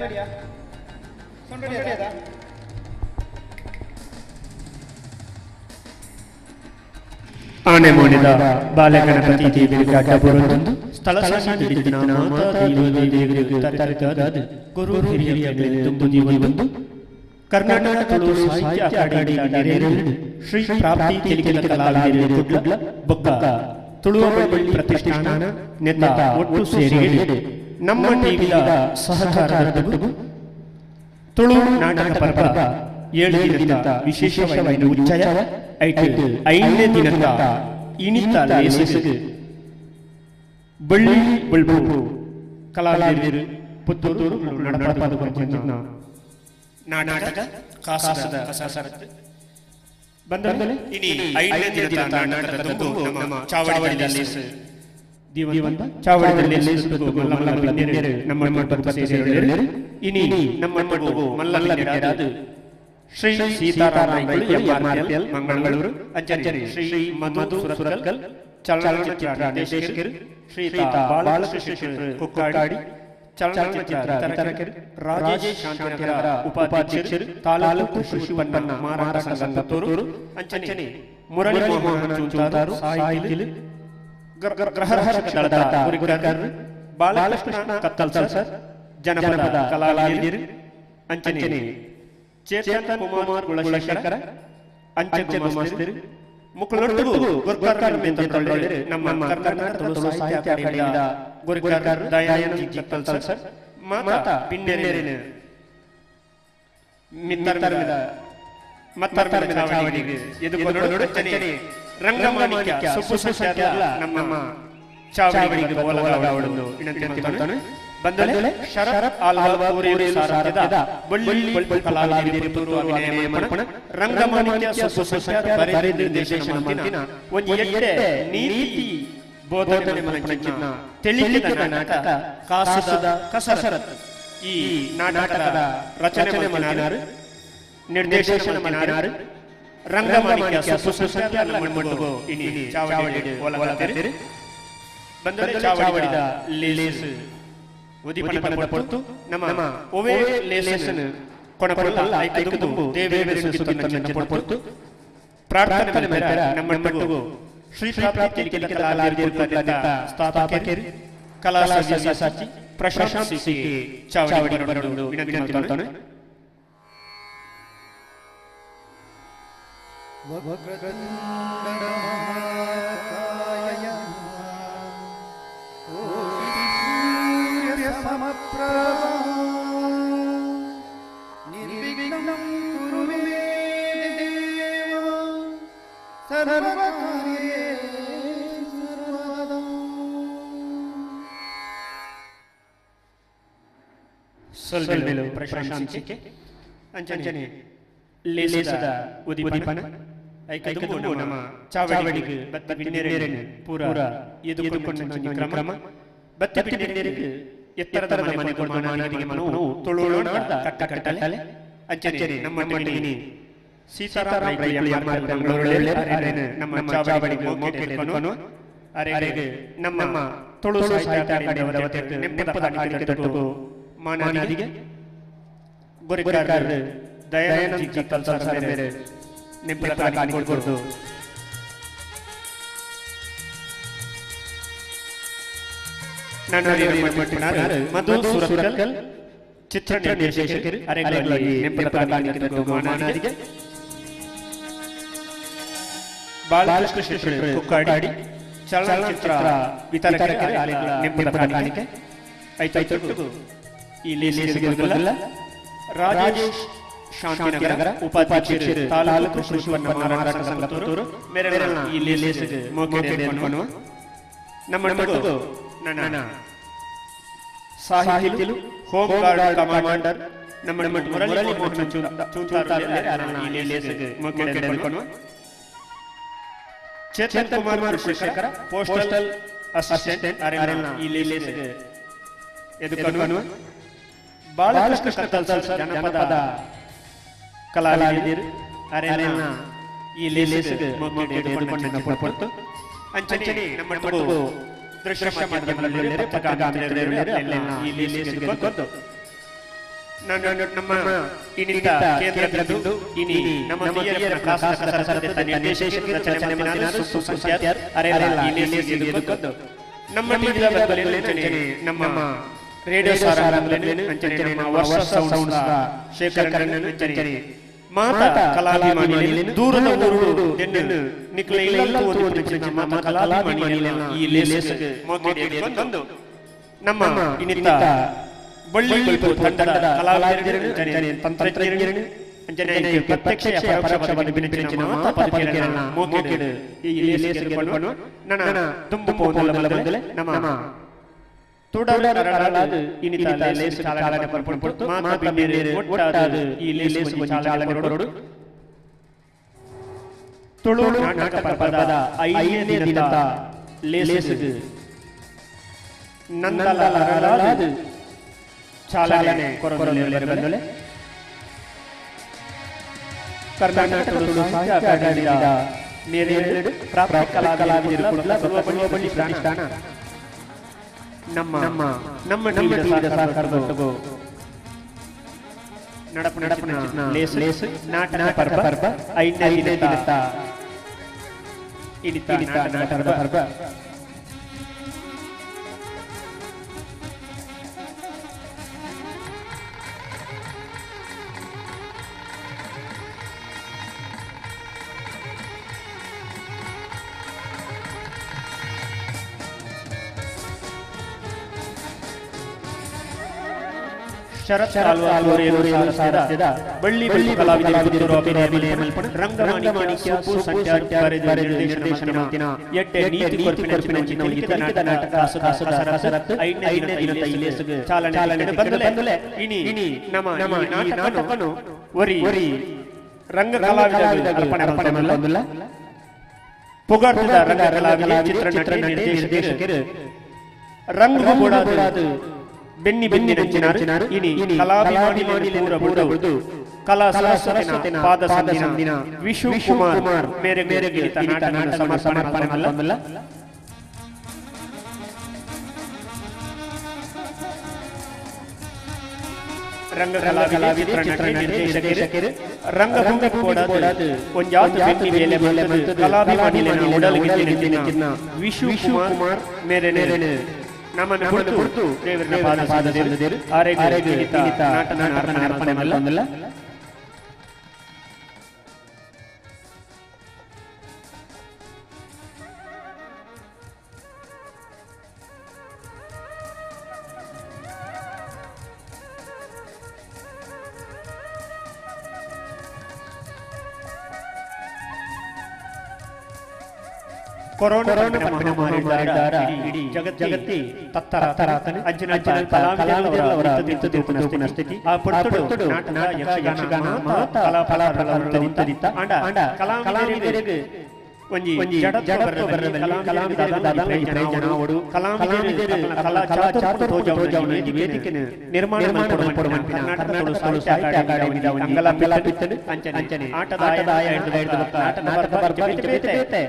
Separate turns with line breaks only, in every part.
ರೆಡಿಯಾ? Sound ರೆಡಿಯಾ?
ಆಣೆ ಮೋಡಿದ ಬಾಲಗಣಪತಿ ದೇವರಿಗೆ ಅಡ್ಡ ಬರುವುದೊಂದು ಸ್ಥಳ ಸಾನ್ನಿಧ್ಯದ ಮಾತಾ ದೈವದ ದೇವರಿಗೆ ತರಿತವಾದ ಗುರು ಹಿರಿಯರಿಗೆ ತುಂಬುದಿ ಒಂದು ಕರ್ನಾಟಕ ತುಳು ಸಾಹಿತ್ಯ ಅಕಾಡೆಮಿಯ ನೆರವಿನಲ್ಲಿ ಶ್ರೀ ಪ್ರಾಪ್ತಿ ತೆಲಿಕೆದ ಕಲಾವಿದರು ಕುಡ್ಲ ಬೊಕ್ಕ ತುಳುವ ಬಳ್ಳಿ ಪ್ರತಿಷ್ಠಾನ ನೆತ್ತ ಒಟ್ಟು ಸೇರಿ ನಮ್ಮ ಟಿವಿಯ ಸಹಕಾರದೊಂದಿಗೆ ತುಳು ನಾಟಕ ಪರ್ವ 7 ದಿನದ ವಿಶೇಷವಾದ ಉಚ್ಚಯ ಐಟ್ 5ನೇ ದಿನದ ಇನಿತ ಲೇಸುಗು ಬಳ್ಳಿ ಬಳ್ಪು ಕಲಾವಿದರು ಪುತ್ತೂರು ನಡಪಾದ ಕೊಂಚಿನ ನಾಟಕ ಕಾಸದ ಕಸರತ್ತು ಬಂದಲೆ ಇನಿ 5ನೇ ದಿನದ ನಾಟಕದ ತುಂಬು ನಮ್ಮ ಚಾವಡಿದ ಲೇಸು ದೀವಂತ ಚಾವಡಿದ ಲೇಸು ಮಲ್ಲ ಮಲ್ಲ ಬಿನ್ನೆರು ನಮ್ಮ ಮಟ್ಟದ ಸೇರಿದರು. ಇನಿ ನಮ್ಮ ಮಟ್ಟವು ಮಲ್ಲ ಬಿನ್ನೆರಾದ ಶ್ರೀ ಸೀತಾರಾಮ ಎಂಆರ್ಪಿಎಲ್ ಮಂಗಳೂರು ಅಂಚನೆ ಶ್ರೀ ಮಧು ಸುರತ್ಕಲ್ ಚಲನಚಿತ್ರ ನಿರ್ದೇಶಕರು ಶ್ರೀ ಬಾಲಕೃಷ್ಣ ಶೆಟ್ಟರು ಕುಕ್ಕಾಡಿ ಚಲನಚಿತ್ರ ವಿತರಕರು ರಾಜೇಶ್ ಶಾಂತಿನಗರ ಉಪಾಧ್ಯಕ್ಷರು ತಾಲೂಕು ಕೃಷಿ ಉತ್ಪನ್ನ ಮಾರಾಟ ಸಂಘ ಪುತ್ತೂರು ಅಂಚನೆ ಮುರಳಿ ಮೋಹನ ಚೂಂತಾರು ಸಾಹಿತಿಲು ಗೃಹರಕ್ಷಕ ದಳದ ಗುರಿಕಾರರು ಬಾಲಕೃಷ್ಣ ಕತ್ತಲ್ ಸರ್ ಜನಪದ ಕಲಾವಿದರು ಅಂಚನೆ ಚೇತನ್ ಕುಮಾರ್ ಕುಲಶೇಖರ ಅಂಚೆ ಗುಮಾಸ್ತರು ಮುಕ್ಕಳೊಟ್ಟು ಗುರ್ಕಾರರು ಮೆಂತೊಳ್ಳೆರು ನಮ್ಮ ಕರ್ನಾಟಕ ತುಳು ಸಾಹಿತ್ಯ ಅಕಾಡೆಮಿಯ ಗುರುಕಾರರು ದಯಾನಂದ ಜಿ ಕತ್ತಲ್ ಸರ್ ಮಾತಾ ಬಿನ್ನೆರೆನ ಮಿತ್ತರ್ಮಿದ ಮತ್ತರ್ಮಿದ ಚಾವಡಿಗೆ ಎದುಕೊನೊಡು ಅಂಚನೆ ರಂಗಮಾಣಿಕ್ಯ ಸುಬ್ಬು ಸಂಚಾರ್ಲ ನಮ್ಮ ಚಾವಡಿಗೆ ಓಲಗಾವಡುಂದು ವಿನಂತಿ ಮಾಡ್ತಾನೆ. ಬಂದಲೆ ಶರತ್ ಆಲ್ವಾ ಊರೇಲು ಸಾರಥ್ಯದ ಬಳ್ಳಿ ಬಳ್ಳಿ ಕಲಾವಿದರು ಪುತ್ತೂರು ಅಭಿನಯ ಮಲ್ಪಣ ರಂಗಮಾಣಿಕ್ಯ ಸುಬ್ಬು ಸಂಚಾರ್ ಬರೆದು ನಿರ್ದೇಶನ ಮಂತಿನ ಒಂದು ಎಡ್ಡೆ ನೀತಿ ಬೋಧನೆ ಮಲ್ಪಣಂಚಿನ ತಿಳಿಕಿದ ನಾಟಕ ಕಾಸದ ಕಸರತ್ತು. ಈ ನಾಟಕದ ರಚನೆ ಮಲ್ತಿನಾರು ನಿರ್ದೇಶನ ಮಲ್ತಿನಾರು ರಂಗಮಾಣಿಕ್ಯ ಸುಬ್ಬು ಸಂಚಾರ್ ನಮ್ಮ ಇನಿ ಚಾವಡಿ ಓಲಗಾತಿರು. ಬಂದಲೆ ಚಾವಡಿದ ಲೇಸು ಉದಿಪನದ ಪೊರ್ತು ನಮ್ಮ ಒವೇ ಲೇಸನ್ ಕೊಣಪೊಲ್ಲ ಐಕ ತುಂಬು ದೇವೇರ ಸುಗಿತನ ಪೊರ್ತು ಪ್ರಾರ್ಥನೆ ಮಲ್ಪೆರ ನಮ್ಮ ಮಟ್ಟುಗು ಶ್ರೀ ಪ್ರಾಪ್ತಿ ತೆಲಿಕೆದ ಕಲಾವಿದರು ಕುಡ್ಲದ ಸ್ಥಾಪಕರು ಕಲಾ ಸವ್ಯಸಾಚಿ ಪ್ರಶಾಂತ್ ಸಿ ಚಾವಡಿ ಬರಡು ವಿನಂತಿ ಮಾಡ್ತಾನೆ.
ವಕ್ರತುಂಡ ಮಹಾಕಾಯ ಸಮಪ್ರಭಾ ನಿರ್ವಿಘ್ನಂ ಕುರು ಮೇ ದೇವ ಸರ್ವಕಾರ್ಯೇಷು ಸರ್ವದಾ.
ಸೊಲ್ಮೆಲು ಪ್ರಶಾಂತ್ ಸಿಕೆ ಅಂಚನೆ ಲೇಸದ ಉದಿಪನ ಐಕದುಂಬು ನಮ್ಮ ಚಾವಡಿಗೆ ಬತ್ತ ಬಿನ್ನೆರೆನ್ ಪೂರ ಎದುಕೊಂಡ ಕ್ರಮ ಬತ್ತ ಬಿನ್ನೆರೆಗೆ ಎತ್ತರದ ಮನೆ ಕೊಡ್ದು ಮಾನಾದಿಗೆ ಮನವು ತುಳುಳೋಣ ಕಟ್ಟಕಟ್ಟಲೆ ಅಂಚನೆ ನಮ್ಮ ಮಟ್ಟಿಗೆ ಸೀತಾರಾಮ ರೈಲು ಎಂಆರ್ ಬೆಂಗಳೂರಲ್ಲಿ ಅರೆನ ನಮ್ಮ ಚಾವಡಿಗೆ ಮೋಕೆಡೆಕೊನು ಅರೆಗೆ ನಮ್ಮ ತುಳು ಸಾಹಿತ್ಯ ಅಕಾಡೆಮಿಯ ವತಿಯಿಂದ ನೆಂಪದ ಕಾಣಿಕೆ ಮಾನಾದಿಗೆ ಗುರಿಕಾರರು ದಯಾನಂದ ಜಿ ಕತ್ತಲ್ ಸರ್ ಮೇರೆ ನೆಂಪದ ಕಾಣಿಕೆ ಕೊಡ್ದು ಮಧು ಸುರತ್ಕಲ್ ಚಿತ್ರ ನಿರ್ದೇಶಕರು ಅರೆಗಳಲ್ಲಿ ನೆಂಪದ ಕಾಣಿಕೆ ಮಾನಾದಿಗೆ ಬಾಲಕೃಷ್ಣ ಶೆಟ್ಟರು ಕುಕ್ಕಾಡಿ ಚಲನಚಿತ್ರ ವಿತರಕರು ನೆಂಪದ ಕಾಣಿಕೆ ಐತೈತೊಟ್ಟು ಈ ಲೇಸಿಗೆ ರಾಜೇಶ್ ಶಾಂತಿನಗರ ಉಪಾಧ್ಯಕ್ಷರು ತಾಲೂಕು ಕೃಷಿ ಉತ್ಪನ್ನ ಮಾರಾಟ ಸಂಘ ಪುತ್ತೂರು ಮೇರೆನ ಈ ಲೇಸಿಗೆ ಮೋಕೆಡೆಕೊನು ನಮ್ಮ ಮಟ್ಟುಗು ನನ್ನ ಸಾಹಿತಿಲು ಹೋಮ್ ಗಾರ್ಡ್ ಕಮಾಂಡರ್ ನಮ್ಮ ಮುರಳಿ ಮೋಹನ್ ಚೂಂತಾರು ಈ ಲೇಸಿಗೆ ಮೋಕೆಡೆಕೊನು ಚೇತನ್ ಕುಮಾರ್ ಕುಲಶೇಖರ ಪೋಸ್ಟಲ್ ಅಸಿಸ್ಟೆಂಟ್ ಅರೆನ ಈ ಲೇಸಿಗೆ ಎದುಕೊನು ಬಾಲಕೃಷ್ಣ ಕತ್ತಲ್ ಸರ್ ಜನಪದ ಕಲಾವಿದರು ಅರೆನ ಈ ಲೇಸಿಗೆ ಮೋಕೆಡೆಕೊನು ಪೊರ್ತು ಅಂಚನೆ ನಮ್ಮ ಮಟ್ಟುಗು ದೃಶ್ಯ ಮಾಧ್ಯಮದಲ್ಲಿ ಪತ್ರಕರ್ತರು ಈ ಲೇಸಿಗೆ ಗೊತ್ತು ನಮ್ಮ ಇನಿತ ಕೇಂದ್ರ ಬಿಂದು ಇನಿ ನಮ್ಮ ನಿರ್ದೇಶಕರು ರಚನೆ ಮಾಡಿದ ಸುಸು ಸಂತ್ಯಾರ್ ಅರೆಲ್ಲ ಈ ಲೇಸಿಗೆ ಎದುಕೊಂದು ನಮ್ಮ ಟಿವಿದ ಬದಲಿನ ಅಂಚನೆ ನಮ್ಮ ರೇಡಿಯೋ ಸಾರಂಗಲೇನೆ ಅಂಚನೆ ನಮ್ಮ ವರ್ಷ ಸೌಂಡ್ಸ್ ಶೇಖರಣೆ ಅಂಚನೆ ಮಾತಾ ಕಲಾಭಿಮಾನಿಲೇನೆ ದೂರದ ಊರು ದೆನ್ನು ನಿಕ್ಲೆ ಇಲ್ಲಂತು ಓದಿ ಮಾತಾ ಕಲಾಭಿಮಾನಿಲೇನ ಈ ಲೇಸಿಗೆ ಮೋಕೆಡ್ ಎದುಕೊಂದು ನಮ್ಮ ಇನಿತ ಬಳ್ಳಿ ಬಲ್ಪು ತಂಡದ ಕಲಾವಿದರು ಅಂಚನೆ ತಂತ್ರಜ್ಞರು ಅಂಚನೆ ಪ್ರತ್ಯಕ್ಷ ಪರೋಕ್ಷವಾದ ಬಿನಿಚಿನ ಮಾತಾ ಪದಕೀರನ ಮೋಕೆಡ್ ಈ ಲೇಸಿಗೆ ಎದುಕೊಂಡು ನನ್ನ ತುಂಬು ಪೋಂದಲ ಬದಲೆ ನಮ್ಮ ತುಡರ ಅರಳಾದು ಇನಿತ ಲೇಸು ಚಾಲನೆ ಪರ್ಪುಂಡು ಮಾತಾ ಬಿನ್ನೇರು ಒಟ್ಟಾದು ಈ ಲೇಸು ಚಾಲನೆ ಕೊರೊಡು. ತುಳು ನಾಟಕ ಪರ್ವದ 5ನೇ ದಿನದ ಲೇಸುಗು ನಂದಲ ಅರಳಾದು ಚಾಲನೆ ಕೊರೊಂದು ಬಂದಲೆ. ಕರ್ನಾಟಕ ತುಳು ಸಾಹಿತ್ಯ ಅಕಾಡೆಮಿದ ನೇರೇಡು ಪ್ರಾಪ್ತ ಕಲಾವಿದರು ಕುಡ್ಲ ಬಸವಬಳ್ಳಿ ಪ್ರತಿಷ್ಠಾನ ನಮ್ಮ ನಮ್ಮ ಟಿವಿದ ಸಹಕಾರದೊಟ್ಟಿಗೆ ನಡಪು ನಡಪುನ ಲೇಸು ನಾಟಕ ಪರ್ವ 5ನೇ ದಿನದ ಇನಿತ ನಾಟಕದ ಪರ್ವ. ಶರತ್ ಸಾರಥ್ಯದ ಬಳ್ಳಿ ಬಳ್ಳಿ ಕಲಾವಿದರು ರಂಗಮಾಣಿಕ್ಯ ಸುಬ್ಬು ಸಂಚಾರ್ ಬರೆದು ನಿರ್ದೇಶನ ಮಾತಿನ ಎಡ್ಡೆ ನೀತಿ ಕೊರ್ಪಿನ ಲಿಖಿತ ನಾಟಕ ಕಸರತ್ತು 5ನೇ ದಿನದ ಇಲೇಸುಗೆ ಚಾಲನೆ ಬಂದಲೆ. ಇನಿ ನಮ್ಮ ಈ ನಾಟಕನು ಒರಿ ರಂಗ ಕಲಾವಿದರು ಅರ್ಪಣೆ ಮಲ್ಪೊಂದುಲ್ಲ. ಪುಗರ್ತೆದ ರಂಗ ಕಲಾವಿದ ಚಿತ್ರನಟಿ ನಿರ್ದೇಶಕರು ರಂಗು ಬೋಡಾದು ಬೆನ್ನಿ ಬೆನ್ನಿ ನಂಚಿನಾರು ಇನಿ ಕಲಾಭಿಮಾನಿಲೇನ ಪೂರ ಬುಡ್ದು ಕಲಾ ಸರಸ್ವತಿನ ಪಾದ ಸಂದಿನ ವಿಶು ಕುಮಾರ್ ಮೇರೆಗೆ ಇನಿತ ನಾಟಕದ ಸಮರ್ಪಣೆ ಮಲ್ಪೊಂದುಲ್ಲ. ರಂಗ ಕಲಾವಿದ ಚಿತ್ರನಟಿ ನಿರ್ದೇಶಕರು ರಂಗಭೂಮಿ ಬೋಡಾದು ಒಂಜಾತು ಬೆನ್ನಿ ಬೇಲೆ ಮಲ್ತುದು ಕಲಾಭಿಮಾನಿಲೇನ ಉಡಲ್ಗಿತ್ತಿನ ವಿಶು ಕುಮಾರ್ ಮೇರೆನೆ ನಮ್ಮನ್ನು ಕುರಿತು ದೇವರ ಪಾದ ಸಂದಿರು ಆರೆಗೆ ಇನಿತ ನಾಟಕದ ಅರ್ಪಣೆ ಮಲ್ಪೊಂದುಲ್ಲ. ಕೊರೋನಾ ಮಹಾಮಾರಿ ಇಡೀ ಜಗತ್ತಿ ತತ್ತರಾತನೆ ಅಂಚಿನ ಕಲಾವಿದರವರ ನಿಂತು ಸ್ಥಿತಿ ಆ ಪೊರ್ತುಡು ನಾಟಕ ಯಕ್ಷಗಾನ ಮಾತಾ ಕಲಾ ಉಂತದಿತ್ತ ಆಂಡ ಕಲಾವಿದರಿಗೆ ಒಂಜಿ ಜಡತ್ವ ಬರದಲ್ಲಿ ಕಲಾವಿದರ ಪ್ರಯೋಜನ ಓಡು ಕಲಾವಿದರು ಕಲಾ ಚಾತುರ್ಪು ತೋಜಾವುನ ವೇದಿಕೆನ್ ನಿರ್ಮಾಣ ಮಲ್ಪೊಡು ಮನ್ಪಿನ ಕರ್ನಾಟಕ ತುಳು ಸಾಹಿತ್ಯ ಅಕಾಡೆಮಿದ ಒಂಜಿ ಅಂಗಲಾಪಿತ್ತನು ಅಂಚನೆ ಆಟದಾಯ ಹಿಡಿದು ನಾಟಕ ಪರ್ವ ಬೇತೆ ಬೇತೆ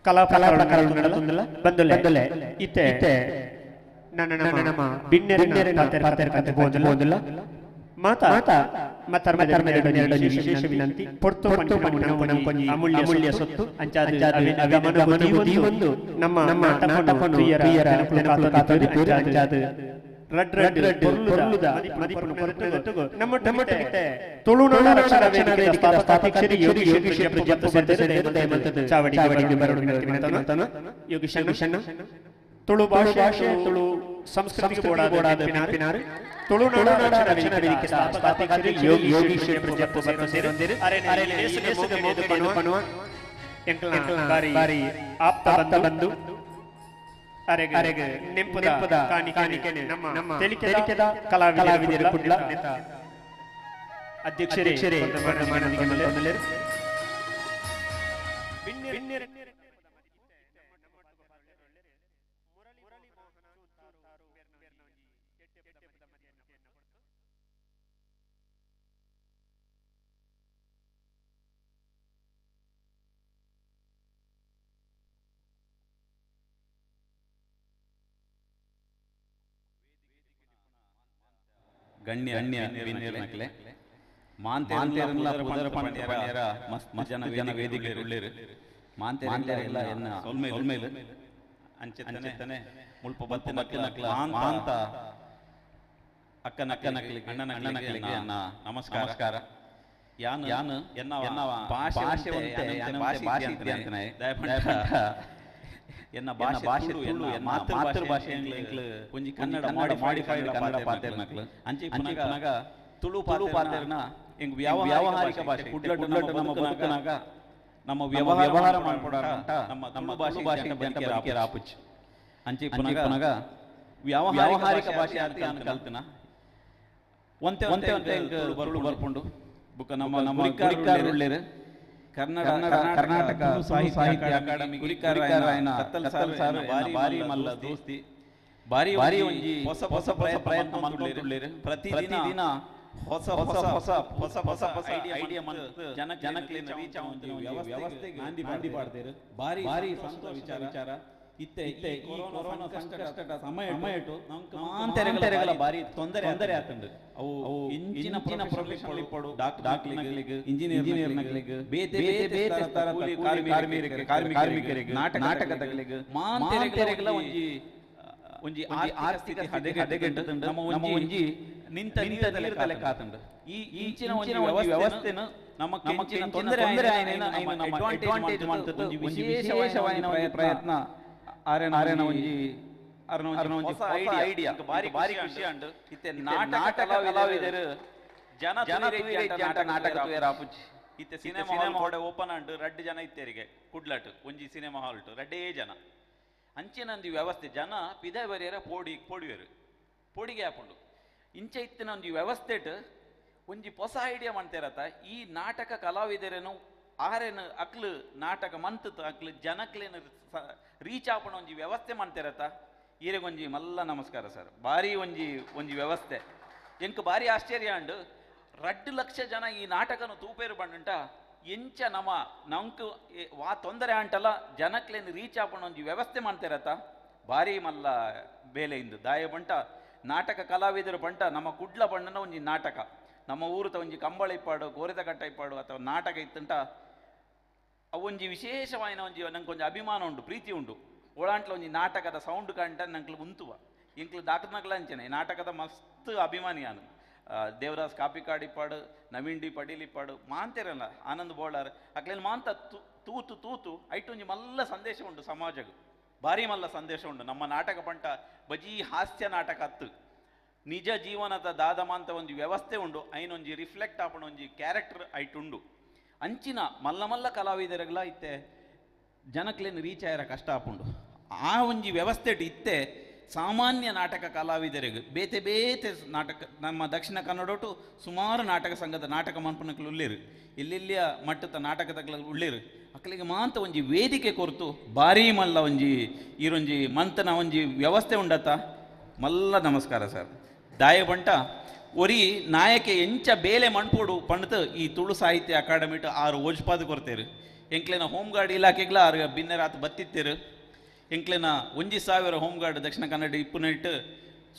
ಕಲಾ ಪ್ರಕಾರಗಳು ನಡತುಂದಲ್ಲ ಬಂದಲೆ ಇತ್ತೆ ನನ್ನ ನಮ್ಮ ಬಿನ್ನೆರಿನ ಪಾತೆರ ಕತೆ ಪೋಂದುಲ್ಲ ಮಾತಾ ಮತ್ತರ್ಮದ ವಿಶೇಷ ವಿನಂತಿ ಪೊರ್ತು ಪಂಪಿನ ಒಂಜಿ ಅಮೂಲ್ಯ ಸೊತ್ತು ಅಂಚಾದ ಗಮನ ದೀವೊಂದು ನಮ್ಮ ನಾಟಕನು ತುಯ್ಯರ ಜನಕುಲು ಕಾತೊಂದಿಪ್ಪೆರ್ ಅಂಚಾದ್ ರಡ್ ರಡ್ ಪೊರ್ಲುದ ಮದಿಪುನು ಕೊರಟುಗು ನಮ್ಮ ನಮ್ಮೊಟ್ಟಿಗೆ ತುಳುನಾಡ ರಕ್ಷಣಾ ವೇದಿಕೆದ ಸ್ಥಾಪಕಾಧ್ಯಕ್ಷರು ಯೋಗೀಶ್ ಜಪ್ಪು ಸೇರಿದಂತೆ ಚಾವಡಿಗೆ ಬರಡು ವಿನಂತಿ ಯೋಗೀಶಣ್ಣ ತುಳು ಭಾಷೆ ತುಳು ಸಂಸ್ಕೃತಿಗೆ ಬೋಡಾದ ನೆನಪಿನಾರು ತುಳುನಾಡ ರಕ್ಷಣಾ ವೇದಿಕೆ ಸ್ಥಾಪಕಾಧ್ಯಕ್ಷರು ಯೋಗೀಶ್ ಜಪ್ಪು ಸೇರಿದಂತೆ ಅರೆನೆ ಲೇಸುಗೆ ಮೋಗೆ ಪಣುವ ಎಂಕಲ್ನ ಬಾರಿ ಆಪ್ತ ಬಂಧು ಅರೆಗೆ ನೆಂಪುದ ಕಾಣಿಕೆನೆ ನಮ್ಮ ತೆಲಿಕೆದ ಕಲಾವಿದರ ಕುಡ್ಲ ಅಧ್ಯಕ್ಷರೇ
ಗಣ್ಯ ಗಣ್ಯ ಬಿನ್ನೆರ್ನಕ್ಲೆ ಮಾಂತೇರೆಲ್ಲ ಪುದರ ಪಂಡ್ಯರ ಮಸ್ತ್ ಜನ ಜನ ವೇದಿಕೆ ಉಳ್ಳೇರು ಮಾಂತೇರೆಲ್ಲ ಎನ್ನ ಸೊಲ್ಮೇಲು ಅಂಚೆತ್ತನೆ ಮುಲ್ಪ ಬತ್ತಿ ನಕ್ಲ ಮಾಂತ ಅಕ್ಕನ ಅಕ್ಕನಕ್ಲಿಗೆ ಅಣ್ಣನಕ್ಲಿಗೆ ನಮಸ್ಕಾರ ನಮಸ್ಕಾರ. ಯಾನು ಯಾನು ಎನ್ನ ಎನ್ನ ಭಾಷೆ ಭಾಷೆ ಭಾಷೆ ಅಂತಾನೆ ಎನ್ನ ಭಾಷೆ ಭಾಷೆ ತುಳು ಎನ್ನ ಮಾತೃಭಾಷೆ ಎಂಕ್ಲು ಒಂಜಿ ಕನ್ನಡ ಮಾಡಿಫೈಡ್ ಕನ್ನಡ ಪಾತೆರ್ನಕ್ಲು ಅಂಚೆ ಪುನಗ ತುಳು ತುಳು ಪಾತೆರ್ನ ಎಂಕ್ ವ್ಯಾವಹಾರಿಕ ಭಾಷೆ ಕುಡ್ಲಟ್ಟು ನಮ್ಮ ಬದುಕನಾಗ ನಮ್ಮ ವ್ಯವಹಾರ ಮಾಡ್ಕೊಡಾರ ನಮ್ಮ ನಮ್ಮ ಭಾಷೆ ಭಾಷೆ ಬದುಕಿರ ಆಪುಚ್ ಅಂಚೆ ಪುನಗ ವ್ಯಾವಹಾರಿಕ ಭಾಷೆ ಅಂತ ನಾನು ಕಲ್ತನ ಒಂತೆ ಒಂತೆ ಒಂತೆ ತುಳು ಬರ್ಪುಂಡು ಬುಕ್ಕ ನಮ್ಮ ನಮ್ಮ ಗುರಿಕಾರರುಳ್ಳೇರು ಕನ್ನಡ ಕರ್ನಾಟಕ ಸಾಹಿತ್ಯ ಅಕಾಡೆಮಿ ಗುರಿಕಾರರಾಯನ ಕತ್ತಲ್ ಸಾರು ಭಾರಿ ಮಲ್ಲ ದೋಸ್ತಿ ಭಾರಿ ಭಾರಿ ಒಂಜಿ ಹೊಸ ಹೊಸ ಪ್ರಯತ್ನ ಮಂತೊಂದುಲ್ಲೆರ್ ಪ್ರತಿದಿನ ಹೊಸ ಹೊಸ ಹೊಸ ಹೊಸ ಹೊಸ ಹೊಸ ಐಡಿಯಾ ಮಂತ್ ಜನ ಜನಕ್ಲೆನ ರೀಚ್ ಆವೊಂದು ವ್ಯವಸ್ಥೆಗೆ ನಾಂದಿ ಪಾಡ್ದೆರ್. ಭಾರಿ ಭಾರಿ ಸಂತೋಷ ವಿಚಾರ ಇತ್ತೆ ಇತ್ತೆ ಈ ಕೊರೋನಾ ಸಂಕಷ್ಟದ ಸಮಯಟು ನಂಕ್ ಮಾಂತೆರೆಗಳ ಭಾರಿ ತೊಂದರೆ ತೊಂದರೆ ಆತುಂಡು. ಅವು ಇಂಚಿನ ಪ್ರೊಫೆಷನಲ್ ಇಪ್ಪೊಡು ಡಾಕ್ಟರ್ನಕ್ಲೆಗ್ ಇಂಜಿನಿಯರ್ ನಕ್ಲೆಗ್ ಬೇತೆ ಬೇತೆ ತರದ ಕೂಲಿ ಕಾರ್ಮಿಕರಿಗೆ ನಾಟಕದಕ್ಲೆಗ್ ಮಾಂತೆರೆಗಳ ಒಂಜಿ ಒಂಜಿ ಆರ್ಥಿಕ ಹದಗೆಟ್ಟುಂಡು. ನಮ್ಮ ಒಂಜಿ ನಿಂತ ನೀರ್ದ ಲೆಕ್ಕ ಆತುಂಡು. ಈ ಇಂಚಿನ ಒಂಜಿ ವ್ಯವಸ್ಥೆನು ನಮ್ಮ ಕೆಂಚಿನ ತೊಂದರೆ ಆಯಿನ ನಮ್ಮ ಅಡ್ವಾಂಟೇಜ್ ಮಂತುದು ಒಂಜಿ ವಿಶೇಷವಾಯಿನ ಒಂಜಿ ಪ್ರಯತ್ನ ಆರೆನ ಒಂಜಿ ಅರ್ನ ಒಂಜಿ ಹೊಸ ಐಡಿಯಾ ಭಾರಿ ಭಾರಿ ಖುಷಿ ಅಂಡು. ಇತ್ತೆ ನಾಟಕ ಕಲಾವಿದರು ಜನ ಜನ ನಾಟಕ ತುಯೆರ ಆಪುಜಿ. ಇತ್ತೆ ಸಿನಿಮಾ ಹಾಲ್ ಕೋಡೆ ಓಪನ್ ಅಂಡು ರಡ್ಡ್ ಜನ ಇತ್ತೆರಿಗೆ ಕುಡ್ಲಟ್ ಒಂಜಿ ಸಿನಿಮಾ ಹಾಲ್ ರಡ್ಡೇ ಜನ ಅಂಚಿನಂದಿ ವ್ಯವಸ್ಥೆ ಜನ ಪಿದ ಬರಿಯರ ಪೋಡಿ ಪೋಡಿಯರು ಪೋಡಿಗೆ ಆಪುಂಡು. ಇಂಚ ಇತ್ತಿನ ಒಂಜಿ ವ್ಯವಸ್ಥೆಟ್ ಒಂಜಿ ಹೊಸ ಐಡಿಯಾ ಮಂತೇರತ ಈ ನಾಟಕ ಕಲಾವಿದರೇನು ಆರೇನು ಅಕ್ಲು ನಾಟಕ ಮಂತ್ ಅಕ್ಲು ಜನಕ್ಲೇನು ರೀಚ್ ಆಪಣ ಒಂಜಿ ವ್ಯವಸ್ಥೆ ಮಂತೇರತ ಈರೆಗೊಂಜಿ ಮಲ್ಲ ನಮಸ್ಕಾರ ಸರ್. ಭಾರಿ ಒಂಜಿ ಒಂಜಿ ವ್ಯವಸ್ಥೆ ಎಂಕ್ ಭಾರಿ ಆಶ್ಚರ್ಯ ಅಂಡು. 2 ಲಕ್ಷ ಜನ ಈ ನಾಟಕನು ತೂಪೇರು ಬಂಡುಂಟ ಎಂಚ ನಮ ನಂಕ್ ವಾ ತೊಂದರೆ ಅಂಟಲ್ಲ ಜನಕ್ಲೇನು ರೀಚ್ ಆಪಣ ಒಂಜಿ ವ್ಯವಸ್ಥೆ ಮಾಡ್ತಿರತ್ತ ಭಾರಿ ಮಲ್ಲ ಬೇಲೆ ಇಂದು ದಾಯ ಬಂಟ ನಾಟಕ ಕಲಾವಿದರು ಬಂಟ ನಮ್ಮ ಕುಡ್ಲ ಬಣ್ಣನ ಒಂಜಿ ನಾಟಕ ನಮ್ಮ ಊರುತ ಒಂಜಿ ಕಂಬಳ ಇಪ್ಪಾಡು ಕೋರಿತ ಕಟ್ಟ ಇಪ್ಪಾಡು ಅಥವಾ ನಾಟಕ ಇತ್ತಂಟ ಅವೊಂಜಿ ವಿಶೇಷವಾಯಿನ ಒಂಜಿ ನಂಗೆ ಒಂಜಿ ಅಭಿಮಾನ ಉಂಟು ಪ್ರೀತಿ ಉಂಟು. ಒಳಾಂಟ್ಲ ಒಂಜಿ ನಾಟಕದ ಸೌಂಡ್ ಕಂಟ ನಂಕ್ಲು ಉಂತುವ ಎಂಕ್ಲು ದಾಖನಕ್ಲ ಅಂಚನೆ ನಾಟಕದ ಮಸ್ತ್ ಅಭಿಮಾನಿ ನಾನು. ದೇವರಾಜ್ ಕಾಪಿಕಾಡ್ ಇಪ್ಪಾಡು ನವೀನ್ ಡಿ ಪಡೀಲ್ ಇಪ್ಪಾಡು ಮಾಂತೇರಲ್ಲ ಆನಂದ್ ಬೋಳಾರ್ ಅಕ್ಲೇನು ಮಾಂತ ತೂತು ತೂತು ಐಟೊಂಜಿ ಮಲ್ಲ ಸಂದೇಶ ಉಂಟು ಸಮಾಜಕ್ಕೆ ಭಾರಿ ಮಲ್ಲ ಸಂದೇಶ ಉಂಟು. ನಮ್ಮ ನಾಟಕ ಪಂಟ ಬಜೀ ಹಾಸ್ಯ ನಾಟಕ ಅತ್ತು ನಿಜ ಜೀವನದ ದಾದಮಾಂತ ಒಂಜಿ ವ್ಯವಸ್ಥೆ ಉಂಡು ಐನೊಂಜಿ ರಿಫ್ಲೆಕ್ಟ್ ಆಪಣ ಒಂಜಿ ಕ್ಯಾರೆಕ್ಟರ್ ಐಟುಂಡು. ಅಂಚಿನ ಮಲ್ಲ ಮಲ್ಲ ಕಲಾವಿದರೆಗಳ ಇತ್ತೆ ಜನಕ್ಲೇನು ರೀಚ್ ಆಯರ ಕಷ್ಟ ಆಪುಂಡು. ಆ ಒಂಜಿ ವ್ಯವಸ್ಥೆ ಇತ್ತೆ ಸಾಮಾನ್ಯ ನಾಟಕ ಕಲಾವಿದರಿಗೆ ಬೇತೆ ಬೇತೆ ನಾಟಕ ನಮ್ಮ ದಕ್ಷಿಣ ಕನ್ನಡೋಟು ಸುಮಾರು ನಾಟಕ ಸಂಘದ ನಾಟಕ ಮನ್ಪನಕ್ಲು ಉಳ್ಳೇರು ಎಲ್ಲೆಲ್ಲಿಯ ಮಟ್ಟದ ನಾಟಕದ ಉಳ್ಳೇರು ಅಕ್ಕಲಿಗೆ ಮಾಂತ ಒಂಜಿ ವೇದಿಕೆ ಕೊರ್ತು ಭಾರಿ ಮಲ್ಲ ಒಂಜಿ ಈರೊಂಜಿ ಮಂತನ ಒಂಜಿ ವ್ಯವಸ್ಥೆ ಉಂಡತ್ತ ಮಲ್ಲ ನಮಸ್ಕಾರ ಸರ್. ದಾಯ ಬಂಟ ಒರಿ ನಾಯಕೆ ಎಂಚ ಬೇಲೆ ಮಣ್ಪೋಡು ಪಂಡ್ತು ಈ ತುಳು ಸಾಹಿತ್ಯ ಅಕಾಡೆಮಿಟ್ ಆರು ಓಜ್ಪಾದ ಕೊರ್ತೇರು. ಎಂಕ್ಲೆನ ಹೋಮ್ ಗಾರ್ಡ್ ಇಲಾಖೆಗ್ಲ ಆರು ಬಿನ್ನೆರಾತ್ ಬತ್ತಿತ್ತೇರು. ಎಂಕ್ಲೆನ 1000 ಹೋಮ್ ಗಾರ್ಡ್ ದಕ್ಷಿಣ ಕನ್ನಡ ಇಪ್ಪುನೆಟ್ಟು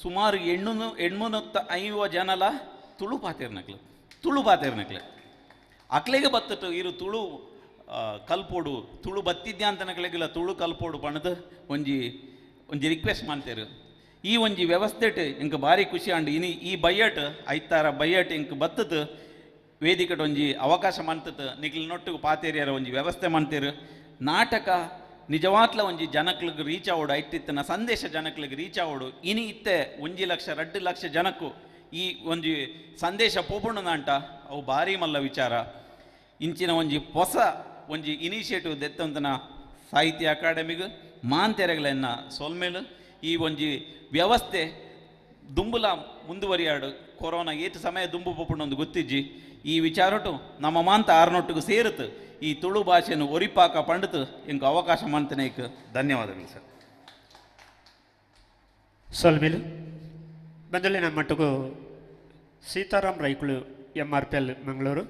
ಸುಮಾರು 850 ಜನಲ ತುಳು ಪಾತೇರ್ನಕ್ಲು ತುಳು ಪಾತೇರ್ನಕ್ಲು ಅಕ್ಲೆಗೆ ಬತ್ತಿಟ್ಟು ಇರು ತುಳು ಕಲ್ಪೋಡು ತುಳು ಬತ್ತಿದ್ಯಾ ಅಂತನಕ್ಲೆಗಿಲ್ಲ ತುಳು ಕಲ್ಪೋಡು ಪಣದು ಒಂಜಿ ಒಂಜಿ ರಿಕ್ವೆಸ್ಟ್ ಮಾಡ್ತೇರು. ಈ ಒಂಜಿ ವ್ಯವಸ್ಥೆಟ್ ಇಂಕ್ ಭಾರಿ ಖುಷಿ ಅಂಡ್ ಇನಿ ಈ ಬಯ್ಯಟ್ ಐತಾರ ಬಯ್ಯಟ್ ಇಂಕ್ ಬತ್ತದು ವೇದಿಕೆಟ್ ಒಂಜಿ ಅವಕಾಶ ಮಂತತ್ ನಿಕ್ಲು ನೊಟ್ಟಿಗೆ ಪಾತೇರಿಯರ ಒಂಜಿ ವ್ಯವಸ್ಥೆ ಮಾಡ್ತೇರು. ನಾಟಕ ನಿಜವಾತ್ಲ ಒಂಜಿ ಜನಕ್ಲಿಗೆ ರೀಚ್ ಆವೋಡು ಐತಿತ್ತಿನ ಸಂದೇಶ ಜನಕ್ಲಿಗೆ ರೀಚ್ ಆವೋಡು ಇನಿ ಇತ್ತೆ 1 ಲಕ್ಷ 2 ಲಕ್ಷ ಜನಕ್ಕೂ ಈ ಒಂಜಿ ಸಂದೇಶ ಪೋಪುಂಡುಂಟ ಅವು ಭಾರಿ ಮಲ್ಲ ವಿಚಾರ. ಇಂಚಿನ ಒಂಜಿ ಹೊಸ ಒಂಜಿ ಇನಿಷಿಯೇಟಿವ್ ದೆತ್ತಂತನ ಸಾಹಿತ್ಯ ಅಕಾಡೆಮಿಗೆ ಮಾಂತೆರೆಗಳನ್ನ ಸೊಲ್ಮೇಲು ಈ ಒಂಜಿ ವ್ಯವಸ್ಥೆ ದುಂಬುಲ ಮುಂದುವರಿಯಾಡು. ಕೊರೋನಾ ಏತು ಸಮಯ ದುಂಬು ಪೋಪುಂಡು ಗೊತ್ತಿಜ್ಜಿ ಈ ವಿಚಾರಟು ನಮ್ಮ ಮಾಂತ ಆರ್ನೊಟ್ಟಿಗೆ ಸೇರುತ್ತು ಈ ತುಳು ಭಾಷೆಯನ್ನು ಒರಿಪಾಕ ಪಂಡಿತು ಎಂಕ್ ಅವಕಾಶ ಮಾಡ್ತೇನೆ. ಧನ್ಯವಾದಗಳು ಸರ್.
ಸೊಲ್ಮೇಲು ಬಂದಲ್ಲಿ ನಮ್ಮ ಮಟ್ಟಕ್ಕೂ ಸೀತಾರಾಮ್ ರೈಕುಳು MRPL Mangaluru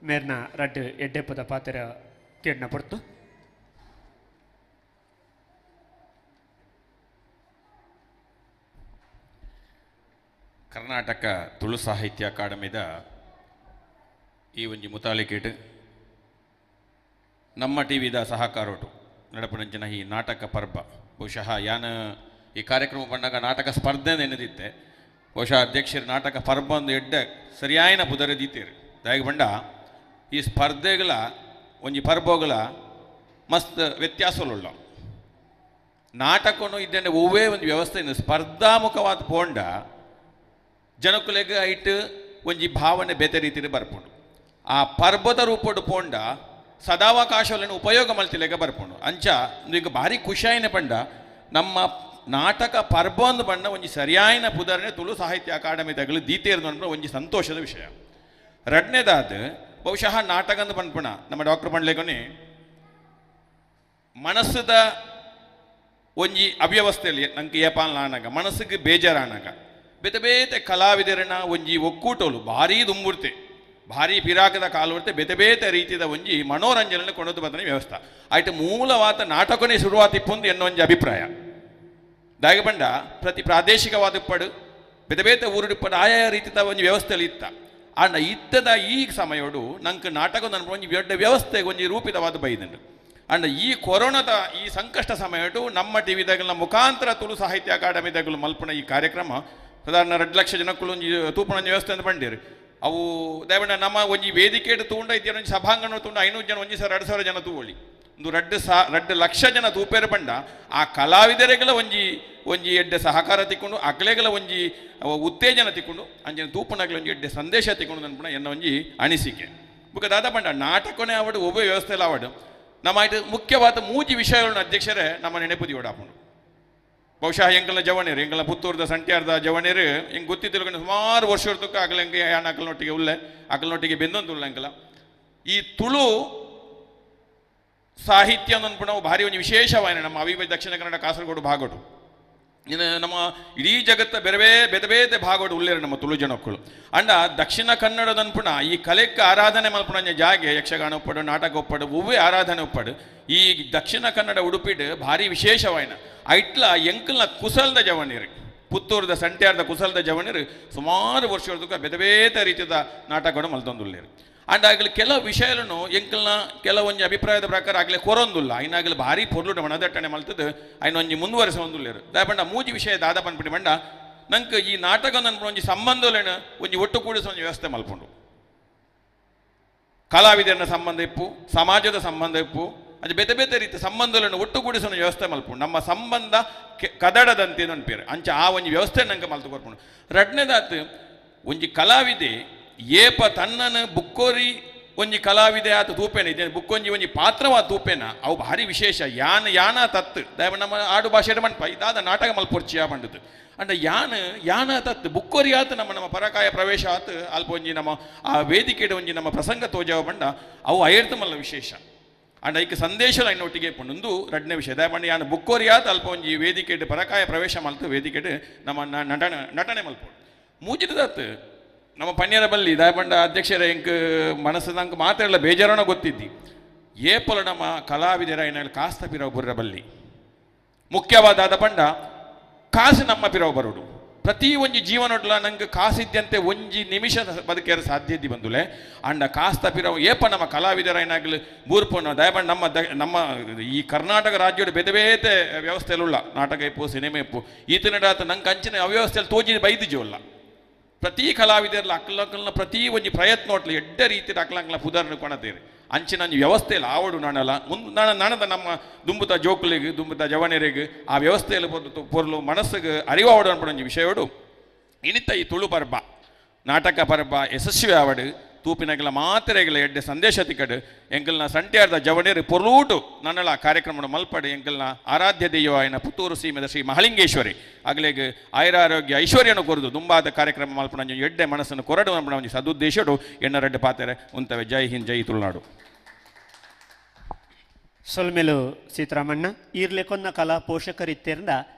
ಮೇರ್ನ ರಡ್ಡು ಎಡ್ಡೆಪ್ಪದ ಪಾತ್ರ ಕೇಡ್ನ ಪೊರ್ತು.
ಕರ್ನಾಟಕ ತುಳು ಸಾಹಿತ್ಯ ಅಕಾಡೆಮಿದ ಈ ಒಂಜಿ ಮುತಾಲಿಕೇಟ್ ನಮ್ಮ ಟಿ ವಿದ ಸಹಕಾರೋಟು ನಡಪುನಂಚಿನ ಈ ನಾಟಕ ಪರ್ಬ ಬಹುಶಃ ಯಾನ ಈ ಕಾರ್ಯಕ್ರಮ ಬಂದಾಗ ನಾಟಕ ಸ್ಪರ್ಧೆ ನೆನೆದಿತ್ತೆ. ಬಹುಶಃ ಅಧ್ಯಕ್ಷರು ನಾಟಕ ಪರ್ಬ ಒಂದು ಎಡ್ಡೆ ಸರಿಯಾಯಿನ ಪುದರ ದೀತೇರು. ದಾಯಿಗೆ ಬಂಡ ಈ ಸ್ಪರ್ಧೆಗಳ ಒಂಜಿ ಪರ್ಬಗಳ ಮಸ್ತ್ ವ್ಯತ್ಯಾಸಗಳುಳ್ಳ ನಾಟಕನು ಇದ್ದೇನೆ ಒವ್ವೇ ಒಂದು ವ್ಯವಸ್ಥೆ ಸ್ಪರ್ಧಾಮುಖವಾದ ಪೋಂಡ ಜನಕುಲೆಗ್ ಐಟ್ ಒಂಜಿ ಭಾವನೆ ಬೇತೆ ರೀತಿಯಲ್ಲಿ ಬರ್ಪುಂಡು. ಆ ಪರ್ಬದ ರೂಪಡು ಪೋಂಡ ಸದಾವಕಾಶಗಳನ್ನು ಉಪಯೋಗ ಮಲ್ತಿಲೆಗ ಬರ್ಪುಂಡು. ಅಂಚ ಈಗ ಭಾರಿ ಖುಷಿಯಾಯಿನ ಪಂಡ ನಮ್ಮ ನಾಟಕ ಪರ್ಬ ಒಂದು ಬಣ್ಣ ಒಂಜಿ ಸರಿಯಾಯಿನ ಪುದರ್ನೆ ತುಳು ಸಾಹಿತ್ಯ ಅಕಾಡೆಮಿ ತಗಲು ದೀತೇರ್ದು ಅನ್ಪುನ ಒಂಜಿ ಸಂತೋಷದ ವಿಷಯ. ರಡ್ನೇದಾದ ಬಹುಶಃ ನಾಟಕ ಅಂದ್ ಪನ್ಪುಣ ನಮ್ಮ ಡಾಕ್ಟರ್ ಪಂಡ್ಲೆಗೊನಿ ಮನಸ್ಸುದ ಒಂಜಿ ಅವ್ಯವಸ್ಥೆಯಲ್ಲಿ ನಂಗೆ ಏಪಾಲ್ ಆನಾಗ ಮನಸ್ಸಿಗೆ ಬೇಜಾರಾನಾಗ ಬೇತೆ ಬೇತೆ ಕಲಾವಿದರನ್ನ ಒಂಜಿ ಒಕ್ಕೂಟೋಲು ಭಾರೀ ದುಂಬುರ್ತೆ ಭಾರಿ ಪಿರಾಕದ ಕಾಲುರ್ತೆ ಬೇತೆ ಬೇತೆ ರೀತಿಯ ಒಂಜಿ ಮನೋರಂಜನೆ ಕೊಂಡೊಂದು ಬರ್ತನೆ ವ್ಯವಸ್ಥೆ ಆಯ್ತು. ಮೂಲವಾದ ನಾಟಕನೇ ಶುರುವಾತಿಪ್ಪೊಂದು ಎನ್ನೋ ಒಂಜಿ ಅಭಿಪ್ರಾಯ. ದಾಗೆ ಬಂಡ ಪ್ರತಿ ಪ್ರಾದೇಶಿಕವಾದ ಪಡು ಬೇತೆ ಬೇತೆ ಊರುಡಿಪ್ಪಡು ಆಯಾ ರೀತಿಯ ಒಂಜಿ ವ್ಯವಸ್ಥೆಯಲ್ಲಿ ಇತ್ತ. ಆಂಡ ಇತ್ತದ ಈ ಸಮಯೋಡು ನಂಗೆ ನಾಟಕ ಒಂಜಿ ದೊಡ್ಡ ವ್ಯವಸ್ಥೆ ಒಂಜಿ ರೂಪಿತವಾದ ಬೈದಂಡು. ಅಂಡ ಈ ಕೊರೋನಾದ ಈ ಸಂಕಷ್ಟ ಸಮಯಡು ನಮ್ಮ ಟಿ ವಿದಾಗಲ ಮುಖಾಂತರ ತುಳು ಸಾಹಿತ್ಯ ಅಕಾಡೆಮಿ ದಗಲು ಮಲ್ಪುನ ಈ ಕಾರ್ಯಕ್ರಮ ಸಾಧಾರಣ 2 ಲಕ್ಷ ಜನಕ್ಕಳು ಒಂಜಿ ತೂಪುನ ಒಂಜಿ ವ್ಯವಸ್ಥೆ ಅಂತ ಬಂಡೀರು. ಅವು ದಯವಿಟ್ಟು ನಮ್ಮ ಒಂಜಿ ವೇದಿಕೆ ತೂಂಡ ಇದ್ದ ಒಂಜಿ ಸಭಾಂಗಣ ತೂಂಡ 500 ಜನ ಒಂಜಿ ಸಾವಿರ 2000 ಜನ ತೂವೊಳಿ ಒಂದು 2 ಲಕ್ಷ ಜನ ತೂಪೇರು ಬಂಡ ಆ ಕಲಾವಿದರಿಗಳ ಒಂಜಿ ಒಂಜಿ ಎಡ್ಡೆ ಸಹಕಾರ ತಿಕ್ಕೊಂಡು ಅಕ್ಲೆಗಳ ಒಂಜಿ ಉತ್ತೇಜನ ತಿಕ್ಕೊಂಡು ಅಂಚಿನ ತೂಪುನಗಲ ಒಂಜಿ ಎಡ್ಡೆ ಸಂದೇಶ ತಿಕ್ಕೊಂಡು ಅನ್ಪುನ ಎನ್ನ ಒಂಜಿ ಅನಿಸಿಕೆ. ಬುಕ್ಕ ದಾದ ಬಂಡ ನಾಟಕನೇ ಆವಡು ಒಬ್ಬ ವ್ಯವಸ್ಥೆ ಆವಡು ನಮ್ಮ ಆಯ್ತು ಮುಖ್ಯವಾದ ಮೂಜಿ ವಿಷಯಗಳನ್ನು ಅಧ್ಯಕ್ಷರೇ ನಮ್ಮ ನೆನಪು ದಿವಡಾಪುಂಡು. ಬಹುಶಃ ಎಂಕಲ್ನ ಜವಣೇರು ಎಂಕಲ್ನ ಪುತ್ತೂರ್ದ ಸಂಟ್ಯಾರ್ದ ಜವಣೇರು ಹೆಂಗೆ ಗೊತ್ತಿದ್ದಿಲ್ಲ ಸುಮಾರು ವರ್ಷ ಆಗಲ ಹೆಂಗೆ ಯಾನ್ ಅಕಲ್ನೊಟ್ಟಿಗೆ ಉಲ್ಲೆ ಅಕಲ್ನೊಟ್ಟಿಗೆ ಬೆಂದೊಂದು ಉಳ್ಳೆ ಅಂಕಲ. ಈ ತುಳು ಸಾಹಿತ್ಯ ಅನ್ಪು ಭಾರಿ ಒಂದು ವಿಶೇಷವಾಯಿನ ನಮ್ಮ ಅವಿಭಜಿತ ದಕ್ಷಿಣ ಕನ್ನಡ ಕಾಸರಗೋಡು ಭಾಗಡು ಇನ್ನು ನಮ್ಮ ಇಡೀ ಜಗತ್ತ ಬೇರೆ ಬೇರೆ ಬೇರೆ ಭಾಗಡು ಉಳ್ಳೇರು ನಮ್ಮ ತುಳು ಜನಕ್ಕಳು. ಅಂಡ ದಕ್ಷಿಣ ಕನ್ನಡದ ಅನ್ಪುಣ ಈ ಕಲೆಕ್ಕೆ ಆರಾಧನೆ ಮಲ್ಪುಣ ಜಾಗೆ ಯಕ್ಷಗಾನ ಒಪ್ಪಡು ನಾಟಕ ಒಪ್ಪಡು ಹೂವೇ ಆರಾಧನೆ ಒಪ್ಪಡು ಈ ದಕ್ಷಿಣ ಕನ್ನಡ ಉಡುಪಿಡು ಭಾರಿ ವಿಶೇಷವಾಯಿನ ಐಟ್ಲ ಎಂಕಲ್ನ ಕುಸಲ್ದ ಜವಣಿರು ಪುತ್ತೂರದ ಸಂಟ್ಯಾರದ ಕುಸಲ್ದ ಜವಣಿರು ಸುಮಾರು ವರ್ಷದ ಬೇರೆ ಬೇರೆ ರೀತಿಯ ನಾಟಕಗಳು ಮಲ್ತೊಂದುಳ್ಳೇರು. ಅಂಡ್ ಆಗಲಿ ಕೆಲವು ವಿಷಯಗಳನ್ನು ಎಂಕಲ್ನ ಕೆಲವೊಂಜಿ ಅಭಿಪ್ರಾಯದ ಪ್ರಕಾರ ಆಗಲೇ ಕೊರೊಂದುಲ್ಲ ಐನಾಗಲಿ ಭಾರಿ ಪೊರ್ಲುಡ ಮನದಟ್ಟಣೆ ಮಲ್ತದ್ದು ಐನ ಒಂಜಿ ಮುಂದುವರಿಸ ಒಂದುಲ್ಲೇರು. ದಾಯಬಂಡ ಮೂಜಿ ವಿಷಯ ದಾದ ಪನ್ಪಿಡಿ ಬಂಡ ನಂಗೆ ಈ ನಾಟಕ ನನ್ಪು ಒಂಜಿ ಸಂಬಂಧಲೇನು ಒಂಜಿ ಒಟ್ಟು ಕೂಡಿಸೋ ಒಂಜಿ ವ್ಯವಸ್ಥೆ ಮಲ್ಪುಂಡು. ಕಲಾವಿದರನ್ನ ಸಂಬಂಧ ಇಪ್ಪು ಸಮಾಜದ ಸಂಬಂಧ ಇಪ್ಪು ಅದು ಬೇತೆ ಬೇತೆ ರೀತಿಯ ಸಂಬಂಧಗಳನ್ನು ಒಟ್ಟುಗೂಡಿಸೋ ವ್ಯವಸ್ಥೆ ಮಲ್ಪುಂಡು. ನಮ್ಮ ಸಂಬಂಧ ಕದಡದಂತೆ ಅನ್ಪೇರು ಅಂಚ ಆ ಒಂಜಿ ವ್ಯವಸ್ಥೆ ನಂಗೆ ಮಲ್ತು ಕೊರ್ಪುಂಡು. ರಡ್ನೇದಾತ್ ಒಂಜಿ ಕಲಾವಿದೆ ಏಪ ತನ್ನನ್ನು ಬುಕ್ಕೋರಿ ಒಂಜಿ ಕಲಾವಿದೆ ಆತ ತೂಪೇನ ಇದೆ ಬುಕ್ಕೊಂಜಿ ಒಂಜಿ ಪಾತ್ರವಾದ ತೂಪೇನ ಅವು ಭಾರಿ ವಿಶೇಷ ಯಾನ ಯಾನ ತತ್ತು ದಯವ ನಮ್ಮ ಆಡು ಭಾಷೆ ಮಣ್ಪ ಇದಾದ ನಾಟಕ ಮಲ್ಪೊರ್ಚಿಯ ಪಂಡದು ಅಂಡ ಯಾನ ಯಾನ ತತ್ತು ಬುಕ್ಕೋರಿ ಆತ ನಮ್ಮ ನಮ್ಮ ಪರಕಾಯ ಪ್ರವೇಶ ಆತು ಅಲ್ಪ ಒಂಜಿ ನಮ್ಮ ಆ ವೇದಿಕೆ ಒಂಜಿ ನಮ್ಮ ಪ್ರಸಂಗ ತೋಜಾವ ಬಂಡ ಅವು ಅಯರ್ತು ಮಲ್ಲ ವಿಶೇಷ. ಅಂಡ ಐಕ್ ಸಂದೇಶ ಒಟ್ಟಿಗೆ ಪಂಡೊಂದು ರಡ್ನೇ ವಿಷಯ ದಯಪಂಡ ಯಾನ ಬುಕ್ಕೋರಿ ಆತ ಅಲ್ಪ ಒಂಜಿ ವೇದಿಕೆ ಪರಕಾಯ ಪ್ರವೇಶ ಮಲ್ತು ವೇದಿಕೆ ನಮ್ಮ ನಟನೆ ನಟನೆ ಮಲ್ಪೋಡು. ಮೂಜಿದಾತು ನಮ್ಮ ಪನ್ಯರ ಬಲ್ಲಿ ದಾಯಪಂಡ ಅಧ್ಯಕ್ಷರ ಎಂಕ್ ಮನಸ್ಸದಂಕ ಮಾತಾಡಲ್ಲ ಬೇಜಾರನ ಗೊತ್ತಿದ್ದಿ ಏಪೊಲ ನಮ್ಮ ಕಲಾವಿದರ ಏನಾಗಲಿ ಕಾಸ್ತ ಪಿರವು ಬುರ್ರ ಬಲ್ಲಿ ಮುಖ್ಯವಾದ ಪಂಡ ಕಾಸು ನಮ್ಮ ಪಿರವು ಬರೋಡು ಪ್ರತಿ ಒಂಜಿ ಜೀವನೊಡ್ಲ ನಂಗೆ ಕಾಸಿದ್ದಂತೆ ಒಂಜಿ ನಿಮಿಷ ಬದುಕೇರ ಸಾಧ್ಯ ಇದ್ದಿ ಬಂದುಲೆ ಅಂಡ ಕಾಸ್ತ ಪಿರವು ಏಪ ನಮ್ಮ ಕಲಾವಿದರ ಏನಾಗಲಿ ಬೂರ್ಪೊನ ದಯಪಂಡ ನಮ್ಮ ನಮ್ಮ ಈ ಕರ್ನಾಟಕ ರಾಜ್ಯದ ಬೇತೆ ಬೇತೆ ವ್ಯವಸ್ಥೆಯಲ್லுಳ್ಳ ನಾಟಕ ಇಪ್ಪು ಸಿನಿಮಾ ಇಪ್ಪು ಈತನಡಾತ ನಂಗೆ ಅಂಚಿನ ಅವ್ಯವಸ್ಥೆಯಲ್ಲಿ ತೋಜಿ ಬೈದಿಜೋಲ್ಲ ಪ್ರತಿ ಕಲಾವಿದರ್ಲ ಅಕ್ಲಕ್ಕಲ್ನ ಪ್ರತಿ ಒಂಜಿ ಪ್ರಯತ್ನ ಒಟ್ಲ ಎಡ್ಡ ರೀತಿಯ ಅಕ್ಲಂಕ್ಲ ಪುದರ್ನ ಕೊಣತೇರಿ ಅಂಚಿನ ಒಂಜಿ ವ್ಯವಸ್ಥೆಯಲ್ಲಿ ಆವಡು ನಾಣಲ್ಲ ಮುಂದೆ ನಾಣ ನಾಣದ ನಮ್ಮ ದುಂಬುತ ಜೋಕುಲಿಗೆ ದುಂಬುತ ಜವನರಿಗೆ ಆ ವ್ಯವಸ್ಥೆಯಲ್ಲಿ ಪೊರ್ಲು ಮನಸ್ಸಿಗೆ ಅರಿವಾವಡು ಅನ್ಪಡ ಒಂಜಿ ವಿಷಯೋಡು ಇನಿತ ಈ ತುಳು ಪರ್ಬ ನಾಟಕ ಪರ್ಬ ಯಶಸ್ವಿ ಆವಡು ತೂಪಿನಗಲ ಮಾತ್ರೆಗಳ ಎಡ್ಡೆ ಸಂದೇಶ ತಿಕ್ಕಡು ಎಂಕಲ್ನ ಸಂಟ್ಯಾರ್ದ ಜವನೇರು ಪೊರ್ಲೂಟು ನನ್ನಲ ಕಾರ್ಯಕ್ರಮ ಮಲ್ಪಡು ಎಂಕಲ್ನ ಆರಾಧ್ಯ ದೈವವಾಯಿನ ಪುತ್ತೂರು ಸೀಮೆದ ಶ್ರೀ ಮಹಲಿಂಗೇಶ್ವರಿ ಅಗಲೆಗ್ ಆಯುರಾರೋಗ್ಯ ಐಶ್ವರ್ಯನು ಕೊರದು ದುಂಬಾದ ಕಾರ್ಯಕ್ರಮ ಮಲ್ಪಣ ಎಡ್ಡೆ ಮನಸ್ಸನ್ನು ಕೊರಡು ಮಲ್ಪಣ ಒಂಜಿ ಸದುದ್ದೇಶಡು ಎಣ್ಣರೆಡ್ಡೆ ಪಾತೆರೆ ಉಂತವೆ. ಜೈ ಹಿಂದ್, ಜೈ ತುಳುನಾಡು.
ಸೊಲ್ಮೆಲು ಸೀತಾರಾಮಣ್ಣ ಈರ್ಲೆಕೊನ್ನ ಕಲಾ ಪೋಷಕರಿತ್ತೆರ್ದ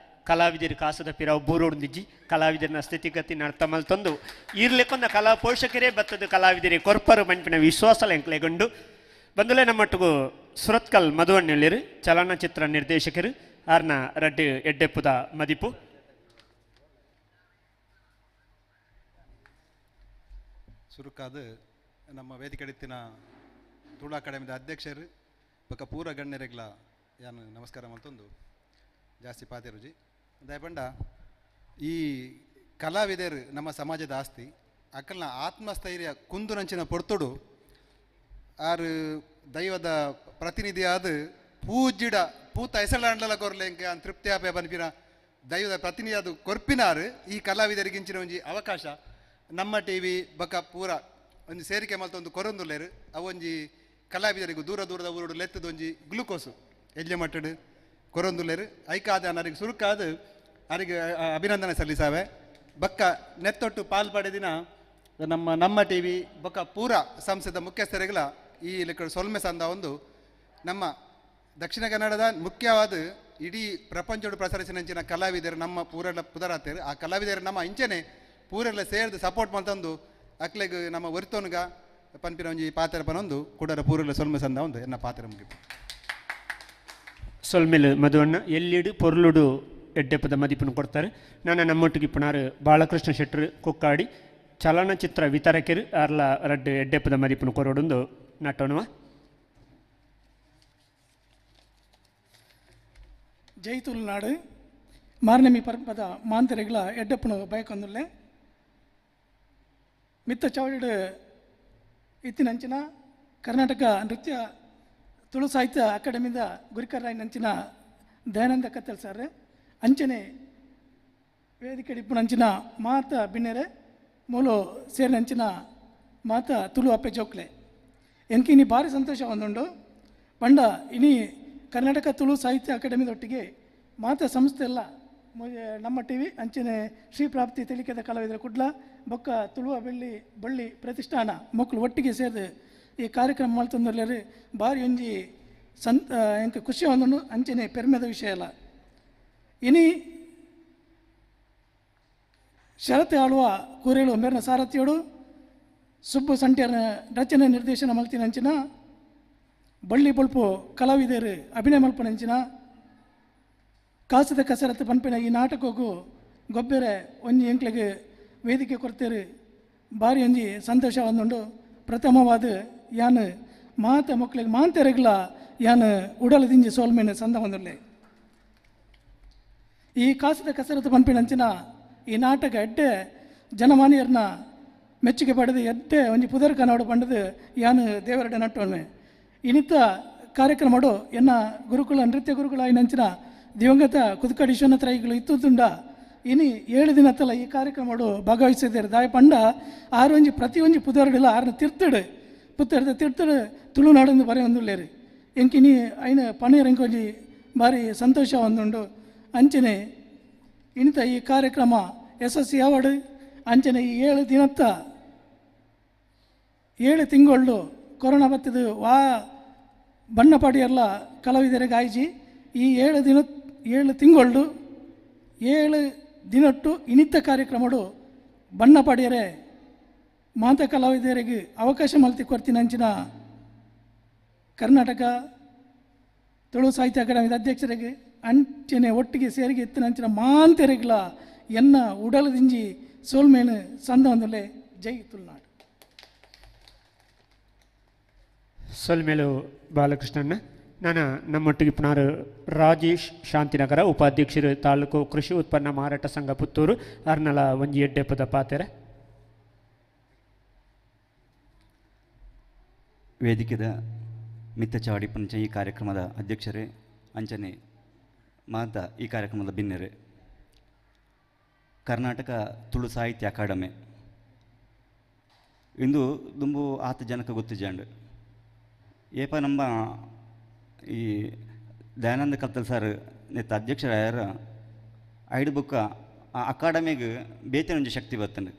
ಕಲಾವಿದರು ಕಾಸದ ಪಿರಾವು ಬೂರೋಡ್ದಿಜ್ಜಿ ಕಲಾವಿದರನ್ನ ಸ್ಥಿತಿಗತಿ ನರ್ತಮಲ್ತೊಂದು ಈರ್ಲೆಕೊಂದ ಕಲಾ ಪೋಷಕರೇ ಬತ್ತದ ಕಲಾವಿದರೇ ಕೊರ್ಪರು ಮನ್ಪಿನ ವಿಶ್ವಾಸ ಎಂಕ್ಲೆಗೊಂಡು ಬಂದಲೇ ನಮ್ಮೊಟ್ಟಿಗೂ ಸುರತ್ಕಲ್ ಮಧುವಣ್ಣಳ್ಳಿರು ಚಲನಚಿತ್ರ ನಿರ್ದೇಶಕರು ಆರ್ನ ರಡ್ಡು ಎಡ್ಡೆಪ್ಪುದ ಮದಿಪು.
ಸುರುಕಾದ ನಮ್ಮ ವೇದಿಕೆಡಿತ್ತಿನ ತುಳು ಅಕಾಡೆಮಿದ ಅಧ್ಯಕ್ಷರು ಬೊಕ್ಕ ಪೂರ ಗಣ್ಯರೆಗ್ಲ ಯಾನು ನಮಸ್ಕಾರ ಮಲ್ತೊಂದು ಜಾಸ್ತಿ ಪಾತೆರುಜಿ. ದಯಪಂಡ ಈ ಕಲಾವಿದರು ನಮ್ಮ ಸಮಾಜದ ಆಸ್ತಿ, ಅಕಲ್ನ ಆತ್ಮಸ್ಥೈರ್ಯ ಕುಂದುನಂಚಿನ ಪೊರ್ತುಡು ಆರು ದೈವದ ಪ್ರತಿನಿಧಿಯಾದ ಪೂಜಿಡ ಪೂತ ಎಸಳಾಂಡಲ ಕೊರ್ಲೆಂಕೆ ಅನ್ ತೃಪ್ತಿ ಆಪೆ ಬನ್ಪಿನ ದೈವದ ಪ್ರತಿನಿಧಿಯಾದ ಕೊರ್ಪಿನಾರು ಈ ಕಲಾವಿದರಿಗಿಂಚಿನ ಒಂಜಿ ಅವಕಾಶ ನಮ್ಮ ಟಿ ವಿ ಬೊಕ್ಕ ಪೂರ ಒಂಜಿ ಸೇರಿಕೆ ಮಲ್ತೊಂದು ಕೊರೊಂದುಲ್ಲೇರು. ಅವೊಂಜಿ ಕಲಾವಿದರಿಗೂ ದೂರ ದೂರದ ಊರುಡು ಲೆತ್ತದ ಒಂಜಿ ಗ್ಲೂಕೋಸು ಎಲ್ಯ ಮಟ್ಟಡು ಕೊರೊಂದುಲ್ಲೇರು. ಐಕಾದ ಅರಿಗೆ ಸುರುಕಾದ ಅರಿಗೆ ಅಭಿನಂದನೆ ಸಲ್ಲಿಸಾವೆ. ಬೊಕ್ಕ ನೆತ್ತೊಟ್ಟು ಪಾಲ್ ಪಡೆದಿನ ನಮ್ಮ ನಮ್ಮ ಟಿ ವಿ ಬೊಕ್ಕ ಪೂರ ಸಂಸ್ಥೆದ ಮುಖ್ಯಸ್ಥರಿಗಳ ಈ ಲೆಕ್ಕ ಸೊಲ್ಮೆ ಸಂದ ಒಂದು ನಮ್ಮ ದಕ್ಷಿಣ ಕನ್ನಡದ ಮುಖ್ಯವಾದ ಇಡೀ ಪ್ರಪಂಚೋಡು ಪ್ರಸರಿಸಿನಂಚಿನ ಕಲಾವಿದರು ನಮ್ಮ ಪೂರೆಲ್ಲ ಪುದರಾತೇರು. ಆ ಕಲಾವಿದರು ನಮ್ಮ ಇಂಚನೆ ಪೂರೆಲ್ಲ ಸೇರ್ದು ಸಪೋರ್ಟ್ ಮಲ್ತಂದು ಅಕ್ಲೆಗ್ ನಮ್ಮ ಒರಿತೋನ್ಗ ಪನ್ಪಿನ ಒಂಜಿ ಪಾತ್ರ ಪನೊಂದು ಕೂಡರ ಪೂರೆಲ್ಲ ಸೊಲ್ಮೆ ಸಂದ ಒಂದು ಎನ್ನ ಪಾತ್ರ ಮುಗಿತು.
ಸೊಲ್ಮೆಲು ಮಧುವಣ್ಣ ಎಲ್ಲಿಡು ಪೊರ್ಲುಡು ಎಡ್ಡೆಪದ ಮದಿಪನ್ನು ಕೊಡ್ತಾರೆ. ನಾನು ನಮ್ಮೊಟ್ಟಿಗೆ ಇಪ್ಪನಾರು ಬಾಲಕೃಷ್ಣ ಶೆಟ್ಟರು ಕೊಕ್ಕಾಡಿ ಚಲನಚಿತ್ರ ವಿತರಕರು ಅರ್ಲ ರಡ್ಡು ಎಡ್ಡೆಪದ ಮದಿಪನ್ನು ಕೊರೊಡೊಂದು ನಟೋಣವ.
ಜೈ ತುಳುನಾಡು ಮಾರ್ನೆಮಿ ಪರ್ಪದ ಮಾಂತರೆಗಳ ಎಡ್ಡೆಪ್ಪನು ಬಯಕೊಂದುಲ್ಲೆ ಮಿತ್ತ ಚಾವಡಿಡು ಇತ್ತಿನಂಚಿನ ಕರ್ನಾಟಕ ನೃತ್ಯ ತುಳು ಸಾಹಿತ್ಯ ಅಕಾಡೆಮಿದ ಗುರಿಕರ್ರಾಯಿನಂಚಿನ ದಯಾನಂದ ಕತ್ತಲ್ ಸರ್, ಅಂಚನೆ ವೇದಿಕೆ ಇಪ್ಪುನಂಚಿನ ಮಾತ ಬಿನ್ನೆರೆ ಮೂಲು ಸೇರಿನಂಚಿನ ಮಾತ ತುಳು ಅಪ್ಪೆ ಜೋಕ್ಲೆ ಎಂಕಿನಿ ಭಾರಿ ಸಂತೋಷ ಒಂದುಂಡು. ಪಂಡ ಇನಿ ಕರ್ನಾಟಕ ತುಳು ಸಾಹಿತ್ಯ ಅಕಾಡೆಮಿದೊಟ್ಟಿಗೆ ಮಾತ ಸಂಸ್ಥೆ ಎಲ್ಲ ನಮ್ಮ ಟಿ ವಿ ಅಂಚನೆ ಶ್ರೀ ಪ್ರಾಪ್ತಿ ತಿಳಿಕೆದ ಕಲಾವಿದರ ಕುಡ್ಲ ಬೊಕ್ಕ ತುಳುವ ಬೆಳ್ಳಿ ಬಳ್ಳಿ ಪ್ರತಿಷ್ಠಾನ ಮಕ್ಕಳು ಒಟ್ಟಿಗೆ ಸೇರಿದು ಈ ಕಾರ್ಯಕ್ರಮ ಮಲ್ತೊಂದುಲ್ಲೆರ್ ಭಾರಿ ಒಂಜಿ ಎಂಕ್ ಖುಷಿ ಒಂದುಂಡು, ಅಂಚನೆ ಪೆರ್ಮೆದ ವಿಷಯ ಅಲ್ಲ. ಇನಿ ಶರತ್ ಆಳುವ ಕೂರೇಳು ಮೇರ್ನ ಸಾರಥಿಯೋಡು ಸುಬ್ಬು ಸಂಟ್ಯರ್ನ ರಚನೆ ನಿರ್ದೇಶನ ಮಲ್ತಿನಂಚಿನ ಬಳ್ಳಿ ಬೊಳ್ಪು ಕಲಾವಿದರು ಅಭಿನಯ ಮಲ್ಪನಂಚಿನ ಕಾಸದ ಕಸರತ್ತು ಪನ್ಪಿನ ಈ ನಾಟಕಕ್ಕೂ ಗೊಬ್ಬೆರೆ ಒಂಜಿ ಎಂಕ್ಲೆಗ್ ವೇದಿಕೆ ಕೊಡ್ತೇರು ಭಾರಿ ಒಂಜಿ ಸಂತೋಷ ಒಂದುಂಡು. ಪ್ರಥಮವಾದ ಯಾನು ಮಾತ ಮಕ್ಕಳಿಗೆ ಮಾಂತೆರೆಗ್ಲ ಯಾನು ಉಡಲ ದಿಂಜಿ ಸೋಲ್ಮೇನು ಸಂದ ಒಂದುಲ್ಲೆ. ಈ ಕಾಸದ ಕಸರತ್ತು ಪನ್ಪಿನಂಚಿನ ಈ ನಾಟಕ ಎಡ್ಡೆ ಜನಮಾನಿಯರ್ನ ಮೆಚ್ಚುಗೆ ಪಡೆದು ಎಡ್ಡೆ ಒಂಜಿ ಪುದರ್ ಕನ್ನಡ ಪಂಡದು ಯಾನು ದೇವರಡೆ ನಟ್ಟೋಣೆ. ಇನಿತ ಕಾರ್ಯಕ್ರಮಡು ಎನ್ನ ಗುರುಕುಲ ನೃತ್ಯ ಗುರುಕುಲ ನಂಚಿನ ದಿವಂಗತ ಕುದುಕಡಿ ವಿಶ್ವನಾಥ ರೈಗಳು ಇತ್ತುಂಡ ಇನಿ 7 ದಿನ ತಲ ಈ ಕಾರ್ಯಕ್ರಮಡು ಭಾಗವಹಿಸಿದ್ದಾರೆ. ದಾಯ ಪಂಡ ಆರು ಒಂಜಿ ಪ್ರತಿಯೊಂಜಿ ಪುದರ್ಡಿಲ್ಲ ಆರನ ತಿರ್ತಡು ಪುತ್ತರ್ದ ತಿರ್ತಡು ತುಳುನಾಡೊಂದು ಬರೆ ಒಂದುಲ್ಲೇರು ಎಂಕಿನಿ ಐನ ಪನೀರ್ ಎಂಕೊಂಜಿ ಭಾರಿ ಸಂತೋಷ ಒಂದುಂಡು. ಅಂಚನೆ ಇನಿತ ಈ ಕಾರ್ಯಕ್ರಮ ಯಶಸ್ವಿ ಯಾವಡು ಅಂಚನೆ ಈ 7 ದಿನತ್ತ 7 ತಿಂಗಳು ಕೊರೋನಾ ಬತ್ತಿದು ವಾ ಬಣ್ಣಪಾಡಿಯೆಲ್ಲ ಕಲಾವಿದರಿಗೆ ಆಯ್ಜಿ ಈ 7 ದಿನ 7 ತಿಂಗಳು 7 ದಿನಟ್ಟು ಇನಿತ ಕಾರ್ಯಕ್ರಮಡು ಬಣ್ಣಪಾಡಿಯರೆ ಮಾತ ಕಲಾವಿದರಿಗೆ ಅವಕಾಶ ಮಲ್ತಿ ಕೊರ್ತಿನಂಚಿನ ಕರ್ನಾಟಕ ತುಳು ಸಾಹಿತ್ಯ ಅಕಾಡೆಮಿದ ಅಧ್ಯಕ್ಷರಿಗೆ ಅಂಚನೆ ಒಟ್ಟಿಗೆ ಸೇರಿಗೆ ಎತ್ತಿನಂಚಿನ ಮಾಂತೆರೆಗ್ಲ ಎನ್ನ ಉಡಲದಿಂಜಿ ಸೋಲ್ಮೇನು ಸಂದ ಒಂದುಲ್ಲೆ. ಜೈ ತುಳುನಾಡು.
ಸೊಲ್ಮೇಲು ಬಾಲಕೃಷ್ಣಣ್ಣ. ನಾನು ನಮ್ಮೊಟ್ಟಿಗೆ ಪುನರ್ ರಾಜೇಶ್ ಶಾಂತಿನಗರ ಉಪಾಧ್ಯಕ್ಷರು ತಾಲೂಕು ಕೃಷಿ ಉತ್ಪನ್ನ ಮಾರಾಟ ಸಂಘ ಪುತ್ತೂರು ಅರ್ನಲ ಒಂಜಿ ಎಡ್ಡೆಪದ ಪಾತೆರೆ.
ವೇದಿಕೆದ ಮಿತ್ತ ಚಾವಡಿ ಪಂಚ ಈ ಕಾರ್ಯಕ್ರಮದ ಅಧ್ಯಕ್ಷರೇ, ಅಂಚನೆ ಮಾತ ಈ ಕಾರ್ಯಕ್ರಮದ ಬಿನ್ನೆರೆ, ಕರ್ನಾಟಕ ತುಳು ಸಾಹಿತ್ಯ ಅಕಾಡೆಮಿ ಇಂದು ದುಂಬು ಆತ ಜನಕ್ಕೆ ಗೊತ್ತಿಜಾಂಡ್ ಏಪ ನಮ್ಮ ಈ ದಯಾನಂದ ಕತ್ತಲ್ ಸರ್ ನೆತ್ತ ಅಧ್ಯಕ್ಷರಾಯರ ಐಡು ಬುಕ್ಕ ಆ ಅಕಾಡೆಮಿಗೆ ಬೇತನೊಂಜಿ ಶಕ್ತಿ ಬರ್ತಂಡು.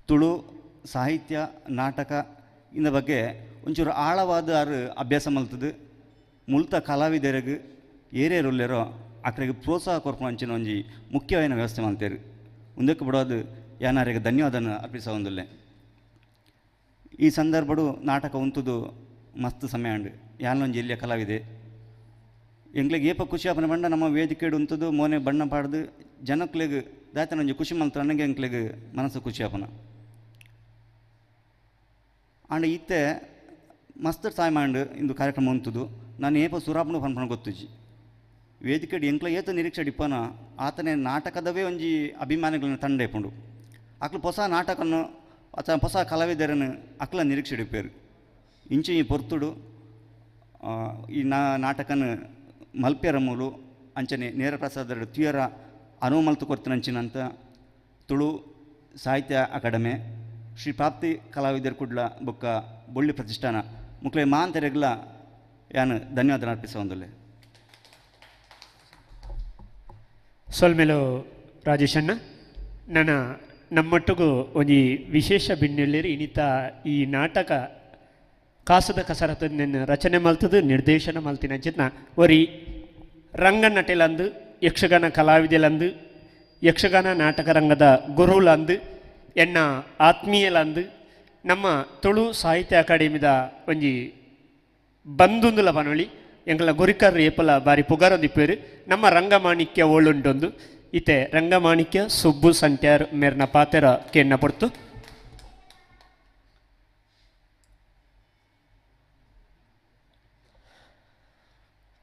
ತುಳು ಸಾಹಿತ್ಯ ನಾಟಕ ಇಂದ ಬಗ್ಗೆ ಒಂಚೂರು ಆಳವಾದ ಆರು ಅಭ್ಯಾಸ ಮಲ್ತದು ಮುಲ್ತ ಕಲಾವಿದರಿಗೆ ಏರೇರುಲ್ಲೇರೋ ಅಕ್ರೆಗೆ ಪ್ರೋತ್ಸಾಹ ಕೊರ್ಪುನ ಅಂಚಿನ ಒಂಜಿ ಮುಖ್ಯವಾದ ವ್ಯವಸ್ಥೆ ಮಲ್ತೇರು. ಮುಂದಕ್ಕೆ ಬಿಡೋದು ಯಾನಾರಿಗೆ ಧನ್ಯವಾದನ ಅರ್ಪಿಸ ಒಂದುಲ್ಲೆ. ಈ ಸಂದರ್ಭಡು ನಾಟಕ ಉಂತುದು ಮಸ್ತ್ ಸಮಯ ಅಂಡು ಯಾನೊಂಜಿ ಎಲ್ಲಿಯ ಕಲಾವಿದೆ ಎಂಗ್ಲಿಗೆ ಏಪ ಖುಷಿ ಆಪನ ಬಣ್ಣ ನಮ್ಮ ವೇದಿಕೆಡು ಉಂತುದು ಮೋನೆ ಬಣ್ಣ ಪಾಡ್ದು ಜನಕ್ಲೆಗ್ ದಾತನ ಒಂಜಿ ಖುಷಿ ಮಲ್ತ ನನಗೆ ಎಂಕ್ಲೆಗ್ ಮನಸ್ಸು ಖುಷಿ ಆಪನ. ಆಂಡ ಇತ್ತೆ ಮಸ್ತ್ ಸಾಯ್ ಮಾಂಡ್ ಇಂದು ಕಾರ್ಯಕ್ರಮ ಉಂತುದು ನಾನು ಏಪ ಸುರಾಪುಣ ಪನ್ಪಣ ಗೊತ್ತುಜಿ ವೇದಿಕೆಡ್ ಎಂಕ್ಲ ಏತ ನಿರೀಕ್ಷೆ ಡಿಪ್ಪನ ಆತನೇ ನಾಟಕದವೇ ಒಂಜಿ ಅಭಿಮಾನಿಗಳನ್ನ ತಂಡ ಇಪ್ಪುಂಡು ಅಕ್ಲು ಹೊಸ ನಾಟಕನ್ನು ಅಥವಾ ಹೊಸ ಕಲಾವಿದರನ್ನು ಅಕ್ಲ ನಿರೀಕ್ಷೆ ಡಿಪ್ಪೇರು ಇಂಚಿ ಈ ಪೊರ್ತುಡು ಈ ನಾಟಕನ ಮಲ್ಪೆರ ಮೂಲು ಅಂಚನೆ ನೇರ ಪ್ರಸಾದರ ತುಯರ ಅನುವು ಮಲ್ತು ಕೊರ್ತಿನಂಚಿನಂತ ತುಳು ಸಾಹಿತ್ಯ ಅಕಾಡೆಮಿ ಶ್ರೀ ಪ್ರಾಪ್ತಿ ಕಲಾವಿದರ ಕುಡ್ಲ ಬೊಕ್ಕ ಬೊಳ್ಳಿ ಪ್ರತಿಷ್ಠಾನ ಮುಕ್ಲೆ ಮಾಂತರೆಗ್ಲ ಯಾನು ಧನ್ಯವಾದ ಅರ್ಪಿಸ ಒಂದುಲ್ಲೆ.
ಸೊಲ್ಮೆಲು ರಾಜೇಶಣ್ಣ ನನ್ನ ನಮ್ಮೊಟ್ಟಿಗೂ ಒಂಜಿ ವಿಶೇಷ ಬಿನ್ನೆಲ್ಲೇರಿ ಇನಿತ ಈ ನಾಟಕ ಕಾಸದ ಕಸರತ್ತನ್ನ ರಚನೆ ಮಲ್ತದು ನಿರ್ದೇಶನ ಮಲ್ತಿನ ಚಿತ್ನ ಒರಿ ರಂಗನಟೆಲಂದು ಯಕ್ಷಗಾನ ಕಲಾವಿದೆಲಂದು ಯಕ್ಷಗಾನ ನಾಟಕ ರಂಗದ ಗುರುಲಂದು ಎನ್ನ ಆತ್ಮೀಯಲಂದು ನಮ್ಮ ತುಳು ಸಾಹಿತ್ಯ ಅಕಾಡೆಮಿದ ಒಂಜಿ ಬಂದುಂದುಲ ಪನೊಳಿ ಎಂಕಲ ಗುರಿಕರ್ ಏಪಲ ಬಾರಿ ಪುಗಾರೊಂದಿಪ್ಪೇರು ನಮ್ಮ ರಂಗಮಾಣಿಕ್ಯ ಓಳುಂಡೊಂದು ಇತ್ತೆ ರಂಗಮಾಣಿಕ್ಯ ಸುಬ್ಬು ಸಂಟ್ಯಾರ್ ಮೇರ್ನ ಪಾತೆರ ಕೆನ್ನ ಪೊರ್ತು.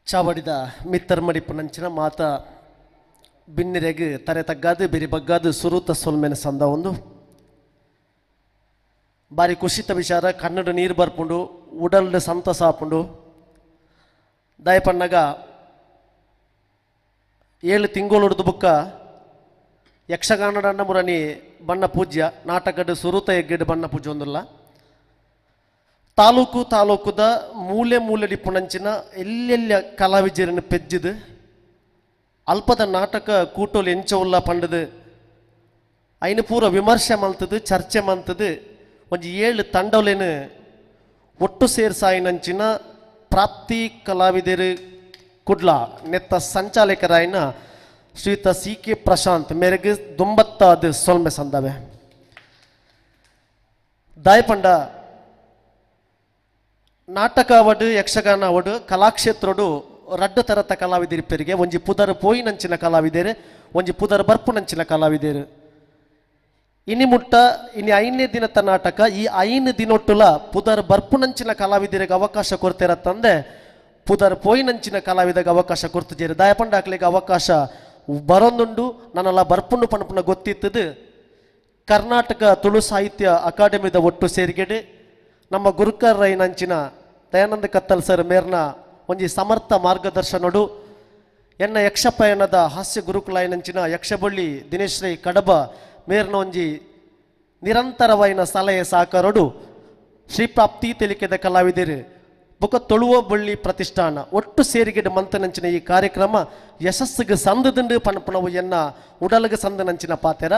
ಚಾವಡಿದ ಮಿತ್ತರ್ ಮಡಿಪು ನಂಚಿನ ಮಾತ ಬಿನ್ನಿರೆಗ್ ತರೆ ತಗ್ಗಾದು ಬಿರಿ ಬಗ್ಗಾದು ಸುರೂತ ಸೊಲ್ಮೆನ ಸಂದ ಒಂದು ಬಾರಿ ಖುಷಿತ ವಿಚಾರ. ಕನ್ನಡ ನೀರು ಬರ್ಪುಂಡು ಉಡಲ್ಡ್ ಸಂತಸ ಆಪುಂಡು. ದಯಪಣ್ಣಗ 7 ತಿಂಗಳು ಬುಕ್ಕ ಯಕ್ಷಗಾನಡನ್ನ ಮುರಣಿ ಬಣ್ಣ ಪೂಜ್ಯ ನಾಟಕಡು ಸುರೂತ ಎಗ್ಗಡು ಬಣ್ಣ ಪೂಜೆ ಒಂದುಲ್ಲ. ತಾಲೂಕು ತಾಲೂಕುದ ಮೂಲೆ ಮೂಲೆ ಡಿಪ್ಪುನಂಚಿನ ಎಲ್ಲೆಲ್ಲ ಕಲಾವಿಜರನ್ನು ಪೆಜ್ಜಿದು ಅಲ್ಪದ ನಾಟಕ ಕೂಟೋಲು ಎಂಚವುಲ್ಲ ಪಂಡದು ಐನು ಪೂರ ವಿಮರ್ಶೆ ಮಲ್ತದು ಚರ್ಚೆ ಮಲ್ತದು ಒಂಜಿ 7 ತಂಡೋಲೇನು ಒಟ್ಟು ಸೇರ್ಸಾಯಿನಂಚಿನ ಪ್ರಾಪ್ತಿ ಕಲಾವಿದರು ಕುಡ್ಲ ನೆತ್ತ ಸಂಚಾಲಕರಾಯಿನ ಶ್ರೀಯುತ ಸಿ ಕೆ ಪ್ರಶಾಂತ್ ಮೇರೆಗೆ ದುಂಬತ್ತಾದ ಸೊಲ್ಮೆ ಸಂದವೆ. ದಾಯಪಂಡ ನಾಟಕ ಅವಡು ಯಕ್ಷಗಾನ ಅವಡು ಕಲಾಕ್ಷೇತ್ರಡು ರಡ್ಡು ತರತ ಕಲಾವಿದರಿಪ್ಪರಿಗೆ ಒಂಜಿ ಪುದರ್ ಪೋಯಿನಂಚಿನ ಕಲಾವಿದರು ಒಂಜಿ ಪುದರ್ ಬರ್ಪುನಂಚಿನ ಕಲಾವಿದರು. ಇನಿ ಮುಟ್ಟ ಇನಿ 5ನೇ ದಿನದ ನಾಟಕ ಈ 5 ದಿನೊಟ್ಟುಲ ಪುದರ್ ಬರ್ಪುನಂಚಿನ ಕಲಾವಿದರಿಗೆ ಅವಕಾಶ ಕೊಡ್ತಿರ ತಂದೆ ಪುದರ್ ಪೋಯಿನಂಚಿನ ಕಲಾವಿದಗೆ ಅವಕಾಶ ಕೊಡ್ತಿದ್ದೀರಿ. ದಾಯಪಂಡ ಹಾಕ್ಲಿಕ್ಕೆ ಅವಕಾಶ ಬರೊಂದುಂಡು ನನ್ನೆಲ್ಲ ಬರ್ಪುಂಡು ಪಣಪುನ ಗೊತ್ತಿತ್ತದು. ಕರ್ನಾಟಕ ತುಳು ಸಾಹಿತ್ಯ ಅಕಾಡೆಮಿದ ಒಟ್ಟು ಸೇರಿಗೆಡೆ ನಮ್ಮ ಗುರುಕರ್ ರೈನಂಚಿನ ದಯಾನಂದ ಕತ್ತಲ್ ಸರ್ ಮೇರ್ನ ಒಂಜಿ ಸಮರ್ಥ ಮಾರ್ಗದರ್ಶನಡು ಎನ್ನ ಯಕ್ಷಪಯಣದ ಹಾಸ್ಯ ಗುರುಕುಲಾಯನಂಚಿನ ಯಕ್ಷಬಳ್ಳಿ ದಿನೇಶ್ ರೈ ಕಡಬ ಮೇರ್ನ ಒಂಜಿ ನಿರಂತರವಾಯಿನ ಸಲಹೆ ಸಹಕಾರಡು ಶ್ರೀಪ್ರಾಪ್ತಿ ತೆಲಿಕೆದ ಕಲಾವಿದರು ಬೊಕ ತೊಳುವ ಬಳ್ಳಿ ಪ್ರತಿಷ್ಠಾನ ಒಟ್ಟು ಸೇರಿಗೆಡು ಮಂತನಂಚಿನ ಈ ಕಾರ್ಯಕ್ರಮ ಯಶಸ್ಸಿಗೆ ಸಂದದಂಡು ಪಣಪಣವು ಎನ್ನ ಉಡಲಗೆ ಸಂದನಂಚಿನ ಪಾತೆರ.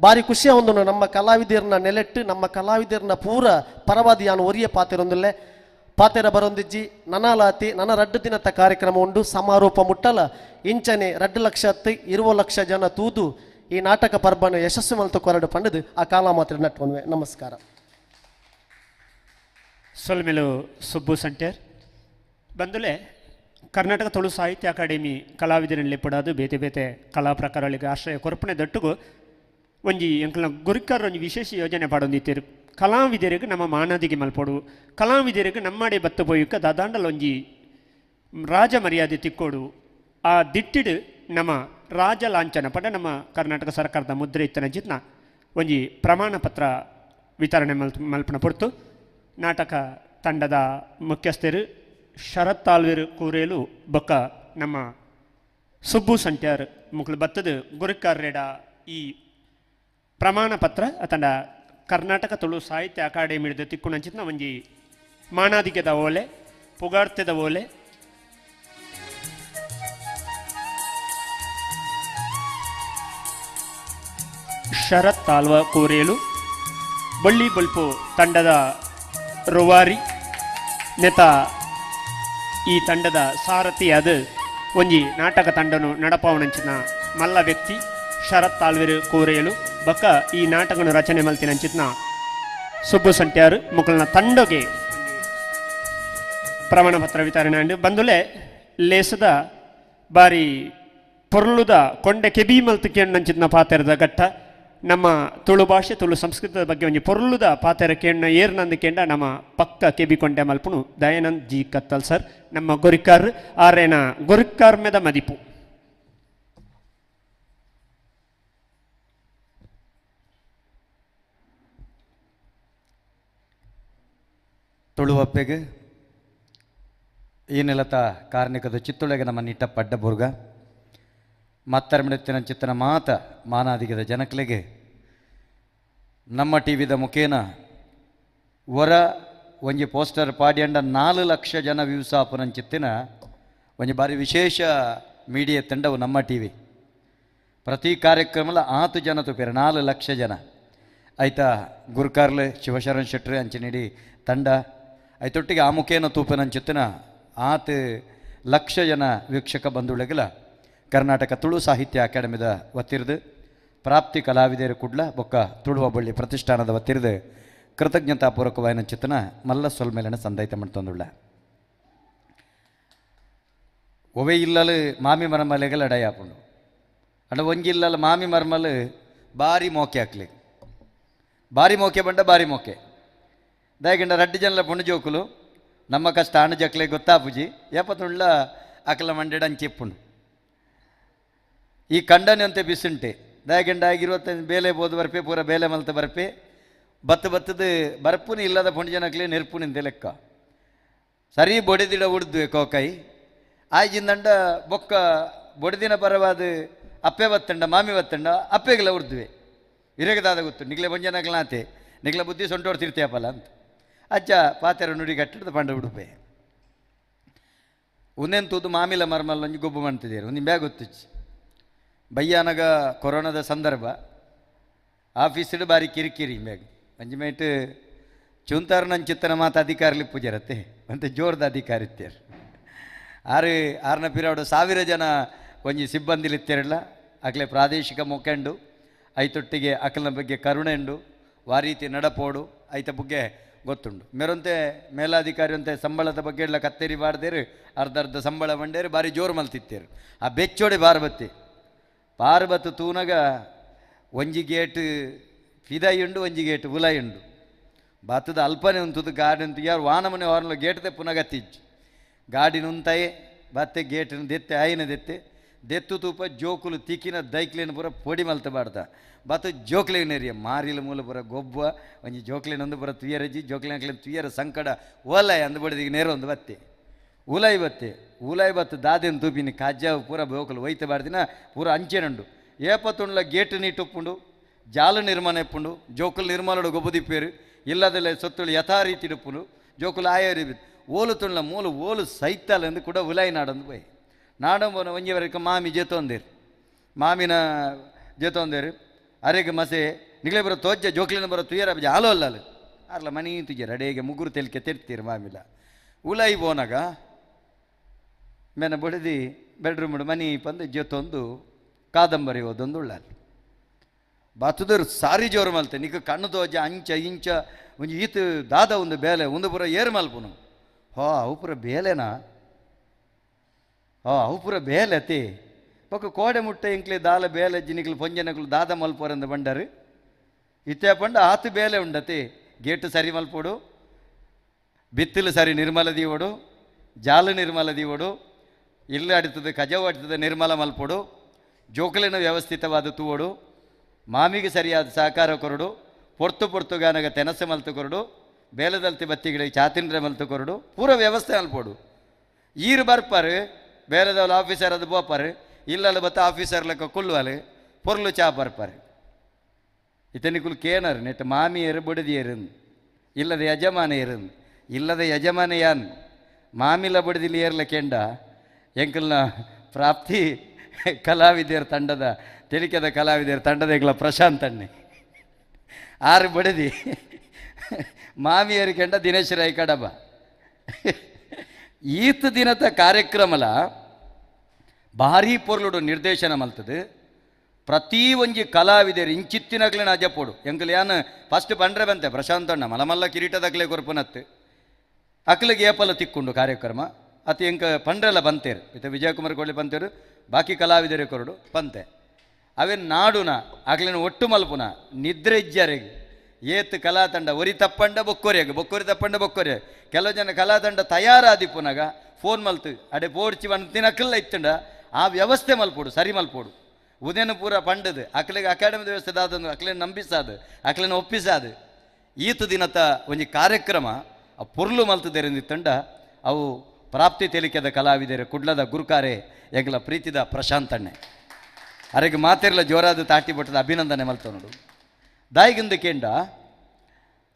ಬಾರಿ ಖುಷಿಯ ಒಂದು ನಮ್ಮ ಕಲಾವಿದರನ್ನ ನೆಲೆಟ್ಟು ನಮ್ಮ ಕಲಾವಿದರನ್ನ ಪೂರ ಪರವಾದಿ ಯಾನು ಒರಿಯ ಪಾತೆರೊಂದುಲ್ಲೆ ಪಾತೆರ ಬರೊಂದಿಜ್ಜಿ ನನಾಲಾತಿ ನನ್ನ ರಡ್ಡು ದಿನದ ಕಾರ್ಯಕ್ರಮ ಉಂಡು ಸಮಾರೋಪ ಮುಟ್ಟಲ ಇಂಚನೆ 2 ಲಕ್ಷ 20 ಲಕ್ಷ ಜನ ತೂದು ಈ ನಾಟಕ ಪರ್ಬನ ಯಶಸ್ಸು ಮಲ್ತು ಕೊರಡು ಪಂಡದು ಆ ಕಾಲ ಮಾತ್ರ ನಟ್ಕೊಂಡ್ವೆ. ನಮಸ್ಕಾರ.
ಸೊಲ್ಮೆಲು ಸುಬ್ಬು ಸಂಟೇರ್ ಬಂದುಲೆ ಕರ್ನಾಟಕ ತುಳು ಸಾಹಿತ್ಯ ಅಕಾಡೆಮಿ ಕಲಾವಿದರಲ್ಲಿ ಪಡಾದು ಬೇತೆ ಬೇತೆ ಕಲಾ ಪ್ರಕಾರಗಳಿಗೆ ಆಶ್ರಯ ಕೊರಪಣೆ ದಟ್ಟುಗು ಒಂಜಿ ಎಂಕಲ್ನ ಗುರಿಕರ್ ಒಂಜಿ ವಿಶೇಷ ಯೋಜನೆ ಪಾಡೊಂದಿತ್ತೇರು. ಕಲಾವಿದರಿಗೆ ನಮ್ಮ ಮಾನದಿಗೆ ಮಲ್ಪೊಡು ಕಲಾವಿದರಿಗೆ ನಮ್ಮಡೆ ಬತ್ತು ಪೋಯುಕ ದಾದಾಂಡಲ ಒಂಜಿ ರಾಜ ಮರ್ಯಾದೆ ತಿಕ್ಕೋಡು ಆ ದಿಟ್ಟಿಡು ನಮ್ಮ ರಾಜ ಲಾಂಛನ ಪಡ ನಮ್ಮ ಕರ್ನಾಟಕ ಸರ್ಕಾರದ ಮುದ್ರೆ ಇತ್ತನ ಜಿತ್ನ ಒಂಜಿ ಪ್ರಮಾಣ ಪತ್ರ ವಿತರಣೆ ಮಲ್ಪನ ಪೊರ್ತು ನಾಟಕ ತಂಡದ ಮುಖ್ಯಸ್ಥರು ಶರತ್ ತಾಳ್ವೇರು ಕೂರೇಲು ಬೊಕ್ಕ ನಮ್ಮ ಸುಬ್ಬು ಸಂಟ್ಯಾರ್ ಮುಕ್ಳು ಬತ್ತದು ಗುರುಕಾರ್ರೆಡ ಈ ಪ್ರಮಾಣ ಪತ್ರ ಅತಂಡ ಕರ್ನಾಟಕ ತುಳು ಸಾಹಿತ್ಯ ಅಕಾಡೆಮಿ ತಿಕ್ಕುನಂಚಿತ್ನ ಒಂಜಿ ಮಾನಾದಿಗೆದ ಓಲೆ ಪುಗಾರ್ತೆದ ಓಲೆ ಶರತ್ ತಾಳ್ವ ಕೂರೇಲು ಬಳ್ಳಿ ಬಲ್ಪು ತಂಡದ ರುವಾರಿ ನೆತ ಈ ತಂಡದ ಸಾರಥಿಯಾದ ಒಂಜಿ ನಾಟಕ ತಂಡನು ನಡಪಾವನಂಚಿನ ಮಲ್ಲ ವ್ಯಕ್ತಿ ಶರತ್ ತಾಳ್ವೇರು ಕೋರೇಲು ಬಕ್ಕ ಈ ನಾಟಕನು ರಚನೆ ಮಲ್ತಿನಂಚಿತ್ನ ಸುಬ್ಬು ಸಂಟ್ಯಾರು ಮುಕ್ಕಳನ ತಂಡಗೆ ಪ್ರಮಾಣ ಪತ್ರ ವಿತರಣೆ ಅಂಡು ಬಂದುಲೆ ಲೇಸದ ಬಾರಿ ಪೊರ್ಲುದ ಕೊಂಡೆ ಕೆಬಿ ಮಲ್ತು ಕೇಣ್ಣಂಚಿನ ಪಾತೆರದ ಘಟ್ಟ ನಮ್ಮ ತುಳು ಭಾಷೆ ತುಳು ಸಂಸ್ಕೃತದ ಬಗ್ಗೆ ಒಂಜಿ ಪೊರ್ಲುದ ಪಾತೆರ ಕೇಣ್ಣ ಏರ್ನಂದು ಕೇಂಡ ನಮ್ಮ ಪಕ್ಕ ಕೆಬಿ ಕೊಂಡೆ ಮಲ್ಪುನು ದಯಾನಂದ್ ಜಿ ಕತ್ತಲ್ ಸರ್ ನಮ್ಮ ಗೊರಿಕಾರ್ ಆರೇನ ಗೊರಿಕಾರ್ಮೆದ ಮದಿಪು.
ತುಳುವಪ್ಪೆಗೆ ಈ ನೆಲತ ಕಾರ್ಣಿಕದ ಚಿತ್ತೊಳಗೆ ನಮ್ಮ ನಿಟ್ಟ ಪಡ್ಡಬುರ್ಗ ಮತ್ತರ್ಮಿಡತ್ತಿನ ಚಿತ್ತನ ಮಾತ ಮಾನಾದಿಗದ ಜನಕ್ಲೆಗೆ ನಮ್ಮ ಟಿ ವಿದ ಮುಖೇನ ವರ ಒಂಜಿ ಪೋಸ್ಟರ್ ಪಾಡ್ಯಂಡ 4 ಲಕ್ಷ ಜನ ವ್ಯೂಸ್ ಆಪುನಂಚಿತ್ತಿನ ಒಂಜಿ ಬಾರಿ ವಿಶೇಷ ಮೀಡಿಯಾ ತಂಡವು ನಮ್ಮ ಟಿ ವಿ. ಪ್ರತಿ ಕಾರ್ಯಕ್ರಮಲ ಆತು ಜನ ತುಪೇರ 4 ಲಕ್ಷ ಜನ ಆಯ್ತಾ. ಗುರುಕಾರ್ಲೆ ಶಿವಶರಣ್ ಶೆಟ್ರಿ ಅಂಚಿನಿಡಿ ತಂಡ ಐತೊಟ್ಟಿಗೆ ಆ ಮುಖೇನ ತೂಪನಂಚಿತ್ತಿನ ಆತ ಲಕ್ಷ ಜನ ವೀಕ್ಷಕ ಬಂಧುಗಳಿಗೆಲ್ಲ ಕರ್ನಾಟಕ ತುಳು ಸಾಹಿತ್ಯ ಅಕಾಡೆಮಿದ ವತಿರ್ದು ಪ್ರಾಪ್ತಿ ಕಲಾವಿದರು ಕುಡ್ಲ ಬೊಕ್ಕ ತುಳುವ ಬಳ್ಳಿ ಪ್ರತಿಷ್ಠಾನದ ವತಿರ್ದು ಕೃತಜ್ಞತಾಪೂರ್ವಕವಾಯಿನ ಚಿತ್ತನ ಮಲ್ಲ ಸೊಲ್ಮೇಲನ ಸಂದೈತ ಮಾಡ್ತಂದುಳ್ಳ. ಒವೆ ಇಲ್ಲಲು ಮಾಮಿ ಮರಮಲೆಗೆ ಲಡಾಯಿ ಆಪುಂಡು ಅಂಡ ಒಂಜಿಲ್ಲಲು ಮಾಮಿ ಮರ್ಮಲು ಬಾರಿ ಮೋಕೆ ಹಾಕ್ಲಿ ಬಾರಿ ಮೋಕೆ ಬಂಡ ಬಾರಿ ಮೋಕೆ ದಯಗಂಡ ರಡ್ಡು ಜನಲ ಪುಂಡು ಜೋಕುಲು ನಮ್ಮ ಕಷ್ಟ ಆಣು ಜಕ್ಲೆ ಗೊತ್ತಾಪುಜಿ ಏಪತ್ತುಳ್ಳ ಅಕಲ ಮಂಡೆಡ ಅಂಚೆಪ್ಪುಂಡು ಈ ಕಂಡನೆ ಅಂತೆ ಬಿಸುಂಟೆ ದಯಗಂಡ ಆಗಿರುವತ್ತ ಬೇಲೆ ಬೋದು ಬರ್ಪೆ ಪೂರ ಬೇಲೆ ಮಲ್ತ ಬರ್ಪೆ ಬತ್ತು ಬತ್ತದ ಬರ್ಪುನಿ ಇಲ್ಲದ ಪುಂಡು ಜನಕ್ಲೆ ನೆರ್ಪುನಿಂದೆ ಲೆಕ್ಕ ಸರಿ ಬೊಡೆದಿಡ ಉಡ್ದು ಕೋಕೈ ಆಯ್ಜಿಂದಂಡ ಬೊಕ್ಕ ಬೊಡೆದಿನ ಪರವಾದ ಅಪ್ಪೆ ಬತ್ತಂಡ ಮಾಮಿ ಬತ್ತಂಡ ಅಪ್ಪೆಗೆಲ್ಲ ಉಡ್ದುವೆ ಇರಗದಾದ ಗೊತ್ತು ನಿಗ್ಲೆ ಬಂಜನಕ್ಲಾತೆ ನಿಗ್ಲ ಬುದ್ಧಿ ಸೊಂಟೋಡ್ ತಿರ್ತಿಯಪ್ಪಲ್ಲ ಅಂತ ಅಜ್ಜ ಪಾತೆರ ನುಡಿ ಕಟ್ಟಿಡ್ದು ಪಂಡ ಉಡುಪೆ ಒಂದೇನು ತೂದು ಮಾಮಿಲ ಮರ್ಮಲ್ಲ ಒಂಜಿ ಗೊಬ್ಬು ಮಾಡ್ತಿದ್ದೀರಿ ಒಂದು ಬ್ಯಾಗ್ ಗೊತ್ತಿಚ್ಚಿ ಬಯ್ಯಾನಗ ಕೊರೋನಾದ ಸಂದರ್ಭ ಆಫೀಸಿಡು ಬಾರಿ ಕಿರಿಕಿರಿ ಬ್ಯಾಗ್ ಒಂಜಿ ಮೇಟ್ ಚುಂತಾರ ನನ್ನ ಚಿತ್ತನ ಮಾತು ಅಧಿಕಾರಿಲಿ ಪೂಜಾರತ್ತೆ ಅಂತ ಜೋರ್ದ ಅಧಿಕಾರಿ ಇತ್ತೇರು ಆರು ಆರನ ಪಿರಾಡು 1000 ಜನ ಒಂಜಿ ಸಿಬ್ಬಂದಿಲಿತ್ತೇರಲ್ಲ ಅಕ್ಲೆ ಪ್ರಾದೇಶಿಕ ಮುಖಂಡು ಐತೊಟ್ಟಿಗೆ ಅಕಲ್ನ ಬಗ್ಗೆ ಕರುಣೆಂಡು ವಾರೀತಿ ನಡಪೋಡು ಐತ ಬಗ್ಗೆ ಗೊತ್ತುಂಡು ಮೇರಂತೆ ಮೇಲಾಧಿಕಾರಿ ಅಂತೆ ಸಂಬಳದ ಬಗ್ಗೆ ಎಲ್ಲ ಕತ್ತೇರಿ ಬಾರ್ದೇರು ಅರ್ಧ ಅರ್ಧ ಸಂಬಳ ಬಂಡೇರು ಬಾರಿ ಜೋರು ಮಲ್ತಿತ್ತೇರು ಆ ಬೆಚ್ಚೋಡೆ ಪಾರ್ಬತ್ತಿ ಪಾರ್ಬತ್ತು ತೂನಗ ಒಂಜಿ ಗೇಟ್ ಫಿದಾಯುಂಡು ಒಂಜಿ ಗೇಟ್ ಉಲಾಯುಂಡು ಬಾತದ ಅಲ್ಪನೆ ಉಂತುದು ಗಾಡಿ ಉಂತು ಯಾರು ವಾನಮನೆ ವಾರಲು ಗೇಟ್ ಪುನಗತ್ತಿಜ್ಜು ಗಾಡಿ ನುಂತಾಯೆ ಬತ್ತೆ ಗೇಟಿನ ದೆತ್ತೆ ಆಯಿನ ದೆತ್ತೆ ದೆತ್ತು ತೂಪ ಜೋಕುಲು ತಿಕ್ಕಿನ ದೈಕ್ಲೇನ ಪೂರ ಪೊಡಿ ಮಲ್ತ ಬಾಡ್ದ ಬತ್ತು ಜೋಕ್ಲೇನೇರಿಯ ಮಾರಿಲ ಮೂಲ ಪೂರ ಗೊಬ್ಬ ಒಂಜಿ ಜೋಕ್ಲೇನೊಂದು ಪೂರ ತುಯರಜ್ಜಿ ಜೋಕ್ಲೇನ ತುಯರ ಸಂಕಡ ಓಲಾಯ್ ಅಂದು ಬಡಿದಿಗೆ ನೇರೊಂದು ಬತ್ತೆ ಉಲಾಯ್ ಬತ್ತೆ ಉಲಾಯ್ ಬತ್ತು ದಾದೆನ್ ತೂಪಿನಿ ಕಾಜ್ಜಾವು ಪೂರ ಬೋಕಲು ಒಯ್ತ ಬಾಡ್ದಿನ ಪೂರ ಅಂಚೆನುಂಡು ಏಪತ್ತುಂಡ್ಲ ಗೇಟ್ ನೀಟುಪ್ಪುಂಡು ಜಾಲು ನಿರ್ಮಾಣ ಎಪ್ಪುಂಡು ಜೋಕುಲು ನಿರ್ಮಾಣಡು ಗೊಬ್ಬದಿಪ್ಪೇರು ಇಲ್ಲದಲ್ಲೇ ಸೊತ್ತುಳು ಯಥಾ ರೀತಿ ಇಡುಪ್ಪುಂಡು ಜೋಕುಲು ಆಯರಿ ಓಲು ತುಣ್ಲ ಮೂಲು ಓಲು ಸೈತಾಲೆಂದು ಕೂಡ ಉಲಾಯ್ ನಾಡಂದು ಪೋಯ್ ನಾಡಂಬೋನ ಒಂಜಿವರೆಗೆ ಮಾಮಿ ಜೇತೊಂದೇರು ಮಾಮಿನ ಜೇತೊಂದೇರು ಅರೆಗೆ ಮಸೆ ನಿಗ್ಲೆ ಬರೋ ತೋಜ್ಜ ಜೋಕ್ಲಿನ ಬರೋ ತುಯರ ಬಜ ಆಲೋ ಅಲ್ಲ ಅರ್ಲ ಮನಿ ತುಜರ ಅಡೇಗೆ ಮುಗುರು ತೆಲಿಕೆ ತೆರ್ತೀರು ಮಾಮಿಲ ಉಲಾಯಿ ಬೋನಾಗ ಮೇನ ಬಡಿದಿ ಬೆಡ್ರೂಮ್ ಮನಿ ಪಂದು ಜೊತೊಂದು ಕಾದಂಬರಿ ಓದೊಂದು ಉಳ್ಳಾಲಿ ಬಾತುದರು ಸಾರಿ ಜೋರು ಮಲ್ತೆ ನಿಕ್ಕ ಕಣ್ಣು ತೋಜ ಅಂಚ ಇಂಚ ಒಂಜಿ ಈತ ದಾದ ಒಂದು ಬೇಲೆ ಒಂದು ಪೂರ ಏರು ಮಲ್ಪುನು ಹೋ ಅವು ಪೂರ ಬೇಲೆನಾ ಹೋ ಅವು ಪೂರ ಬೇಲೆ ಅತಿ ಪಕ್ಕ ಕೋಡೆ ಮುಟ್ಟೆ ಇಂಕ್ಲೆ ದಾಲ ಬೇಲೆ ಜಿನಿಕ್ಲು ಪೊಂಜನಕ್ಲು ದಾದ ಮಲ್ಪೋರಂದು ಬಂಡರು ಇತ್ತೆ ಪಂಡ ಆತು ಬೇಲೆ ಉಂಡತಿ ಗೇಟು ಸರಿ ಮಲ್ಪೋಡು ಬಿತ್ತಿಲು ಸರಿ ನಿರ್ಮಲ ದೀವಡು ಜಾಲು ನಿರ್ಮಲ ದೀವಡು ಇಲ್ಲು ಅಡಿತದೆ ಕಜವು ಅಡಿತದೆ ನಿರ್ಮಲ ಮಲ್ಪೋಡು ಜೋಕುಲಿನ ವ್ಯವಸ್ಥಿತವಾದ ತೂವಡು ಮಾಮಿಗೆ ಸರಿಯಾದ ಸಹಕಾರ ಕೊರಡು ಪೊರ್ತು ಪೊರ್ತುಗಾನಗ ತೆನಸೆ ಮಲ್ತು ಕೊರಡು ಬೇಲದಲ್ತಿ ಬತ್ತಿಗಳಿಗೆ ಚಾತಿಂಡ್ರೆ ಮಲ್ತು ಕೊರಡು ಪೂರ ವ್ಯವಸ್ಥೆ ಮಲ್ಪೋಡು ಈರು ಬರ್ಪಾರು ಬೇರೆದವಳು ಆಫೀಸರ್ ಅದು ಬೋಪಾರು ಇಲ್ಲಲ್ಲ ಬತ್ತ ಆಫೀಸರ್ ಲೆಕ್ಕ ಕುಳ್ಳುವಲು ಪೊರ್ಲು ಚಾ ಬರ್ಪಾರು ಇತನಿಕುಲು ಕೇನರು ನೆಟ್ ಮಾಮಿಯರು ಬುಡದಿಯರು ಇಲ್ಲದ ಯಜಮಾನ ಇರು ಇಲ್ಲದ ಯಜಮಾನ ಯಾನ್ ಮಾಮಿಲ ಬುಡದಿಲಿ ಏರ್ಲ ಕೆಂಡ ಎಂಕಲ್ನ ಪ್ರಾಪ್ತಿ ಕಲಾವಿದರ ತಂಡದ ತೆಲಿಕೆದ ಕಲಾವಿದರ ತಂಡದ ಎಂಕಲ ಪ್ರಶಾಂತ್ ಅಣ್ಣೆ ಆರು ಬಡದಿ ಮಾಮಿಯರು ಕೆಂಡ ದಿನೇಶ್ ರಾಯ್ ಕಡಬ ಈತ ದಿನದ ಕಾರ್ಯಕ್ರಮಲ ಭಾರೀ ಪೊರ್ಲುಡು ನಿರ್ದೇಶನ ಮಲ್ತದೆ ಪ್ರತಿ ಒಂಜಿ ಕಲಾವಿದರು ಇಂಚಿತ್ತಿನಗ್ಲಿನ ಅಜಪೋಡು ಎಂಕಲ್ ಯಾನ್ ಫಸ್ಟ್ ಬಂಡ್ರೆ ಬಂತೆ ಪ್ರಶಾಂತ್ ಅಣ್ಣ ಮಲಮಲ್ಲ ಕಿರೀಟದಗ್ಲೇ ಕೊರ್ಪುನತ್ತು ಅಕ್ಲಿಗೆ ಏಪಲ ತಿಕ್ಕೊಂಡು ಕಾರ್ಯಕ್ರಮ ಅತಿ ಎಂಕ ಪಂಡ್ರೆಲ್ಲ ಬಂತೇರು ಇತ್ತ ವಿಜಯಕುಮಾರ್ ಕೊಳ್ಳಿ ಬಂತೇರು ಬಾಕಿ ಕಲಾವಿದರೆ ಕೊರಡು ಪಂತೆ ಅವೇನು ನಾಡುನ ಅಕ್ಲೆನ ಒಟ್ಟು ಮಲ್ಪುನ ನಿದ್ರೆ ಇಜ್ಜಾರಿಗೆ ಏತ್ ಕಲಾ ತಂಡ ಒರಿ ತಪ್ಪಂಡ ಬೊಕ್ಕೊರಿಯಾಗ ಬೊಕ್ಕೊರಿ ತಪ್ಪಂಡ ಬೊಕ್ಕೊರಿಯಾಗ ಕೆಲವು ಜನ ಕಲಾ ತಂಡ ತಯಾರಾದಿಪ್ಪುನಾಗ ಫೋನ್ ಮಲ್ತು ಅಡೆ ಪೋಡ್ಚಿ ಒಂದು ತಿನಕಲ್ಲ ಇತ್ತಂಡ ಆ ವ್ಯವಸ್ಥೆ ಮಲ್ಪೋಡು ಸರಿ ಮಲ್ಪೋಡು ಉದಯನ ಪೂರ ಪಂಡದು ಅಕ್ಲೆಗೆ ಅಕಾಡೆಮಿ ವ್ಯವಸ್ಥೆ ದಾದಂದು ಅಕ್ಲೇನ ನಂಬಿಸಾದು ಅಕ್ಲೇನ ಒಪ್ಪಿಸಾದು ಈತ ದಿನತ ಒಂಜಿ ಕಾರ್ಯಕ್ರಮ ಆ ಪೊರ್ಲು ಮಲ್ತದೆರಿಂದಿತ್ತಂಡ ಅವು ಪ್ರಾಪ್ತಿ ತೇಲಿಕೆದ ಕಲಾವಿದರು ಕುಡ್ಲದ ಗುರುಕಾರೆ ಎಂಗ್ಲ ಪ್ರೀತಿದ ಪ್ರಶಾಂತಣ್ಣೆ ಅರೆಗೆ ಮಾತಿರ್ಲ ಜೋರಾದ ತಾಟಿ ಬಟ್ಟದ ಅಭಿನಂದನೆ ಮಲ್ತ ನೋಡು ದಾಯಿಗಿಂದ ಕೇಂಡ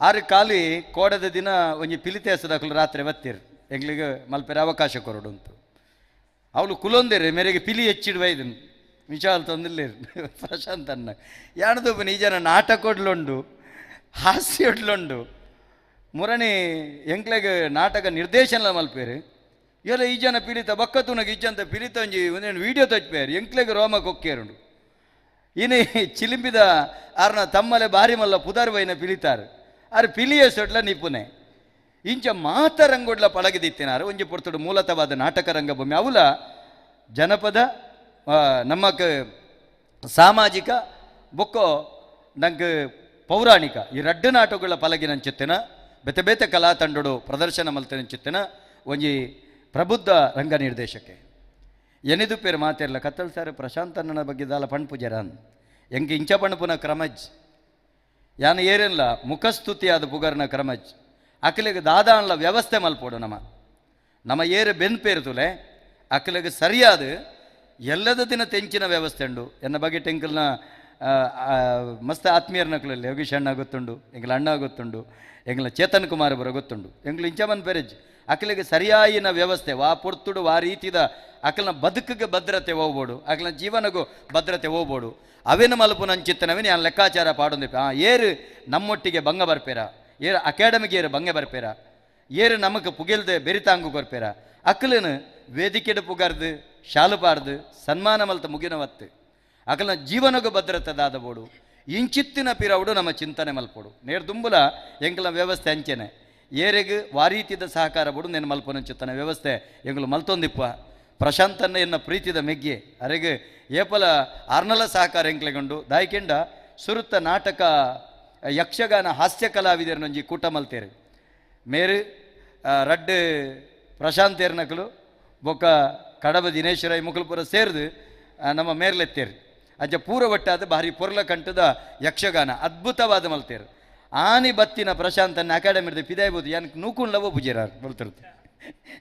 ಆರು ಖಾಲಿ ಕೋಡದ ದಿನ ಒಂಜಿ ಪಿಲಿತೇಸದಕ್ಲು ರಾತ್ರಿ ಬತ್ತೀರ್ ಎಂಗ್ಲಿಗೆ ಮಲ್ಪೆರ ಅವಕಾಶ ಕೊರಡು ಉಂಟು ಅವಳು ಕುಲೊಂದೇರು ಮೇರೆಗೆ ಪಿಲಿ ಹೆಚ್ಚಿಡುವ ಇದನ್ನು ವಿಶಾಲ್ ತೊಂದಿಲ್ಲೇರು ಪ್ರಶಾಂತ್ ಅನ್ನ ಯಾಣದೊಬ್ಬ ಈ ಜನ ನಾಟಕೊಡ್ಲುಂಡು ಹಾಸ್ಯೊಡ್ಲುಂಡು ಮುರಣಿ ಎಂಕ್ಲೆಗ್ ನಾಟಕ ನಿರ್ದೇಶನ ಮಲ್ಪೇರು ಎಲ್ಲ ಈ ಜನ ಪಿಲಿತ ಬಕ್ಕತುನಗ ಇಜ್ಜಂತ ಪಿಲಿತ ಒಂಜಿ ಒಂದೇನು ವೀಡಿಯೋ ತಚ್ಪೇರು ಎಂಕ್ಲೆಗ್ ರೋಮ ಕೊಕ್ಕೇರುಂಡು ಇನಿ ಚಿಲಿಂಬಿದ ಆರ್ನ ತಮ್ಮಲೆ ಬಾರಿ ಮಲ್ಲ ಪುದರ್ವೈನ ಪಿಲಿತಾರು ಆರು ಪಿಲಿಯ ಸೊಟ್ಲ ನಿಪುಣೆ ಇಂಚ ಮಾತ ರಂಗೊಡ್ಲ ಪಳಗಿದಿತ್ತಿನಾರು ಒಂಜಿ ಪೊರ್ತುಡು ಮೂಲತವಾದ ನಾಟಕ ರಂಗಭೂಮಿ ಅವಲ ಜನಪದ ನಮ್ಮಕ್ ಸಾಮಾಜಿಕ ಬೊಕ್ಕೋ ನಂಗೆ ಪೌರಾಣಿಕ ಈ ರಡ್ಡು ನಾಟಕಗಳ ಪಲಗಿನಂಚಿತ್ತಿನ ಬೇತೆ ಬೇತೆ ಕಲಾ ತಂಡಡು ಪ್ರದರ್ಶನ ಮಲ್ತಿನಂಚಿತ್ತಿನ ಒಂಜಿ ಪ್ರಬುದ್ಧ ರಂಗ ನಿರ್ದೇಶಕೆ ಎನಿದು ಪೇರು ಮಾತಿರಲ್ಲ ಕತ್ತಲ್ ಸರ್ ಪ್ರಶಾಂತಣ್ಣನ ಬಗ್ಗೆ ದಾಲ ಪಣ್ಪುಜರಾನ್ ಎಂಗೆ ಇಂಚ ಪಣ್ಪುನ ಕ್ರಮಜ್ ಯಾನ ಏರಿಲ್ಲ ಮುಖಸ್ತುತಿಯಾದ ಪುಗರ್ನ ಕ್ರಮಜ್ ಅಕ್ಲೆಗ್ ದಾದಾನ್ಲ ವ್ಯವಸ್ಥೆ ಮಲ್ಪೋಡು ನಮ್ಮ ನಮ್ಮ ಏರು ಬೆನ್ ಪೇರ್ತುಲೆ ಅಕ್ಲೆಗ್ ಸರಿಯಾದ ಎಲ್ಲದ ದಿನ ತೆಂಚಿನ ವ್ಯವಸ್ಥೆ ಉಂಡು ಎನ್ನ ಬಗ್ಗೆ ಟೆಂಕಲ್ನ ಮಸ್ತ್ ಆತ್ಮೀಯರ್ನಕ್ಲಲ್ಲಿ ಯೋಗೀಶ್ ಅಣ್ಣ ಗೊತ್ತುಂಡು ಎಂಗ್ಲ ಅಣ್ಣ ಗೊತ್ತುಂಡು ಎಂಗ್ಲ ಚೇತನ್ ಕುಮಾರ್ ಬರ ಗೊತ್ತುಂಡು ಎಂಗ್ಲ ಇಂಚಮನ್ ಪೆರೆಜ್ ಅಕ್ಲೆಗ್ ಸರಿಯಾಯಿನ ವ್ಯವಸ್ಥೆ ವಾ ಪೊರ್ತುಡು ವಾ ರೀತಿದ ಅಕ್ಲನ ಬದುಕಿಗೆ ಭದ್ರತೆ ಹೋಗ್ಬೋಡು ಅಕ್ಲನ ಜೀವನಗೂ ಭದ್ರತೆ ಹೋಗ್ಬೋಡು ಅವೇನು ಮಲ್ಪುನ ಅಂಚಿತ್ತನವೇನು ಯಾನ್ ಲೆಕ್ಕಾಚಾರ ಪಾಡೊಂದಿಪ್ಪ ಆ ಏರು ನಮ್ಮೊಟ್ಟಿಗೆ ಭಂಗ ಬರ್ಪೇರ ಏರು ಅಕಾಡೆಮಿಗೆ ಏರು ಭಂಗ ಬರ್ಪೇರ ಏರು ನಮಕ್ ಪುಗೆಲ್ದೆ ಬೆರಿತಾಂಗು ಕೊರ್ಪೇರ ಅಕ್ಲನು ವೇದಿಕೆಡು ಪುಗರ್ದು ಶಾಲು ಪಾರ್ದು ಸನ್ಮಾನ ಮಲ್ತ ಮುಗಿನವತ್ತು ಅಕಲ್ನ ಜೀವನಗೂ ಭದ್ರತೆ ದಾದಬೋಡು ಇಂಚಿತ್ತಿನ ಪಿರವುಡು ನಮ್ಮ ಚಿಂತನೆ ಮಲ್ಪೋಡು ನೇರ್ದುಂಬುಲ ಎಂಕಲ ವ್ಯವಸ್ಥೆ ಅಂಚೆನೆ ಏರೆಗ್ ವಾರೀತಿದ ಸಹಕಾರ ಬೋಡು ನೇನು ಮಲ್ಪನ ಚಿತ್ತನ ವ್ಯವಸ್ಥೆ ಎಂಗಳು ಮಲ್ತೊಂದಿಪ್ಪ ಪ್ರಶಾಂತನ್ನ ಎನ್ನ ಪ್ರೀತಿದ ಮೆಗ್ಗೆ ಅರೆಗೆ ಏಪಲ ಆರ್ನಲ ಸಹಕಾರ ಎಂಕ್ಲೆಗೊಂಡು ದಾಯ್ಕೆಂಡ ಸುರುತ್ತ ನಾಟಕ ಯಕ್ಷಗಾನ ಹಾಸ್ಯ ಕಲಾವಿದರನೊಂಜಿ ಕೂಟ ಮಲ್ತೇರು ಮೇರು ರಡ್ಡು ಪ್ರಶಾಂತ್ ಏರ್ನಕಲು ಬೊಕ್ಕ ಕಡಬ ದಿನೇಶ್ವರ ಮುಕುಲ್ಪುರ ಸೇರ್ದು ನಮ್ಮ ಮೇರ್ಲೆತ್ತೇರು ಅಜ್ಜ ಪೂರ ಒಟ್ಟಾದ ಭಾರಿ ಪೊರ್ಲ ಕಂಠದ ಯಕ್ಷಗಾನ ಅದ್ಭುತವಾದ ಮಲ್ತೇರು ಆನಿ ಬತ್ತಿನ ಪ್ರಶಾಂತನ ಅಕಾಡೆಮಿ ಪಿದಾಯ್ಬೋದು ಯಾನಕ್ ನೂಕುಂಡ್ಲವೋ ಪೂಜೆರ ಬಲ್ತಿರ್ತು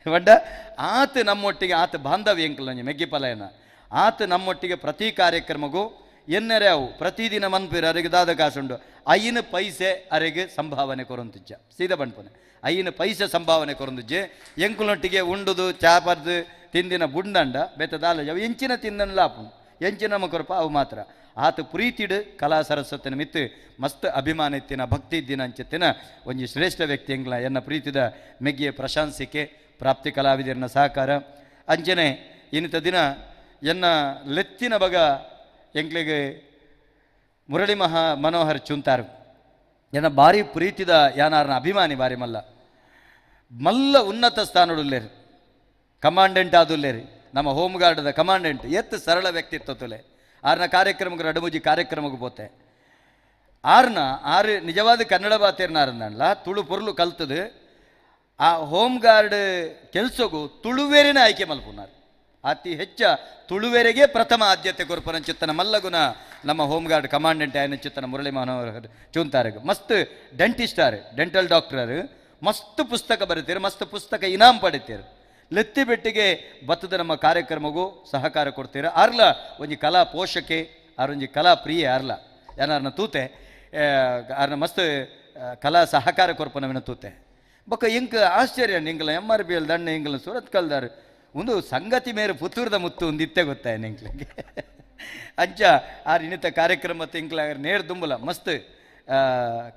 ಬಡ್ಡ ಆತ ನಮ್ಮೊಟ್ಟಿಗೆ ಆತ ಬಾಂಧವ್ಯ ಎಂಕಲ್ ನಂಜಿ ಮೆಗ್ಗಿಪಲಯನ ಆತ ನಮ್ಮೊಟ್ಟಿಗೆ ಪ್ರತಿ ಕಾರ್ಯಕ್ರಮಗೂ ಎನ್ನರೆ ಅವು ಪ್ರತಿದಿನ ಮನ್ಪಿರ ಅರೆಗೆ ದಾದ ಕಾಸುಂಡು ಐನ ಪೈಸೆ ಅರೆಗೆ ಸಂಭಾವನೆ ಕೊರೊಂತಿಜ್ಜ ಸೀದಾ ಬಂಡ್ಪನೆ ಐನ ಪೈಸೆ ಸಂಭಾವನೆ ಕೊರೊಂದಿಜ್ಜೆ ಎಂಕುಲೊಟ್ಟಿಗೆ ಉಂಡುದು ಚಾಪರ್ದು ತಿಂದಿನ ಬುಂಡಂಡ ಬೆತ್ತ ದಾಲ ಅವು ಎಂಚಿನ ತಿಂದನ್ ಲಾಪು ಎಂಚಿನ ನಮ್ಮ ಕೊರಪ ಅವು ಮಾತ್ರ ಆತ ಪ್ರೀತಿಡು ಕಲಾ ಸರಸ್ವತಿನ ಮಿತ್ತು ಮಸ್ತ್ ಅಭಿಮಾನ ಇತ್ತಿನ ಭಕ್ತಿ ಇದ್ದಿನ ಅಂಚಿತ್ತಿನ ಒಂಜಿ ಶ್ರೇಷ್ಠ ವ್ಯಕ್ತಿ ಎಂಗ್ಲ ಎನ್ನ ಪ್ರೀತಿದ ಮೆಗ್ಗಿಯ ಪ್ರಶಂಸಿಕೆ ಪ್ರಾಪ್ತಿ ಕಲಾವಿದರನ ಸಹಕಾರ ಅಂಚನೆ ಇನ್ನಿತ ದಿನ ಎನ್ನ ಲೆತ್ತಿನ ಬಗ ಎಂಕ್ಲೆಗೆ ಮುರಳಿ ಮಹಾ ಮನೋಹರ್ ಚುಂತಾರು ಎನ್ನ ಭಾರಿ ಪ್ರೀತಿದ ಯಾನಾರನ ಅಭಿಮಾನಿ ಭಾರಿ ಮಲ್ಲ ಮಲ್ಲ ಉನ್ನತ ಸ್ಥಾನಡುಲ್ಲೇರು ಕಮಾಂಡೆಂಟ್ ಆದುಲ್ಲೇರಿ ನಮ್ಮ ಹೋಮ್ ಗಾರ್ಡದ ಕಮಾಂಡೆಂಟ್ ಎತ್ತು ಸರಳ ವ್ಯಕ್ತಿತ್ವ ತುಲೆ ಆರ್ನ ಕಾರ್ಯಕ್ರಮಕ್ಕೆ ರಡಮುಜಿ ಕಾರ್ಯಕ್ರಮಕ್ಕೆ ಪೋತೆ ಆರ್ನ ಆರು ನಿಜವಾದ ಕನ್ನಡ ಬಾತೇರ್ನಾರನ್ನಲ್ಲ ತುಳು ಪೊರ್ಲು ಕಲ್ತದು ಆ ಹೋಮ್ ಗಾರ್ಡ್ ಕೆಲಸಗೂ ತುಳುವೇರಿನ ಆಯ್ಕೆ ಮಲ್ಪುನಾರ್ ಅತಿ ಹೆಚ್ಚ ತುಳುವೆರೆಗೆ ಪ್ರಥಮ ಆದ್ಯತೆ ಕೊರ್ಪನ ಚಿತ್ತನ ಮಲ್ಲಗುನ ನಮ್ಮ ಹೋಮ್ ಗಾರ್ಡ್ ಕಮಾಂಡೆಂಟ್ ಆಯನ ಚಿತ್ತನ ಮುರಳಿ ಮನೋಹರ್ ಚೂಂತಾರಗ್ ಮಸ್ತ್ ಡೆಂಟಿಸ್ಟ್ ಆರ್ ಡೆಂಟಲ್ ಡಾಕ್ಟರ್ ಮಸ್ತ್ ಪುಸ್ತಕ ಬರೀತೀರು ಮಸ್ತ್ ಪುಸ್ತಕ ಇನಾಮ್ ಪಡಿತೀರು ಲೆತ್ತಿ ಬೆಟ್ಟಿಗೆ ಬತ್ತದ ನಮ್ಮ ಕಾರ್ಯಕ್ರಮಗೂ ಸಹಕಾರ ಕೊಡ್ತೀರ ಆರ್ಲ ಒಂಜಿ ಕಲಾ ಪೋಷಕೆ ಆರೊಂಜಿ ಕಲಾ ಪ್ರಿಯೆ ಆರ್ಲ ಯಾನಾರ್ನ ತೂತೆ ಆರ್ನ ಮಸ್ತ್ ಕಲಾ ಸಹಕಾರ ಕೊರ್ಪನವಿನ ತೂತೆ ಬೊಕ್ಕ ಇಂಕ್ ಆಶ್ಚರ್ಯ ಎಂಕಲ ಎಮ್ ಆರ್ ಪಿ ಎಲ್ ದಂಡ ಎಂಕಲ ಸೂರತ್ ಕಲ್ದಾರ್ ಒಂದು ಸಂಗತಿ ಮೇರೆ ಪುತ್ತೂರ್ದ ಮುತ್ತು ಒಂದು ಇತ್ತೆ ಗೊತ್ತಾಯ ಎಂಕ್ಲಿಗೆ ಅಂಚ ಆರ್ ಇನ್ನಿತ ಕಾರ್ಯಕ್ರಮ ತಿಂಕ್ಲ ನೇರ್ ದುಂಬುಲ ಮಸ್ತ್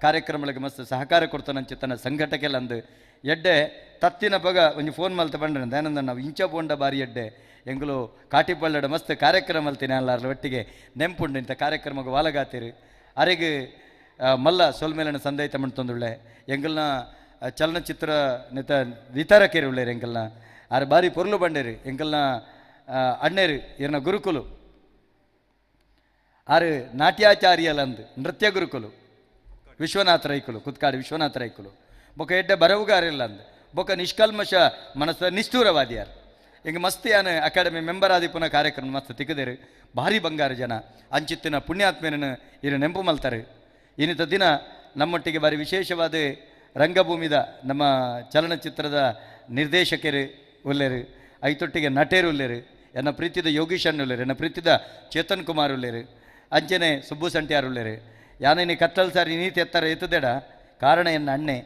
ಕಾರ್ಯಕ್ರಮಗಳಿಗೆ ಮಸ್ತ್ ಸಹಕಾರ ಕೊಡ್ತಾನಂಚ ತನ್ನ ಸಂಘಟಕೆಲ್ಲ ಅಂದು ಎಡ್ಡೆ ತತ್ತಿನ ಬಗ ಒಂಜಿ ಫೋನ್ ಮಲ್ತ ಬಂಡ್ರೆ ದಯಾನಂದ ನಾವು ಇಂಚ ಪೋಂಡ ಬಾರಿ ಎಡ್ಡೆ ಎಂಗುಲು ಕಾಟಿಪಳ್ಳಡ ಮಸ್ತ್ ಕಾರ್ಯಕ್ರಮ ಮಲ್ತೀನಿ ಅಲ್ಲಾರ್ಲ ಒಟ್ಟಿಗೆ ನೆಂಪುಂಡು ಇಂಥ ಕಾರ್ಯಕ್ರಮಕ್ಕೆ ವಾಲಗಾತಿರು ಅರೆಗೆ ಮಲ್ಲ ಸೊಲ್ಮೇಲನ ಸಂದೈತ ತಂದುಳ್ಳೆ ಎಂಗಲ್ನ ಚಲನಚಿತ್ರ ನಿತ ವಿತರಕೇರಿ ಉಳ್ಳೇರು ಎಂಕಲ್ನ ಆರು ಬಾರಿ ಪೊರ್ಲು ಬಂಡೇರಿ ಎಂಕಲ್ನ ಅಣ್ಣೇರು ಇರ್ನ ಗುರುಕುಲು ಆರು ನಾಟ್ಯಾಚಾರ್ಯಲಂದು ನೃತ್ಯ ಗುರುಕುಲು ವಿಶ್ವನಾಥ ರೈಕುಲು ಕುತ್ಕಾಡಿ ವಿಶ್ವನಾಥ ರೈಕುಲು ಬೊಕ ಎಡ್ಡೆ ಬರವುಗಾರಿಲ್ಲ ಅಂದ್ ಬೊಕ ನಿಷ್ಕಲ್ಮಶ ಮನಸ್ಸ ನಿಷ್ಠೂರವಾದಿಯಾರ್ ಹಿಂಗೆ ಮಸ್ತ್ ಯಾನ್ ಅಕಾಡೆಮಿ ಮೆಂಬರ್ ಆದಿಪ್ಪುನ ಕಾರ್ಯಕ್ರಮ ಮಸ್ತ್ ತಿಕ್ಕದೇರು ಭಾರಿ ಬಂಗಾರ ಜನ ಅಂಚಿತ್ತಿನ ಪುಣ್ಯಾತ್ಮೇನ ಇರು ನೆಂಪು ಮಲ್ತಾರೆ. ಇನ್ನಿತ ದಿನ ನಮ್ಮೊಟ್ಟಿಗೆ ಭಾರಿ ವಿಶೇಷವಾದ ರಂಗಭೂಮಿದ ನಮ್ಮ ಚಲನಚಿತ್ರದ ನಿರ್ದೇಶಕರು ಉಲ್ಲೇರು, ಐತೊಟ್ಟಿಗೆ ನಟೇರು ಉಲ್ಲೇರು, ಎನ್ನ ಪ್ರೀತಿದ ಯೋಗೀಶ್ ಉಲ್ಲೇರು, ಎನ್ನ ಪ್ರೀತಿದ ಚೇತನ್ ಕುಮಾರ್ ಉಲ್ಲೇರು, ಅಂಚನೆ ಸುಬ್ಬು ಸಂಟ್ಯಾರ್ ಉಲ್ಲೇರು. ಯಾನೇನಿ ಕತ್ತಲ್ ಸಾರಿ ನೀತಿ ಎತ್ತರ ಎತ್ತದೆಡ ಕಾರಣ ಎನ್ನ ಅಣ್ಣೆ,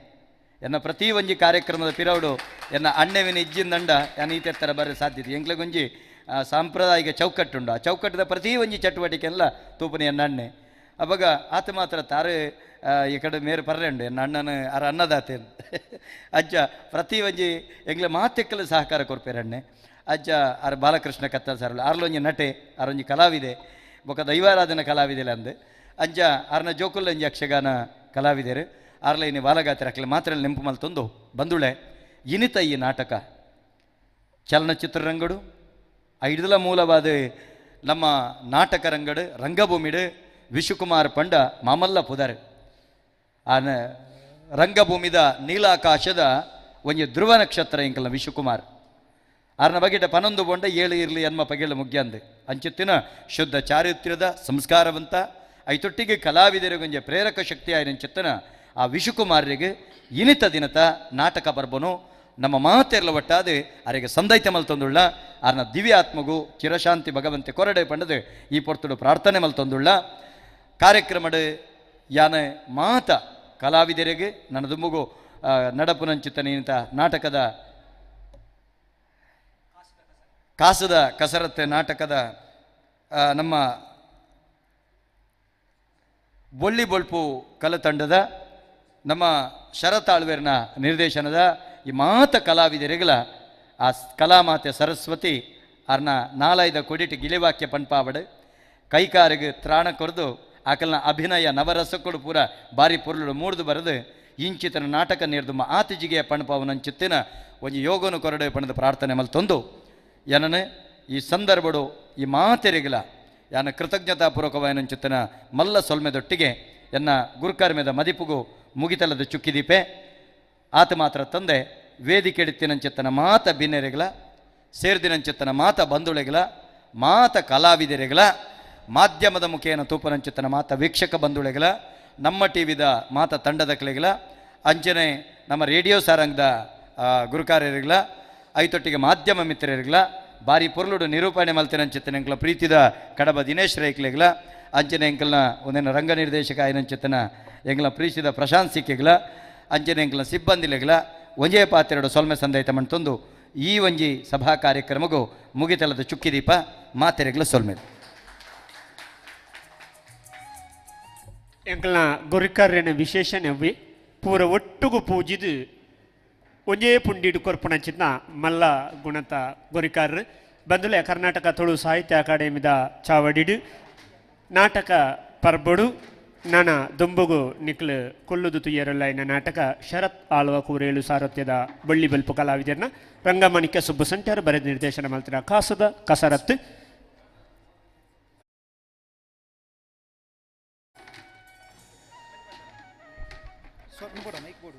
ಎನ್ನ ಪ್ರತಿ ಒಂಜಿ ಕಾರ್ಯಕ್ರಮದ ಪಿರೌಡು ಎನ್ನ ಅಣ್ಣೆವಿನ ಇಜ್ಜಿಂದಂಡ ಯಾನ್ ಈತ ಎತ್ತರ ಬರ ಸಾಧ್ಯತೆ. ಎಂಕ್ಲೆಗೊಂಜಿ ಸಾಂಪ್ರದಾಯಿಕ ಚೌಕಟ್ಟುಂಡು, ಆ ಚೌಕಟ್ಟದ ಪ್ರತಿ ಒಂಜಿ ಚಟುವಟಿಕೆಲ್ಲ ತೂಪನಿ ಎನ್ನ ಅಣ್ಣೆ. ಅವಾಗ ಆತ ಮಾತ್ರ ತಾರು ಈ ಕಡೆ ಮೇರು ಪರ್ರೆಂಡು ಎನ್ನ ಅಣ್ಣನ ಅರ ಅನ್ನದಾತೆ ಅಜ್ಜ ಪ್ರತಿ ಒಂಜಿ ಎಂಗ್ಲೆ ಮಾತೆಕ್ಕಲ ಸಹಕಾರ ಕೊರ್ಪೇರು ಅಣ್ಣೆ. ಅಜ್ಜ ಆರ್ ಬಾಲಕೃಷ್ಣ ಕತ್ತಲ್ ಸರ್ ಆರ್ಲೊಂಜಿ ನಟೆ, ಆರೊಂಜಿ ಕಲಾವಿದೆ, ಬೊಕ ದೈವಾರಾಧನ ಕಲಾವಿದೆಲೆ ಅಂದು ಅಜ್ಜ ಆರ್ನ ಜೋಕುಲ್ಲಂಜಿ ಯಕ್ಷಗಾನ ಕಲಾವಿದರು ಆರ್ಲ ಇನಿ ಬಾಲಗಾತಿರ ಅಕ್ಲೆ ಮಾತ್ರ ನೆಂಪು ಮಲ್ತೊಂದು ಬಂದುಳೆ. ಇನಿತ ಈ ನಾಟಕ ಚಲನಚಿತ್ರರಂಗಡು ಐದಲ ಮೂಲವಾದ ನಮ್ಮ ನಾಟಕ ರಂಗಡು ರಂಗಭೂಮಿಡು ವಿಶ್ವಕುಮಾರ್ ಪಂಡ ಮಾಮಲ್ಲ ಪುದರ್ ಆನ ರಂಗಭೂಮಿದ ನೀಲಾಕಾಶದ ಒಂಜಿ ಧ್ರುವ ನಕ್ಷತ್ರ ಇಂಕಲ್ನ ವಿಶ್ವಕುಮಾರ್ ಆರ್ನ ಬಗೆಟ ಪನೊಂದು ಬೊಂಡ ಏಳು ಇರಲಿ ಎನ್ಮ ಪಗೆಲ ಮುಗ್ಯಂದು ಅಂಚಿತ್ತಿನ ಶುದ್ಧ ಚಾರಿತ್ರ್ಯದ ಸಂಸ್ಕಾರವಂತ ಐತೊಟ್ಟಿಗೆ ಕಲಾವಿದರಿಗೊಂಜೆ ಪ್ರೇರಕ ಶಕ್ತಿ ಆಯ್ನ ಆ ವಿಶುಕುಮಾರರಿಗೆ ಇನಿತ ದಿನತ ನಾಟಕ ಬರ್ಬನು ನಮ್ಮ ಮಾತೆರ್ಲ ಒಟ್ಟಾದ ಅರೆಗೆ ಸಂದೈತ ಮಲ್ತೊಂದುಳ್ಳ ಆರ್ನ ದಿವ್ಯಾತ್ಮಗು ಚಿರಶಾಂತಿ ಭಗವಂತೆ ಕೊರಡೆ ಪಂಡದು ಈ ಪೊರ್ತುಡು ಪ್ರಾರ್ಥನೆ ಮಲ್ತೊಂದುಳ್ಳ ಕಾರ್ಯಕ್ರಮಡು ಯಾನ ಮಾತ ಕಲಾವಿದರಿಗೆ ನನ್ನ ದುಂಬುಗು ನಡಪುನಂಚಿತನ ಇನಿತ ನಾಟಕದ ಕಾಸದ ಕಸರತ್ತೆ ನಾಟಕದ ನಮ್ಮ ಬೊಳ್ಳಿ ಬೊಳ್ಪು ಕಲತಂಡದ ನಮ್ಮ ಶರತಾಳ್ವೇರ್ನ ನಿರ್ದೇಶನದ ಈ ಮಾತ ಕಲಾವಿದರಿಗಳ ಆ ಕಲಾಮಾತೆ ಸರಸ್ವತಿ ಅರ್ನ ನಾಲೈದ ಕೊಡಿಟ್ ಗಿಳಿವಾಕ್ಯ ಪಣ್ಪಾವಡು ಕೈಕಾರಿಗೆ ತ್ರಾಣ ಕೊರೆದು ಆಕಲ್ನ ಅಭಿನಯ ನವರಸಕ್ಕಳು ಪೂರ ಬಾರಿ ಪೊರುಳು ಮೂಡ್ದು ಬರೆದು ಇಂಚಿತನ ನಾಟಕ ನೀರ್ದು ಆತಿಜಿಗೆಯ ಪಣ್ಪಾವನಂಚಿತ್ತಿನ ಒಂಜಿ ಯೋಗನು ಕೊರಡೆ ಪಣದ ಪ್ರಾರ್ಥನೆ ಮಲ್ತೊಂದು ಏನನೆ ಈ ಸಂದರ್ಭಡು ಈ ಮಾತೆರಿಗಳ ಯಾನ ಕೃತಜ್ಞತಾಪೂರ್ವಕವಾಯನಂಚಿತ್ತನ ಮಲ್ಲ ಸೊಲ್ಮೆದೊಟ್ಟಿಗೆ ಎನ್ನ ಗುರುಕರ್ಮೆದ ಮದಿಪುಗು ಮುಗಿತಲದ ಚುಕ್ಕಿದೀಪೆ ಆತ ಮಾತ್ರ ತಂದೆ ವೇದಿಕೆಡಿತ್ತಿನಂಚಿತ್ತನ ಮಾತ ಬಿನ್ನೆರೆಗಳ ಸೇರ್ದಿನಂಚಿತ್ತನ ಮಾತ ಬಂಧುಳೆಗಳ ಮಾತ ಕಲಾವಿದರೆಗಳ ಮಾಧ್ಯಮದ ಮುಖೇನ ತೂಪನಂಚಿತ್ತನ ಮಾತ ವೀಕ್ಷಕ ಬಂಧುಳೆಗಳ ನಮ್ಮ ಟಿ ವಿದ ಮಾತ ತಂಡದ ಕಲೆಗಳ ಅಂಚನೆ ನಮ್ಮ ರೇಡಿಯೋ ಸಾರಂಗದ ಗುರುಕಾರ್ಯರಿಗಳ ಐತೊಟ್ಟಿಗೆ ಮಾಧ್ಯಮ ಮಿತ್ರರಿಗಳ ಬಾರಿ ಪೊರ್ಲುಡು ನಿರೂಪಣೆ ಮಲ್ತಿನಂಚಿತ್ತನ ಎಂಕ್ಲ ಪ್ರೀತಿದ ಕಡಬ ದಿನೇಶ್ ರೈಕ್ಲೆಗಳ ಅಂಚನೆ ಎಂಕಲ್ನ ಒಂದೇನ ರಂಗ ನಿರ್ದೇಶಕ ಆಯನಂಚಿತ್ತನ ಎಂಗ್ಲ ಪ್ರೀತಿದ ಪ್ರಶಾಂತ್ ಸಿಕ್ಕೆಗಳ ಅಂಚನೆ ಎಂಕ್ಲ ಸಿಬ್ಬಂದಿಲೆಗಳ ಒಂಜೇ ಪಾತ್ರೆಡು ಸೊಲ್ಮೆ ಸಂದೈತ ಮಂತೊಂದು ಈ ಒಂಜಿ ಸಭಾ ಕಾರ್ಯಕ್ರಮಗೂ ಮುಗಿತಲದ ಚುಕ್ಕಿದೀಪ ಮಾತೆರೆಗ್ಲ ಸೊಲ್ಮೆ.
ಎಂಕಲ್ನ ಗುರಿಕಾರ್ಯನ ವಿಶೇಷ ನೆವ್ವಿ ಪೂರ ಒಟ್ಟುಗು ಪೂಜಿದು ಒಂಜೇ ಪುಂಡಿಡು ಕೊರ್ಪುನಂಚಿನ ಮಲ್ಲ ಗುಣತ ಗುರಿಕಾರ್ರು ಬಂದುಲೆ ಕರ್ನಾಟಕ ತುಳು ಸಾಹಿತ್ಯ ಅಕಾಡೆಮಿದ ಚಾವಡಿಡು ನಾಟಕ ಪರ್ಬಡು ನಾನ ದುಂಬುಗು ನಿಕ್ಲು ಕೊಲ್ಲುದು ತುಯ್ಯರಲ್ಲೈನ ನಾಟಕ ಶರತ್ ಆಳ್ವ ಕೂರೇಳು ಸಾರಥ್ಯದ ಬಳ್ಳಿ ಬಲ್ಪು ಕಲಾವಿದರ್ನ ರಂಗಮಾಣಿಕ್ಯ ಸುಬ್ಬು ಸಂಟ್ಯಾರು ಬರೆದ ನಿರ್ದೇಶನ ಮಲ್ತಿನ ಕಾಸದ ಕಸರತ್ತು.
ಮೈಕ್ ಬೋಡು.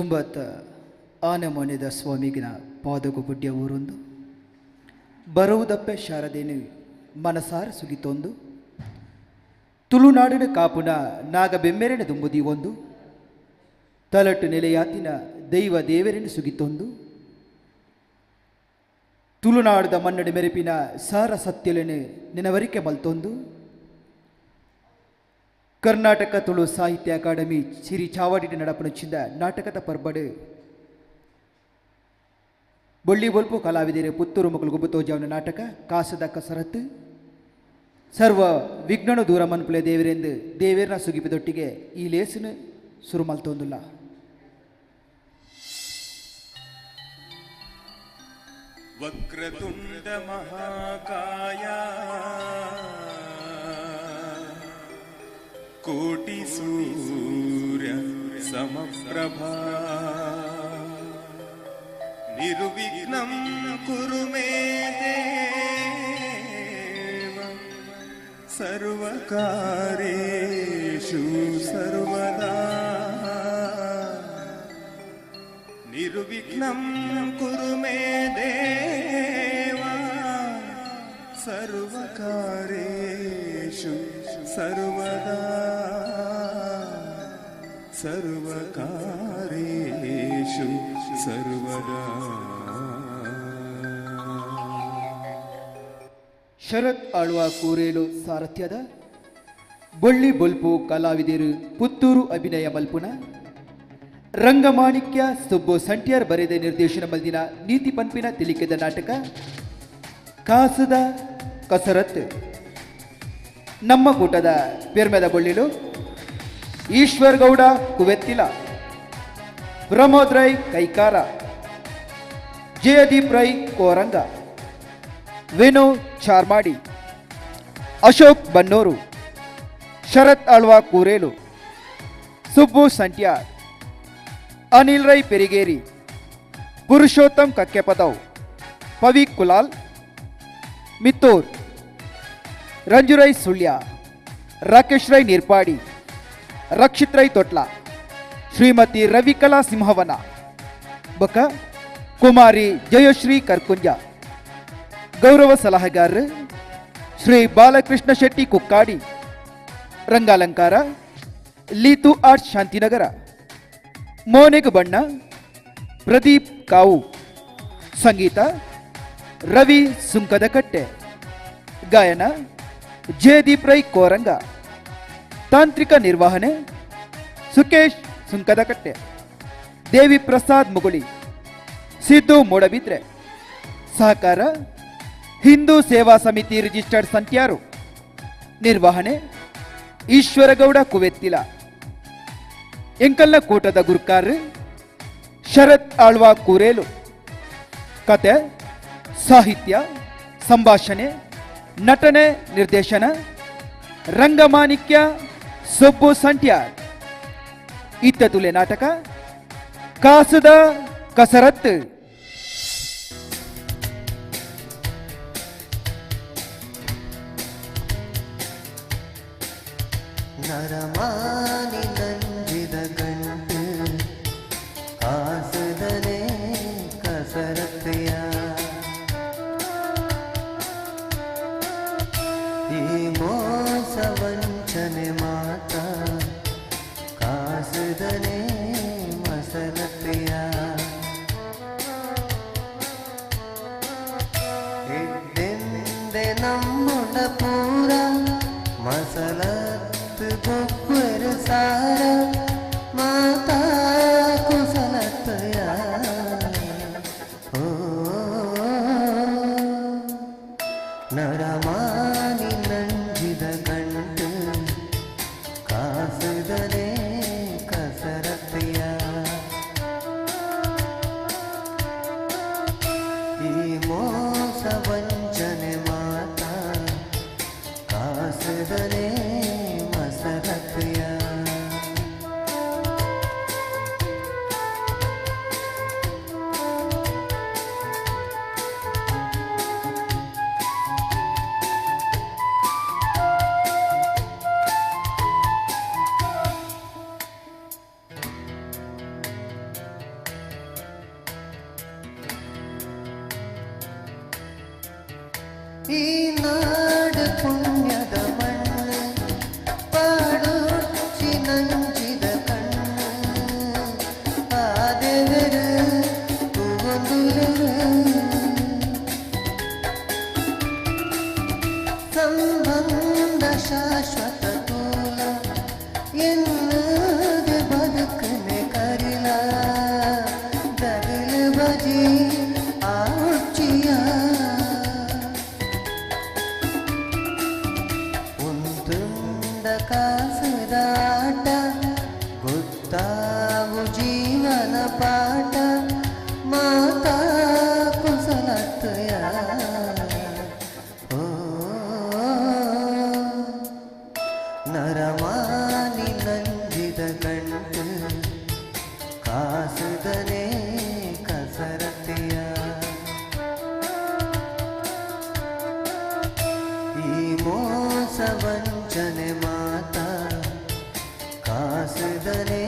ತುಂಬತ್ತ ಆನೆಮೊನೆದ ಸ್ವಾಮಿಗಿನ ಪಾದಗು ಬುಡ್ಯ ಊರೊಂದು ಬರುವುದಪ್ಪೆ ಶಾರದೇನು ಮನಸಾರ ಸುಗಿತೊಂದು ತುಳುನಾಡಿನ ಕಾಪುನ ನಾಗಬೆಮ್ಮೆರೆನ ದುಂಬುದಿ ಒಂದು ತಲಟು ನೆಲೆಯಾತಿನ ದೈವ ದೇವರೆನ ಸುಗಿತೊಂದು ತುಳುನಾಡದ ಮನ್ನಡಿ ಮೆರೆಪಿನ ಸಾರ ಸತ್ಯಲೆನು ನೆನವರಿಕೆ ಮಲ್ತೊಂದು ಕರ್ನಾಟಕ ತುಳು ಸಾಹಿತ್ಯ ಅಕಾಡೆಮಿ ಸಿರಿ ಚಾವಡಿ ನಡಪನುಚ್ಚಿಂದ ನಾಟಕದ ಪರ್ಬಡು ಬೊಳ್ಳಿ ಬೊಲ್ಪು ಕಲಾವಿದರು ಪುತ್ತೂರು ಮಕ್ಕಳು ಗುಬ್ಬತೋಜಾವನ ನಾಟಕ ಕಾಸದ ಕಸರತ್ತು ಸರ್ವ ವಿಘ್ನನು ದೂರ ಮನ್ಪುಲೆ ದೇವರೆಂದು ದೇವೇರ್ನ ಸುಗಿಪಿದೊಟ್ಟಿಗೆ ಈ ಲೇಸಿನ ಸುರು ಮಲ್ತೊಂದುಲ್ಲ.
ವಕ್ರತುಂಡ ಮಹಾಕಾಯ ಕೋಟಿ ಸೂರ್ಯ ಸಮಪ್ರಭಾ ನಿರ್ವಿಘ್ನಂ ಕುರು ಮೇ ದೇವ ಸರ್ವಕಾರ್ಯೇಷು ಸರ್ವದಾ ನಿರ್ವಿಘ್ನಂ ಕುರು ಮೇ ದೇವ ಸರ್ವಕಾರ್ಯೇಷು ಸರ್ವದಾ ಸರ್ವಕಾರ್ಯೇಷು ಸರ್ವದಾ.
ಶರತ್ ಆಳ್ವ ಕೂರೇಲು ಸಾರಥ್ಯದ ಬೊಳ್ಳಿ ಬೊಲ್ಪು ಕಲಾವಿದರು ಪುತ್ತೂರು ಅಭಿನಯ ಮಲ್ಪುನ ರಂಗಮಾಣಿಕ್ಯ ಸುಬ್ಬು ಸಂಟ್ಯಾರ್ ಬರೆದ ನಿರ್ದೇಶನ ಮಲ್ದಿನ ನೀತಿ ಪಂಪಿನ ತಿಳಿಕೆದ ನಾಟಕ ಕಾಸದ ಕಸರತ್. ನಮ್ಮ ಕೂಟದ ಪೆರ್ಮೆದ ಬೊಳ್ಳಿಲು ಈಶ್ವರ್ ಗೌಡ ಕುವೆತ್ತಿಲ, ಪ್ರಮೋದ್ ರೈ ಕೈಕಾರ, ಜಯದೀಪ್ ರೈ ಕೋರಂಗ, ವೇಣು ಚಾರ್ಮಾಡಿ, ಅಶೋಕ್ ಬನ್ನೂರು, ಶರತ್ ಆಳ್ವ ಕೂರೇಲು, ಸುಬ್ಬು ಸಂಟ್ಯಾರ್, ಅನಿಲ್ ರೈ ಪೆರಿಗೇರಿ, ಪುರುಷೋತ್ತಮ್ ಕಕ್ಕೆಪದವ್, ಪವಿ ಕುಲಾಲ್ ಮಿತ್ತೂರ್, ರಂಜುರೈ ಸುಳ್ಯ, ರಾಕೇಶ್ ರೈ ನೀರ್ಪಾಡಿ, ರಕ್ಷಿತ್ ರೈ ತೊಟ್ಲ, ಶ್ರೀಮತಿ ರವಿಕಲಾ ಸಿಂಹವನ ಬಕ, ಕುಮಾರಿ ಜಯಶ್ರೀ ಕರ್ಕುಂಜ. ಗೌರವ ಸಲಹೆಗಾರರು ಶ್ರೀ ಬಾಲಕೃಷ್ಣ ಶೆಟ್ಟಿ ಕುಕ್ಕಾಡಿ. ರಂಗಾಲಂಕಾರ ಲೀತು ಆರ್ಟ್ಸ್ ಶಾಂತಿನಗರ. ಮೋನೆಗು ಬಣ್ಣ ಪ್ರದೀಪ್ ಕಾವು. ಸಂಗೀತ ರವಿ ಸುಂಕದಕಟ್ಟೆ. ಗಾಯನ ಜಯದೀಪ್ ರೈ ಕೋರಂಗ. ತಾಂತ್ರಿಕ ನಿರ್ವಹಣೆ ಸುಕೇಶ್ ಸುಂಕದಕಟ್ಟೆ, ದೇವಿ ಪ್ರಸಾದ್ ಮುಗುಳಿ, ಸಿದ್ದು ಮೂಡಬಿದ್ರೆ. ಸಹಕಾರ ಹಿಂದೂ ಸೇವಾ ಸಮಿತಿ ರಿಜಿಸ್ಟರ್ಡ್ ಸಂಟ್ಯಾರು. ನಿರ್ವಹಣೆ ಈಶ್ವರಗೌಡ ಕುವೆತ್ತಿಲ. ಎಂಕಲ್ನ ಕೂಟದ ಗುರುಕಾರ್ ಶರತ್ ಆಳ್ವ ಕೂರೇಲು. ಕತೆ, ಸಾಹಿತ್ಯ, ಸಂಭಾಷಣೆ, ನಟನೆ, ನಿರ್ದೇಶನ ರಂಗಮಾಣಿಕ್ಯ ಸುಬ್ಬು ಸಂಟ್ಯಾರ್. ಇತ್ತ ತುಲೆ ನಾಟಕ ಕಾಸದ ಕಸರತ್ತು.
ನರಮಾನಿ ನಂಜಿದ ಗಂಟು ಕಾಸದನೆ ಕಸರತ್ತೆಯ ಈ ಮೋಸ ವಂಚನೆ ಮಾತ ಕಾಸದನೆ ಮಸಲತ್ತೆಯ ಎದ್ದೆಂದೆ ನಮ್ಮುಡ ಪೂರ ಮಸಲತ್ ಗೊಬ್ಬರ ಈ ನಾಡು ಪುಣ್ಯದ ಮಣ್ಣು ಪಾಡೋಚಿ ನಂಜಿದ ಕಣ್ಣು ಆ ದೇವರು ತೂವೊಂದುಲೆರು ಸಂಬಂಧ ಶಾಶ್ವತ ತೂಲ ಎನ್ನದೆ ಬದುಕನೆ ಕರಿಲ ದಗಲು ಬಜಿ ಆಡ್ಚಿಯ ಉಂದುಂಡ ಕಾಸುದಾಟ ಗೊತ್ತಾವು ಜೀವನ ಪಾಠ ಮಾತಾ ಕುಸಲತ್ತಯ ಓ ನರಮಾನಿ ನಂಜಿದ ಗಂಟು ಕಾಸುದನೆ ಕಸರತೆಯ ಈ ಮೋಸ ವಂಚನೆ ಮಾತಾ ಕಾಸುದನೆ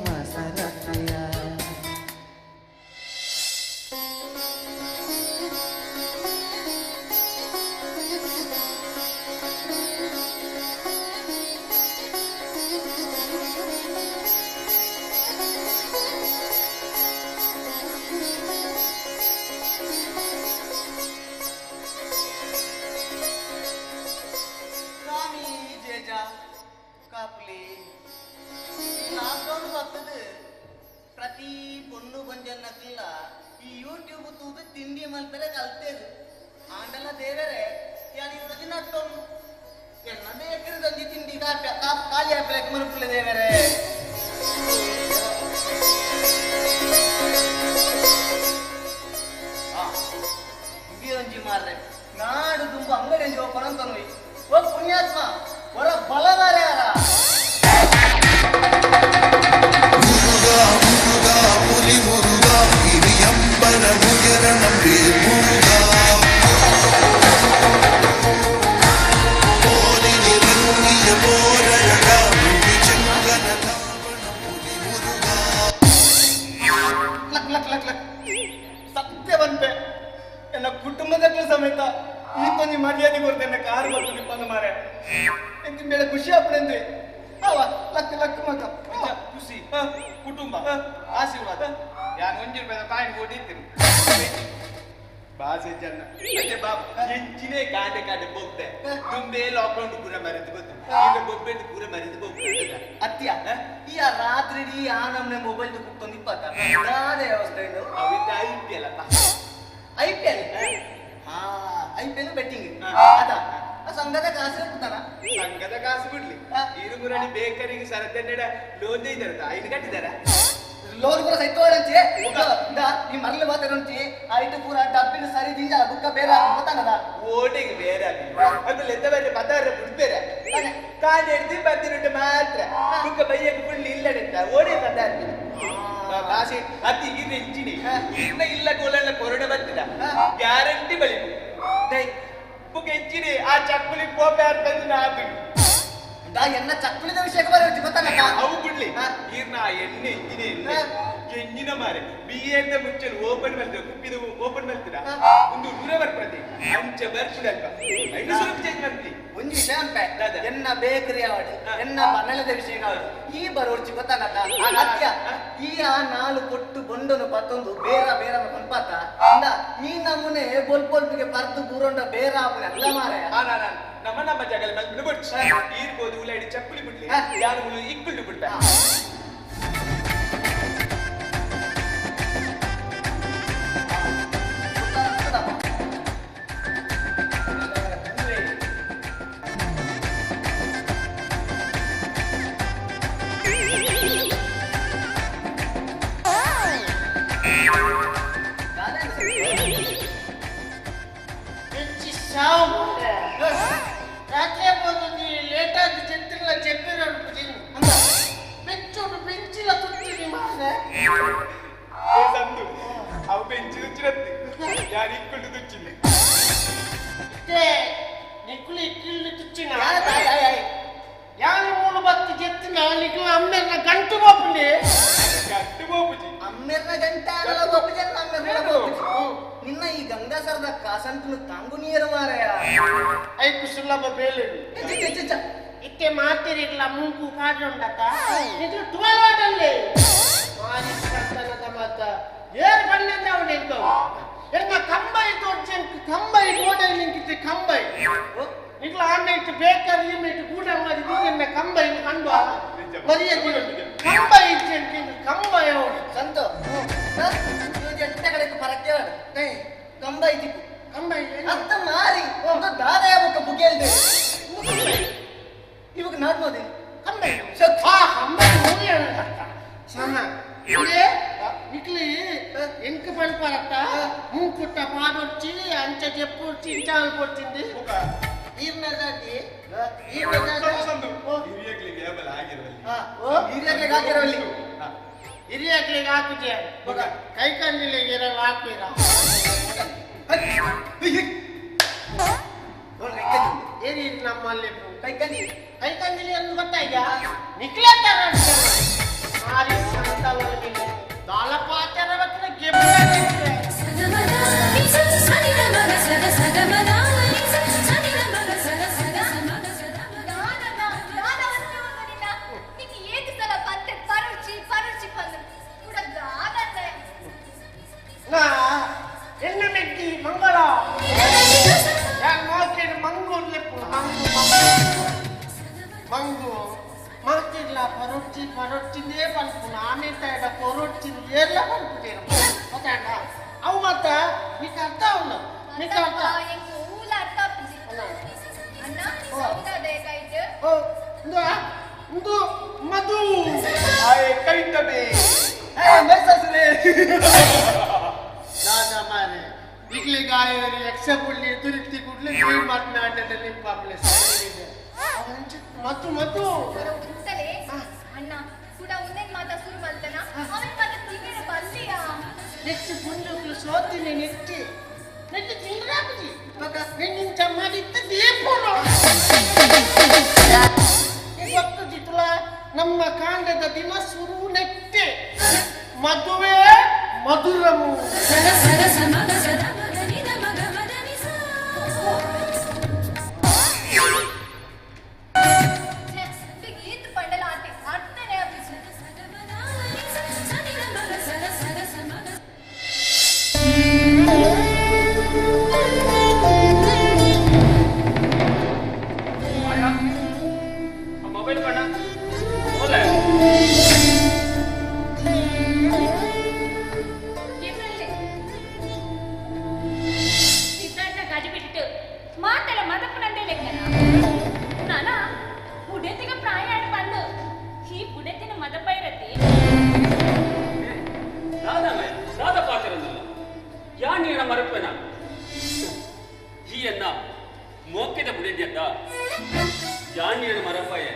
ಮಸರತೆಯ.
ಸ್ವಾಮಿ ಜೇಜ ಕಾಪುಲಿ ಲಾಕ್ಡೌನ್ ಬರ್ತದೆ. ಪ್ರತಿ ಪೊಣ್ಣು ಬಂಜನ್ನಕ್ಕಿಲ್ಲ ಈ ಯೂಟ್ಯೂಬ್ ತೂದು ತಿಂಡಿ ಮಲ್ಪೆರೆ ಕಲ್ತೇದು ಆಂಡಲ ದೇವರೇ ಯಾನ್ ಇವ್ರದ್ದು ನಟ್ಟೊಂದು ಎನ್ನ ಬೇಕರಿದಂಜಿ ತಿಂಡಿ ಕಾಪ್ಯ ಕಾಪ್ ಖಾಲಿ ಹಾಕ್ಲಿಕ್ಕೆ ಮಲ್ಪುಲೆ ದೇವರೇ. ಒಂಜಿ ಮಾರ್ರೆ ನಾಡು ತುಂಬ ಅಂಗಡಿ ಒಂಜಿ ಓಪನ್ ಅಂತ ಓ ಪುಣ್ಯಾತ್ಮ ಹೊರ ಬಲದಾರೆ ಯಾರ. Luck luck luck luck ಸತ್ಯ ಬಂತೆ ಎನ್ನ ಕುಟುಂಬದ ಸಮೇತ ಈ ಕೊಂಚ ಮರ್ಯಾದೆ ಕೊಡ್ತೇನೆ ಕಾರು ಬರ್ತದೆ ಬಂದ ಮಾರೆ ಎಂತ ಬೇಡ ಖುಷಿ ಆಪಣೆಂದು ಅವ ಲಕ್ ಲಕ್ ಮಗ
ಖುಷಿ ಕುಟುಂಬ ಆಶೀರ್ವಾದ ಯಾನ್ ಒಂಜಿ ರೂಪಾಯಿ ಕಾಯಿನ್ ಓಡಿತ್ತೀನಿ ಬಾಸೆ ಜನ ಅದೇ ಬಾಬು ಎಂಚಿನೇ ಕಾಡೆ ಕಾಡೆ ಬೊಬ್ಬೆ ದುಂಬೆ ಲಾಕ್ಡೌನ್ ಪೂರ ಮರೆತು ಗೊತ್ತು ಈಗ ಬೊಬ್ಬೆ ಪೂರ ಮರೆತು ಬೊಬ್ಬೆ.
ಅತ್ಯ ಈ ಆ ರಾತ್ರಿ ಇಡೀ ಆ ನಮ್ನೆ ಮೊಬೈಲ್ ಕುತ್ಕೊಂಡು ಇಪ್ಪತ್ತ ದಾದ ವ್ಯವಸ್ಥೆ ಇದು.
ಅವಿದ್ದ I P L ಅಪ್ಪ.
I P L ha I P L betting ಅದ ಆ ಸಂಘದ ಕಾಸು ಇರ್ತಾನ.
ಸಂಘದ ಕಾಸು ಬಿಡ್ಲಿ ಇರುಮುರಳಿ ಬೇಕರಿಗೆ ಸರದೆನ್ನಡ ಲೋನ್ ಇದ್ದಾರೆ ಐದು ಕಟ್ಟಿದಾರ
ಲೋನ್ ಪೂರ ಸೈತೋಳಂಚಿ ಈ ಮರಳು ಮಾತಾಡಂಚಿ ಐಟು ಪೂರ ಡಬ್ಬಿನ ಸರಿ ದಿಂಜ ಬುಕ್ಕ ಬೇರೆ ಗೊತ್ತಾನದ
ಓಟಿಗೆ ಬೇರೆ ಅದು ಎಂತ ಬೇರೆ ಪದಾರ ಬಿಡ್ಬೇರೆ ಕಾಲು ಹಿಡ್ದು ಬಂದಿರುಂಟು ಮಾತ್ರ ಬುಕ್ಕ ಬೈಯಕ್ಕೆ ಫುಲ್ ಇಲ್ಲಡೆತ್ತ ಓಡಿ ಪದಾರ್ಥ ಭಾಷೆ ಅತಿ ಇದು ಎಂಚಿನಿ ಇನ್ನ ಇಲ್ಲ ಗೋಲಲ್ಲ ಕೊರೋನಾ ಬರ್ತದ ಗ್ಯಾರಂಟಿ ಬಳಿಕು ಬುಕ್ ಎಂಚಿನಿ ಆ ಚಕ್ಕುಲಿ ಕೋಪೆ ಅರ್ಪಂದು ನಾದು
ದಾ ಎನ್ನ ಚಕ್ಕುಲಿದ ವಿಷಯಕ್ಕೆ ಬರೋ ಗೊತ್ತಾನ
ಅವು ಬಿಡ್ಲಿ ಈರ್ನ ಆ ಎಣ್ಣೆ ಎಂಜಿನ ಎಣ್ಣೆ ಎಂಜಿನ ಮಾರೆ ಬಿ ಎ ಮುಚ್ಚಲು ಓಪನ್ ಮಾಡ್ತೀರ ಕುಪ್ಪಿದ ಓಪನ್ ಮಾಡ್ತೀರಾ ಒಂದು ದೂರ ಬರ್ಪದೆ ಅಂಚ ಬರ್ಪುಡಲ್ಪ ಐದು ಸ್ವಲ್ಪ ಚೇಂಜ್ ಮಾಡ್ತಿ.
ಒಂಜಿ ವಿಷಯ ಅನ್ಪೆ ಎನ್ನ ಬೇಕರಿ ಆವಡು ಎನ್ನ ಮನೆಲದ ವಿಷಯ ಆವಡು ಈ ಬರೋರ್ಚಿ ಗೊತ್ತಾನಕ ಅತ್ಯ ಈ ಆ ನಾಲು ಕೊಟ್ಟು ಬೊಂಡನು ಪತ್ತೊಂದು ಬೇರ ಬೇರ ಪನ್ಪಾತ ಅಂದ ಈ ನಮೂನೆ ಬೊಲ್ಪೊಲ್ಪಿಗೆ ಪರ್ದು ಬೂರೊಂಡ ಬೇರ ಆಪುನೆ ಅಲ್ಲ ಮಾರೆ.
ನಮ್ಮ ನಮ್ಮ ಜಾಗದಲ್ಲಿ ಮಲ್ಪಿನ ಬೊಡ್ಚು ಈರ್ಬೋದು ಉಲಾಡಿ ಚಪ್ಪಲಿ ಬಿಡ್ಲಿ ಯಾರು ಮುಳು ಇಕ್ಕುಳ್ಳು ಬಿಡ್ತ.
ರಾತ್ರಿ పోతుంది లేట్ ಆಗಿ చెప్తున్నా చెప్పారు పెంచుడు పెంచిన తుచ్చుని మారే
ಸಂದು ಅವು ಬೆಂಚಿ ತುಚ್ಚಿರತ್ತೆ ಯಾರು ಇಕ್ಕುಳ್ಳು ತುಚ್ಚಿನಿ
ನಿಕ್ಕುಲು ಇಕ್ಕಿళ్ళు ತುಚ್ಚಿನ ಯಾని ಮೂಲು ಬತ್ತಿ చెప్తున్నా నీకు అమ్మెన్న గంటు పోపుండి
ಗಂಟು ಬೋಪುಜಿ
ಅಮ್ಮೆರ್ನ ಗಂಟೆ ಆಗಲ್ಲ ಬೋಪುಜಿ ಅಲ್ಲ ಅಮ್ಮೆರ್ನ ಬೋಪುಜಿ. ನಿನ್ನ ಈ ಗಂಗಾಸರದ ಕಾಸಂತನು ತಾಂಗುನಿಯರು ಮಾರಾಯ.
ಐಕು ಸುಲಭ ಬೇಲೆ. ಇತ್ತೆ ಮಾತಿರಿಲ್ಲ ಮೂಕು ಕಾಜೊಂಡತ ಇದು ಟುವಲ್ ಮಾರಿ ಸಂತನದ ಮಾತ ಏರ್ ಬಣ್ಣಂದ ಅವನೆಂತು ಎನ್ನ ಕಂಬೈ ತೋರ್ಚೆಂಕ್ ಕಂಬೈ ಗೋಡೆ ನಿಂಕಿತ್ತೆ ಕಂಬೈ ನಿಕ್ಲ ಆಮೇಲೆ ಬೇಕರಿ ಈಮೇಟ್ ಕೂಡ ಮಾಡಿ ಎನ್ನ ಕಂಬೈ ಕಂಡು ಮರಿಯ ಕಂಬೈ ಇಚ್ಚೆಂಕ್ ಕಂಬೈ ಅವನು
ಸಂತು ಎಂತ ಕಡೆಗೆ ಪರಕ್ಕೆ ಕಂಬೈ ತಿಕ್ಕು
ಕಂಬೈ
ಅತ್ತ ಮಾರಿ ಒಂದು ದಾದಯ ಬುಕ್ಕ ಬುಗ್ಗೆಲ್ದೆ ಇವಾಗ ನಾಡ್ಮೋದೆ
ಕಂಬೈ ಆ ಕಂಬೈ ಸಮ ಇದೇ ಇಕ್ಲಿ ಎಂಕ್ ಪಲ್ಪರತ್ತ ಮೂಕುಟ್ಟ ಪಾಡೊಡ್ಚಿ ಅಂಚ ಜೆಪ್ಪೊಡ್ಚಿ ಇಂಚಾಲ್ ಕೊಡ್ತಿಂది
ಈ ಮೆದಾಟಿ ಈ
ಹಿರಿಯಕ್ಲಿಗೆ ಹಾಕಿರಲಿ
ಹಿರಿಯಕ್ಲಿಗೆ ಹಾಕುಜೆ ಕೈ ಕಂದಿಲಿಗೆ ಇರಲ್ಲ ಹಾಕಿರ ಏರಿ ನಮ್ಮಲ್ಲಿ
ಕೈ ಕಂದಿ
ಕೈ ಕಂದಿಲಿ ಅಂತ ಗೊತ್ತಾಯ್ತಾ ನಿಕ್ಲೆ ತರ ಮಾರಿ ಸಂತವನಿಗೆ ದಾಲಪಾಚಾರ ಎನ್ನ ಮೆಟ್ಟಿ ಮಂಗಳ ಮಂಗು ಮಂಗು ಮಾತಿಲ್ಲ ಪರೊಟ್ಟಿ ಪರೊಟ್ಟಿಂದೇ ಪನ್ಪುನ ಆಮೇಲೆ ಪರೊಟ್ಟಿ ಎಲ್ಲ ಪನ್ಪುಟೇನು ಗೊತ್ತಾಂಡ ಅವು ಮತ್ತ ನಿಕ್ ಅರ್ಥ ಅವನು ನಿಕ್ ಅರ್ಥ ಓ ಇಂದು ಮಧು
ಕೈಟಮೆ ಮೈಸೂರೇ
ದಾದಾ ಮಾರೆ ಇಡ್ಲಿ ಗಾಯರಿ ಯಕ್ಷ ಪುಳ್ಳಿ ತುರಿತಿ ಕುಡ್ಲಿ ನೀ ಮಾತನಾಡದೆ ನಿಮ್ಮ ಪಾಪ್ಲೆ ಮತ್ತು ಮತ್ತು
ಅಣ್ಣ ಕೂಡ ಒಂದೇನ್ ಮಾತಾ ಶುರು ಮಾಡ್ತಾನ ಅವನ ಮಾತ ತಿಂಗಳ ಬಲ್ಲಿಯಾ
ನೆಕ್ಸ್ಟ್ ಪುಂಜುಕ್ಲು ಸೋತಿನಿ ನೆಟ್ಟಿ ನೆಟ್ಟಿ ತಿಂದ್ರಾಪುಜಿ ಮಗ ನಿನ್ನ ಚಮ್ಮಾಡಿತ್ತ ದೀಪೋಣ ಇವತ್ತು ಜಿತುಲ ನಮ್ಮ ಕಾಂಡದ ದಿನ ಶುರು ನೆಟ್ಟೆ ಮದುವೆ ಮಧುರಮು.
ಮೊಬೈಲ್ ಬಣ್ಣ ಓಲೆ
ಮಾತಲ್ಲ ಮದಪ್ಪನಂದೇ ಲೆಕ್ಕನ ನಾನ ಪುಡೆತಿಗ ಪ್ರಾಯ ಬಂದು ಈ ಪುಡೆತಿನ ಮದಪ್ಪ ಇರತ್ತೆ
ದಾದ ದಾದ ಪಾತಿರಂದಿಲ್ಲ ಯಾ ನೀನ ಮರಪ್ಪನ ಈ ಅನ್ನ ಮೋಕೆದ ಬುಡೆದ್ಯತ್ತ ಯಾ ನೀನ ಮರಪ್ಪಯ್ಯ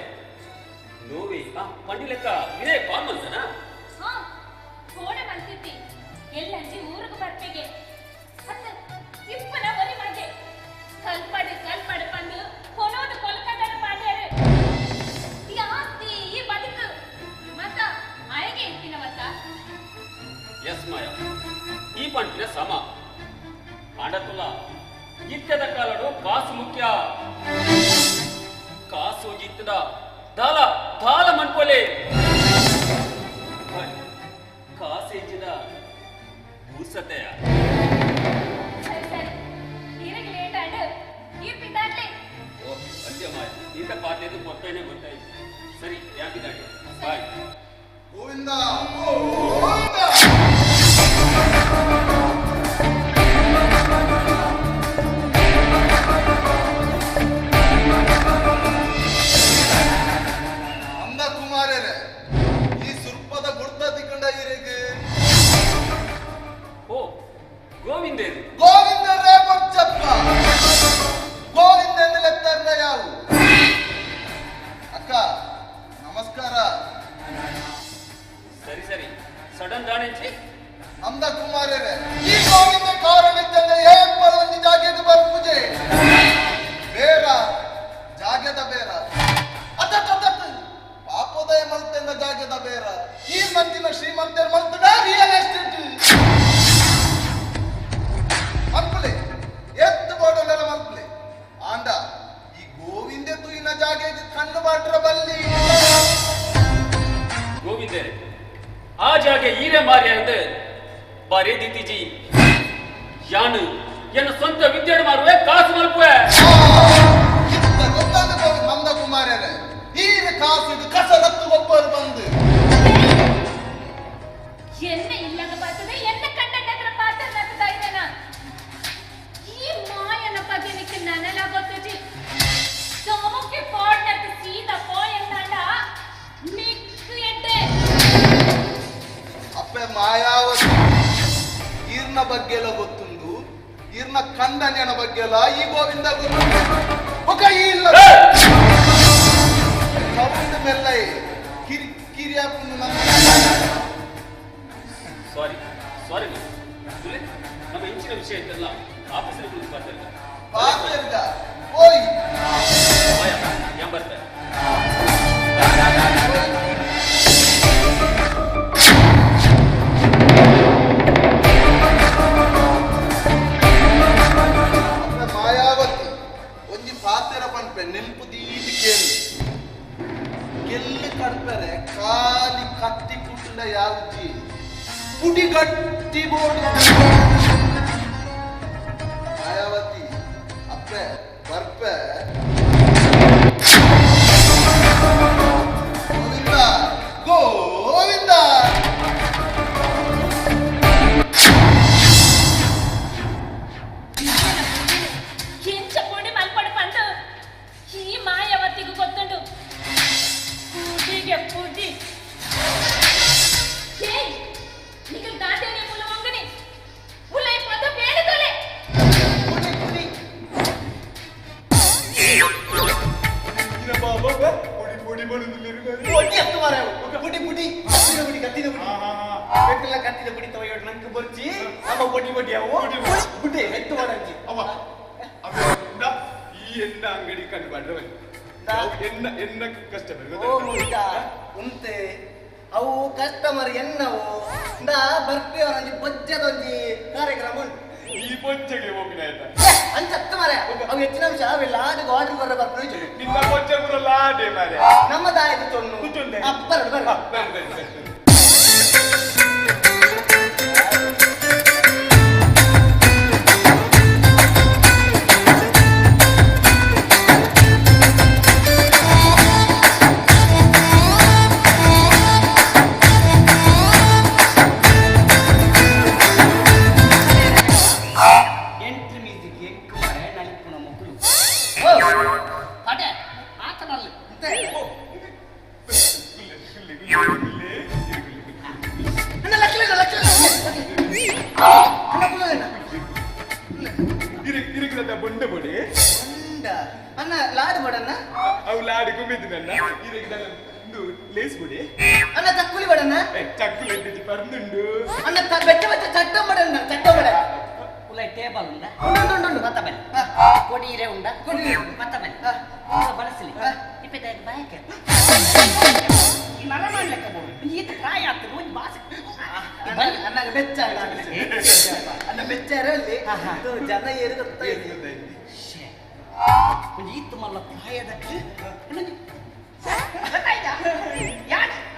ನೋವಿ ಆ ಪಂಡಿ ಲೆಕ್ಕ ಇದೇ ಕಾಲ್ ಮಂತನ
ಹಾ ಕೋಡೆ ಮಂತಿದ್ದಿ ಎಲ್ಲಂಜಿ ಊರಿಗೆ ಬರ್ಪೆಗೆ ಅತ್ತ ಇಪ್ಪನ ಒಲಿ ಮಗೆ ಕಲ್ಪಡು ಕಲ್ಪಡು ಬಂದು ಕೊನೋದು ಕೊಲ್ಕತ್ತಾಡ ಪಾಡ್ಯಾರು ಈ ಆಸ್ತಿ ಈ ಬದುಕು ಮತ್ತ ಆಯಗೆ ಇರ್ತೀನ ಮತ್ತ
ಎಸ್ ಮಾಯ ಈ ಪಂಟಿನ ಸಮ ಆಡತುಲ ಇತ್ಯದ ಕಾಲಡು ಕಾಸು ಮುಖ್ಯ ಕಾಸು ಇತ್ತದ ದಾಲ ದಾಲ ಮನ್ಪೊಲೆ ಕಾಸೇಜಿದ ಭೂಸತೆಯ
ಸರಿ ಸರಿ ಈರಿಗೆ ಲೇಟ್ ಆಡು ಈ ಪಿತಾಡ್ಲೆ
ಓ ಅಂತ್ಯ ಮಾಯ ಇಂಥ ಪಾತ್ಯದ್ದು ಗೊತ್ತೇನೆ ಗೊತ್ತಾಯ್ತು ಸರಿ ಯಾಕಿದಾಡಿ ಬಾಯ್
ಗೋವಿಂದ ಗೋವಿಂದ. ಅಂದ ಕುಮಾರರೇ, ಈ ಸುರ್ಪದ ಗುರ್ತ ತಿಕ್ಕಂಡ ಇರಿಗೆ
ಓ ಗೋವಿಂದ
ಗೋವಿಂದರೇ ಬೊಚ್ಚಪ್ಪ ಗೋವಿಂದ ಲೆತ್ತರ್ನ ಯಾವು ಅಕ್ಕ ನಮಸ್ಕಾರ.
ಸರಿ ಸರಿ ಸಡನ್ ದಾಣಿಂಚಿ
ಅಂದ ಕುಮಾರರೇ, ಈ ಗೋವಿಂದ ಕಾರಣಿದ್ದಂಗೆ ಏಪಲ್ ಒಂದು ಜಾಗೆದ ಬರ್ಪುಜೆ ಬೇರ ಜಾಗೆದ ಬೇರ ಅತಟ್ ಪಾಪೋದಯ ಮಲ್ತೆಂದ ಜಾಗೆದ ಬೇರ ಈ ಮಂತಿನ ಶ್ರೀಮಂತರ ಮಲ್ತದ ರಿಯಲ್ ಎಸ್ಟೇಟ್.
ಬರೇ ದಿತಿಜಿ ಯಾನು ಎನ್ನ ಸ್ವಂತ ವಿದ್ಯೆಡು ಮಾರುವೆ ಕಾಸು ಮಲ್ಪುವೆ.
ಗೊತ್ತಾದ ಮಂದ ಕುಮಾರರೇ, ಈರ ಕಾಸು ಕಸರತ್ತು ಒಬ್ಬರು ಬಂದು
ಎನ್ನ ಇಲ್ಲದ ಪಾತದೆ ಎನ್ನ ಕಂಡನ ಪಾತ್ರ ನಗ್ತಾ ಇದ್ದಾನ. ಈ ಮಾಯನ ಬಗ್ಗೆ ನಿಕ್ಕೆ ನನಲ ಗೊತ್ತುಜಿ. ಸೋಮಕ್ಕೆ ಪಾಡ್ನಕ್ಕೆ ಸೀದಾ ಪೋಯಂದಾಂಡ ನಿಕ್ಕು ಎಡ್ಡೆ.
ಅಪ್ಪೆ ಮಾಯಾವತಿ ಈರ್ನ ಬಗ್ಗೆ ಎಲ್ಲ ಗೊತ್ತುಂಡು, ಈರ್ನ ಕಂದನ್ಯನ ಬಗ್ಗೆ ಎಲ್ಲ ಈ ಗೋವಿಂದ ಗೊತ್ತುಂಡು. ಒಕ ಈ ಇಲ್ಲ ಸೌಂಡ್ ಮೆಲ್ಲ ಕಿರಿ ಕಿರಿಯಾಪುಂಡು ನಮ್ಮ.
ಸಾರಿ ಸಾರಿ, ನಮ್ಮ ಇಂಚಿನ ವಿಷಯ ಇತ್ತಲ್ಲ ಆಫೀಸಲ್ಲಿ ಕುಳಿತು ಬರ್ತಾ
ಪಾತ್ರದ ಓಯ್
ಏನ್ ಬರ್ತಾರೆ.
ಅಪ್ಪೆ ಮಾಯಾವತಿ ಒಂಜಿ ಪಾತೆರ ಪನ್ಪೆ ನೆನ್ಪು ದೀದಿ ಕೇಳಿ ಗೆಲ್ಲು ಕಡ್ಪರೆ ಖಾಲಿ ಕತ್ತಿ ಕುಟ್ಟುಂಡ ಯಾವ್ಜಿ ಪುಡಿ ಗಟ್ಟಿ ಬೋಡು. ಮಾಯಾವತಿ ಅಪ್ಪೆ ಬರ್ಪೆ ಗೋವಿಂದ ಗೋವಿಂದ.
ಎಂಚ ಪುಡಿ ಮಲ್ಪಡು ಪಂಡು ಈ ಮಾಯಾವತಿಗೂ ಗೊತ್ತುಂಡು. ಪುಡಿಗೆ ಪುಡಿ ಏಯ್ ನಿಖಲ್ ದಾಂಡೇಲಿ ಮೂಲ ಒಂಗನಿ ಉಲೈ ಪದ ಬೇಡದೊಲೆ.
ಪೊಡಿ ಹತ್ತು ಮಾರಾಯ. ಪುಡಿ ಪುಡಿ ಕತ್ತಿನ ಪುಡಿ ಕತ್ತಿನ ಪುಡಿ ಬೆಟ್ಟಲ ಕತ್ತಿನ ಪುಡಿ ತಗೊಳ್ಳಿ ನಂಗೆ ಬೊರ್ಚಿ ನಮ್ಮ ಪೊಡಿ ಪೊಡಿ ಅವು ಪುಡಿ ಎತ್ತು ಮಾಡಂಚಿ.
ಈ ಎಣ್ಣ ಅಂಗಡಿ ಕಂಡು ಬಂದ್ರೆ ಎಣ್ಣ ಎಣ್ಣ ಕಸ್ಟಮರ್
ಓ ಮುಗ್ಧ ಉಂತೆ ಅವು ಕಸ್ಟಮರ್ ಎನ್ನವು ನಾ ಬರ್ಪೇವರಂಜಿ ಬೊಜ್ಜದೊಂಜಿ ಕಾರ್ಯಕ್ರಮ ಉಂಟು.
ಈ ಬೊಜ್ಜೆಗೆ ಹೋಗಿನ ಆಯ್ತಾ
ಅಂಚತ್ತು ಮಾರಾಯ, ಅವು ಹೆಚ್ಚಿನ ಅಂಶ ಅವೆಲ್ಲ ಆಡಿಗೆ ಆರ್ಡರ್ ಬರ ಬರ್ಪೆ.
ನಿನ್ನ ಬೊಜ್ಜೆ ಪೂರ ಲಾಡೆ ಮಾರ್ರೆ.
ನಮ್ಮ ದಾಯದ ತೊಣ್ಣು ಬರಡು ಬರಡು.
ಎಂಟ್ರಿ ಮ್ಯೂಸಿಕ್ ಎಂಕು ಮಾರೆ ನಲಿಪುನ ಮೊಗುಲು ಅಡೆ ಆತನಲ್ಲಿ
ಅಣ್ಣ ಲಕ್ಷ್ಮಿ ಲಕ್ಷ್ಮಿ ಅಣ್ಣ ಕುಲ್ಲಣ್ಣ.
ಇರಗಿದ ಬೊಂಡ ಬೊಡಿ
ಬೊಂಡ ಅಣ್ಣ ಲಾಡು ಬಡಣ್ಣ.
ಅವು ಲಾಡಿ ಗುಮ್ಮಿದ್ದಿನಣ್ಣ ಇರಗಿದ ಲೇಸ್ ಬೊಡಿ.
ಅಣ್ಣ ಚಕ್ಕುಲಿ ಬಡಣ್ಣ.
ಚಕ್ಕುಲಿ ಇದ್ದಿದ್ದು ಪರ್ನುಂಡು.
ಅಣ್ಣ ಬೆಟ್ಟ ಬೆಟ್ಟ ಚಟ್ಟ ಬಡಣ್ಣ ಚಟ್ಟ ಬಡ.
ಉಲೈ ಟೇಬಲ್ ಉಂಡ
ಉಂಡು ಉಂಡು ಉಂಡು
ಮತ್ತ ಬನ್ನಿ ಕೊಡೀರೆ ಉಂಡ
ಕೊಡೀರೆ
ಮತ್ತ ಬನ್ನಿ ಬಳಸಲಿ ಇಪ್ಪತ್ತೈದು ಬಾಯಕ್ಕೆ ಈ ನರ ಮಾಡ್ಲಿಕ್ಕೆ ಬೋಡು ಈತ ಪ್ರಾಯ ಆಗ್ತದೆ ಒಂದು ಬಾಸ.
ಅಣ್ಣ ಬೆಚ್ಚ ಅಣ್ಣ ಬೆಚ್ಚ ಅಲ್ಲಿ ಇದು ಜನ ಏರು ಗೊತ್ತಾಯ್ತು.
ಒಂದು ಈತ ಮಲ್ಲ ಪ್ರಾಯದಕ್ಕೆ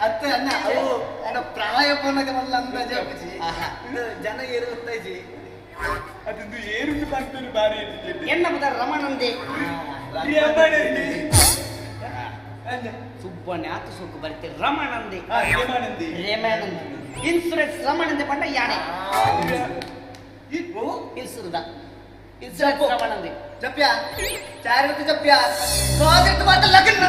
ಅತ್ತ ಅಣ್ಣ ಅವು ಅಣ್ಣ ಪ್ರಾಯ ಪೋನಗ ಮಲ್ಲ ಅಂದಾಜು ಆಪುಜಿ. ಇದು ಜನ ಏರು ಗೊತ್ತಾಯ್ಜಿ.
ಅದೊಂದು ಏರುಂಡು ಪನ್ಪೇರು ಬಾರಿ ಇಟ್ಟಿದ್ದೆ.
ಎನ್ನ ಬುದ ರಮಣಂದೆ
ರಮಣಂದೆ.
ಸುಬ್ಬಣ್ಣ ಆತು ಸೋಕು ಬರುತ್ತೆ ರಮಣಂದೆ.
ರಮಾನಂದಿ.
ರೇಮಾನಂದ ಇನ್ಸೂರೆನ್ಸ್ ರಮಣಂದೆ ಪಂಡ ಯಾನೆ ಇನ್ಸೂರ್ದ ಇನ್ಸೂರೆನ್ಸ್ ರಮಣಂದೆ.
ಜಪ್ಯ ಚಾರಿತ್ತು ಜಪ್ಯ ಕಾದಿತ್ತು ಮಾತ್ರ ಲಗ್ನ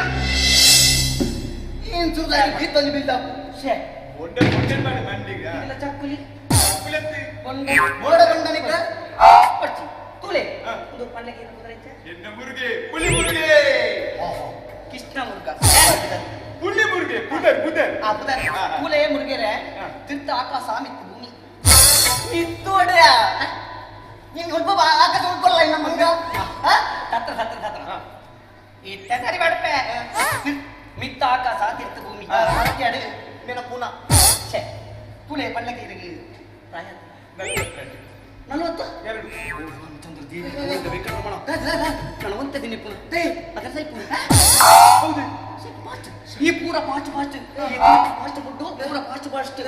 ಇನ್ಸೂರ್ದ ಗೀತಲ್ಲಿ ಬಿಲ್ಡಪ್.
ಶೇ
ಬೊಂಡ ಬೊಂಡ ಮಾಡಿ ಮಂಡಿಗ
ಇಲ್ಲ ಚಕ್ಕುಲಿ
ಚಕ್ಕುಲತ್ತಿ.
ಬೊಂಡ
ಬೋಡ ಬಂಡನಿಕ
ಪಡ್ಚಿ ತೂಲೆ ಒಂದು ಪಂಡ್ಲಕ್ಕೆ ಏನು ಕುದುರೆ
ಎನ್ನ ಮುರುಗೆ ಪುಲಿ ಮುರುಗೆ
ಕೃಷ್ಣ ಮುರುಗ
ಪುಲಿ ಮುರುಗೆ ಪುದರ್ ಪುದರ್
ಆ ಪುದರ್ ಕೂಲೆ ಮುರುಗೆರೆ ತಿರ್ತ ಆಕಾಶ ಮಿತ್ತು ಭೂಮಿ
ಮಿತ್ತೋಡ್ಯ ನೀನ್ ಒಬ್ಬ ಆಕಾಶ ಉಳ್ಕೊಳ್ಳ ಇನ್ನ ಮಂಗ
ತತ್ರ ತತ್ರ ತತ್ರ ಇತ್ತ ಸರಿ ಬಡಪೆ ಮಿತ್ತ ಆಕಾಶ ತಿರ್ತ ಭೂಮಿ
ಮೇನ ಪೂನಾ
ಛೇ ತೂಲೆ ಪಂಡ್ಲಕ್ಕೆ ಇರಗಿ ಪ್ರಾಯ 40
ಎರಡು
ಚಂದ್ರ ದೇವಿ ಗೋವಿಂದ ವೆಂಕಟರಮಣ ನಾನು ಒಂತೆ ದಿನ ಪುನಃ ಅದರ ಸೈ ಪುನಃ
ಹೌದು.
ಈ ಪೂರ ಫಾಸ್ಟ್ ಫಾಸ್ಟ್ ಫಾಸ್ಟ್ ಫುಡ್ ಪೂರ ಫಾಸ್ಟ್ ಫಾಸ್ಟ್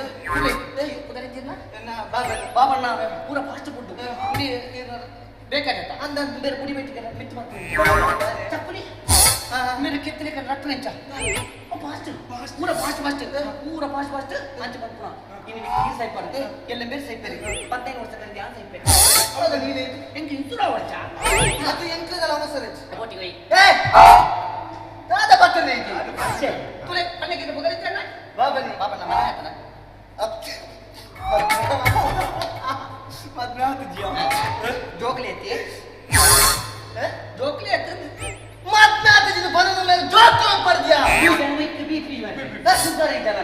ಬಾಬಣ್ಣ ಪೂರ ಫಾಸ್ಟ್ ಫುಡ್ ಬೇಕಾಗತ್ತ ಅಂದ ಬೇರೆ ಗುಡಿ ಬೆಟ್ಟಿಗೆ ಮಿತ್ತು ಮಾಡ್ತೀನಿ ಚಪ್ಪಲಿ మీరు కెత్తలేక రట్టు ఎంచ ఫాస్ట్ ಪೂರ ಫಾಸ್ಟ್ ಫಾಸ್ಟ್ ಪೂರ ಫಾಸ್ಟ್ ಫಾಸ್ಟ್ ಅಂಚೆ ಬರ್ಪುಣ ಇನ್ನು ನೀರು ಸೈಪರ್ ಎಲ್ಲ ಬೇರೆ ಸೈಪೇರಿ 15 ವರ್ಷ ಕಳೆದ ಯಾನ್ ಸೈಪೇರಿ
ಹೌದಾ ನೀನೆ
ಎಂಕ್ ಇಂತುರ ವರ್ಷ
ಅದು ಎಂಕ್ಲದಲ್ಲ ಅವಸರ
ಓಟಿಗೆ ಹೋಯ್
ಏ ದಾದ ಬರ್ತದೆ ಈಗ
ತುಲೆ ಪನ್ನೆಗೆ ಬಗರಿತಣ್ಣ
ಬಾಬನಿ
ಬಾಬಣ್ಣ ಮನೆ ಆತನ
ಮದ್ವೆ ಆತಿದ್ಯಾ
ಜೋಕ್ಲಿ ಐತಿ ಜೋಕ್ಲಿ ಐತಿ
ಮದ್ವೆ ಆತಿದ್ದು ಬರೋದು ಮೇಲೆ ಜೋಕ್ ಬರ್ದ್ಯಾ
ಸುಧಾರ ಇದ್ದಾರ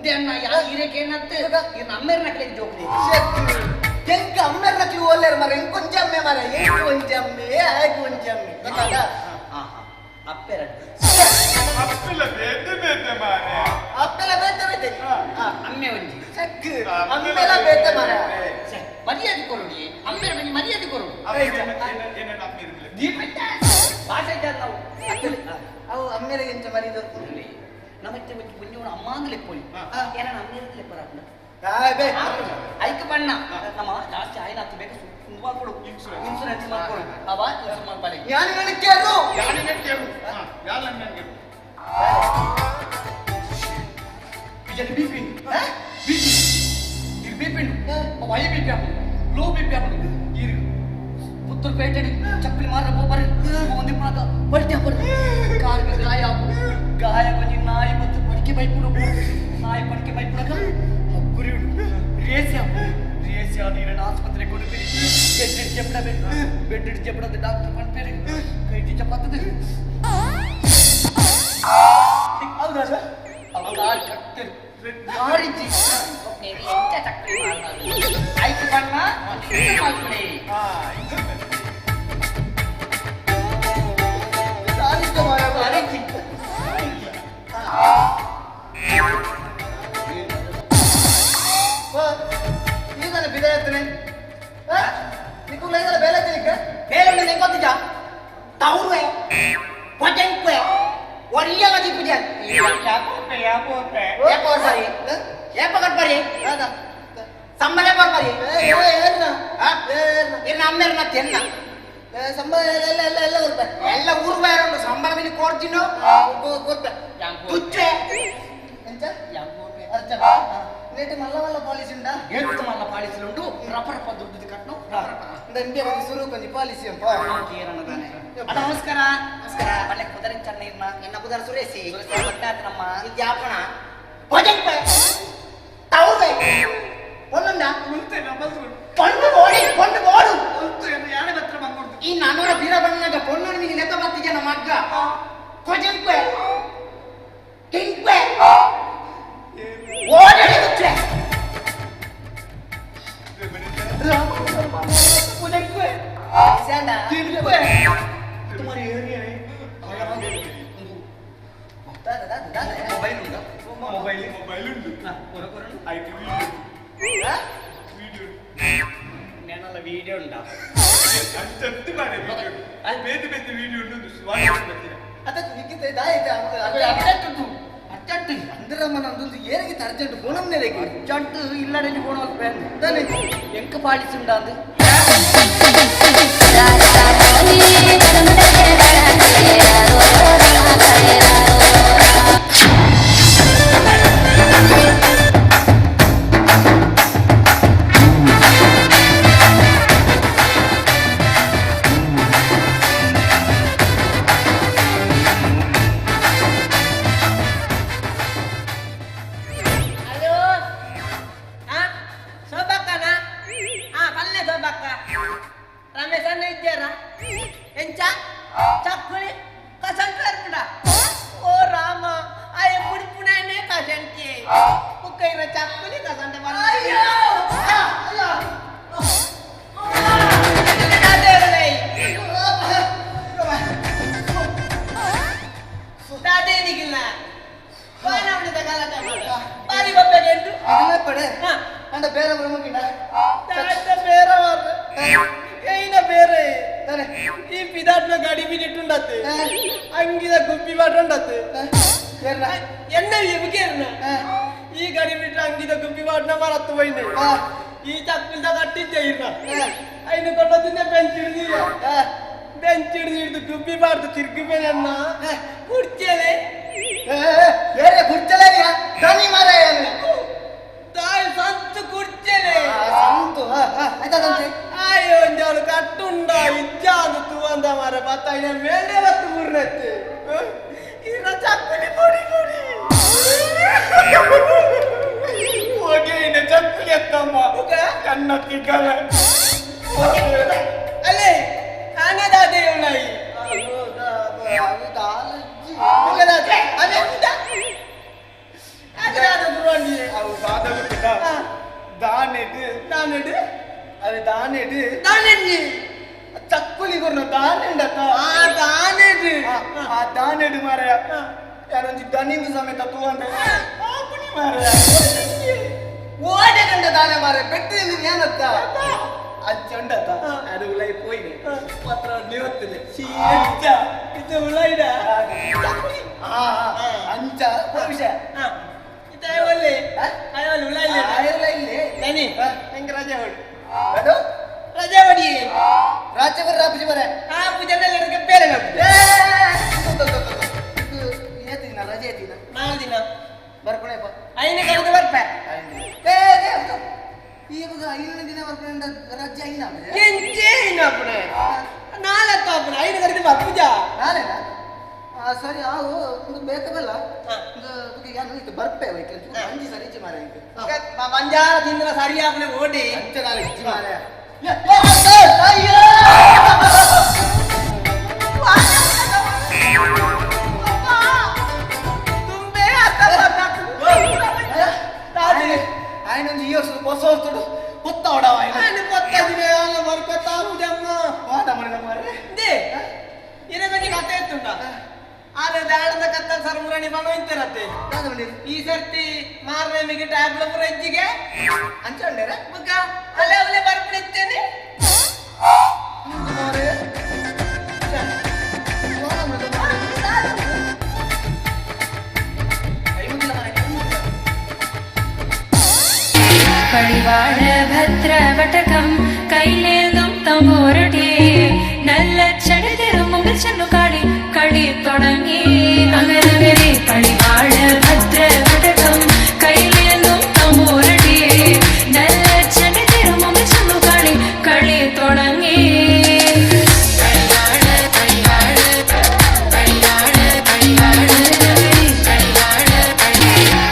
ಅಣ್ಣ ಯಾವ ಹಿರೇಕೆ ಏನಂತ ಇವ್ನ ಅಮ್ಮೇರ್ ನಕಲಿ ಜೋಕ್ಲಿ
ಎಂಕ ಅಮ್ಮೇರ್ ನಕಲಿ ಓಲ್ಲೇರು ಮರ ಎಂಕ್ ಒಂಜಿ ಅಮ್ಮೆ ಮರ ಎಂಕ್ ಒಂಜಿ ಅಮ್ಮೆ ಆಯ್ತು ಒಂಜಿ ಅಮ್ಮೆ ಗೊತ್ತಾಗ
ಅಪ್ಪೆರ
ಅಪ್ಪೆಲ್ಲ ಬೇತೆ ಬೇತೆ ಮಾರೆ
ಅಪ್ಪೆಲ್ಲ ಬೇತೆ ಬೇತೆ
ಅಮ್ಮೆ ಒಂಜಿ
ಚೆಕ್ ಅಮ್ಮೆಲ್ಲ ಬೇತೆ ಮಾರೆ
ಮರ್ಯಾದೆ ಕೊರುಡಿ ಅಮ್ಮೇರ ಮಂಜಿ ಮರ್ಯಾದೆ ಕೊರುಡು ಭಾಷೆ ಇದ್ದಾರೆ ನಾವು
ಅವು ಅಮ್ಮೇರಿಗೆ ಎಂಚ ಮರ್ಯಾದೆ
ನಮ್ಮತ್ತೆ ಒಂಜಿ ಪುಂಜೋಣ ಅಮ್ಮ ಅಂದ್ರೆ ಲೆಪ್ಪೊಲಿ ಏನ ಅಮ್ಮೇರ ಲೆಪ್ಪರಾಪುಂಡು ಐಕ್ ಬಣ್ಣ ನಮ್ಮ ಜಾಸ್ತಿ ಆಯ್ನಾತು ಬೇಕು ಇದು ಮಾಡ್ಕೊಡು ಇನ್ಸೂರೆನ್ಸ್ ಮಾಡ್ಕೊಡು ಅವ ಇನ್ಸೂರೆನ್ಸ್ ಮಾಡ್ಪಾಲೆ
ಯಾನು ಕೇಳು
ಯಾನು ಕೇಳು ಯಾರು ನನಗೆ
ಬಿಜೆಪಿ ಬಿಪಿ ಬಿಪಿ ಇದು ಬಿಪಿ ಅವ ಹೈ ಬಿಪಿ ಆಪುಂಡು ಲೋ ಬಿಪಿ ಆಪುಂಡು ಇರು ಪುತ್ತೂರು ಪೇಟೆ ಚಪ್ಪಲಿ ಮಾರ ಬೋಬರ್ ಒಂದು ಪುಣಕ ಬಲ್ಟಿ ಆಪುಂಡು ಕಾರ್ಗೆ ಗಾಯ ಆಪುಂಡು ಗಾಯ ಕೊಂಚ ನಾಯಿ ಮತ್ತು ಪಡಿಕೆ ಬೈಪುಡು ನಾಯಿ ಪಡಿಕೆ ಬೈಪುಡಕ ಗುರಿಯುಡು ರೇಸಿ ಆಪುಂಡು ರೇಸಿ ಆದ ಇರಣ ಆಸ್ಪತ್ರೆ ಕೊಡುಪೇರಿ ಬೆಡ್ ಇಟ್ಟು ಜಪ್ಪಡಬೇಕು ಬೆಡ್ ಇಟ್ಟು ಜಪ್ಪಡದ ಡಾಕ್ಟರ್ ಪನ್ಪೇರಿ ಕೈ ಚಪಾತದ ಹೌದಾ ಸರ್ ಅವಾಗ ಕಟ್ಟರು ಆರಿಜಿ ಎಂತ ಚಕ್ರಿ ಐದು ಬಣ್ಣ ಮಾಡ್ಕೊಳ್ಳಿ
ಈಗಲ ಬಿದಾಯತ್ತನೆ ನಿಕ್ಕುಲ ಈಗಲ ಬೇಲೆ ತಿನಿಕ
ಬೇಲೆ ಉಂಡು ನಿಂಗೊತ್ತಿಜ ತೌರುವೆ ಪೊಟೆಂಕ್ವೆ ಒರಿಯಲ ದಿಪ್ಪುಜ ಏಪ ಬರ್ಬರಿ ಏಪ ಕಟ್ಬರಿ ಸಂಬಳ ಬರ್ಬರಿ ಇನ್ನ ಅಮ್ಮೇರ್ನ ತೆನ್ನ
ಸಂಬಳ ಎಲ್ಲ ಎಲ್ಲ ಎಲ್ಲ ಊರು
ಎಲ್ಲ ಊರು ಬೇರೆ ಉಂಟು ಸಂಬಳ ಮೇಲೆ ಕೊಡ್ತೀನೋ
ಕೊರ್ಪೆ
ತುಚ್ಚೆ
ಎಂಚ ನೇಟ್ ಮಲ್ಲ ಮಲ್ಲ ಪಾಲಿಸಿ ಉಂಟಾ
ಎತ್ತು ಮಲ್ಲ ಪಾಲಿಸಿ ಉಂಟು ರಪ ರಪ ದುಡ್ಡು ಕಟ್ಟು
ಇಂಡಿಯಾ ಒಂದು ಸುರು ಕೊಂಚ ಪಾಲಿಸಿ ಅಂಪ
ನಮಸ್ಕಾರ ನಮಸ್ಕಾರ ಪಲ್ಲೆ ಕುದರಿನ ಚಣ್ಣ ಇರ್ನ ಎನ್ನ ಕುದರ ಸುರೇಸಿ ನಮ್ಮ ವಿದ್ಯಾಪಣ ತೌವೆ ಒಂದೊಂದ ಪಣ್ಣು ಬೋಡಿ ಪಣ್ಣು ಬೋಡು ಈ ನಾನೂರ ಬೀರ ಬಣ್ಣನಾಗ ಪೊಣ್ಣು ನಿಮಗೆ ಲೆಕ್ಕ ಬರ್ತಿದ್ಯ ನಮ್ಮ ಅಗ್ಗ ಕೊಜಂಕ್ವೆ ಕಿಂಕ್ವೆ ಓಡಾಡಿ ತುಚ್ಚೆ
ಮೊಬೈಲ್ ಉಂಟಾ ಮೊಬೈಲ್ ಮೊಬೈಲ್ ಉಂಟು IT video video
నేనಲ್ಲ video ಉಂಟಾ
ಅಂಚಂತು ಮಾರೆ ವಿಡಿಯೋ ಬೇತೆ ಬೇತೆ ವಿಡಿಯೋ ಉಂಟು ಸುಮಾರು
ಅದಕ್ಕೆ ನಿಕ್ಕಿತ ದಾಯಿತ
ಅರ್ಜೆಂಟ್ ಉಂಟು ಅರ್ಜೆಂಟ್
ಅಂದ್ರೆ ನಂದೊಂದು ಏನಿಗೆ ಅರ್ಜೆಂಟ್ ಫೋನ್
ಅರ್ಜೆಂಟ್ ಇಲ್ಲಡೆ ಫೋನ್ ತಾನೆ ಎಂಕ ಪಾಲಿಸಿ ಉಂಟಾ ಅಂದು
ಹಲೋ ಆ ಶೋಭಕ್ಕನ ಆ ಪಲ್ಲೆ ಶೋಭಕ್ಕ ರಮೇಶ್ ಅಣ್ಣ ಇದ್ದಾರಾ ಎಂಚ ಚಕ್ಕುಳಿ ಕಸಂಟ್ ಬರ್ಪುಡ ಓ ರಾಮ ಆಯ ಮುಡಿಪುಣನೇ ಕಸಂಟಿ ಕುಕ್ಕೈರ ಚಕ್ಕುಳಿ ಕಸಂಟ
ಅಯ್ಯೋ!
ದಾದೇನಿಗಿಲ್ಲ ಬಾನವನಿದ ಗಲಾಟೆ ಮಾಡು. ಬಾರಿ ಬಪ್ಪಗೆ
ಇದನ್ನೇ ಪಡೆ ಅಂಡ ಬೇರೆ ಬರಮಗಿಡ
ತಾತ ಬೇರೆ ವರ್ರೆ. ಕೈನ ಬೇರೆ.
ಈ ಪಿದಾಟ್ನ ಗಾಡಿ ಬಿಟ್ಟಿಟ್ಟುಂಡತ್ತೆ ಅಂಗಿದ ಗುಬ್ಬಿ ಬಾಟುಂಡತ್ತೆ ಎನ್ನ ಎಬುಕೇರ್ನ ಈ ಗಾಡಿ ಬಿಟ್ರೆ ಅಂಗಿದ ಗುಬ್ಬಿ ಬಾಟ್ನ ಮರತ್ತು ಬೈನೆ ಈ ಚಕ್ಕುಲ್ದ ಕಟ್ಟಿದ್ದೆ ಇರ್ನ ಐನು ಕೊಟ್ಟದಿಂದ ಬೆಂಚ್ ಹಿಡಿದಿಲ್ಲ ಬೆಂಚ್ ಹಿಡಿದು ಹಿಡಿದು ಗುಬ್ಬಿ ಬಾರ್ದು ತಿರ್ಗಿ ಬೇನನ್ನ ಕುರ್ಚಲೆ
ಬೇರೆ ಕುರ್ಚಲೆ ದನಿ ಮಾರಾಯ
ತಾಯಿ ಸಂತು ಕುರ್ಚಲೆ
ಸಂತು ಆಯ್ತಾದಂತೆ
ಅಯ್ಯೋ ಒಂಜಾಳು ಕಟ್ಟುಂಡ ಇಜ್ಜಾದು ತೂವಂದ ಮಾರ ಬತ್ತಾಯಿನ ಮೇಲೆ ಬತ್ತು ಮುರ್ನತ್ತೆ ಇರ ಚಕ್ಕುಲಿ ಪೊಡಿ ಪೊಡಿ
ಹೋಗಿ ಇನ್ನ ಚಕ್ಕುಲಿ ಎತ್ತಮ್ಮ ಕಣ್ಣ ತಿಕ್ಕಲ
ಅಲ್ಲೇ ಆನದಾದೆ ಇವನಾಯಿ
ಚಕ್ಕುಲಿ ಕೊರ್ನ ದಾನೆಂಡತ್ತ ಆ ದಾನೆಡು ಆ ದಾನೆಡು ಮಾರಾಯ ಯಾರೊಂಜಿ ದನಿಂದು ಸಮೇತ ತೂ ಅಂತ ಮಾರಾಯ ಓಡೆ ಗಂಡ ದಾನೆ ಮಾರಾಯ ಬೆಟ್ಟಿನಲ್ಲಿ ಏನತ್ತ ಅಚ್ಚಂಡತ್ತ ಅದು ಉಲೈ ಪೋಯಿನೆ ಪತ್ರ ನಿವತ್ತಿದೆ
ಇದು ಉಲೈಡ
ಅಂಚ ವಿಷಯ
ಒಳ್ಳೆ ಉಲೈ
ಇಲ್ಲಿ
ದನಿ ಹೆಂಗ್ ರಜೆ ಹೊಡಿ
ಅದು
ರಜೆ ಹೊಡಿ
ರಾಜೆ ಬರ ರಾಪುಜಿ ಬರ
ಆ ಪೂಜೆ ಬೇರೆ
ಏತಿನ ರಜೆ ಏತಿನ
ನಾಲ್ಕು ದಿನ
ಬರ್ಕೊಳಪ್ಪ
ಐನ ಕರೆದು ಬರ್ಪ
ಇವಾಗ ಐದನೇ ದಿನ ಬರ್ಕೊಂಡ ರಜೆ ಐನ
ಎಂಚೇನಪ್ಪಣೆ ನಾಳೆ ಅಪ್ಪಣೆ ಐನ ಕರೆದು ಬರ್ಪುಜ
ನಾಳೆನಾ ಸರಿ ಆವು ಒಂದು ಬೇಕಲ್ಲ ಏನು ಇದು ಬರ್ಪೆ ಅಂಜಿ ಸರಿ ಇಚ್ಚಿ ಮಾರ
ಮಂಜಾರ ತಿಂದ್ರ ಸರಿ ಆಪಣೆ ಓಡಿ
ಅಂಚೆ ಇಚ್ಚಿ ಮಾರ ఆయనొంజి ಈ ವರ್ಷದ ಹೊಸ ವರ್ಷಡು ಕೊತ್ತ ಹೊಡವ
ఆయన కొత్తది మరి కొత్త ఆపుదమ్మ
ವಾದ ಮನೆ ಮಾರ್ರೆ
they ಇರಗೊಂಜಿ ಕತೆ ಎತ್ತುಂಡ ಆದ್ರೆ ದಾಳದ ಕತ್ತಲ್ ಸರ್ ಮುರಣಿ ಬಣ ಇಂತಿರತ್ತೆ ಈ ಸರ್ತಿ ಮಾರನೇ ಟ್ಯಾಬ್ಲ ಪುರ ಇಜ್ಜಿಗೆ
ಅಂಚೆ ಉಂಡೇರ
ಬುಕ್ಕ ಅಲ್ಲೇ ಅವಲೇ ಬರ್ಪಿಡುತ್ತೇನೆ
പടിവാള ഭദ്രവടകം കയ്യിലേന്തും തമ്പോരടി നല്ല ചടിതിരും മുമ്പിൽ ചെന്നു കളി കളി തുടങ്ങി അങ്ങനെ പടിവാള ഭദ്രവടകം കയ്യിലേന്തും തമ്പോരടി നല്ല ചടിതിരും മുമ്പിൽ ചെന്നു കളി കളി തുടങ്ങി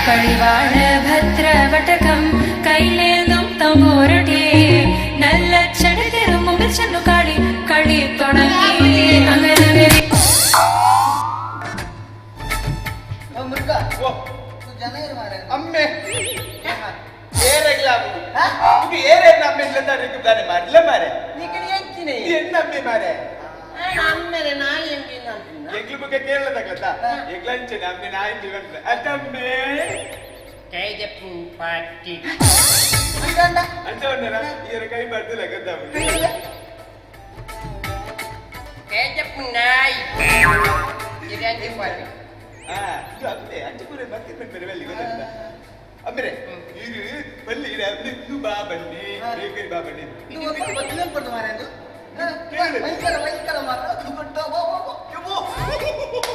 പടിവാള ഭദ്രവടകം കയ്യിലേന്തും തമ്പോരടി നല്ല ചടിതിരും മുമ്പിൽ ചെന്നു കളി കളി തുടങ്ങി അങ്ങനെ
ಮೃಗ
ಅಮ್ಮೆ ಏರೆಗ್ಲ ಏರೆಗ್ಲ ಅಮ್ಮೆ ಇಲ್ಲ ಮಾರ್ಲ ಮಾರೆ ಎನ್ನ ಅಮ್ಮೆ ಮಾರೆ
ಅಮ್ಮೆರೆ ನಾಯಿ
ಎಂಗ್ಲು ಬುಕ್ಕ ಕೇಳದಾಗತ್ತ ಎಂಗ್ಲ ಅಂಚನೆ ಅಮ್ಮೆ ನಾಯಿ ಬಂದ ಅತ್ತಮ್ಮೆ
ಕೈದಪ್ಪು ಪಾಟಿ
ಅಂಚ ಉಂಡನ ಈರ ಕೈ ಬರ್ತಿಲ್ಲ ಗೊತ್ತಾ
ಕೈದಪ್ಪು ನಾಯಿ ಇದಂಜಿ ಪಾಟಿ
ಇದು ಅಮ್ಮೆ ಅಂಚೆ ಪೂರ ಮತ್ತೆ ಬೇರೆ ಬಲ್ಲಿ ಗೊತ್ತಿಲ್ಲ ಅಮ್ಮರೆ ಇರು ಬಲ್ಲಿ ಇರ ಅಮ್ಮೆ ಇದು ಬಾ ಬನ್ನಿ ಬೇಕರಿ ಬಾ ಬನ್ನಿ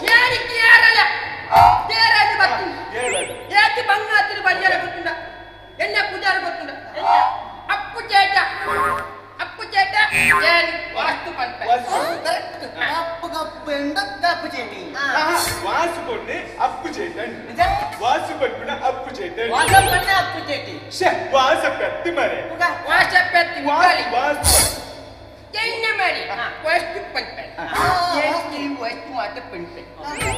ಯಾರಿಗೆ ಯಾರಲ್ಲ ಯಾರಾದ್ರು ಬರ್ತೀನಿ ಯಾಕೆ ಬಂಗಾತಿರು ಬರಿಯರ ಗೊತ್ತುಂಡ ಎನ್ನ ಪೂಜಾರಿ ಗೊತ್ತುಂಡ ಎನ್ನ ಅಪ್ಪು ಚೇಟ ಅಪ್ಪು ಚೇಟ ಏನು ವಾಸ್ತು ಪಂಪ
ಕರೆಕ್ಟ್ ಕಪ್ಪು ಕಪ್ಪು ಎಂದ ಕಪ್ಪು ಚೇಟಿ
ವಾಸು ಕೊಡ್ನೆ ಅಪ್ಪು ಚೇಟನ್ ವಾಸು ಪಟ್ಪುಣ ಅಪ್ಪು ಚೇಟನ್
ವಾಸ ಪಣ್ಣ ಅಪ್ಪು ಚೇಟಿ
ಶ್ಯೆ ವಾಸ ಪೆತ್ತಿ ಮರೆ
ವಾಸ ಪೆತ್ತಿ
ವಾಸು ವಾಸು
ಎನ್ನ ಮಾರಿ ವಾಸ್ತು ಪಂಪ ವಸ್ತು ಮಾತ್ರ ಪಂಪೆ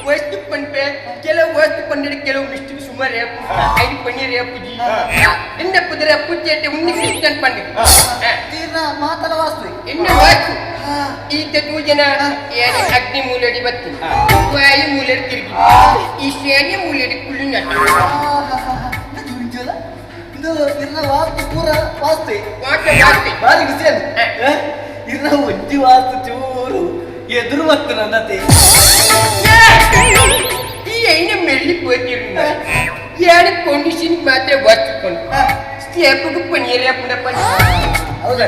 ವಸ್ತು ಪಂಪೆ ಕೆಲವು ವಸ್ತು ಪಂಡಿರ ಕೆಲವು ಮಿಸ್ಟು ಸುಮಾರು ಐದು ಪನ್ನೀರ್ ಅಪ್ಪುಜಿ ಎನ್ನ ಕುದುರೆ ಅಪ್ಪು ಚೇಟೆ ಉಣ್ಣಿ ಕೃಷ್ಣನ್ ಪಂಡಿ
ಮಾತಲ ವಾಸ್ತು
ಎನ್ನ ವಾಸ್ತು ಈತ ಜನ ಏನು ಅಗ್ನಿ ಮೂಲೆಡಿ ಬತ್ತಿ ವಾಯು ಮೂಲೆಡಿ ತಿರುಗಿ ಈಶಾನ್ಯ ಮೂಲೆಡಿ ಕುಳ್ಳು ನಟ್ಟು
ಇದು ಇರ್ನ ವಾಸ್ತು ಪೂರ ವಾಸ್ತು
ವಾಸ್ತು ವಾಸ್ತು
ಬಾರಿ ಬಿಸಿಯಲ್ಲಿ ಇರ್ನ ಒಂಜಿ ವಾಸ್ತು ಚೂರು ಎದುರು ಬತ್ತು ನನ್ನತೆ.
ಈ ಐನ ಮೆಲ್ಲಿ ಪೋತಿರ್ನ ಯಾರು ಕಂಡೀಷನ್ ಮಾತ್ರ ವಾಚಿಕೊಂಡು ಸ್ಟೆಪ್ಗೆ ಪನಿಯರ್ ಹಾಕೊಂಡಪ್ಪ.
ಹೌದಾ?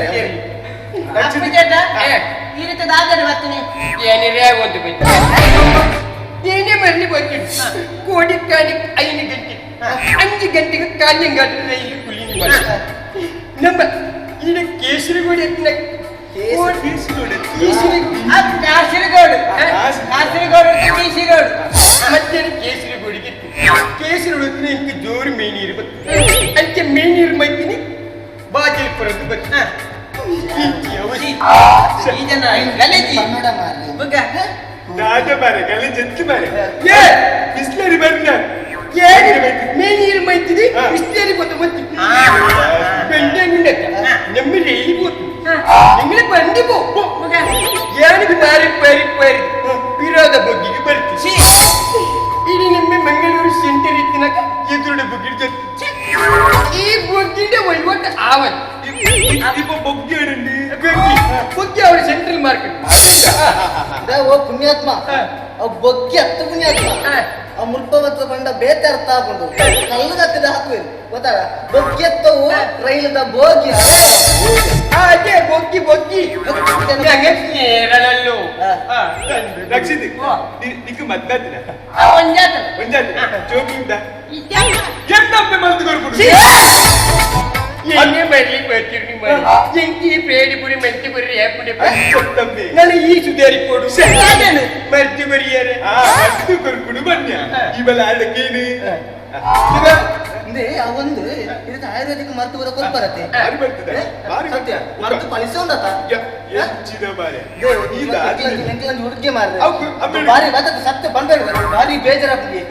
ಈ ರೀತಿ ದಾದನೆ ಬರ್ತೀನಿ.
ಏನಿರೇ ಒಂದು ಬೇಕು ಏನೇ ಮರಳಿ ಬರ್ತೀನಿ. ಕೋಡಿಕಾಲಿ 5 ಗಂಟೆ 5 ಗಂಟೆಗೆ ಕಾಲಿಂಗಾಟ ರೈಲು ಕುಲಿ ನಮ್ಮ ಈಗ ಕೇಸರಿಗೋಡು ಎತ್ತಿನ
ಕಾಸರಗೋಡು ಕಾಸರಗೋಡು ಕೇಸರಿಗೋಡು
ಮಧ್ಯಾಹ್ನ ಕೇಸರಿಗೋಡಿಗೆ ಕೇಸರಿಗೋಡು ಇಂಕ ಜೋರು ಮೇನೀರು ಬರ್ತದೆ. ಅಂಚೆ ಮೇನೀರು ಮೈತೀನಿ ಬಾಜಲ್ ಪುರದ್ದು ಬರ್ತದೆ. ಬಿಸ್ಲೇರಿ ಬರ್ಲ ಮೇನೀರು ಮೈತಿದಿ ಬಿಸ್ಲೇರಿ ಗೊತ್ತ ಮತ್ತಿ ನಮ್ಮ ರೈಲು ಗೊತ್ತು ನಿಂಗೆ ಬಂಡಿ ಪೋ ಯಾರಿಗೆ ಬಾರಿ ಬಾರಿ ಬಾರಿ ಪಿರಾದ ಬಗ್ಗಿಗೆ ಬರ್ತಿ. ಇಡೀ ನಮ್ಮ ಮಂಗಳೂರು ಸೆಂಟರ್ ಇತ್ತಿನಾಗ ಎದುರುಡ ಬಗ್ಗಿ ಈ ಬೊಗ್ಗಿಂಡ ವಹಿವಾಟ ಆವನ್
ಬೊಗ್ಗಿ
ಬೊಗ್ಗಿ ಅವರ ಸೆಂಟ್ರಲ್ ಮಾರ್ಕೆಟ್.
ಓ ಪುಣ್ಯಾತ್ಮ, ಅವ್ ಬೊಗ್ಗಿ ಹತ್ತು ಪುಣ್ಯಾತ್ಮ. ಆ ಮುಲ್ಪ ಮತ್ತು ಬಂಡ ಬೇತೆ ಅರ್ಥ ಹಾಕೊಂಡು ಕಲ್ಲು ಕತ್ತಿದ ಹಾಕುವೆ ಗೊತ್ತಾಗ ಬೊಗ್ಗಿ ಎತ್ತವು ರೈಲದ ಬೋಗಿ.
ಅದೇ ಬೊಗ್ಗಿ ಬೊಗ್ಗಿ ಕೇರಳಲ್ಲೂ
ರಕ್ಷಿತ್ ನಿಕ್ಕು ಮದ್ನಾತಿನ ಒಂಜಾತ ಜೋಗಿಂದ ಎಂತಪ್ಪೆ ಮಲ್ತು ಕೊರ್ಪುಡು
ಎಣ್ಣೆ ಮರಳಿ ಬರ್ತೀರಿ ಮಾಡಿ ಎಂಕಿ ಪೇಡಿ ಪುರಿ ಮೆಂತಿ ಪುರಿ ಏಪುಡಿ ನಾನು ಈ ಸುಧಾರಿ ಕೊಡು ಮರ್ತಿ ಬರಿಯಾರೆ
ಮರ್ತು ಕೊರ್ಪುಡು ಬನ್ಯ ಇವೆಲ್ಲ ಅಡಕೇನು
ಅಂದ್ರೆ ಅವೊಂದು ಇದಕ್ಕೆ ಆಯುರ್ವೇದಿಕ್ ಮರ್ತು ಬರೋ ಕೊರ್ಪರತ್ತೆ ಸತ್ಯ ಮರ್ತು ಪಲಿಸೋಂದತ ಹುಡುಗಿ ಮಾರ್ರೆ ಬಾರಿ ಬರ್ತದೆ ಸತ್ಯ ಬಂದ ಭಾರಿ ಬೇಜಾರಾಗ್ತದೆ.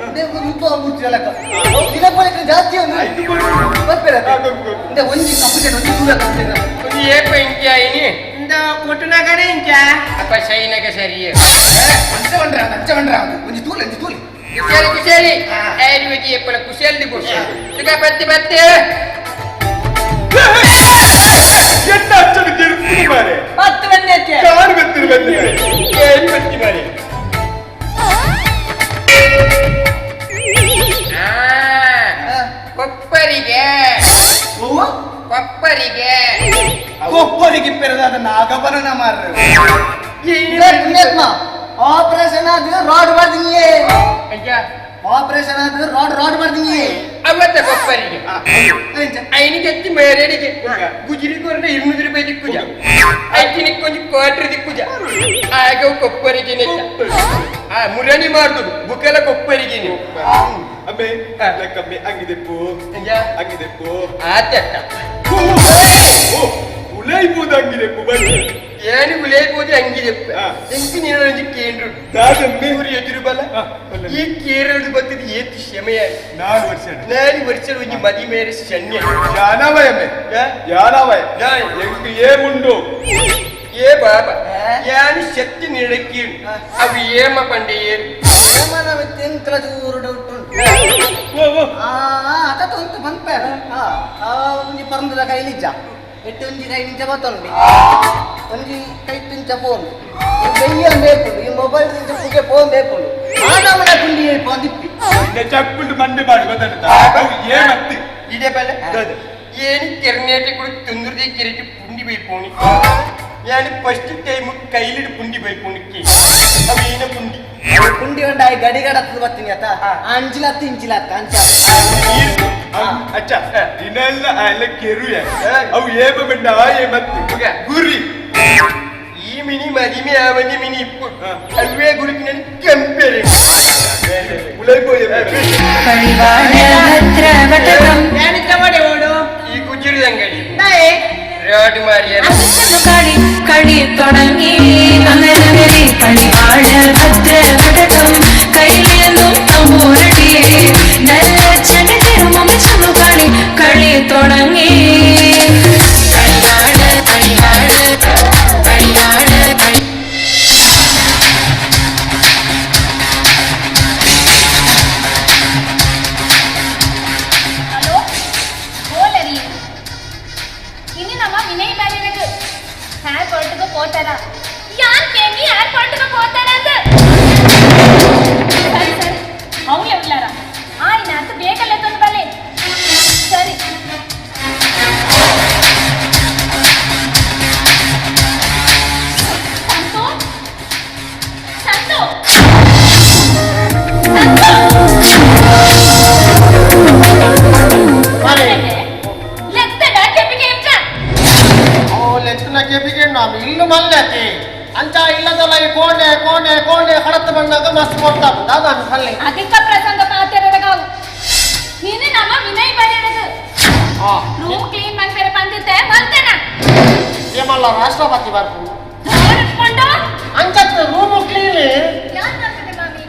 ಮೂರ್ತಿ ದಿನ ಜಾಸ್ತಿ ಒಂದು ಬರ್ಬೇರತ್ತೆ ಒಂಜಿ ಕಪ್ಪು ಒಂಜಿ ದೂರ
ಏಪ ಇಂಚಾಯಿನಿ
ಇಂದ ಕೊಟ್ಟುನಗನೇ ಇಂಚ
ಅಪ್ಪ ಸೈನಗ ಸರಿಯೇ
ಒಂಜಿ ತೂಲೆ ಒಂಜಿ ತೂಲೆ
ಕುಶಾಲಿ ಕುಶಾಲಿ ಆಯುರ್ವೇದಿ ಏಪಲ ಕುಶಾಲಿ ಗೋಷ ತುಗ ಬತ್ತೆ ಬತ್ತೆ
ಎನ್ನ ಅಚ್ಚನ ಕೆರುಪು ಮಾರೆ
ಪತ್ತು ಬಂದೈತೆ
ಕಾರು ಬತ್ತಿರು ಬಂದೆ
ಏನು ಬತ್ತಿ ಮಾರೆ ಕೊಪ್ಪರಿಗೆ ಕೊಪ್ಪರಿಗೆ
ಕೊಪ್ಪರಿಗೆ ಪೆರದಾದ ನಾಗಬರನ ಮಾರ್ರೆ.
ಪುಣ್ಯಾತ್ಮ ಆಪರೇಷನ್ ಆದ್ರೆ ರಾಡ್ ಮಾಡ್ತೀನಿ. ಆಪರೇಷನ್ ಆದ್ರೆ ರಾಡ್ ರಾಡ್ ಮಾಡ್ತೀನಿ.
ಅವತ್ತ ಕೊಪ್ಪರಿಗೆ ಐನಿಗೆ ಮೇರೆಡಿಗೆ ಗುಜಿರಿ ಕೊರಡ 200 ರೂಪಾಯಿ ದಿಕ್ಕುಜ ಐತಿನಿ ಕೊಂಚ ಕ್ವಾರ್ಟರ್ ದಿಕ್ಕುಜ ಆಗ ಕೊಪ್ಪರಿಗೆ ಆ ಮುರಣಿ ಮಾಡ್ದುದು ಬುಕೆಲ ಕೊಪ್ಪರಿಗೆ ನೀವು
ಅಮ್ಮೆ ಲಕ್ಕಮ್ಮೆ ಅಂಗಿದೆಪ್ಪು ಅಂಗಿದೆಪ್ಪು
ಆತಟ್ಟ
ಉಲೈಬೋದು ಅಂಗಿದೆಪ್ಪು ಬನ್ನಿ
ಏನು ಉಲೈಬೋದು ಅಂಗಿದೆಪ್ಪು ಎಂಕಿ ನೀನು ಕೇಂದ್ರ ಊರು ಎದುರು ಬಲ ಈ ಕೇರಳದ ಬತ್ತಿದ ಏತು ಕ್ಷಮೆಯ
4 ವರ್ಷ
4 ವರ್ಷ ಒಂಜಿ ಮದಿ ಮೇರೆ ಶನ್ಯ
ಯಾನವಯಮ್ಮೆ ಯಾನವಯ ಎಂಕ್ ಏಮುಂಡು
ಏ ಬಾಬಾ ಯಾನು ಶಕ್ತಿ ನೀಡಕ್ಕೆ ಅವು ಏಮ ಪಂಡೆ ಏನು
ಅತ ಬಂದ್ಪೇರ ಒಂಜಿ ಪರಂದದ ಕೈಲಿಜ್ಜ ಎಟ್ಟು ಒಂಜಿ ಕೈ ನಿಂಚ ಬತ್ತೊಂಡು ಒಂಜಿ ಕೈ ತಿಂಚ ಫೋನ್ ಬೆಯ್ಯ ಬೇಕುಂಡು ಈ ಮೊಬೈಲ್ ತಿಂಚ ಪುಗೆ ಫೋನ್ ಬೇಕುಂಡು ಆನಮನ ಗುಂಡಿ ಪಂದಿಪ್ಪಿ
ಚಕ್ಕುಂಡು ಮಂಡೆ ಮಾಡಿ ಗೊತ್ತಾಗ್ತಾ ಏಮತ್ತಿ
ಇದೇ ಬಲ್ಲ ಏನು ಕೆರ್ನೇಟಿ ಕೂಡ ತೊಂದರೆ ಕೆರೆಟಿ ಪುಂಡಿ ಬೈಪೋಣಿ ഞാൻ ഫസ്റ്റ് ടൈം കയ്യിലിട്ട് പുണ്ടി പോയി പുണിക്ക് അവീന പുണ്ടി
ಪುಂಡಿ ಉಂಡಾಯಿ ಗಡಿಗಡತ್ತದ ಬತ್ತೀನಿ ಆತ ಅಂಚಿಲತ್ತು ಇಂಚಿಲತ್ತ ಅಂಚ
ಅಚ್ಚ ದಿನೆಲ್ಲ ಅಲ್ಲ ಕೆರುಯ ಅವು ಏಮ ಬಂಡ ಏ ಮತ್ತು ಗುರಿ
ಈ ಮಿನಿ ಮದಿಮೆ ಆವನಿ ಮಿನಿ ಇಪ್ಪು ಅಲ್ವೇ ಗುರಿಗೆ ನಾನು ಕೆಂಪೆರೆ ಈ ಗುಜಿರಿ ಅಂಗಡಿ ರಾಡ್ ಮಾರಿಯ
കളി കളി തുടങ്ങി അങ്ങനെ കളിവാഴ ഭദ്രവടകം കയ്യിലേന്തും തമ്പൂരടി നല്ല ചെണ്ടു കളി കളി തുടങ്ങി കളിവാഴ കളിവാഴ കളിവാഴ കളി.
ಹಲೋ ಬೋಲರಿ ಇನ್ನು ನಮ್ಮ ವಿನಯ್ ಬ್ಯಾಲೆನಗ್ ಏರ್ಪೋರ್ಟ್ಗೆ ಪೋತಾರ. ಯಾರ್ ಕೇಳಿ ಏರ್ಪೋರ್ಟ್ಗೆ ಪೋತಾರ ಅಂತ? ಸರಿ ಸರಿ, ಅವಳೆ ಉಳ್ಳಾರ ಆಯ್ನ ಅಂತ ಬೇಕಲ್ಲ ತಂದು ಬಲೆ. ಸರಿ ಸಂತು, ಸಂತು,
ಇಲ್ಲು ಮಲ್ಲೆತಿ ಅಂಚ ಇಲ್ಲದಲ್ಲ ಈ ಕೋಣೆ ಕೋಣೆ ಕೋಣೆ ಹಡತ್ತ ಬಂದಾಗ ಮಸ್ತ್ ಕೊಡ್ತಾ ದಾದ ಅಲ್ಲಿ
ಅಧಿಕ ಪ್ರಸಂಗ ಪಾತೆರಗಾವು ನೀನು ನಮ್ಮ ವಿನಯ್ ಬರೆಯದು ರೂಮ್ ಕ್ಲೀನ್ ಮಾಡ್ತಾರೆ ಬಂದಿದ್ದೆ ಮಲ್ತೇನ
ಏಮಲ್ಲ ರಾಷ್ಟ್ರಪತಿ ಬರ್ಪು ಅಂಚ ರೂಮ್ ಕ್ಲೀನ್
ಯಾರು ಮಾಡ್ತದೆ ಮಾಮಿ?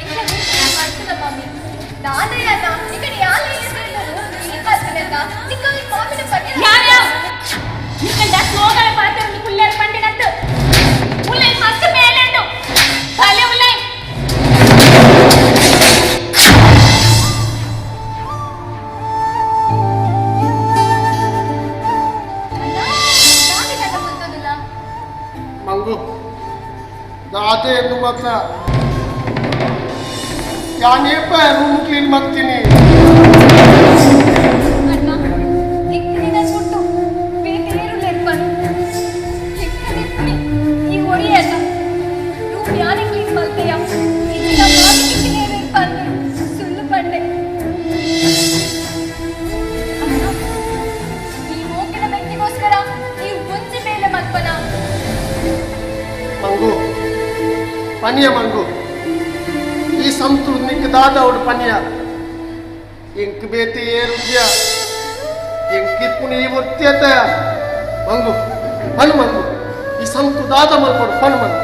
ಎಂತ ರೂಮ್ ಕ್ಲೀನ್ ಮಾಡ್ತದ ಮಾಮಿ? ದಾದಯ್ಯನ ಈ ಕಡೆ ಯಾರು ರೂಮ್ ಕ್ಲೀನ್ ಮಾಡ್ತದೆ ಅಂತ ನಿಕ್ಕಾಗಿ ಮಾಮಿನ ಪನ್ನೆ ಯಾರು ನಿಕ್ಕಂಡ ಸ್ಲೋಗನ ಪಾತ್ರ ಕುಲ್ಲರ್ పండినట్టు ಉಲ್ಲೈ ಮಸ್ತ್ ಮೇಲೆಂಡು ಭಲೆ ಉಲ್ಲೈ.
ಮಂಗು ದಾದೆ ಎನ್ನು ಮಾತ್ರ ಯಾನೇಪ ರೂಮ್ ಕ್ಲೀನ್ ಮಾಡ್ತೀನಿ. ಮಂಗು ಪನಿಯ ಮಂಗು ಈ ಸಂತು ನಿಕ್ ದಾದೌಡು ಪನಿಯ ಇಂಕ್ ಬೇತಿ ಏರುದ್ಯ ಇಂಕಿಪ್ಪುನಿ ಈ ವೃತ್ತಿಯತ ಮಂಗು ಪನು ಮಂಗು ಈ ಸಂತು ದಾದ ಮಲ್ಪಡು ಪನು ಮಂಗು.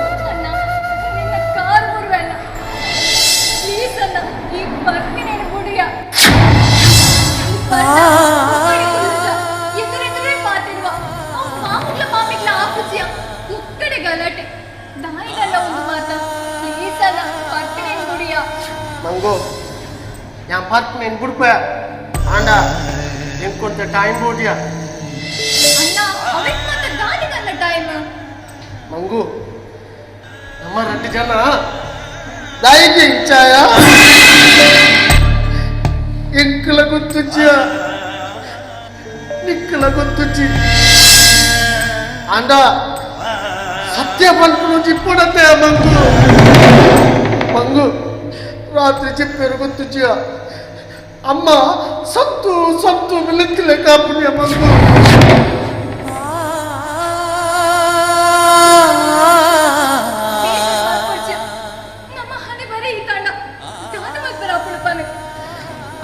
ಮಂಗು ഞാൻ ಪರ್ಪುನೇನು ಬುಡ್ಪ ಆಂಡ ಎಂಕೊಂತ ಟೈಮ್ ಬೋಡಿಯ ಮಂಗು ನಮ್ಮ రెండు ಜನ ದಾಯಿಗೆ ಇಂಚಾಯ ಎಂಕಲ ಗೊತ್ತುಜ್ಜ ನಿಕ್ಕಲ ಗೊತ್ತುಜ್ಜಿ ಆಂಡ ಸತ್ಯ ಪಲ್ಪುನು ಜಿಪ್ಪಡತೆ ಮಂಗು. ಮಂಗು ರಾತ್ರಿ చెప్పారు ಗೊತ್ತುಜ್ಜ ಅಮ್ಮ ಸತ್ತು ಸತ್ತು ಮಿಲುತ್ತಲೆ ಕಾಪುನಿಯ ಮಂಗು.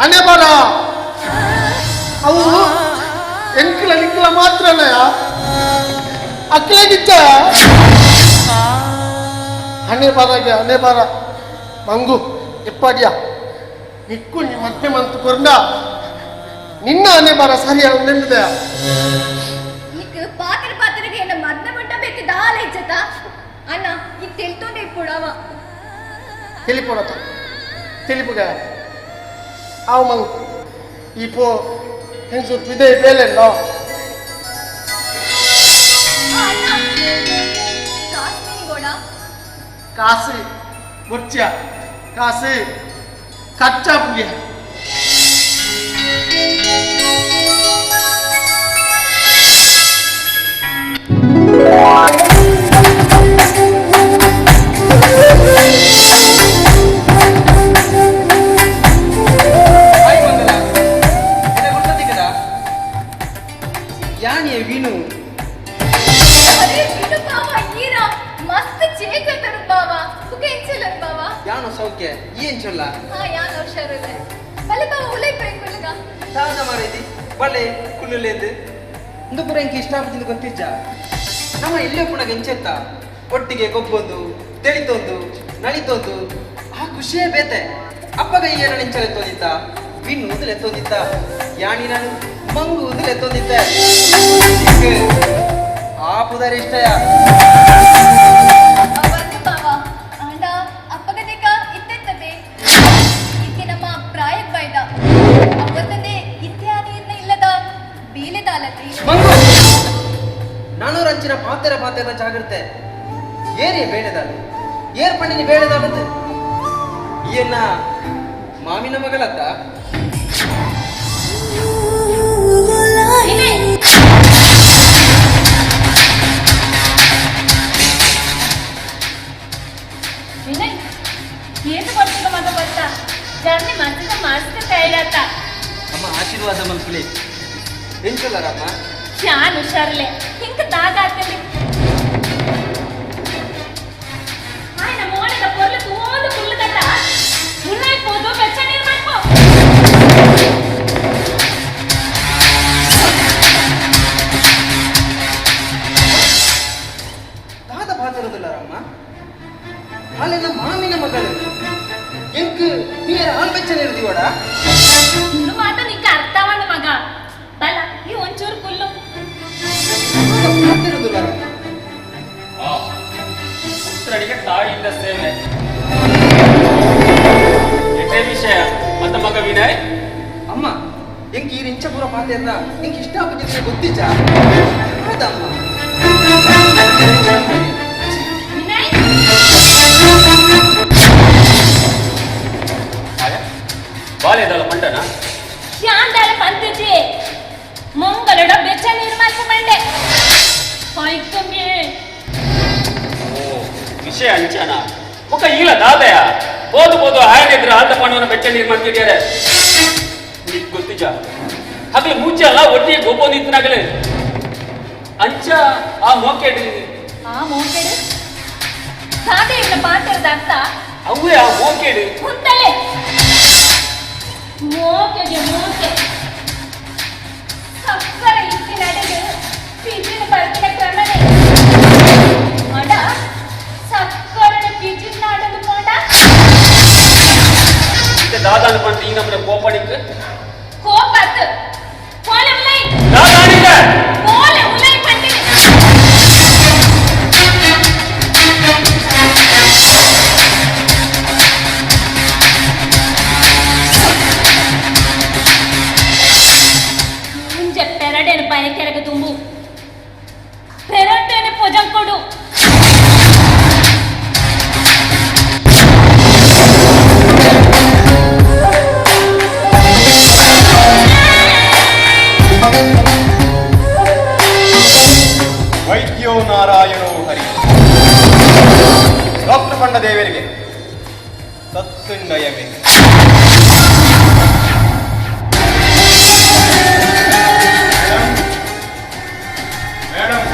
ಅನೆ ಬರ ಅವು ಎಂಕಲ ನಿಕ್ಕಲ ಮಾತ್ರನಯ ಅಕ್ಕಲೆಗಿತ್ತ ಅನೆ ಬರಗೆ ಅನೆ ಬರ ಮಂಗು ಎಪ್ಪಾಡಿಯ ನಿಕ್ಕು ನೀ ಮತ್ತೆ ಮಂತು ಕೊರ್ಂಡ ನಿನ್ನ ಅನೆ ಬರ ಸರಿಯ ನೆಮ್ಮದ
ನಿಕ್ ಪಾತ್ರ ಪಾತ್ರಗೆ ಎನ್ನ ಮದ್ನ ಮಂಟ ಬೇಕು ದಾಲ ಇಚ್ಚತ ಅಣ್ಣ ಈ ತೆಲ್ತೊಂಡೆ ಇಪ್ಪುಡವ
ತಿಳಿಪೊಡತ ತಿಳಿಪುಗ ಆವು ಮಂಗು ಇಪೋ ಹೆಂಗಸು ಇದೆ ಬೇಲೆಲ್ಲ ಕಾಸು ಬೊಚ್ಚ ಕಾಸು ಕಚ್ಚಾ ಪುಗೆ
ಯಾನಿಯ ವಿನು
ಮಸ್ತ್ ಚೇಂಜ್ ಆತರು ಬಾವಾ ಬುಕ ಎಂಚಲರ್ ಬಾವಾ
ಯಾನು ಸೌಖ್ಯ ಏನ್ ಚೊಲ್ಲ
ಹಾ ಯಾನು ಹುಷಾರುಲ್ಲ ಬಲೆ ಬಾವಾ ಉಲೈ ಪೈ ಕುಲ್ಲುಗ
ದಾದ ಮಾರೇದಿ ಬಲೆ ಕುಲ್ಲುಲೇದು ಇಂದು ಪುರ ಇಂಕ ಇಷ್ಟ ಆಪುಜಿಂದು ಗೊತ್ತಿಜ್ಜ ನಮ್ಮ ಇಲ್ಲೇ ಪುನಗ ಎಂಚೆತ್ತ ಒಟ್ಟಿಗೆ ಗೊಬ್ಬೊಂದು ತಿಳಿತೊಂದು ನಳಿತೊಂದು ಆ ಖುಷಿಯೇ ಬೇತೆ ಅಪ್ಪಗ ಈ ಏನ ಇಂಚಲೆ ತೋದಿತ್ತ ವಿನ್ ಉದುಲೆ ತೋದಿತ್ತ ಯಾಣಿ ನಾನು ಮಂಗು ಉದುಲೆ ತೋದಿತ್ತ ಆ ಪುದರ್ ಇಷ್ಟಯ
ನಾನೂರಂಚಿನ ಪಾತೆರ ಪಾತೆರ ಜಾಗ್ರತೆ ಏರಿಯ ಬೇಳೆದಾಳು ಏರ್ ಪಣ್ಣಿನ ಬೇಳೆದಾಳದು ಈಯನ್ನ ಮಾಮಿನ ಮಗಳತ್ತ
ವಿನಯ್ ಏನು ಕೊಡ್ತಿದ್ದ ಮಗ ಬರ್ತಾ ಜರ್ನಿ ಮಸ್ತ್ ಮಸ್ತ್ ತಯಾರಾತ
ಅಮ್ಮ ಆಶೀರ್ವಾದ ಮಲ್ಪುಲೆ ಎಂಚೊಲ್ಲರಮ್ಮ
ಶಾನ್ ಹುಷಾರ್ಲೆ ಹಿಂಗ ದಾದಾತಲಿ ಆಯ್ನ ಮೋಣದ ಪೊರ್ಲು ತೋದು ಕುಲ್ಲದತ್ತ ಉಳ್ಳಾಯ್ ಪೋದು ಬೆಚ್ಚ ನೀರು ಮಾಡ್ಕೋ
ದಾದ ಪಾತಿರೋದಿಲ್ಲರಮ್ಮ ಆಲೆನ ಮಾಮಿನ ಮಗಳು ಎಂಕ್ ನೀರ ಆಲ್ ಬೆಚ್ಚ ನೀರು
ಇನ್ನು ಮಾತ ನಿಂಗೆ ಅರ್ಥವಣ್ಣ ಮಗ ಬಲ ಈ ಒಂಚೂರು ಕುಲ್ಲು
ಪುತ್ರನಿಗೆ ತಾಯಿಯಿಂದ ಸೇವೆ ಎಟೇ ವಿಷಯ ಮತ್ತ ಮಗ ವಿನಯ್
ಅಮ್ಮ ಎಂಕ್ ಈ ಇಂಚಪುರ ಪಾತೆರ್ನ ಎಂಕ್ ಇಷ್ಟ ಆಪುಜಿದ್ರೆ ಗೊತ್ತಿಚ್ಚ ಹೌದಮ್ಮ
ಬಾಲ್ಯದಲ್ಲ ಪಂಡನ
ಶಾಂದಾಳ ಪಂತಜಿ ಮಂಗಲಡ ಬೆಚ್ಚ ನೀರು ಮಾಡ್ಕೊ ಬಂಡೆ ಹೊಯ್ಕೊಂಗೆ
ಓ ವಿಷಯ ಅಂಚನ ಮುಖ ಇಲ್ಲ ದಾದಯ ಬೋದು ಬೋದು ಹಾಯನಿದ್ರು ಆತ ಪಣ್ಣವನ ಬೆಚ್ಚ ನೀರು ಮಾಡ್ತಿದ್ದಾರೆ ನಿಗ್ ಗೊತ್ತಿಜ ಹಗಲು ಮೂಚೆ ಅಲ್ಲ ಒಟ್ಟಿಗೆ ಗೋಪೋ ನಿಂತನಾಗಲೇ ಅಂಚ ಆ ಮೋಕೆಡ್
ಆ ಮೋಕೆಡು ಸಾದೆ ಇವನ ಪಾತ್ರದ ಅರ್ಥ
ಅವೇ ಆ ಮೋಕೆಡ್
ಕುಂತಲೆ ಮೋಕೆಗೆ ಮೋಕೆ ಸಕ್ಕರೆ ಇತ್ತಿ ನಡೆದು ಪಿಜಿನ ಬರ್ತಿನ ಕ್ರಮನೆ ಮಡ ಸಕ್ಕರನ ಪಿಜಿನ ನಾಡಲು ಮೋಡ
ಇತ್ತೆ ದಾದಾನ ಪಂಡ ಈ ನಮ್ಮನೆ ಕೋಪಡಿಕ್
ಕೋಪತ್ ಕೋಲೆ ಉಲೈ
ದಾದಾನಿಗ
ಕೋಲೆ ಉಲೈ ಪಂಡಿನಿ ಮುಂಜೆ ಪೆರಡೇನು ಬಯಕೆರಗ ತುಂಬು ಪೆರಡೇನು ಪೊಜಂಕೊಡು
ವೈದ್ಯೋ ನಾರಾಯಣೋ ಹರಿ ಡಾಕ್ಟರ್ ಪಂಡ ದೇವರಿಗೆ ಸತ್ತುಂಡಯಮೆ ಮೇಡಮ್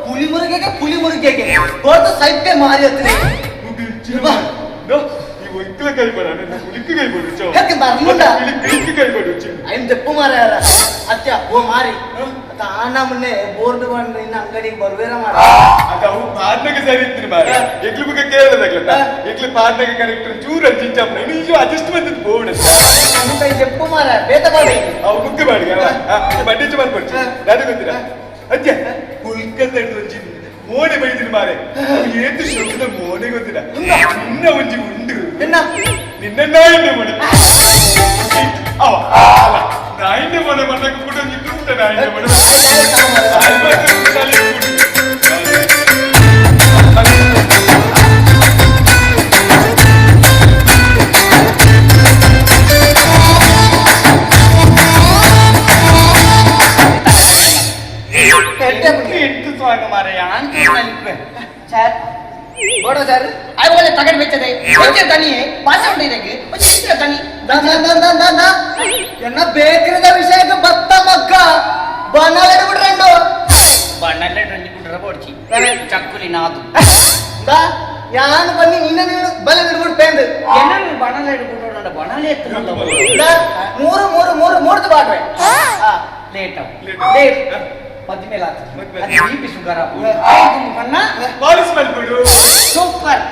ಪುಲಿ ಮುರುಗೆಗೆ ಪುಲಿ ಮುರುಗೆಗೆ ದೊಡ್ಡ ಸೈಪೆ ಮಾರಿ ಹತ್ತಿರ ತೆಪ್ಪು ಮಾರಾಯ ಅತ್ಯ ಓ ಮಾರಿ ತಾನ ಮುನ್ನೆ ಬೋರ್ಡ್ ಬಂದು ಇನ್ನು ಅಂಗಡಿಗೆ ಬರ್ಬೇರ ಮಾರ
ಅದು ಪಾರ್ಟ್ನಗೆ ಸರಿ ಇತ್ತು ಮಾರ ಎಗ್ಲು ಬುಕ್ಕ ಕೇಳದಾಗ್ಲತ್ತ ಎಗ್ಲು ಪಾರ್ಟ್ನಗೆ ಕರೆಕ್ಟ್ ಚೂರು ಅಜ್ಜಿಂಚಪ್ಪ ಇನ್ನು ಅಡ್ಜಸ್ಟ್ ಬಂದಿದ್ದು ಬೋರ್ಡ್
ಅಂತ ತೆಪ್ಪು ಮಾರ ಬೇತ ಬಾಡಿ
ಅವು ಬುಕ್ ಮಾಡಿ ಬಡ್ಡಿ ಮಾಡ್ಕೊಡ್ಚಿ ನಾನು ಗೊತ್ತಿಲ್ಲ ಅಜ್ಜ ಕುಲ್ಕಂತ ಹಿಡಿದು ಒಂಜಿ ಮೋನೆ ಬೈದಿನ ಮಾರೆ ಏತು ಶೋಕದ ಮೋನೆ ಗೊತ್ತಿಲ್ಲ ಇನ್ನ ಒಂಜಿ ಉಂಡು ನಿನ್ನ ನಾಯಿನ ಮನೆ ಅವ ಅಲ್ಲ ನಾಯಿನ ಮನೆ ಮನೆಗೆ ಕೂಡ ನಿಂತು ನಾಯಿನ ಮನೆ
ಸರ್ ಬೋಡೋ ಸರ್ I ಒಳ್ಳೆ ತಗಡ್ ಬೆಚ್ಚದೆ ಒಂಚೂರು ತನಿ ಪಾಸ ಉಂಟು ಇದಕ್ಕೆ ಒಂಚೂರು ತನಿ
ಎನ್ನ ಬೇಕರಿದ ವಿಷಯಕ್ಕೆ ಬತ್ತ ಮಗ್ಗ ಬಣ್ಣಲೆಡು ಬಿಡ್ರಂಡು
ಬಣ್ಣಲೆಡು ಕುಡ್ರ ಬೋಡ್ಚಿ ಚಕ್ಕುಲಿ ನಾದು
ಯಾನು ಬನ್ನಿ ನಿನ್ನ ಬಲ ಬಿಡ್ಬಿಟ್ಟು ಪೇಂದು
ಎನ್ನ ಬಣ್ಣಲೆಡು ಕುಡ್ರ ಬಣ್ಣಲೆ ಎತ್ತು
ಮೂರು ಮೂರು ಮೂರು ಮೂರ್ದು ಬಾಡ್ರೆ
ಲೇಟ್ ಲೇಟ್ ಮದ್ಮೇಲೆ ಆತು ಬಿ ಪಿ ಶುಗರ್ ಬಣ್ಣ
ಪಾಲಿಸ್ ಮಾಡ್ಬಿಡು
ಸೂಪರ್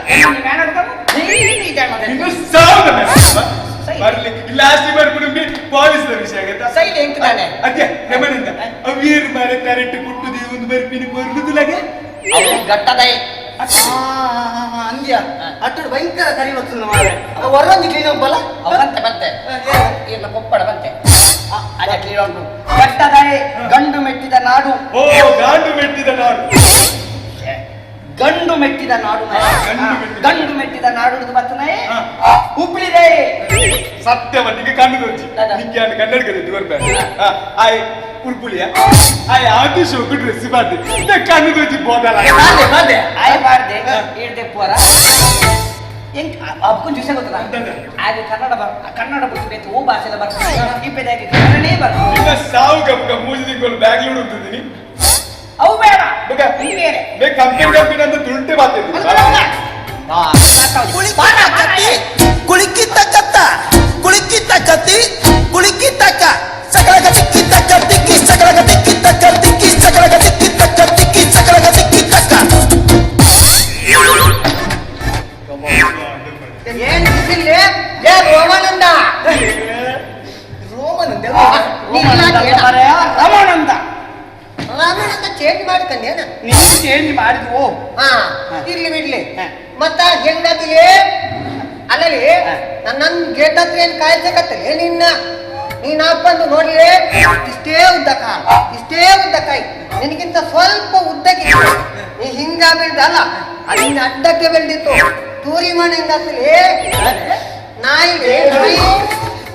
ಲಾಸ್ಟ್ ಮಾಡ್ಬಿಡು ಪಾಲಿಸ್ ವಿಷಯ ಆಗತ್ತಾ
ಸೈಡ್ ಎಂಕದಾನೆ
ಅದೇ ನಮ್ಮನಿಂದ ಅವೀರ್ ಮಾರೆ ಕರೆಕ್ಟ್ ಕುಟ್ಟುದಿ ಒಂದು ಬರ್ಪಿನಿ ಬರ್ಲುದುಲಗೆ
ಗಟ್ಟದೈ
ಅಂದ್ಯ ಅಟ್ಟಡು ಭಯಂಕರ ಕರಿ ಬರ್ತದೆ ಮಾರೆ ಹೊರೊಂದು ಕ್ಲೀನ್ ಹೋಗಲ್ಲ
ಬಂತೆ ಬಂತೆ ಇಲ್ಲ ಕೊಪ್ಪಳ ಬಂತೆ ಅದೇ ಕ್ಲೀನ್ ಉಂಟು ಗಟ್ಟದೈ ಗಂಡು ಮೆಟ್ಟಿದ ನಾಡು.
ಓ ಗಂಡು ಮೆಟ್ಟಿದ ನಾಡು.
ಗಂಡು ಮೆಟ್ಟಿದ ನಾಡು. ಗಂಡು ಮೆಟ್ಟಿದ ನಾಡು ಬರ್ತನೆ ಹುಬ್ಳಿದೆ.
ಸತ್ಯವನ್ನಿಗೆ ಕಣ್ಣು ಗೊಚ್ಚಿ ನಿಕ್ಕೆ ಕನ್ನಡಕದ ಬರ್ಬೇಕು ಆಯ್ ಉರ್ಪುಳಿಯ ಆಯ್ ಆಟು ಶೋಕು ಡ್ರೆಸ್ ಬಾರ್ದೆ ಕಣ್ಣು ಗೊಚ್ಚಿ ಬೋದಲ್ಲ
ಆಯ್ ಬಾರ್ದೆ ಹೇಳ್ದೆ ಪೋರ ಎಂಕ್ ಅಪ್ಕೊಂದು ವಿಷಯ ಗೊತ್ತಲ್ಲ ಆಗ ಕನ್ನಡ ಕನ್ನಡ ಬಿಟ್ಟು ಬೇಕು ಓ ಭಾಷೆ ಎಲ್ಲ ಬರ್ತದೆ ಇಪ್ಪದಾಗಿ ಕನ್ನಡನೇ ಬರ್ತದೆ.
ಸಾವು ಗಪ್ಪ ಮೂರು ತಿಂಗಳು ಬ್ಯಾಗ್ಲೂರು ఉంటుంది
ಅವು ಬೇಡ ಬೇರೆ
ಕಂಪನಿ ಕಂಪನಿ ಅಂತ ದುಂಟೆ ಮಾತಾಡ್ತೀನಿ.
ಕುಳಿಕಿತ ಕತ್ತ ಕುಳಿಕಿತ ಕತ್ತಿ ಕುಳಿಕಿತಕ್ಕ ಸಕಲಗ ತಿಕ್ಕಿತಕ್ಕ ತಿಕ್ಕಿ ಸಕಲಗ ತಿಕ್ಕಿತಕ್ಕ ತಿಕ್ಕಿ ಸಕಲಗ ತಿಕ್ಕಿತಕ್ಕ ತಿಕ್ಕಿ ಸಕಲಗ ತಿಕ್ಕಿತಕ್ಕ. ಏನ್ ಬಿಸಿಲೇ ಏ ರೋಮಾನಂದ ರೋಮಾನಂದ
ರಮಾನಂದ
ರಾಮಾನಂದ ಚೇಂಜ್ ಮಾಡ್ಕೊಂಡೇನ
ನೀನು ಚೇಂಜ್ ಮಾಡಿದ್ವು.
ಹಾ ಇರ್ಲಿ ಬಿಡ್ಲಿ. ಮತ್ತ ಹೆಂಗಾದಿಲಿ ಅಲ್ಲಲ್ಲಿ ನನ್ನ ಗೇಟ್ ಹತ್ರ ಏನ್ ಕಾಯ್ಸಕತ್ತಲೇ ನಿನ್ನ ನೀನ್ ಅಪ್ಪಂದು ನೋಡ್ಲಿ ಇಷ್ಟೇ ಉದ್ದ ಕಾಲು ಇಷ್ಟೇ ಉದ್ದ ಕೈ ನಿನಗಿಂತ ಸ್ವಲ್ಪ ಉದ್ದಕ್ಕೆ ನೀ ಹಿಂಗ ಬೆಳ್ದಲ್ಲ ಅದು ಅಡ್ಡಕ್ಕೆ ಬೆಳೆದಿತ್ತು. ತೂರಿ ಮನೆ ಹೆಂಗಾಗ್ತಲೇ ನಾಯಿ ನಾಯಿ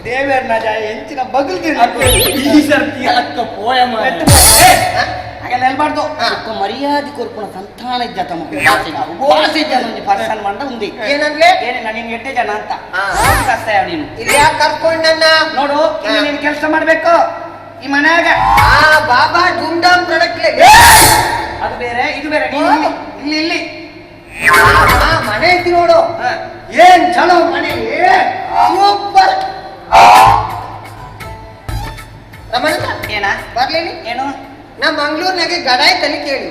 ದೇವೇರ್ನ ಎಂಚಿನ ಬಗಲ್ದಿ ಈ ಸರ್ತಿ ಅಕ್ಕ ಪೋಯ ಹಾಗೆಲ್ಲ ಹೇಳ್ಬಾರ್ದು. ಮರ್ಯಾದೆ ಕೊರ್ಪುಣ ಸಂತಾನ ಇದ್ದ ತಮ್ಮ ಭಾಷೆ ಇದ್ದ ಒಂಜಿ ಪರ್ಸನ್ ಮಂಡ ಉಂದಿ
ಏನಂದ್ರೆ
ಏನಿಲ್ಲ ನೀನು ಎಟ್ಟೆ ಜನ ಅಂತ ಕಷ್ಟ ನೀನು
ಇಲ್ಲಿ ಯಾಕೆ ಕರ್ಕೊಂಡ್ ನನ್ನ
ನೋಡು ನೀನು ಕೆಲಸ ಮಾಡ್ಬೇಕು ಈ ಮನ್ಯಾಗ.
ಆ ಬಾಬಾ ಡುಂಡಾಮ್ ಪ್ರಾಡಕ್ಟ್
ಅದು ಬೇರೆ ಇದು ಬೇರೆ. ಇಲ್ಲಿ ಇಲ್ಲಿ
ಮನೆ ಐತಿ ನೋಡು ಏನ್ ಚಲೋ ಮನೆ ಸೂಪರ್. ರಮಣಂದ
ಏನ
ಬರ್ಲೇನಿ
ಏನು
ನಮ್ಮ ಮಂಗ್ಳೂರ್ನಾಗೆ ಗಡಾಯಿ ತಲೆ ಕೇಳಿ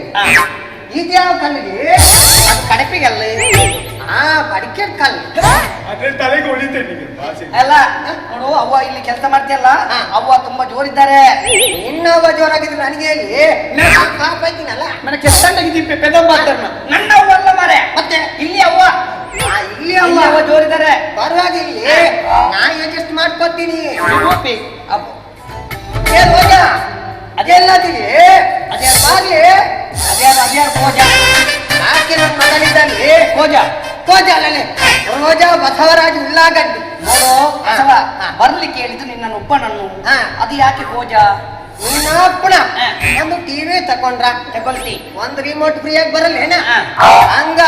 ಇದ್ಯಾವ ಕಲ್ಲಿಗೆ
ಅದು ಕಡಪಿಗಲ್ಲ
ಆ ಬಡಿಕೆ ಕಲ್ಲು
ತಲೆಗೆ ಹೊಡಿತೇನೆ
ಅಲ್ಲ ನೋಡು ಅವ್ವ ಇಲ್ಲಿ ಕೆಲಸ ಮಾಡ್ತೀಯಲ್ಲ ಅವ್ವ ತುಂಬಾ ಜೋರಿದ್ದಾರೆ.
ನಿನ್ನ ಅವ್ವ ಜೋರಾಗಿದ್ರೆ ನನಗೆ ಹೇಳಿ ಪಾಪ ಇದ್ದೀನಲ್ಲ
ನನಗೆ ಕೆಟ್ಟಂಗಿದ್ದೀವಿ ಪೆದಂಬ ನನ್ನ ಅವ್ವ ಅಲ್ಲ ಮಾರೆ
ಮತ್ತೆ
ಇಲ್ಲಿ ಅವ್ವ
ಇಲ್ಲಿ ಅವ್ವ
ಅವ್ವ ಜೋರಿದ್ದಾರೆ
ಪರವಾಗಿಲ್ಲ ನಾ ಅಡ್ಜಸ್ಟ್ ಮಾಡ್ಕೊತೀನಿ. ಏ ರೋಜಾ ಅದೆಲ್ಲದಿರಿ ಅದೇ ಬಾರ್ಲಿ
ಅದೇ ಅದೇ ಕೋಜಾ
ಯಾಕೆ ನನ್ನ ಮಗನಿದ್ದಾನೆ
ಕೋಜಾ
ಕೋಜಾ ಅಲ್ಲೇ ರೋಜಾ ಬಸವರಾಜ್ ಉಳ್ಳಾಗಡ್ಡಿ
ನೋಡು ಬಸವ ಬರ್ಲಿಕ್ಕೆ ಹೇಳಿದ್ದು ನಿನ್ನೊಬ್ಬನನ್ನು ಅದು ಯಾಕೆ ಕೋಜಾ
ನೀನಾಪುಣ ಒಂದು ಟಿವಿ ತಕೊಂಡ್ರ
ತಕೊಳ್ತಿ
ಒಂದ್ ರಿಮೋಟ್ ಫ್ರೀ ಆಗಿ ಬರಲ್ಲೇನ ಹಂಗ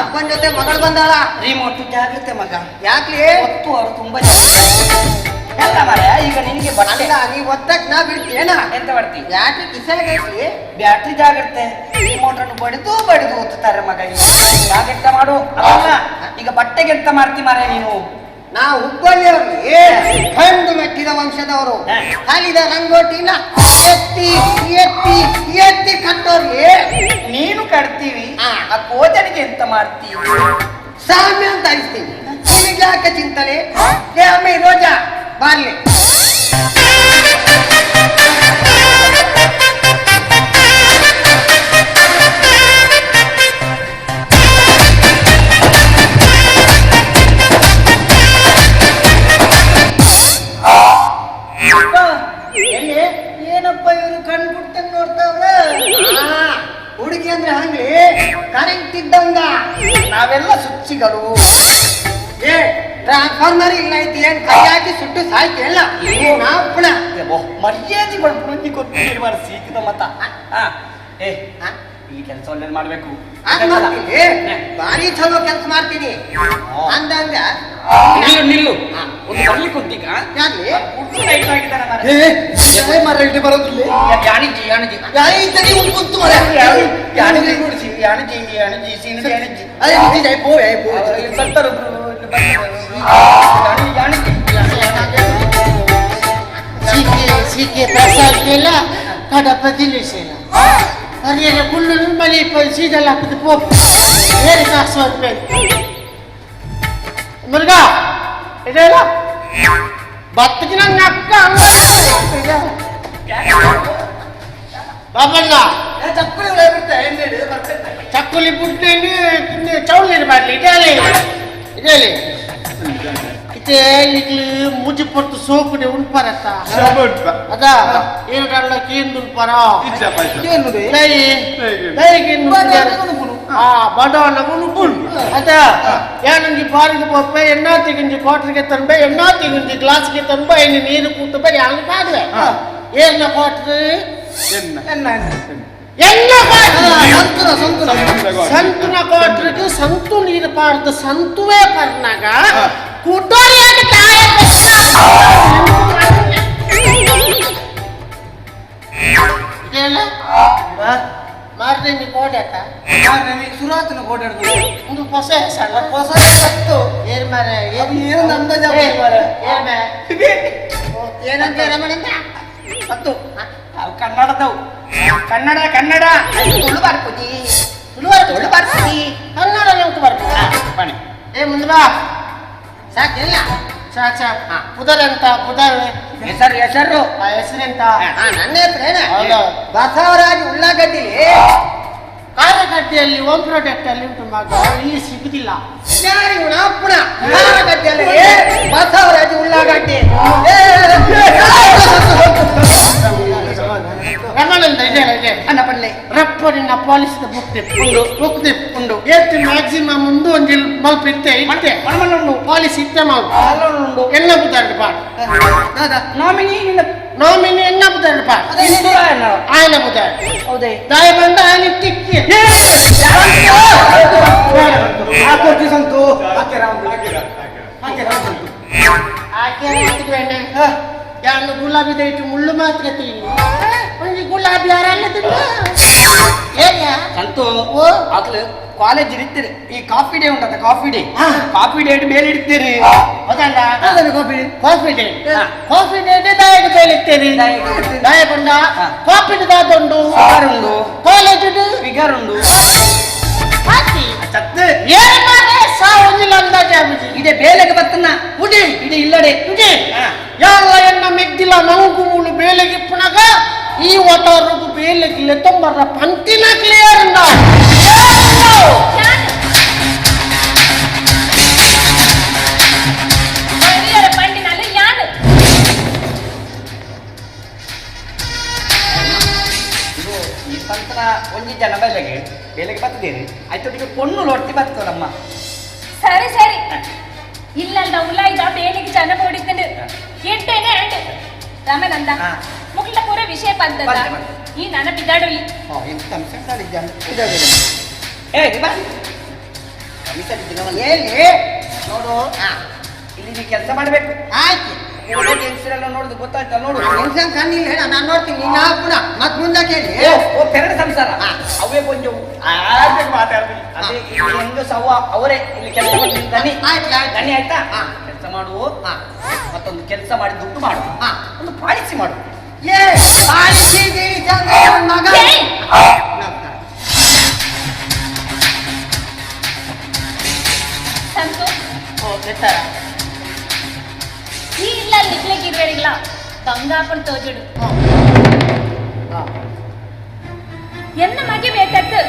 ಅಪ್ಪನ ಜೊತೆ ಮಗಳು ಬಂದಾಳ
ರಿಮೋಟ್ ಜಾಗ್ರತೆ ಮಗ
ಯಾಕ್ಲಿ
ಒತ್ತು ಅವರು ತುಂಬಾ ಎಲ್ಲ ಮರ ಈಗ ನಿನಗೆ ಬಟ್ಟೆ
ನೀ ಒತ್ತಕ್ ನಾ ಬಿಡ್ತೀಯೇನ
ಎಂತ ಮಾಡ್ತಿ
ಬ್ಯಾಟ್ರಿ ಕಿಸೆಗೆ ಐತಿ
ಬ್ಯಾಟ್ರಿ ಜಾಗ್ರತೆ ರಿಮೋಟ್ ಅನ್ನು ಬಡಿದು ಬಡಿದು ಒತ್ತುತ್ತಾರೆ ಮಗ ಜಾಗ್ರತೆ ಮಾಡು. ಅಲ್ಲ ಈಗ ಬಟ್ಟೆಗೆ ಎಂತ ಮಾಡ್ತಿ ಮಾರೆ ನೀನು?
ನಾ ಹುಬ್ಬಳ್ಳಿಯವ್ರಲ್ಲಿ ಕಂಡು ಮೆಟ್ಟಿದ ವಂಶದವರು ಕಾಲಿದ ರಂಗೋಟಿನ ಎತ್ತಿ ಎತ್ತಿ ಎತ್ತಿ ಕಟ್ಟೋರ್ಲಿ
ನೀನು ಕಟ್ತೀವಿ ಆ ಕೋಜನಿಗೆ ಎಂತ ಮಾಡ್ತೀವಿ?
ಸಾಮ್ಯ ಅಂತ ಅನಿಸ್ತೀವಿ. ನಿನಗೆ ಯಾಕೆ ಚಿಂತನೆ? ಅಮ್ಮಿ ರೋಜಾ ಬಾರ್ಲಿ.
ಟ್ರಾನ್ಸ್ಫಾರ್ಮರ್ ಇಲ್ಲ ಐತಿ ಏನ್ ಕೈ ಹಾಕಿ ಸುಟ್ಟು ಸಾಯ್ತಿ ಅಲ್ಲ ನಾಪುಣ
ಮರ್ಯಾದೆ ಕೊಡ್ಪುಣ ಕೊಟ್ಟು ಮಾರ ಸೀಕಿದ ಮತ. ಏ ಈ ಕೆಲಸ ಒಳ್ಳೇದು ಮಾಡ್ಬೇಕು.
ಭಾರಿ ಚಲೋ ಕೆಲಸ ಮಾಡ್ತೀನಿ ಅಂದಂಗ.
ನಿಲ್ಲು ನಿಲ್ಲು, ಒಂದು ಬರ್ಲಿಕ್ಕೆ ಉಂಟೀಗ.
ಸೀಕೆ ಪ್ರಸಾದ್ ಕೇಳ ಕಡಪ ದಿಲಿಸೇನ ಹರಿಯರ ಕುಳ್ಳು ಮಳಿ ಸೀದಲ್ಲ ಹಾಕಿದ್ದು ಪೋಪ್ ಏರಿ ಕಾಸು ರೂಪಾಯಿ ಮುರುಘಾ ಇದೆಲ್ಲ ಬತ್ತಕಿನ ನಕ್ಕ ಬಾಬಣ್ಣ ಚಕ್ಕುಲಿ ಬುಟ್ಟೇನು ಚೌಳಿ ಬಾಡ್ಲಿ ಇದೇ ಇದೇ ಇತ್ತೆ ಇಕ್ಲು ಮೂಜಿ ಪೊಟ್ಟು ಸೋಕುಡೆ ಉಣ್ಪಾರತ್ತ ಅದ ಏನು ಕೇಂದು ಉಣ್ಪಾರ ಬಡವನ ಉಣುಪುಣ್ ಅದ ಏನಂಜಿ ಬಾರಿಗೆ ಪೋಪೆ ಎಣ್ಣಾ ತಿಗುಂಜಿ ಕ್ವಾರ್ಟರ್ಗೆ ತಂಬೆ ಎಣ್ಣಾ ತಿಗುಂಜಿ ಗ್ಲಾಸ್ಗೆ ತಂಬ ಎಣ್ಣೆ ನೀರು ಕೂತು ಬರೀ ಹಂಗೆ ಪಾಡುವೆ ಏನ ಕ್ವಾರ್ಟರ್ ಎಣ್ಣ ಸಂತುನ ಕ್ವಾರ್ಟರ್ಗೆ ಸಂತು ನೀರು ಪಾಡ್ದು ಸಂತುವೇ ಪರ್ನಾಗ ಕುಟೋರಿಯಾಗ ತಾಯ ಮಾರನೇ ಕೋಟೆ ಆತ
ಸುರಾತನ ಕೋಟೆ
ಒಂದು ಹೊಸ ಹೆಸರು
ಹೊಸ ಹೆಸರು
ಏನ್ ಮಾರೆ
ಏನು ಅಂದಾಜ
ಏನ್ ಏನಂತ ರಮಣಂದ
ಹತ್ತು ಕನ್ನಡದವು ಕನ್ನಡ ಕನ್ನಡ
ತುಳು ಬರ್ಪುಜಿ
ತುಳು ಬರ್ಪುಜಿ ಕನ್ನಡ ನಮ್ಗೆ ಬರ್ಪುಜಿ. ಏ ಮುಂದೆ ಬಾ
ಸಾಕಿಲ್ಲ
ಸಾಕ್ ಸಾಕ್ ಪುದರ್ ಅಂತ ಪುದರ್
ಹೆಸರು ಹೆಸರು
ಹೆಸರೆಂತ
ನನ್ನ ಹೆಸರೇನ ಬಸವರಾಜ್ ಉಳ್ಳಾಗಡ್ಡಿ
ಕಾರಗಡ್ಡೆಯಲ್ಲಿ ಓಮ್ ಪ್ರಾಡಕ್ಟ್ ಅಲ್ಲಿ ಉಂಟು ಮಗ ಇಲ್ಲಿ ಸಿಗುದಿಲ್ಲ.
ಕಾರಗಡ್ಡೆಯಲ್ಲಿ ಬಸವರಾಜ್ ಉಳ್ಳಾಗಡ್ಡಿ
ರಮಣಂದ ಇದೆ ಇದೆ
ಅನ್ನಪಲ್ಲೆ
ರಪ್ಪ ನಿನ್ನ ಪಾಲಿಸಿದ ಬುಕ್ ಉಂಡು ಬುಕ್ ಉಂಡು ಏತ್ ಮ್ಯಾಕ್ಸಿಮಮ್ ಉಂಡು ಒಂಜಿ ಮಲ್ಪ ಇತ್ತೆ ಇತ್ತೆ ಉಂಡು ಪಾಲಿಸಿ ಇತ್ತೆ ಮಲ್ಪ ಎಣ್ಣ ಬುದಾರ್ಡ್ ಪಾ
ನಾಮಿನಿ ನಿನ್ನ
ನಾಮಿನಿ ಎಣ್ಣ ಬುದಾರ್ಡ್ ಪಾ ಆಯನ ಬುದಾರ್ಡ್
ಹೌದೇ
ದಾಯ ಬಂದ ಆಯನ ತಿಕ್ಕಿ
ಹಾಕೋತಿ ಸಂತು
ಆಕೆ ಯಾನು ಗುಲಾಬಿ ದಯಟು ಮುಳ್ಳು ಮಾತ್ರ ತಿನ್ನು ಒಂಜಿ ಗುಲಾಬಿ ಯಾರಲ್ಲ ತಿನ್ನು
ಸಂತು ಅಕ್ಲು ಕಾಲೇಜ್ ಇರ್ತೀರಿ ಈ ಕಾಫಿ ಡೇ ಉಂಟದ ಕಾಫಿ ಡೇ ಕಾಫಿ ಡೇ ಮೇಲೆ ಇಡ್ತೀರಿ
ಹೌದಲ್ಲ coffee day coffee day coffee day ದಾಯಕ ಮೇಲೆ ಇಡ್ತೀರಿ ದಾಯ ಬಂಡ ಕಾಫಿ ದಾದುಂಡು
ಉಂಡು
ಕಾಲೇಜ್
ಫಿಗರ್ ಉಂಡು
ಇದೇ ಬೇಲೆಗೆ ಬತ್ತನ
ಉಡಿ
ಇಡೀ ಇಲ್ಲಡೆ
ಉಡಿ ಯಾರ ಎನ್ನ ಮೆಗ್ದಿಲ್ಲ ಮಂಗು ಮುಳು ಬೇಲೆಗೆ ಪುನಗ ಈ ಒಟಾರುಗು ಬೇಲೆಗೆ ತೊಂಬರ್ರ ಪಂತಿನ ಕ್ಲಿಯರ್
ಈ ಪಂತನ ಒಂಜಿ ಜನ ಬೇಲೆಗೆ ಬೇಲೆಗೆ ಬರ್ತದೇನೆ ಆಯ್ತೊಟ್ಟಿಗೆ ಪೊಣ್ಣು ಲೊಟ್ಟಿ ಬರ್ತದಮ್ಮ.
ಸರಿ ಸರಿ ಇಲ್ಲಲ್ಲ ಉಲಾಯ್ದ ಬೇಲೆಗೆ ಜನ ಓಡಿತ್ತಂಡು ಎಟ್ಟೇನೆ ಅಂಡ್ ರಾಮನಂದ ಮುಕ್ಲ ಪೂರ ವಿಷಯ ಪಂತದ ಈ ನನ್ನ ಬಿದ್ದಾಡೋಲಿ
ನೋಡು ಇಲ್ಲಿ ನೀ ಕೆಲಸ ಮಾಡ್ಬೇಕು
ಆಯ್ತು
ಹೆಂಗಸರೆಲ್ಲ ನೋಡುದು ಗೊತ್ತಾಯ್ತಾ ನೋಡು
ಹೆಂಗಸ ಕಣ್ಣಿಲ್ಲ ಹೇಳ ನಾನು ನೋಡ್ತೀನಿ ನಿನ್ನ ಪುನಃ ಮತ್ ಮುಂದೆ ಕೇಳಿ
ಓ ಪೆರಡು ಸಂಸಾರ ಅವೇ ಕೊಂಚ ಮಾತಾಡ್ತೀನಿ ಅದೇ ಇಲ್ಲಿ ಹೆಂಗಸ ಅವ ಅವರೇ ಇಲ್ಲಿ ಕೆಲಸ ಮಾಡ್ತೀನಿ ದನಿ ದನಿ ಆಯ್ತಾ ಕೆಲಸ ಮಾಡು ಮತ್ತೊಂದು ಕೆಲಸ ಮಾಡಿ ದುಡ್ಡು ಮಾಡು ಒಂದು ಪಾಲಿಸಿ ಮಾಡು
ಏ ಪಾಲಿಸಿ ಮಗ
ಸಂತು ಈ ಇಲ್ಲ ನಿಕ್ಲೆಗ್ ಇರ್ವೇರಿಲ್ಲ ಬಂಗಾಪನ್ ತೋಜುಡು ಎನ್ನ ಮಗೆ ಬೇಕತ್ತು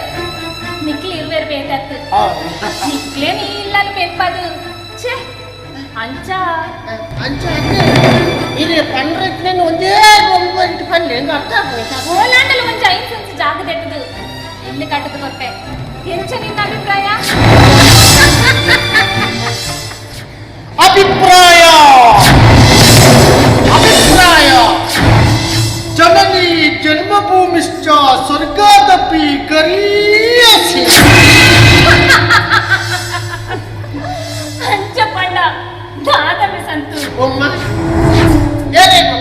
ನಿಕ್ಲಿ ಇರ್ವೇರ್ ಬೇಕತ್ತು ನಿಕ್ಲೆ ನೀ ಇಲ್ಲ ಪೆನ್ಪದು ಛೇ ಅಂಚ
ಅಂಚ ಇದು ಪಂಡ್ರೆ ಒಂದೇ ಒಂಬತ್ತು ಪಂಡ್ರೆ ಹೆಂಗ ಅರ್ಥ ಆಗ್ಬೇಕು
ಹೋಲಾಂಡಲ್ಲಿ ಒಂಜಿ ಐದು ಸೆನ್ಸ್ ಜಾಗ ದೆಟ್ಟದು ಎಲ್ಲಿ ಕಟ್ಟದು ಕೊಟ್ಟೆ ಎಂಚ ನಿನ್ನ ಅಭಿಪ್ರಾಯ?
ಒಮ್ಮ ಏನೇನು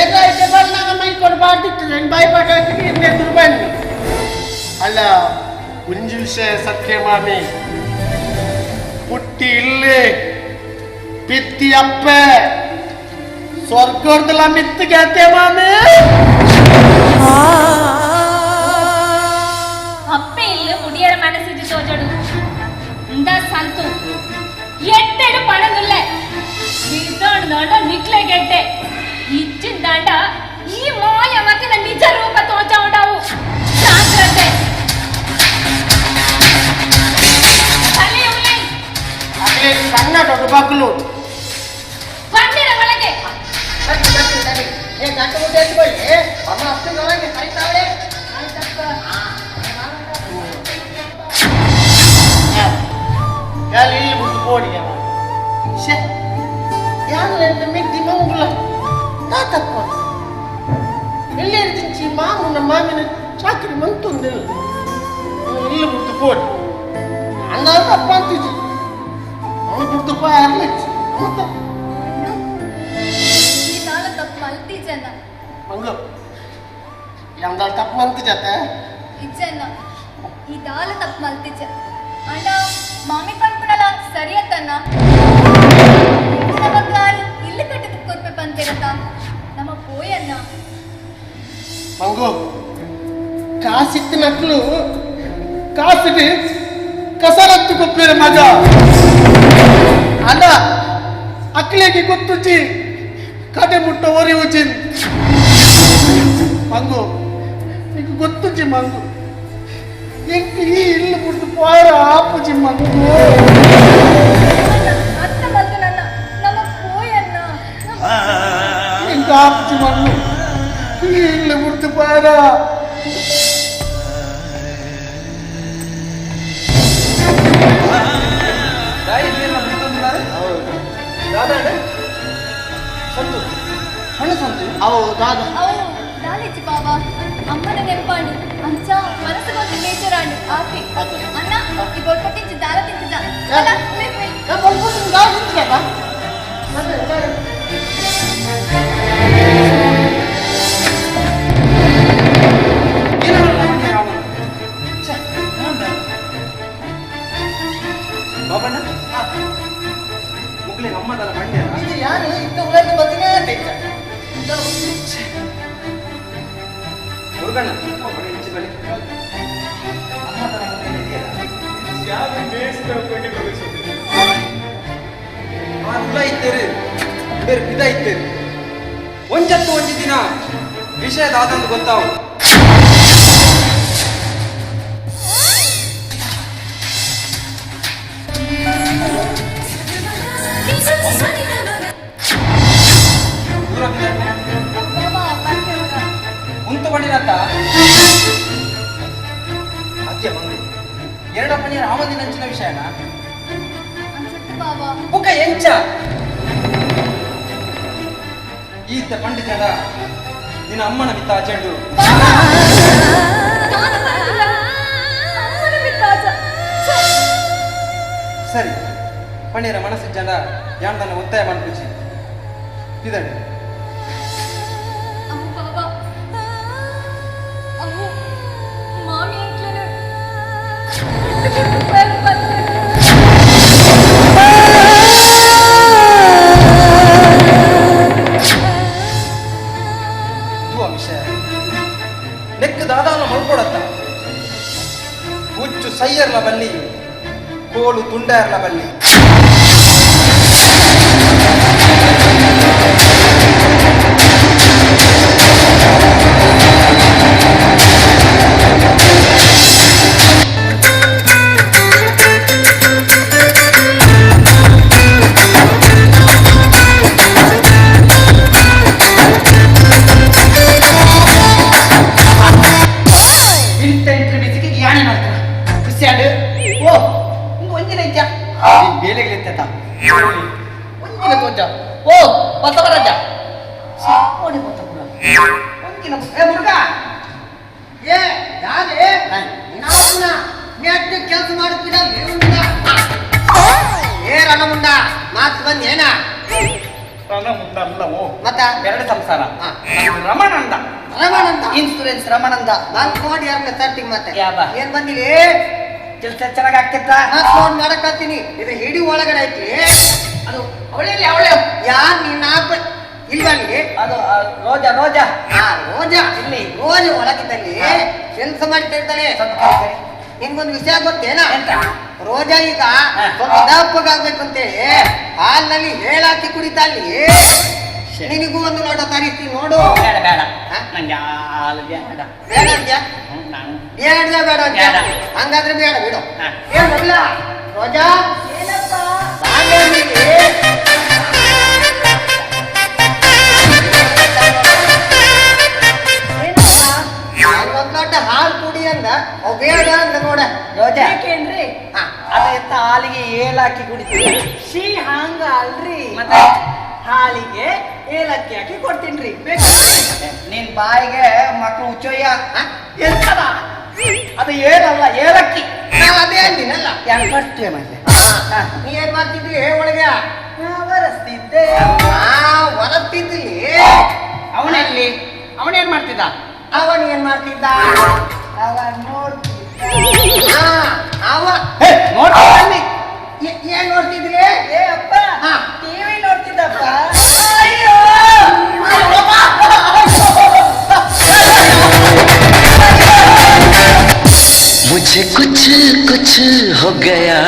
ಏನಾಯ್ತು ಬಂದಾಗ ಮೈ ಕೊಡು ಬಾಟಿತ್ತು ನನ್ನ ಬಾಯಿ ಪಾಠ ಹಾಕಿ ಎದುರು ಬನ್ನಿ.
ಅಲ್ಲ ಒಂಜಿ ವಿಷಯ ಸತ್ಯ ಮಾಮಿ, ಪುಟ್ಟಿ ಇಲ್ಲಿ ಪಿತ್ತಿ ಅಪ್ಪೆ ಸ್ವರ್ಗರ್ದಲ ಮಿತ್ತಿಗೆ ಮಾಮಿ.
ಅಪ್ಪೆ ಇಲ್ಲಿ ಮುಡಿಯರ ಮನಸ್ಸಿದ್ದು ತೋಜಡು ಇಂದ ಸಂತು ಎಟ್ಟೆಡು ಪಣನುಲ್ಲೆ ದಾಂಡ ನಿಕ್ಲೆ ಗೆಡ್ಡೆ ಇಚ್ಚಿನ ದಾಂಡ ಈ ಮಾಯ ಮಕ್ಕಳ ನಿಜ ರೂಪ ತೋಜಾವುಡಾವು ಜಾಗ್ರತೆ ತಲೆಯುಳ್ಳೆ
ಅದೇ ಸಣ್ಣ ದೊಡ್ಡ ಬಾಗಿಲು
ಬಂದಿರ ಒಳಗೆ
ಏ ಗಂಟು ಮುಟ್ಟೆ ಎತ್ಕೊಳ್ಳಿ ಅಮ್ಮ ಅಷ್ಟು ಒಳಗೆ ಕರಿತಾವಳೆ.
ಆಯ್ತಪ್ಪ.
ಇಲ್ಲಿ ಬಿಟ್ಟು ಬೋಡಿ ಶೇ ಯಾರು ಮೆಟ್ಟಿ ಮಂಗುಲ ತಾತಪ್ಪ ಎಲ್ಲಿ ಮಾಮುನ ಮಾಮಿನ ಚಾಕರಿ ಮಂತೊಂದಿಲ್ಲ ಇಲ್ಲಿ ಬಿಟ್ಟು ಬೋಡಿ ಅಣ್ಣ ತಪ್ಪ ಅಂತಿದ್ದಿ ಅವನು ಬಿಡ್ತು ಅರ್ಲಿಚ್ಚು
ತಪ್ಪು ಮಲ್ತಿಜನ
ಮಂಗು ಎಂದಾಳು ತಪ್ಪು ಮಂತಿಜತೆ
ಇಜ್ಜನ್ನ ಈ ದಾಲ ತಪ್ಪು ಮಲ್ತಿಜ ಅಣ್ಣ ಮಾಮಿ ಪನ್ಪುನಲ ಸರಿಯತ್ತನ್ನ ನಮ್ಮ ಕಾರ್ ಇಲ್ಲಿ ಕಟ್ಟದ ಕೊರ್ಪೆ ಪಂತಿರತ್ತ ನಮ್ಮ ಪೋಯನ್ನ.
ಮಂಗು ಕಾಸಿತ್ತಿನಕ್ಲು ಕಾಸಿಗೆ ಕಸರತ್ತು ಕೊಪ್ಪಿರ ಮಗ ಅಣ್ಣ ಅಕ್ಲಿಗೆ ಗೊತ್ತುಜಿ ಕಡೆ ಮುಟ್ಟ ಒರಿ ಉಜಿ ಮಂಗು నీకు ಗೊತ್ತುಜಿ ಮಂಗು ఇంక ಈ ಇಲ್ಲು ಬಿಟ್ಟು ಪೋಯರ ಆಪುಜಿ ಮಂಗು.
ಅತ್ತ ಮಲ್ತನನ್ನ ನಮ್ಮ ಪೋಯನ್ನ
ఇంక ಆಪುಜಿ ಮಂಗು ಈ ಇಲ್ಲು ಬಿಟ್ಟು ಪೋಯರ.
ದಾಲಿಚ್ಚಿ ಬಾಬಾ ಅಮ್ಮನ ನೆನಪಾಂಡು ಅಂಚ ಮನಸ್ಸು ಗೊತ್ತು ಬೇಜಾರಾಂಡು ಆಪಿ ಅಣ್ಣ ಈ ಬೊಲ್ಪಟ್ಟಿಂಚಿ ದಾಲ ತಿಂತಿದ್ದ
ಬಾಬಣ್ಣ ಮುಗ್ಲಿಗೆ ಅಮ್ಮದಲ್ಲ ಮಂಡ್ಯ
ಇದು ಯಾರು ಇಂಥ ಉಳಾಗಿ ಬಂದಿನೇ ಅಂತ
ಮುರುಗಣ್ಣ ಬಳಿ ಇತ್ತೇರಿ ಬೇರೆ ಪಿದ ಇತ್ತೇರಿ ಒಂಜತ್ತು ಒಂಜಿ ದಿನ ವಿಷಯದ ಆದಂದು ಗೊತ್ತಾವು. ಉಂತು ಬಣ್ಣಿನತ್ತ ಅತ್ಯ ಮಂಗು ಎರಡಪ್ಪನಿಯ ರಾಮದಿನಂಚಿನ ವಿಷಯನ ಬುಕ್ಕ ಎಂಚ ಈತ ಪಂಡಿತನ ನಿನ್ನ ಅಮ್ಮನ ಬಿತ್ತ ಚೆಂಡು ಸರಿ ಪಣ್ಣೀರ ಮನಸ್ಸು ಜನ ಯಾನ್ ಒತ್ತಾಯ ಮಾಡ್ಪುಜಿ ಇದಡಿ. ನೆಕ್ ದಾದಾನ ಮಲ್ಕೊಡತ್ತ ಹುಚ್ಚು ಸೈಯರ್ಲ ಬಲ್ಲಿ ಕೋಲು ತುಂಡರ್ಲ ಬಲ್ಲಿ.
ಒಂಜಿನ ತೋಜ ಓ ಬಸವರಾಜ ಓಡಿ ಬಸವರ ಒಂಜಿನ ಏ ಮುರುಗ ಏ ಯಾರೇ ನಾವುನ ನೆಟ್ಟು ಕೆಲಸ ಮಾಡ್ತೀರ ಏ ರಣಮುಂಡ ಮಾತು ಬಂದೇನ
ಮುಂದಲ್ಲವೋ
ಮತ್ತೆ
ಎರಡು ಸಂಸಾರ ರಮಣಂದ
ರಮಣಂದ
ಇನ್ಸೂರೆನ್ಸ್ ರಮಣಂದ
ನಾನು ನೋಡಿ ಯಾರನ್ನ ತರ್ತೀನಿ ಮತ್ತೆ ಏನ್ ಬಂದಿಲಿ
ಕೆಲಸ ಚೆನ್ನಾಗಿ ಆಗ್ತಿತ್ತ
ಫೋನ್ ಮಾಡಕತ್ತೀನಿ ಇದು ಹಿಡಿ ಒಳಗಡೆ ಐತಿ
ಅದು ಅವಳೆಲ್ಲಿ ಅವಳೆ
ಯಾರ್ ನಿನ್ನ ಇಲ್ವಲ್ಲಿ
ಅದು ರೋಜಾ ರೋಜಾ
ಹಾ ರೋಜಾ ಇಲ್ಲಿ ರೋಜಾ ಒಳಗಿದ್ದಲ್ಲಿ ಕೆಲಸ ಮಾಡ್ತಾ ಇರ್ತಾನೆ. ನಿನ್ಗೊಂದು ವಿಷಯ ಗೊತ್ತೇನಾ? ರೋಜಾ ಈಗ ಸ್ವಲ್ಪ ದಪ್ಪಗಾಗ್ಬೇಕು ಅಂತೇಳಿ ಹಾಲಿನಲ್ಲಿ ಹೇಳಾಕಿ ಕುಡಿತಾ ಅಲ್ಲಿ. ನಿನಗೂ ಒಂದು ಲೋಟ ತರಿಸ್ತೀನಿ ನೋಡು.
ಬೇಡ ಬೇಡ, ನಂಗೆ ಹಾಲು ಬೇಡ.
ಬೇಡ ಅಂತ್ಯಾ? ಬೇಡ ಬೇಡ ಅಂತ್ಯಾ? ಹಂಗಾದ್ರೆ ಬೇಡ ಬಿಡು. ಏನಿಲ್ಲ ರೋಜಾ, ಒಂದ್ ಲೋಟ ಹಾಲು ಕುಡಿ ಅಂದ ಅವ್ ಬೇಡ ಅಂದ ನೋಡ.
ರೋಜಾ ಅದು ಎಂತ ಹಾಲಿಗೆ ಏಲಕ್ಕಿ ಕುಡಿತೀವಿ?
She ಹಂಗ ಅಲ್ರಿ,
ಮತ್ತೆ
ಹಾಲಿಗೆ ಏಲಕ್ಕಿ ಹಾಕಿ ಕೊಡ್ತೀನ್ರಿ.
ನಿನ್ ಬಾಯಿಗೆ ಮಕ್ಕಳು ಉಚ್ಚೋಯ್ಯ ಎಂತದ ಅದು? ಏನಲ್ಲ ಏಲಕ್ಕಿ.
ಅದೇ ಅಂದಿನಲ್ಲ
ಮತ್ತೆ
ನೀ ಏನ್ ಮಾಡ್ತಿದ್ರಿ ಒಳಗೆ?
ಒರೆಸ್ತಿದ್ದೆ.
ಒರೆಸ್ತಿದ್ಲಿ.
ಅವನಲ್ಲಿ ಅವನೇನ್ ಮಾಡ್ತಿದ್ದ?
ಅವನ್ ಏನ್ ಮಾಡ್ತಿದ್ದ?
ಅವ ನೋಡ್ತಿದ್ದ.
ಅವ
ನೋಡ್ತಿದ್ದ.
ಏನ್ ನೋಡ್ತಿದ್ರಿ?
ಏ ಅಪ್ಪ, ಟಿವಿ ನೋಡ್ತಿದ್ದಪ್ಪ.
ಅಯ್ಯೋ
मुझे कुछ कुछ हो गया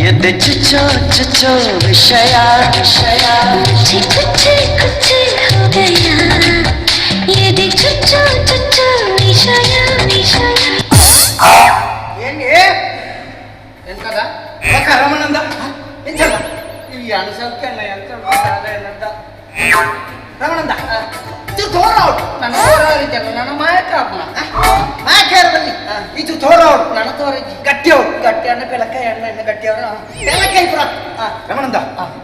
ये दे चुचो चुचो विषया विषया
मुझे कुछ कुछ हो गया ये दे चुचो चुचो विषया विषया.
ಏನಿ
ಎಂತದ
ರಮಣಂದ? ಎಂತದ
ಈ ಅನುಸಂಕಣ್ಣ ಎಂತ
ರಮಣಂದ? ಇದು ತೋರಾವಡು
ನನ್ನ ತೋರಾವಿದ್ದಲ್ಲ, ನನ್ನ ಮಾಯಕ ಅಪ್ಪನ
ಮಾಯಕೇರದಲ್ಲಿ ಇದು ತೋರಾವಡು.
ನನ್ನ ತೋರಿದ್ದಿ
ಗಟ್ಟಿಯವರು
ಗಟ್ಟಿ ಅಣ್ಣ ಬೆಳಕ ಎಣ್ಣ ಎಣ್ಣ ಗಟ್ಟಿಯವರು
ಬೆಳಕೈ ಪುರ. ರಮಣಂದ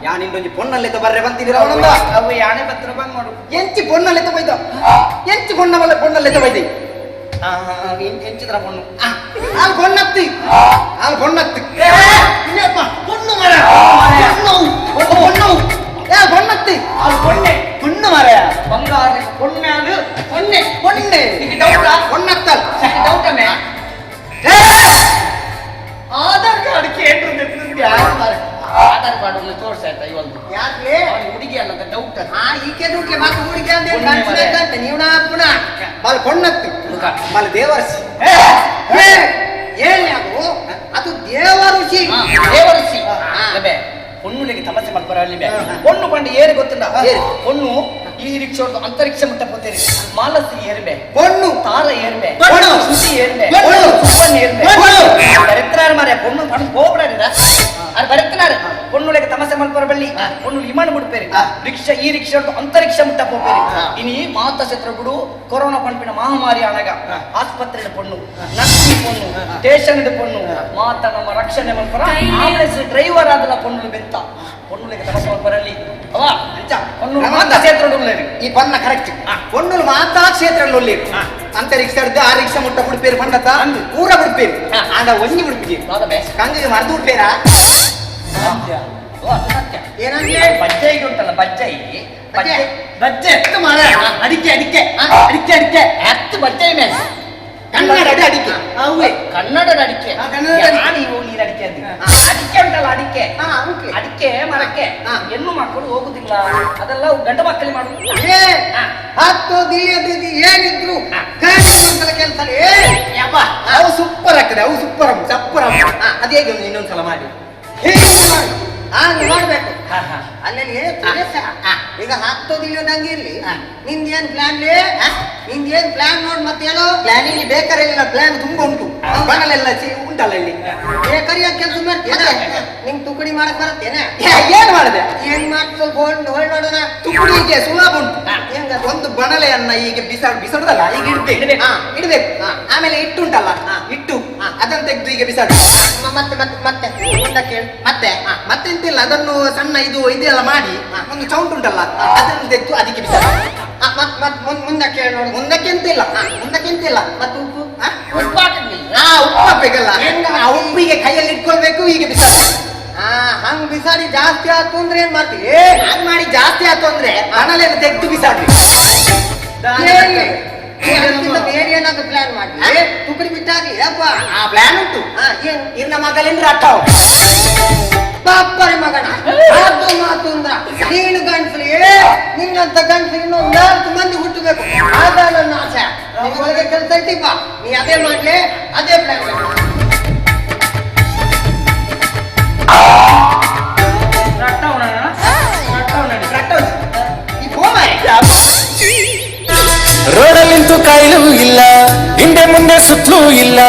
ಯಾನಿಂದೊಂಜಿ ಪೊನ್ನಲ್ಲೆತ್ತ ಬರ್ರೆ ಬಂತೀನಿ ರಮಣಂದ.
ಅವು ಯಾನೆ ಬತ್ರ ಬಂದ್ ಮಾಡು.
ಎಂಚಿ ಪೊನ್ನಲ್ಲೆತ್ತ ಬೈದ? ಎಂಚಿ ಪೊನ್ನ ಬಲ್ಲ ಪೊನ್ನಲ್ಲೆತ್ತ ಬೈದೆ?
ಎಂಚಿದ್ರ ಪೊಣ್ಣು?
ಆಲ್ ಪೊನ್ನತ್ತಿ, ಆಲ್ ಪೊನ್ನತ್ತಿ. ಪೊಣ್ಣು ಮರ ಪೊಣ್ಣು ಪೊಣ್ಣು ಏ ಪೊನ್ನತ್ತಿ.
ಆಲ್ ಪೊಣ್ಣೆ
ಪೊಣ್ಣು ಮರ
ಬಂಗಾರ ಪೊಣ್ಣಾಲು
ಪೊಣ್ಣೆ ಪೊಣ್ಣೆ.
ಡೌಟಾ?
ಪೊನ್ನತ್ತಲ್
ಡೌಟ್ ಅಮ್ಮೆ. ಆಧಾರ್ ಕಾರ್ಡ್ ಕೇಂದ್ರ ಆಧಾರ್ ಕಾರ್ಡ್ ಒಂದು ತೋರ್ಸಾಯ್ತಾ ಇವೊಂದು
ಯಾಕೆ?
ಹುಡುಗಿ ಅಲ್ಲ ಅಂತ ಡೌಟ್.
ಹಾ ಈಕೆ ದುಡ್ಲೆ ಮತ್ತೆ ಹುಡುಗಿ ಅಂತ ಕಾಣಿಸ್ಬೇಕಂತ ನೀವು ನಾ ಪುನಃ ಬಾಲ್ ಪೊನ್ನತ್ತಿ ಬಾಲ್ ದೇವರ್ಸಿ. ಏನ್ ಅದು? ಅದು ದೇವ ಋಷಿ.
ದೇವ ಋಷಿ ಪೊಣ್ಣುಲಿಗೆ ತಮಸ್ಸೆ ಮಲ್ಪರ ಅಲ್ಲಿ ಪೊಣ್ಣು ಪಂಡು ಏರು ಗೊತ್ತಿಲ್ಲ. ಪೊಣ್ಣು ಈ ರಿಕ್ಷಾ ಅಂತರಿಕ್ಷ ಮುಟ್ಟ ಪೋತೇರಿ. ಮಾಲಸಿ ಏರ್ಬೆ
ಪೊಣ್ಣು,
ತಾರ ಏರ್ಬೆ
ಪೊಣ್ಣು,
ಸುತಿ ಏರ್ಬೆ
ಪೊಣ್ಣು,
ಸುಬ್ಬನ್ ಏರ್ಬೆ
ಪೊಣ್ಣು.
ಬರೆತ್ನಾರು ಮಾರೆ ಪೊಣ್ಣು ಪಣ್ಣು ಹೋಗ್ಬಿಡಾಡಿದ ಅದು ಬರೆತ್ನಾರು. ಪೊಣ್ಣುಲಿಗೆ ತಮಸೆ ಮಲ್ಪರ ಬಳ್ಳಿ ಪೊಣ್ಣು ವಿಮಾನ ಮುಟ್ಪೇರಿ ರಿಕ್ಷಾ ಈ ರಿಕ್ಷಾ ಅಂತರಿಕ್ಷ ಮುಟ್ಟ ಪೋಪೇರಿ. ಇನಿ ಮಾತ ಸೆತ್ರ ಬಿಡು ಕೊರೋನಾ ಪಂಪಿನ ಮಹಾಮಾರಿ ಆನಾಗ ಆಸ್ಪತ್ರೆ ಪೊಣ್ಣು, ನರ್ಸಿ ಪೊಣ್ಣು, ಸ್ಟೇಷನ್ ಪೊಣ್ಣು ಮಾತ ನಮ್ಮ ರಕ್ಷಣೆ ಮಲ್ಪರ ಆಂಬುಲೆನ್ಸ್ ಡ್ರೈವರ್ ಆದಲ ಪೊಣ್ಣು ಬೆಂತ ಪೊಣ್ಣುಲಿಗೆ ತಮಸೆ ಮಲ್ಪರಲ್ಲಿ ಅವ ಪೊಣ್ಣು ಮಾತಾ ಕ್ಷೇತ್ರ
ಈ ಪನ್ನ ಕರೆಕ್ಟ್. ಪೊಣ್ಣುಲು ಮಾತಾ ಕ್ಷೇತ್ರದಲ್ಲಿ ಅಂತರಿಕ್ಷ ಆ ರಿಕ್ಷಾ ಮುಟ್ಟ ಬಿಡ್ಪೇರು ಪಂಡತ ಪೂರ ಬಿಡ್ಪೇರು ಆಗ ಒಂಜಿ ಬಿಡ್ಪಿಗೆ ಕಂಗಿಗೆ ಮರ್ದು ಬಿಡ್ಪೇರಾ? ಏನಂದ್ರೆ
ಬಜ್ಜಾಯಿಗೆ ಉಂಟಲ್ಲ ಬಜ್ಜಾಯಿ
ಬಜ್ಜೆ ಎತ್ತು ಮಾರ ಅಡಿಕೆ ಅಡಿಕೆ ಅಡಿಕೆ ಅಡಿಕೆ
ಹತ್ತು ಬಜ್ಜಾಯಿ ಮೇಲೆ
ಕನ್ನಡ ಅಡಿಕೆ.
ಅವೇ ಕನ್ನಡದ ಅಡಿಕೆ. ನೀವು ನೀರು ಅಡಿಕೆ ಅಂತ ಅಡಿಕೆ ಉಂಟಲ್ಲ ಅಡಿಕೆ ಅಡಿಕೆ ಮರಕ್ಕೆ ಹೆಣ್ಣು ಮಕ್ಕಳು ಹೋಗುದಿಲ್ಲ, ಅದೆಲ್ಲ ಗಂಡು ಮಕ್ಕಳಿಗೆ ಮಾಡುದು.
ಹತ್ತು ಏನಿದ್ರು ಕೆಲಸ ಅವು ಸೂಪರ್ ಆಗ್ತದೆ. ಅವು ಸೂಪರ್ ಸಪ್ಪರ್. ಅದೇ ಹೇಗೆ ಇನ್ನೊಂದ್ಸಲ ಮಾಡಿ ಹಾಗೆ ನೋಡ್ಬೇಕು. ಅಲ್ಲಿ ಈಗ ಹಾಕ್ತೋದಿಲ್ಲ ಇರ್ಲಿ. ನಿಂದೇನ್ ಪ್ಲಾನ್? ನಿಂದೇನ್ ಪ್ಲಾನ್ ನೋಡ್ ಮತ್ತೆ ಹೇಳು. ಪ್ಲಾನ್ ಇಲ್ಲಿ ಬೇಕಾರೆ ಪ್ಲಾನ್ ತುಂಬಾ ಉಂಟು. ಬಣಲೆಲ್ಲ ಉಂಟಲ್ಲ ಇಲ್ಲಿ ಬೇಕರಿಯ ಕೆಲಸ ಮಾಡ್ತೇನೆ. ನಿಂಗ್ ತುಕಡಿ ಮಾಡಕ್ ಬರತ್ತೇನೆ? ಏನ್ ಮಾಡಿದೆ? ಏನ್ ಮಾಡಿ ಸ್ವಲ್ಪ ಹೋಳ್ ನೋಡೋಣ. ತುಕಡಿ ಹೀಗೆ ಸುಲಭ ಉಂಟು. ಹೆಂಗ? ಒಂದು ಬಣಲೆಯನ್ನ ಈಗ ಬಿಸಾಡುದಲ್ಲ, ಈಗ ಇಡ್ಬೇಕು ಇಡ್ಬೇಕು. ಆಮೇಲೆ ಇಟ್ಟು ಉಂಟಲ್ಲ, ಇಟ್ಟು ಅದನ್ನು ತೆಗೆದು ಈಗ ಬಿಸಾಡು. ಮತ್ತೆ ಮತ್ತೆ ಮತ್ತೆ ಮುಂದಕ್ಕೆ ಮತ್ತೆ ಮತ್ತೆಂತಿಲ್ಲ, ಅದನ್ನು ಸಣ್ಣ ಇದು ಇದೆಲ್ಲ ಮಾಡಿ ಒಂದು ಚೌಂಟ್ ಉಂಟಲ್ಲ ಅದನ್ನು ತೆಗೆದು ಅದಕ್ಕೆ ಬಿಸಾಡು. ಮುಂದಕ್ಕೆ ನೋಡು. ಮುಂದಕ್ಕೆ ಎಂತಿಲ್ಲ, ಮುಂದಕ್ಕೆ ಎಂತಿಲ್ಲ. ಮತ್ತೆ ಉಪ್ಪು ಉಪ್ಪು ಹಾಕಬೇಕಲ್ಲ, ಆ ಉಪ್ಪಿಗೆ ಕೈಯಲ್ಲಿ ಇಟ್ಕೊಳ್ಬೇಕು, ಹೀಗೆ ಬಿಸಾಡು. ಹಂಗ್ ಬಿಸಾಡಿ ಜಾಸ್ತಿ ಆಯ್ತು ಅಂದ್ರೆ ಏನ್ ಮಾಡ್ತೀವಿ? ಹಂಗ್ ಮಾಡಿ ಜಾಸ್ತಿ ಆಯ್ತು ಅಂದ್ರೆ ಹಣಲೆಲ್ಲ ತೆಗೆದು ಬಿಸಾಡಿ. ಬೇರೆ ಏನಾದ್ರು ಪ್ಲಾನ್ ಮಾಡಿ ತುಕಡಿ ಬಿಟ್ಟಾಗಿ ಅಪ್ಪ ಆ ಪ್ಲಾನ್ ಉಂಟು. ಇರ್ನ ಮಗಲಿಂದ್ರ ಅಟ್ಟಾವ್ ಬಾಪರಿ ಮಗನ ಅದು ಮಾತು ಅಂದ್ರ ನೀನು ಗಂಡ್ಸಲಿ, ನಿನ್ನಂತ ಗಂಡ್ಸು ಇನ್ನೊಂದು 4 ಮಂದಿ ಹುಟ್ಟಬೇಕು. ಆದ ನನ್ನ ಆಸೆ. ನಿಮಗೆ ಕೆಲಸ ಐತಿಪ್ಪ, ನೀ ಅದೇ ಮಾಡ್ಲಿ, ಅದೇ ಪ್ಲಾನ್ ಮಾಡಿ.
ರೋಡಲ್ಲಿಂತೂ ಕಾಯಿಲೂ ಇಲ್ಲ, ಹಿಂದೆ ಮುಂದೆ ಸುತ್ತಲೂ ಇಲ್ಲ,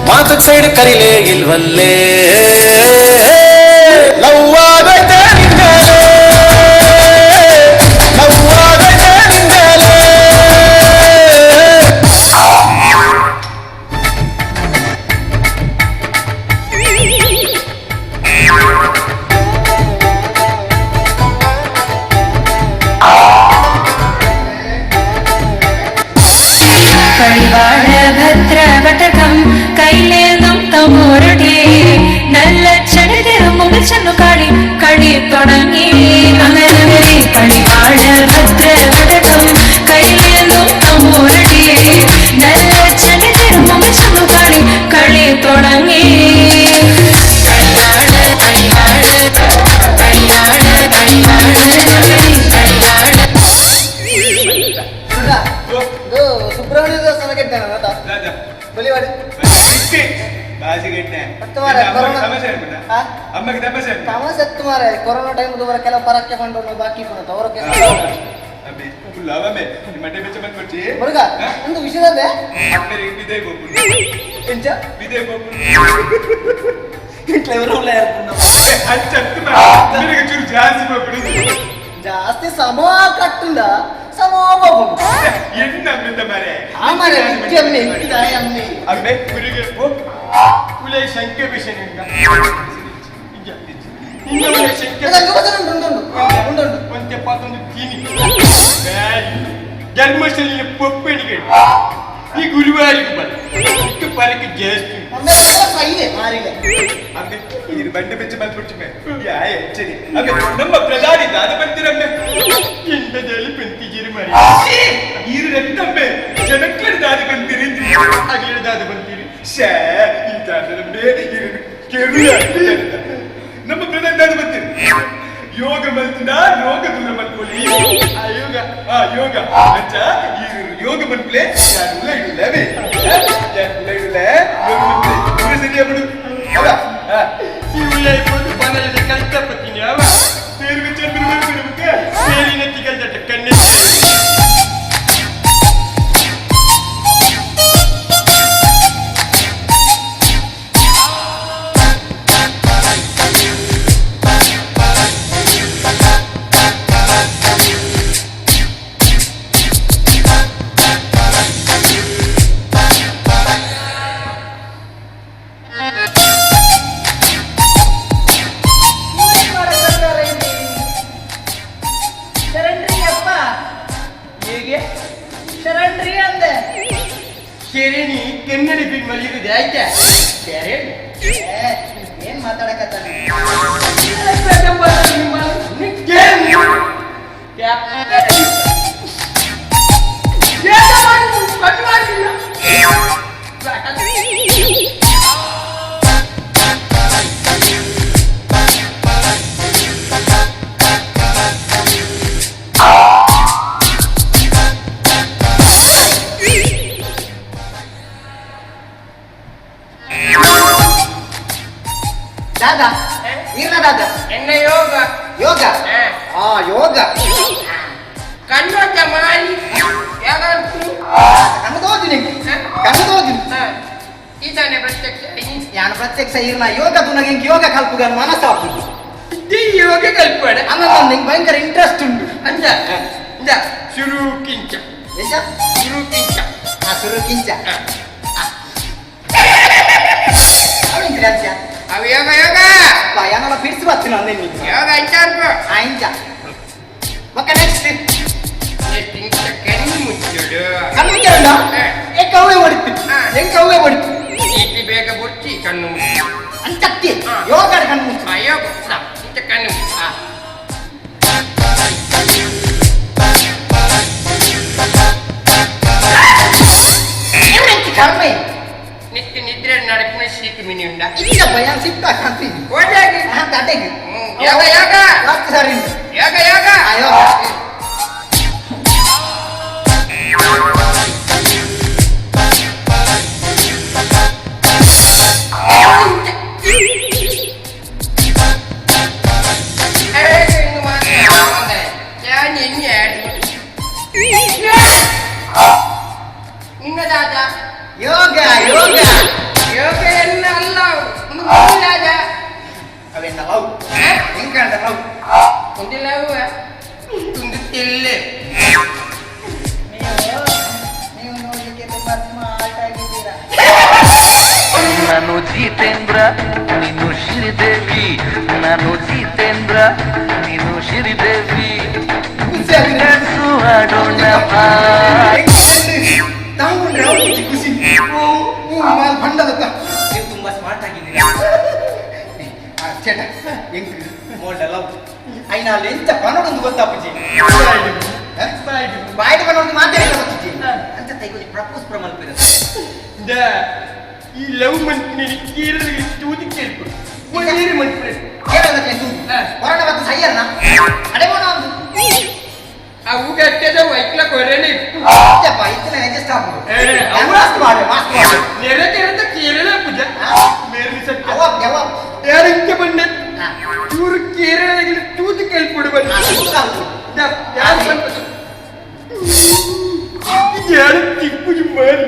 ಮಾತಕ್ ಸೈಡ್ ಕರೀಲೇ ಇಲ್ವಲ್ಲೇ. ಲವ್ವಾಗೈತೆ ನಿನ್ಮೇಲೆ, ಲವ್ವಾಗೈತೆ ನಿನ್ಮೇಲೆ.
ഭദ്രവടകം കയ്യിലേന്തും തമോരുടെ നല്ല ചടിതിരും ചെന്നു കളി കളി തുടങ്ങി. അങ്ങനെ കളിവാഴ ഭദ്രവടകം കയ്യിലേന്തും തമോരുടെ നല്ല ചടിതിരും ചെന്നു കളി കളി തുടങ്ങി. കളിവാഴ കളിവാഴ കളിവാഴ കളിവാഴ കളിവാഴ.
ಸುಬ್ರಹ್ಮಣ್ಯ ದೇವಸ್ಥಾನ ಕೆಟ್ಟಾನ ಬಲಿವಾಡಿ ತಮಾಸೆ ಕೊರೋನಾ ಟೈಮ್ ಕೆಲವು ಪರಕ್ಕೆ ಬಂದು ಬಾಕಿ ಮುರುಗ ಒಂದು ವಿಷಯದಲ್ಲೇ ಜಾಸ್ತಿ ಸಮ ಕಟ್ಟುಂಡ ಸಮ
ಈ ಗುರುವಾರಿಗೆ ಪರಕ್ಕೆ ಜಾಸ್ತಿ ಬಂಡೆ ಬೆಚ್ಚ ಮಲ್ಪುಚ್ಚುಮೆ ನಮ್ಮ ಪ್ರಧಾನಿ ದಾದ ಬಂದಿರಮ್ಮೆ ಎಂಟದಲ್ಲಿ ಪೆಂತಿಗಿರಿ ಮರಿ ಈರು ರಕ್ತಮ್ಮೆ ಜನಕ್ಕಡ ದಾದ ಬಂದಿರಿ ಅಗಲ ದಾದ ಬಂದಿರಿ ಶೇ ಈ ದಾದರಮ್ಮೆ ಇರು ಕೆರು ನಮ್ಮ ಪ್ರಧಾನಿ ದಾದ ಬಂದಿರಿ ಯೋಗ ಮಲ್ತಿನ ಯೋಗ ದೂರ ಮಲ್ಪೋಲಿ ಆ ಯೋಗ ಆ ಯೋಗ ಅಚ್ಚ ಈ ಯೋಗ ಮಲ್ಪಲೆ ಯಾರುಲ್ಲ ಇಡುಲ್ಲವೇ ಯಾರುಲ್ಲ ಇಡುಲ್ಲ ಯೋಗ ಮಲ್ಪಲೆ ದೂರ ಸರಿಯಾಬಿಡು ಅಲ್ಲ ಈ ಉಳ್ಳ ಇಪ್ಪತ್ತು ಬನದ ಕಷ್ಟಪಟ್ಟಿನಿ ಅವ ತೇರು ಚಂದ್ರ ಮಲ್ಪಿಡುಕ್ಕೆ ಸೇರಿನ ತಿಗಲ್ ಜಟ ಕಣ್ಣೆ
ಏನ್ ಮಾತಾಡಕತ್ತಾನೆ? ದಾದಾ ಇರ್ನ ದಾದಾ
ಎನ್ನ ಯೋಗ
ಯೋಗ ಆ ಯೋಗ
ಕಣ್ಣೊಟ್ಟ ಮಾಡಿ ಯಾಗಂತು
ಕಣ್ಣು ತೋಜು ನಿಂಗೆ ಕಣ್ಣು ತೋಜು
ಇದಾನೆ ಪ್ರತ್ಯಕ್ಷ
ಯಾನು ಪ್ರತ್ಯಕ್ಷ ಇರ್ನ ಯೋಗ ತುನಗೆ ಇಂಕ್ ಯೋಗ ಕಲ್ಪುಗ ಮನಸ್ಸಾಪುದು
ಯೋಗ ಕಲ್ಪಡ
ಅನ್ನ ನಿಂಗೆ ಭಯಂಕರ ಇಂಟ್ರೆಸ್ಟ್ ಉಂಟು
ಅಂಜ ಅಂಜ ಶುರು ಕಿಂಚ
ಎಂಚ
ಶುರು ಕಿಂಚ
ಆ ಶುರು ಕಿಂಚ
ಅವು ಯೋಗ ಯೋಗ
ಯಾನಲ್ಲ ಫಿಟ್ಸ್ ಬರ್ತೀನಿ ಅಂದೆ ನೀನು
ಯೋಗ ಇಂಚ
ಆ ಇಂಚ ಮಕ್ಕ ನೆಕ್ಸ್ಟ್
ನೆಕ್ಸ್ಟ್ ಇಂಚ ಕಣ್ಣು ಮುಚ್ಚುಡು
ಕಣ್ಣು ಮುಚ್ಚುಡ ಎಂಕ ಅವೇ ಹೊಡಿತು ಎಂಕ ಅವೇ ಹೊಡಿತು
ಈಟಿ ಬೇಗ ಬುರ್ಚಿ ಕಣ್ಣು ಮುಚ್ಚು
ಅಂಚತ್ತಿ ಯೋಗ ಕಣ್ಣು ಮುಚ್ಚು.
ಯೋಗ ಇಂಚ ಕಣ್ಣು.
ಕರ್ಮೆ
ನಿತ್ಯ ನಿದ್ರೆ ನಡಪಿನ ಶೀತ ಮಿನಿ ಉಂಡ
ಇಲ್ಲಪ್ಪ ಯಾನ್ ಸಿಕ್ಕ ಕಾಣ್ತೀನಿ.
ಓಡಾಗಿ
ತಡೆಗೆ
ಯೋಗ ಯೋಗ
ವಾಸ್ತು ಸರಿ.
ಯೋಗ ಯೋಗ
ಯೋಗ.
ನಿನ್ನದಾದ
ಯೋಗ ಯೋಗ
ಯೋಗ ಎಲ್ಲ ಅಲ್ಲ ದಾದ
ಅವೆಲ್ಲ ಲವ್ ಹೆಂಗಂಡ ಲವ್
ಒಂದು ಲವ್ ಒಂದು ತಿಲ್ಲೆ.
ನೀವು ನೋಡ್ಲಿಕ್ಕೆ ತುಂಬಾ ಸ್ಮಾರ್ಟ್ ಆಗಿದ್ದೀರಾ.
ನಾನು ಜಿತೇಂದ್ರ ನೀನು ಶ್ರೀದೇವಿ, ನಾನು ಜಿತೇಂದ್ರ ನೀನು ಶ್ರೀದೇವಿ, ಡ್ಯಾನ್ಸು ಆಡೋಣ ಬಾ.
ಖುಷಿ ಭಂಡದತ್ತ. ನೀವು ತುಂಬಾ ಸ್ಮಾರ್ಟ್ ಆಗಿದ್ದೀರಾ. ಚೇಟ ಎಂಕ್ ಮೋಲ್ಡ ಲವ್ ಐನ ಅಲ್ಲಿ ಎಂತ ಪನೊಡೊಂದು ಗೊತ್ತಾಪುಜಿ. ಬಾಯ್ಡು ಪನೊಂದು ಮಾತಾಡಿ ಗೊತ್ತಿಜ್ಜಿ ಅಂತ ತೈಗೊಲಿ ಪ್ರಪೋಸ್ ಪ್ರಮಲ್ಪಿರ.
ಈ ಲವ್ ಮನ್ಪಿನ ಕೇರಳಿಗೆ ತೂದು ಕೇಳ್ಪು ಒಂದೇರು ಮನ್ಪಿನ
ಕೇರಳದ ತೂದು ಕೊರೋನಾ ಮತ್ತು ಸೈಯರ್ನ ಅಡೆ ಮೋನ ಒಂದು
ಅವು ಗಟ್ಟದ ವೈಕ್ಲ ಕೊರನೆ
ಇತ್ತಪ್ಪ ಇತ್ತಿನ ಅಡ್ಜಸ್ಟ್ ಆಪುಂಡು. ಮಾಸ್ಕ್ ಮಾಡು ಮಾಸ್ಕ್ ಮಾಡು.
ನೆರೆ ತೆರೆದ ಕೇರಳ ಪೂಜ ಮೇರ್ಲಿ ಸತ್ಯ
ಅವ ಯಾವ
ಯಾರು ಇಂಚ ಬಂಡೆ ಚೂರು ಕೇರಳದಲ್ಲಿ ತೂದು ಕೇಳ್ಪಡು ಬಂದ ಯಾರು ಬಂದ ಯಾರು ತಿಪ್ಪುಜಿ ಮಾರಿ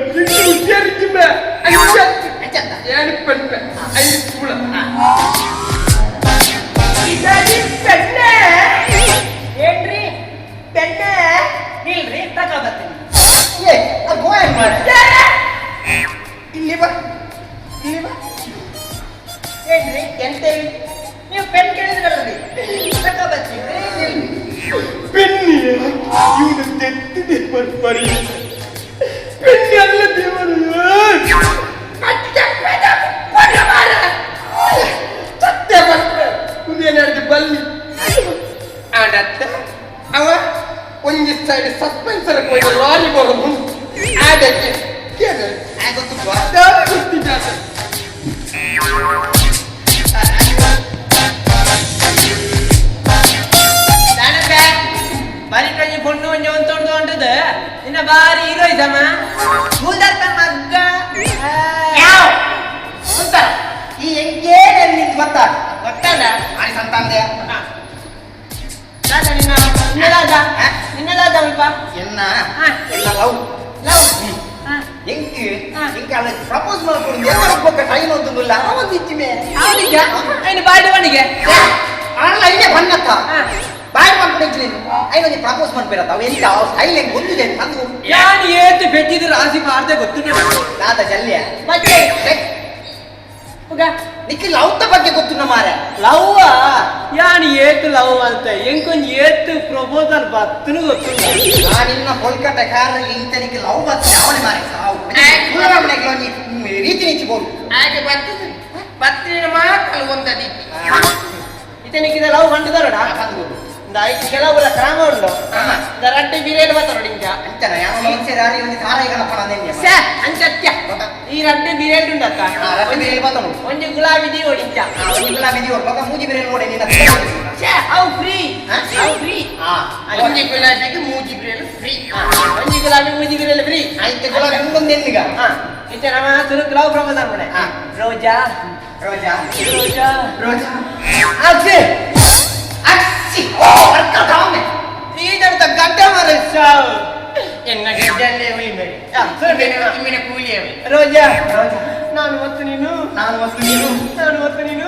ಹುಷಾರಿದ್ದ ಯಾರು ಪಂಪ ಐದು ಪೂಳ
ಏನ್ರಿ ಪೆನ್ನೆ ನಿಲ್ರಿ ತಗೊಬರ್ತೀನಿ.
ಏ ಅದು ಗೋಯ್ ಮಾಡ ಇಲ್ಲಿ ಬಾ ಇಲ್ಲಿ ಬಾ.
ಏನ್ರಿ ಎಂತ ನೀವು ಪೆನ್ ಕೇಳಿದ್ರಲ್ರಿ ತಗೊಬರ್ತೀನಿ ನಿಲ್ರಿ.
ಪೆನ್ನಿ ಇವನು ತೆತ್ತಿದೆ ಬರ್ಬರಿ ಪೆನ್ನಿ ಅಲ್ಲ ದೇವರು ಸತ್ಯ ಬರ್ತಾರೆ ಉದೇನಾಡ್ದು ಬಲ್ಲಿ ಆಡತ್ತ ಅವ ಒಂಜಿ ಸೈಡ್ ಸಸ್ಪೆನ್ಸರ್ ಹೋಗಿ ಲಾರಿ ಬರೋದು ಆಡಕ್ಕೆ ಕೇಳ ಗೊತ್ತಿದ್ದ.
ಬಾರಿ ಕಂಜಿ ಪೊಣ್ಣು ಒಂಜಿ ಒಂದು ತೊಂದು ಹೊಂಟದ ನಿನ್ನ ಬಾರಿ ಹೀರೋಯಿಸಮ ಕೂದರ್ತ ಮಗ್ಗ
ಈ ಎಂಕೇ ನಿಂತು ಗೊತ್ತಾ
ಗೊತ್ತಲ್ಲ
ಆಡಿ ಸಂತಾನದೆ
ದಾದ ನಿನ್ನ ನಿನ್ನದಾದ ನಿನ್ನದಾದ ಅಲ್ಪ
ಎನ್ನ ಎಲ್ಲ ಲವ್ ಲವ್ ಎಂಕ್ ಎಂಕ್ ಅಲ್ಲ ಪ್ರಪೋಸ್ ಮಾಡ್ಕೊಂಡು ದೇವರ ಟೈಮ್ ಅಂತಂದಿಲ್ಲ ಒಂದು ಇಚ್ಚಿಮೆ
ಅವನಿಗೆ ಐನು ಬಾಡಿ ಮನಿಗೆ
ಆಣಲ್ಲ ಐನೇ ಬನ್ನತ್ತ ಬಾಯ್ ಮಾಡ್ಕೊಂಡು ನೀನು ಐನ ಒಂಜಿ ಪ್ರಪೋಸ್ ಮಾಡ್ಬೇರತ್ತ ಅವ ಎಂತ ಅವ ಸ್ಟೈಲ್ ಹೆಂಗ್ ಹೊಂದಿದೆ ಅಂದು
ಯಾನು ಏತು ಬೆಟ್ಟಿದ್ರು ರಾಸಿ ಮಾಡ್ದೆ ಗೊತ್ತು
ದಾದ ಜಲ್ಯ
ಮತ್ತೆ
ನಿಕ್ಕಿ ಲವ್ ಬಗ್ಗೆ ಗೊತ್ತು ಮಾರೆ
ಲವ್ ಯಾನು ಏತು ಲವ್ ಅಂತ ಎಂಕೊಂಜಿ ಏತು ಪ್ರಪೋಸಲ್ ಬತ್ತನು ಗೊತ್ತು.
ನಿನ್ನ ಕೊಲ್ಕಟ್ಟ ಕಾರಲ್ಲಿ ಇಂತ ನಿಕ್ಕಿ ಲವ್ ಬತ್ತ ಅವನೇ ಮಾರೆ ಸಾವು ರೀತಿ ನಿಚ್ಚಬಹುದು
ಹಾಗೆ ಬರ್ತದೆ ಬತ್ತಿನ ಮಾತಲ್ಲ ಒಂದದಿತ್ತು
ಇತನಿಕ್ಕಿದ ಲವ್ ಕಂಡಿದಾರೋಡ ಕೆಲವುಲ ಕ್ರಮ ಉಂಡು ರಡ್ಡೆ ಬಿರಿಯಾನಿ ಬರ್ತಾರೋಡು ಇಂಚ
ಅಂಚನ ಯಾವ ಮನುಷ್ಯ ಒಂದು ಸಾರಾಯಿಗಳಪ್ಪ
ಸೇ ಅಂಚತ್ಯ ಈ ರಡ್ಡೆ ಬಿರಿಯಾನಿ ಉಂಡತ್ತ
ರಡ್ಡೆ ಬಿರಿಯಾನಿ ಬರ್ತಾನು
ಒಂಜಿ ಗುಲಾಬಿ ದೀ ಓಡಿ ಇಂಚ
ಒಂಜಿ ಗುಲಾಬಿ ದೀ ಓಡಿ ಬೊಕ ಮೂಜಿ ಬಿರಿಯಾನಿ ಓಡಿ ನಿನ್ನ
ಛೇ ಅವು ಫ್ರೀ ಅವು ಫ್ರೀ
ಒಂಜಿ ಗುಲಾಬಿಗೆ ಮೂಜಿ ಬಿರಿಯಾನಿ ಫ್ರೀ
ಒಂಜಿ ಗುಲಾಬಿ ಮೂಜಿ ಬಿರಿಯಾನಿ ಫ್ರೀ
ಆಯ್ತು ಗುಲಾಬಿ ಉಂಡೊಂದು ಎನ್ನಿಗ
ಇಂಚ ನಮ್ಮ ಸುರುಕ್ ಲವ್ ಪ್ರಪೋಸಲ್ ಮನೆ ರೋಜಾ
ರೋಜಾ
ರೋಜಾ
ರೋಜಾ ಅಕ್ಷಿ ಅಕ್ಷಿ ವರ್ಕೌಟ್ ಆವನೆ
ಈ ಜನ ಗಡ್ಡ ಮಾರ ಸಾವು
ಎನ್ನ ಗಡ್ಡಲ್ಲೇ ಹುಲಿ ಬೇಡಿ ಇಮ್ಮಿನ ಕೂಲಿ ಅವೆ.
ರೋಜಾ ನಾನು ಮತ್ತು ನೀನು
ನಾನು ಮತ್ತು ನೀನು
ನಾನು ಮತ್ತು ನೀನು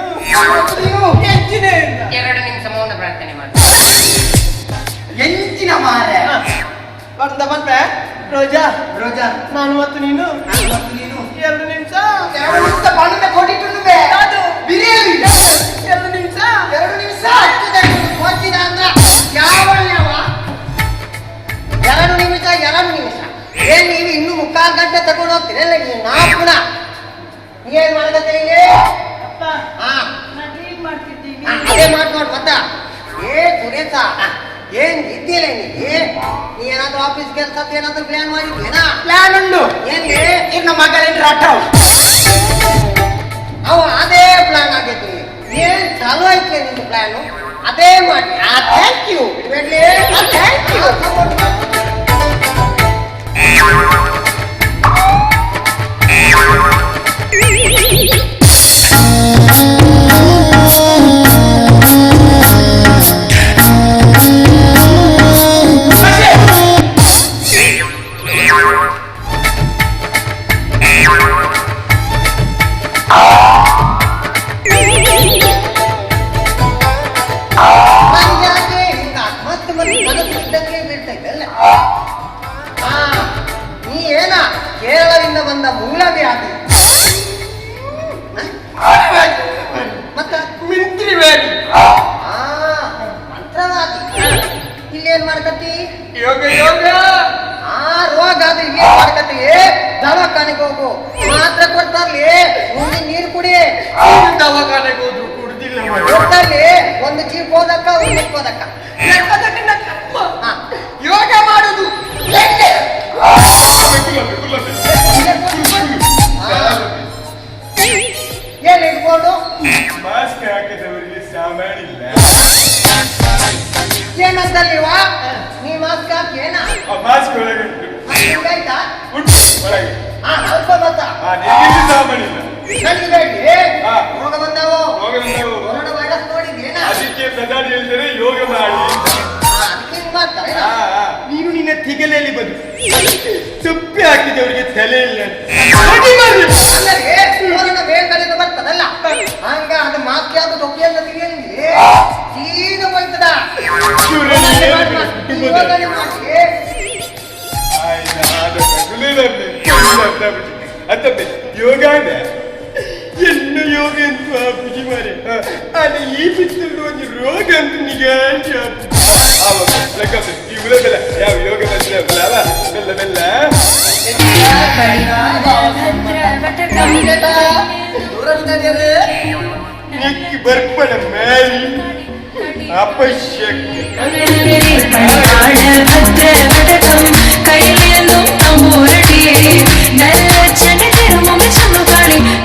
ಮತ್ತು ನೀನು
ಎಂಚಿನ
2 ನಿಮಿಷ ಮೌನ ಪ್ರಾರ್ಥನೆ ಮಾಡಿ
ಎಂಚಿನ ಮಾರೆ
ಬಂದ ಬಂದೆ ರೋಜಾ
ರೋಜಾ
ನಾನು ಮತ್ತು ನೀನು
ನಾನು ಮತ್ತು ನೀನು
2 ನಿಮಿಷ
2 ನಿಮಿಷ ಬಣ್ಣದ ಕೊಟ್ಟಿಟ್ಟು ಬಿರಿಯಾನಿ
2 ನಿಮಿಷ
2 ನಿಮಿಷ ಹೋಗ್ತಿದ ಅಂದ್ರ ಯಾವ 2 ನಿಮಿಷ 2 ನಿಮಿಷ ಏನ್ ನೀವು ಇನ್ನು 3/4 ಗಂಟೆ ತಗೊಂಡು ಹೋಗ್ತೀರಲ್ಲ ನೀವು ನಾಲ್ಕು ಗುಣ ಏನ್ ಮಾಡಕತ್ತೀರಿ? ಸುರೇಶ, ಏನ್ ಇದ್ದಿಲ್ಲ ನೀ? ನೀ ಏನಾದ್ರೂ ಆಫೀಸ್ ಕೆಲಸ ಏನಾದ್ರೂ ಪ್ಲಾನ್ ಮಾಡಿದ್ಯೇನಾ?
ಪ್ಲಾನ್ ಉಂಡು.
ಏನ್ಲಿ?
ಇನ್ನು ಮಗಲೇನ್ರ ಅಟ್ಟ
ಅವ ಅದೇ ಪ್ಲಾನ್ ಆಗೈತಿ. ಏನ್ ಚಾಲು ಐತಿ ನಿಂದು ಪ್ಲಾನು, ಅದೇ ಮಾಡಿ. Thank you. Thank you. ನೀ ಏನ ಕೇರಳದಿಂದ ಬಂದ ಮೂಲವ್ಯಾಧಿ ಮತ್ತ ಮಂತ್ರವಾದಿ ಇಲ್ಲೇನ್ ಮಾಡ್ಕತಿ?
ಯೋಗ ಯೋಗ.
ಆ ರೋಗ ಅದು ಇಲ್ಲೇನ್ ಮಾಡ್ಕತಿ? ದವಾಖಾನೆಗೆ ಹೋಗು, ಮಾತ್ರ ಕೊಡ್ತಾರ್ಲಿ, ಮುಂದೆ ನೀರು ಕುಡಿ.
ದವಾಖಾನೆಗೆ ಹೋದ್ರು ಕುಡ್ದಿಲ್ಲ.
ಕೊಡ್ತಾರ್ಲಿ, ಒಂದು ಚೀಪ್ ಹೋದಕ್ಕ ಒಂದು ಹೋದಕ್ಕ.
ಯೋಗ ಮಾಡುದು.
ಏನ್ ಇಟ್ಕೊಂಡು
ಮಾಸ್ಕ್ ಹಾಕಿದವರಿಗೆ ಸಾಮಾನಿಲ್ಲ.
ಏನಂತಲ್ಲಿವ ನೀ ಮಾಸ್ಕ್ ಹಾಕಿ ಏನ?
ಮಾಸ್ಕ್ ಒಳಗೆ
ಆಯ್ತಾ?
ಒಳಗೆ
ಸ್ವಲ್ಪ ಮತ್ತ
ಸಾಮಾನಿಲ್ಲ.
ನನಗೆ ಬೇಡಿ. ರೋಗ ಬಂದಾವು, ಕೊರೋನಾ ವೈರಸ್ ನೋಡಿದ್ದೇನ?
ಅದಕ್ಕೆ ಪ್ರಧಾನಿ ಹೇಳ್ತಾರೆ ಯೋಗ ಮಾಡಿ.
ನೀನು ನಿನ್ನ ತಿಗಲೆಯಲ್ಲಿ ಬದು ತುಪ್ಪಿ ಹಾಕಿದವರಿಗೆ ತಲೆ ಇಲ್ಲ.
ಕೊರೋನಾ ಬೇರೆ ಕಡೆಯಿಂದ ಬರ್ತದಲ್ಲ, ಹಂಗ ಅದು ಮಾಸ್ಕ್ ಯಾವ್ದು ಟೊಪ್ಪಿ ಅಂತ ತಿಳಿಯಲಿ ಸೀದಾ ಹೋಯ್ತದ.
ಯೋಗ ಎನ್ನು ಯೋಗ ಅಂತ ಪೂಜೆ ಮಾರೆ ಅದು ಈ ಬಿಸಿಲು ಒಂದು ರೋಗ ಅಂತ ನಿಗಾಂಟಿ. ಈ ಉಲಬೆಲ್ಲ ಯಾವ ಯೋಗ ಬೆಲ್ಲ ಬೆಲ್ಲ ಬೆಲ್ಲ ನಿಕ್ಕಿ ಬರ್ಪಣ ಮೇಲಿ ಅಪಶ್ಯಕ್ಕೆ.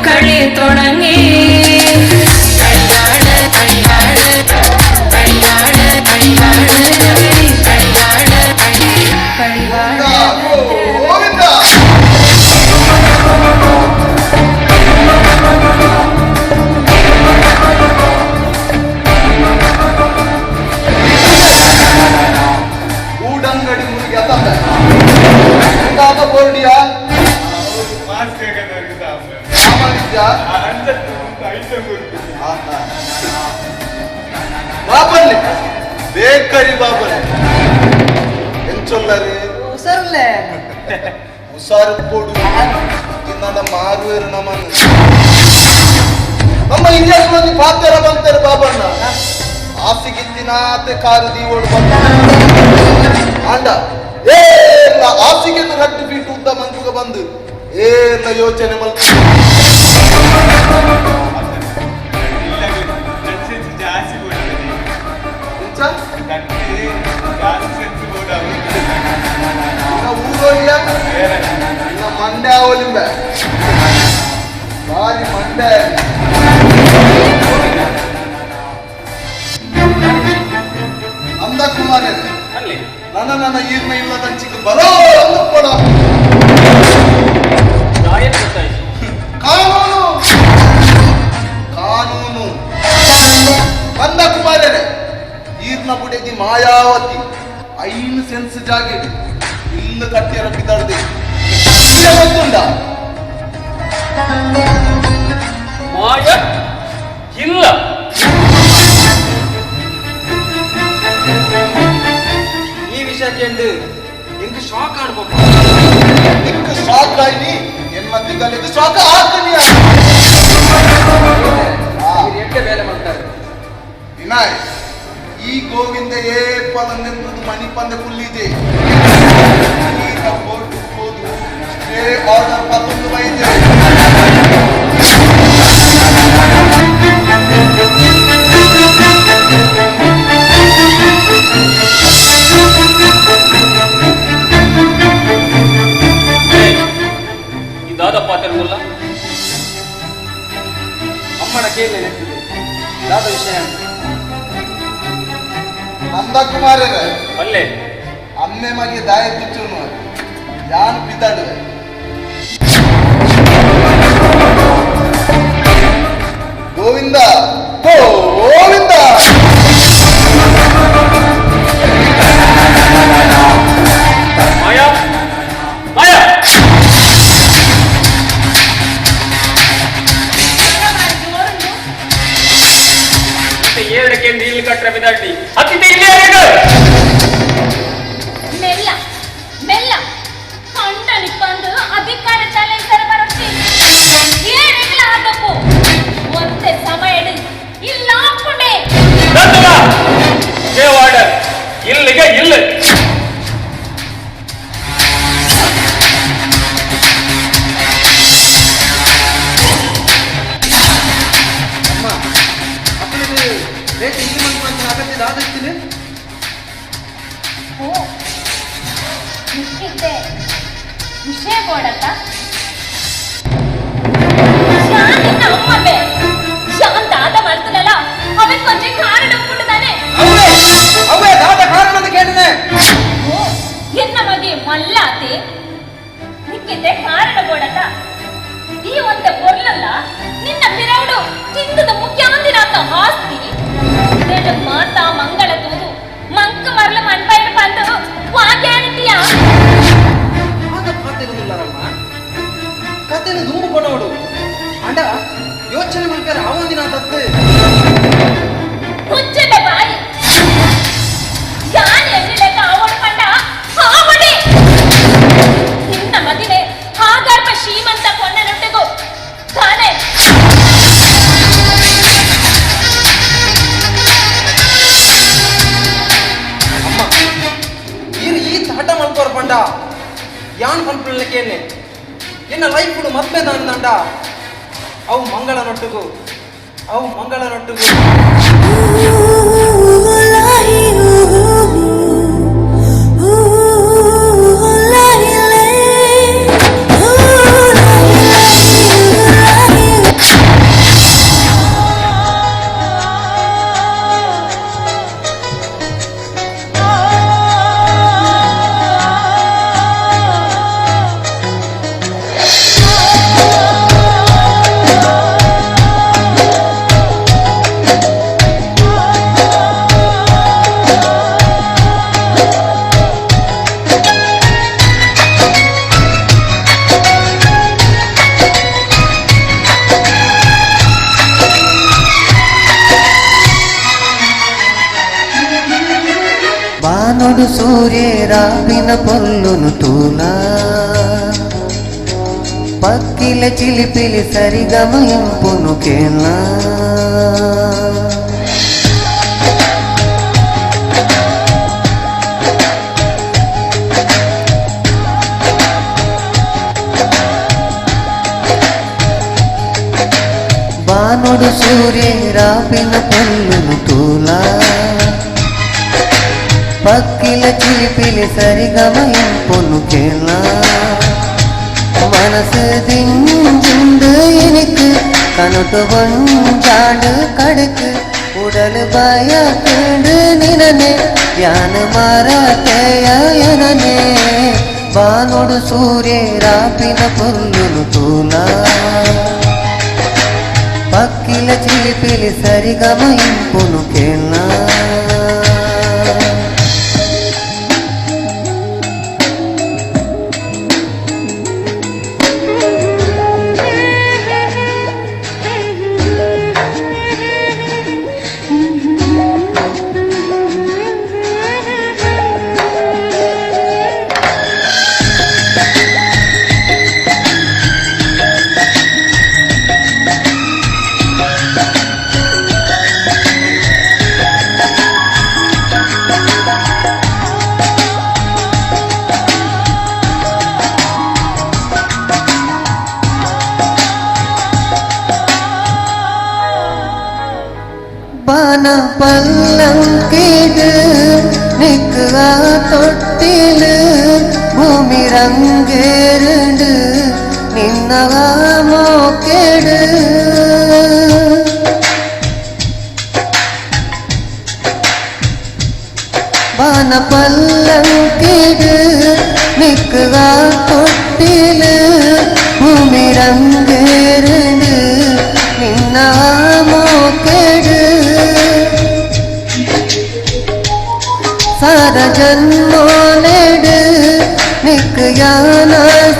കളി തുടങ്ങി.
ಊಡಂಗಡಿ ಮುರುಗಿ ಅತ್ತಂದ ಬೋರ್ಡಿಯ ಬಾಬಲ್ಲಿ ಬೇಕರಿ ಬಾಬಲ್ಲಿ ಎಂಚೊಲ್ಲರಿ
ಹುಷಾರಲ್ಲೇ
ಹುಷಾರು ಕೊಡು. ತಿನ್ನದ ಮಾರುವೇರು ನಮ್ಮನ್ನು ನಮ್ಮ ಇಂಡಿಯಾದ ಮಂದಿ ಪಾತ್ಯರ ಬಂತಾರೆ ಬಾಬಣ್ಣ ಆಸಿಗಿತ್ತಿನಾತೆ ಕಾರು ದೀವೋಡು ಬಂದ ಅಂಡ ಏರ್ಲ ಆಸಿಗೆ ರಟ್ಟು ಫೀಟ್ ಉದ್ದ ಮಂಕುಗ ಬಂದು ಏರ್ಲ ಯೋಚನೆ ಮಲ್ಕ. ಊರೋಲಿಯ ಮಂಡ್ಯ ಅವಲಿಂಬ ಬಾರಿ ಮಂಡ್ಯ. ನಂದ ಕುಮಾರ ನನ್ನ ನನ್ನ ಈರ್ನ ಇಲ್ಲದ ಚಿಕ್ಕ ಬರೋ ಕೊಡ ಕಾನೂನು ಕಾನೂನು. ನಂದ ಕುಮಾರರೇ ಈರ್ನ ಬುಡದಿ ಮಾಯಾವತಿ 5 ಸೆನ್ಸ್ ಜಾಗೆ ಇನ್ನು ಕಟ್ಟಿಯರ ಬಿದ್ದಾಡ್ದೆ ಗೊತ್ತುಂಡ
ಮಾಯ ಇಲ್ಲ.
ಈ ವಿಷಯಕ್ಕೆ ಎಂಕ್ ಶಾಕ್ ಆಡ್ಬೇಕು.
ನಿಮ್ಗೆ ಶಾಕ್ ಆಯ್ನಿ ಎನ್ನ ದಿಗಲಿಗೆ ಶಾಕ್ ಆಗ್ತೀನಿ.
ಎಡ್ಡೆ ಬೇಲೆ ಮಾಡ್ತಾರೆ
ವಿನಾಯ್. ಈ ಗೋವಿಂದ ಏಪ ನಂದೆಂದು ಮಣಿ ಪಂದೆ ಕುಲ್ಲಿದೆ ಈಗ ಕೋರ್ಟ್ ಹೋದು ಸ್ಟೇ ಆರ್ಡರ್ ಪತ್ತೊಂದು ಬೈದೆ.
Thank you.
ನಂದಕುಮಾರರೇ
ಅಲ್ಲೇ
ಅಮ್ಮೆ ಮಗೆ ದಾಯ ತುಚ್ಚುನು ಯಾನ್ ಬಿದ್ದಾಡುವೆ. ಗೋವಿಂದ ಗೋವಿಂದ.
ಮಾಯಾ ಮಾಯಾ ಏಳಕ್ಕೆ ನೀಲ್ ಕಟ್ಟರ ಬಿದ್ದಾಡಿ ಅತಿಥಿ ಇಲ್ಲೇ
ಮೆಲ್ಲ ಮೆಲ್ಲ ಕಂಡನಿ ಬಂದು ಅಧಿಕಾರ ಚಾಲೆ ಸರಬರತ್ತಿ ಏನಿಲ್ಲ ಆಗಪ್ಪು ಒಂದೇ ಸಮಯ ಇಲ್ಲ ಹಾಕೊಂಡೆ
ಆರ್ಡರ್ ಇಲ್ಲಿಗೆ ಇಲ್ಲ.
ಮಿಕ್ಕಿದ್ದೆ ವಿಷಯ ಬೋಡತ್ತ ಶಾಂತಿನ ಅಮ್ಮಬೆ ಶಾಂತ ಆದ ಮಾಡ್ತಾನಲ್ಲ ಅವನ್ ಕೊಂಚ ಕಾರಣ ಉಂಟುದಾನೆ.
ಅವೇ ದಾದ ಕಾರಣ ಅಂತ ಕೇಳಿದೆ.
ಓ ಎನ್ನ ಮಗೆ ಮಲ್ಲಾತೆ ಮಿಕ್ಕಿದ್ದೆ ಕಾರಣ ಬೋಡತ್ತ ಈ ಒಂದ ಪೊರ್ಲಲ್ಲ ನಿನ್ನ ಪಿರೌಡು ತಿಂದದ ಮುಖ್ಯಾಂದಿನಾತ ಆಸ್ತಿ ಮಾತಾ ಮಂಗಳ ತೂದು ಮಂಕ ಮರಲ ಮಣ್ಪಾಯಿನ ಬಂದು ವಾ ಗ್ಯಾರಂಟಿಯಾ
ಆಗ ಪಾತಿರುವುದಿಲ್ಲರಮ್ಮ ಕತೆನ ಧೂಮು ಕೊಡೋಡು ಅಂಡ ಯೋಚನೆ ಮಾಡ್ತಾರೆ ಆವೊಂದಿನ ತತ್ತು
ಹುಚ್ಚದ ಬಾಯಿ ಯಾನ್ ಎನ್ನಿಲೆಕ್ಕ ಆವೊಡು ಪಂಡ ಆವಡೆ ನಿನ್ನ ಮದಿನೆ ಹಾಗರ್ಭ ಶ್ರೀಮಂತ ಪೊನ್ನನೊಟ್ಟಿಗೂ ತಾನೆ
ಮಲ್ಕೋರ್ ಪಂಡ ಯಾನ್ ಪನ್ಪಿನಕೇನೆ ಎನ್ನ ಲೈಫ್ ಮದ್ಮೆ ದಾಂಡ ಅವು ಮಂಗಳ ನೊಟ್ಟುಗು ಅವು ಮಂಗಳ ನೊಟ್ಟುಗು.
ಬಾನೊಡು ಸೂರ್ಯ ರಾಪಿನ ಪೊಲ್ಲುನು ತೂಲ ಪಕ್ಕಿಲ ಚಿಲಿಪಿಲಿ ಸರಿಗಮ ಇಂಪುನು ಕೇಳ ಬಾನೊಡು ಸೂರ್ಯ ರಾಪಿನ ಪೊಲ್ಲುನು ತೂಲ ಪಕ್ಕಿಲ ಚಿಲಿಪಿಲಿ ಸರಿಗಮ ಇಂಪುನು ಕೇಳ ಮನಸ್ಸು ದಿಂಜಿಂದು ಎನಿಕ್ ಕನುಟು ಒಂಜಾಂಡು ಕಡಕ್ ಉಡಲು ಬಯಕಂಡು ನಿನನೆ ಯಾನು ಮರತೆಯ ಎನನೆ ಬಾನೊಡು ಸೂರ್ಯ ರಾಪಿನ ಪೊಲ್ಲುನು ತೂಲ ಪಕ್ಕಿಲ ಚಿಲಿಪಿಲಿ ಸರಿಗಮ ಇಂಪುನು ಕೇಳ. ಬಾನ ಪಲ್ಲಂಕಿಡು ನಿಕ್ಕ ತೊಟ್ಟಿಲು ಭೂಮಿ ರಂಗೇರುಂಡು ನಿನ್ನ ಮೋಕೆಡು ಬಾನ ಪಲ್ಲಂಕಿಡು ನಿಕ್ಕುವ ತೊಟ್ಟಿಲು ಭೂಮಿ ರಂಗೇರುಂಡು ನಿನ್ನ ಮೋಕೆಡು ಸಾರ ಜನ್ಮೋನೆಡು ನಿಕ್ಕ ಯಾನ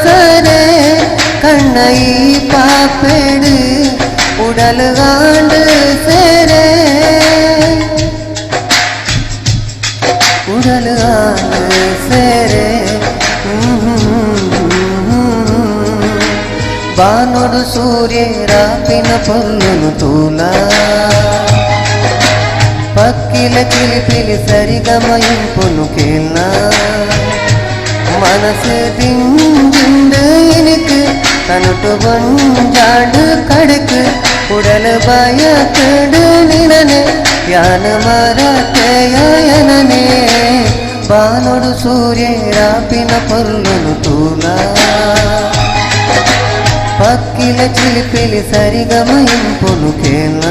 ಸರೆ ಕಣ್ಣೈ ಪಾಪೆಡು ಉಡಲು ಆಂಡು ಸೇರೆ ಉಡಲು ಆಂಡು ಸೇರೆ ಬಾನೊಡು ಸೂರ್ಯ ರಾಪಿನ ಪೊಲ್ಲುನು ತೂಲ ಪಕ್ಕಿಲ ಕಿಲಿ ಸರಿಗಮ ಇಂಪುನು ಕೇಳ ಮನಸ್ಸು ದಿಂಜಿಂದು ಇನಿಕು ತನುಟು ಬೊಂಜಾಡು ಕಡುಕು ಉಡಲು பயக்கடு நினனே ಯಾನ ಮರತೆಯನನೇ ಬಾನೊಡು ಸೂರ್ಯ ರಾಪಿನ ಪೊಲ್ಲುನು ತೂಲ ಪಕ್ಕಿಲ ಚಿಲಿಪಿಲಿ ಸರಿಗಮ ಇಂಪುನು ಕೇಳ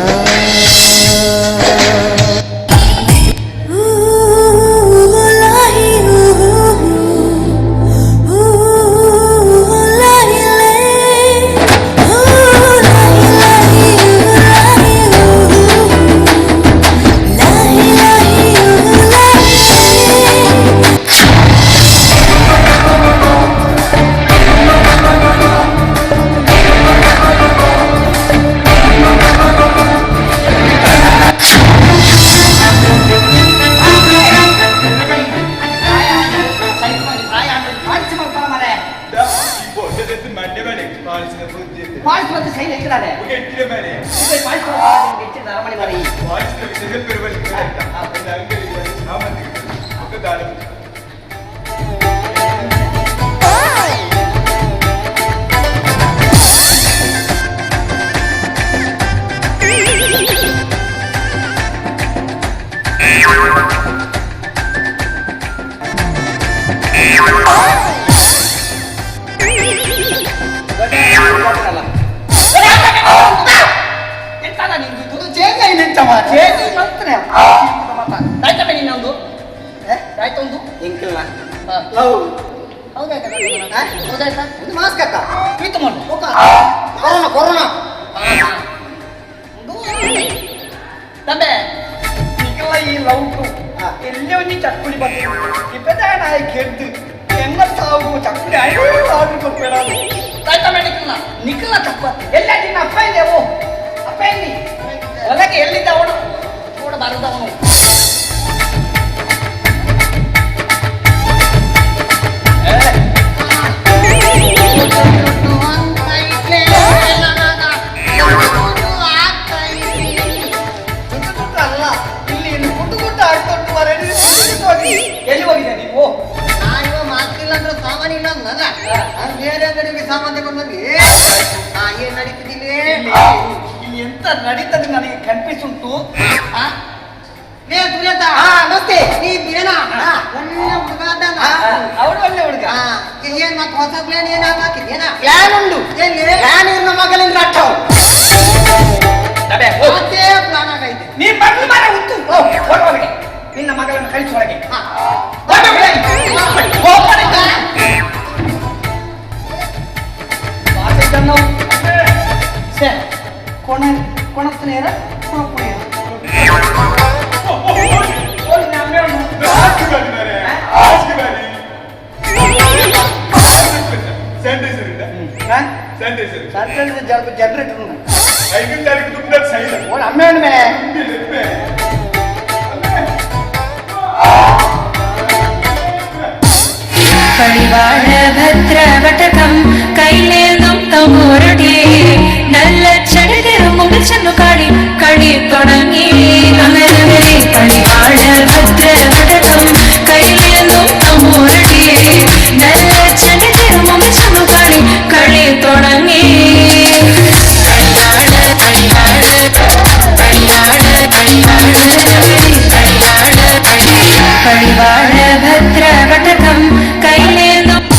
Parivaara Bhadravatakam Kailendum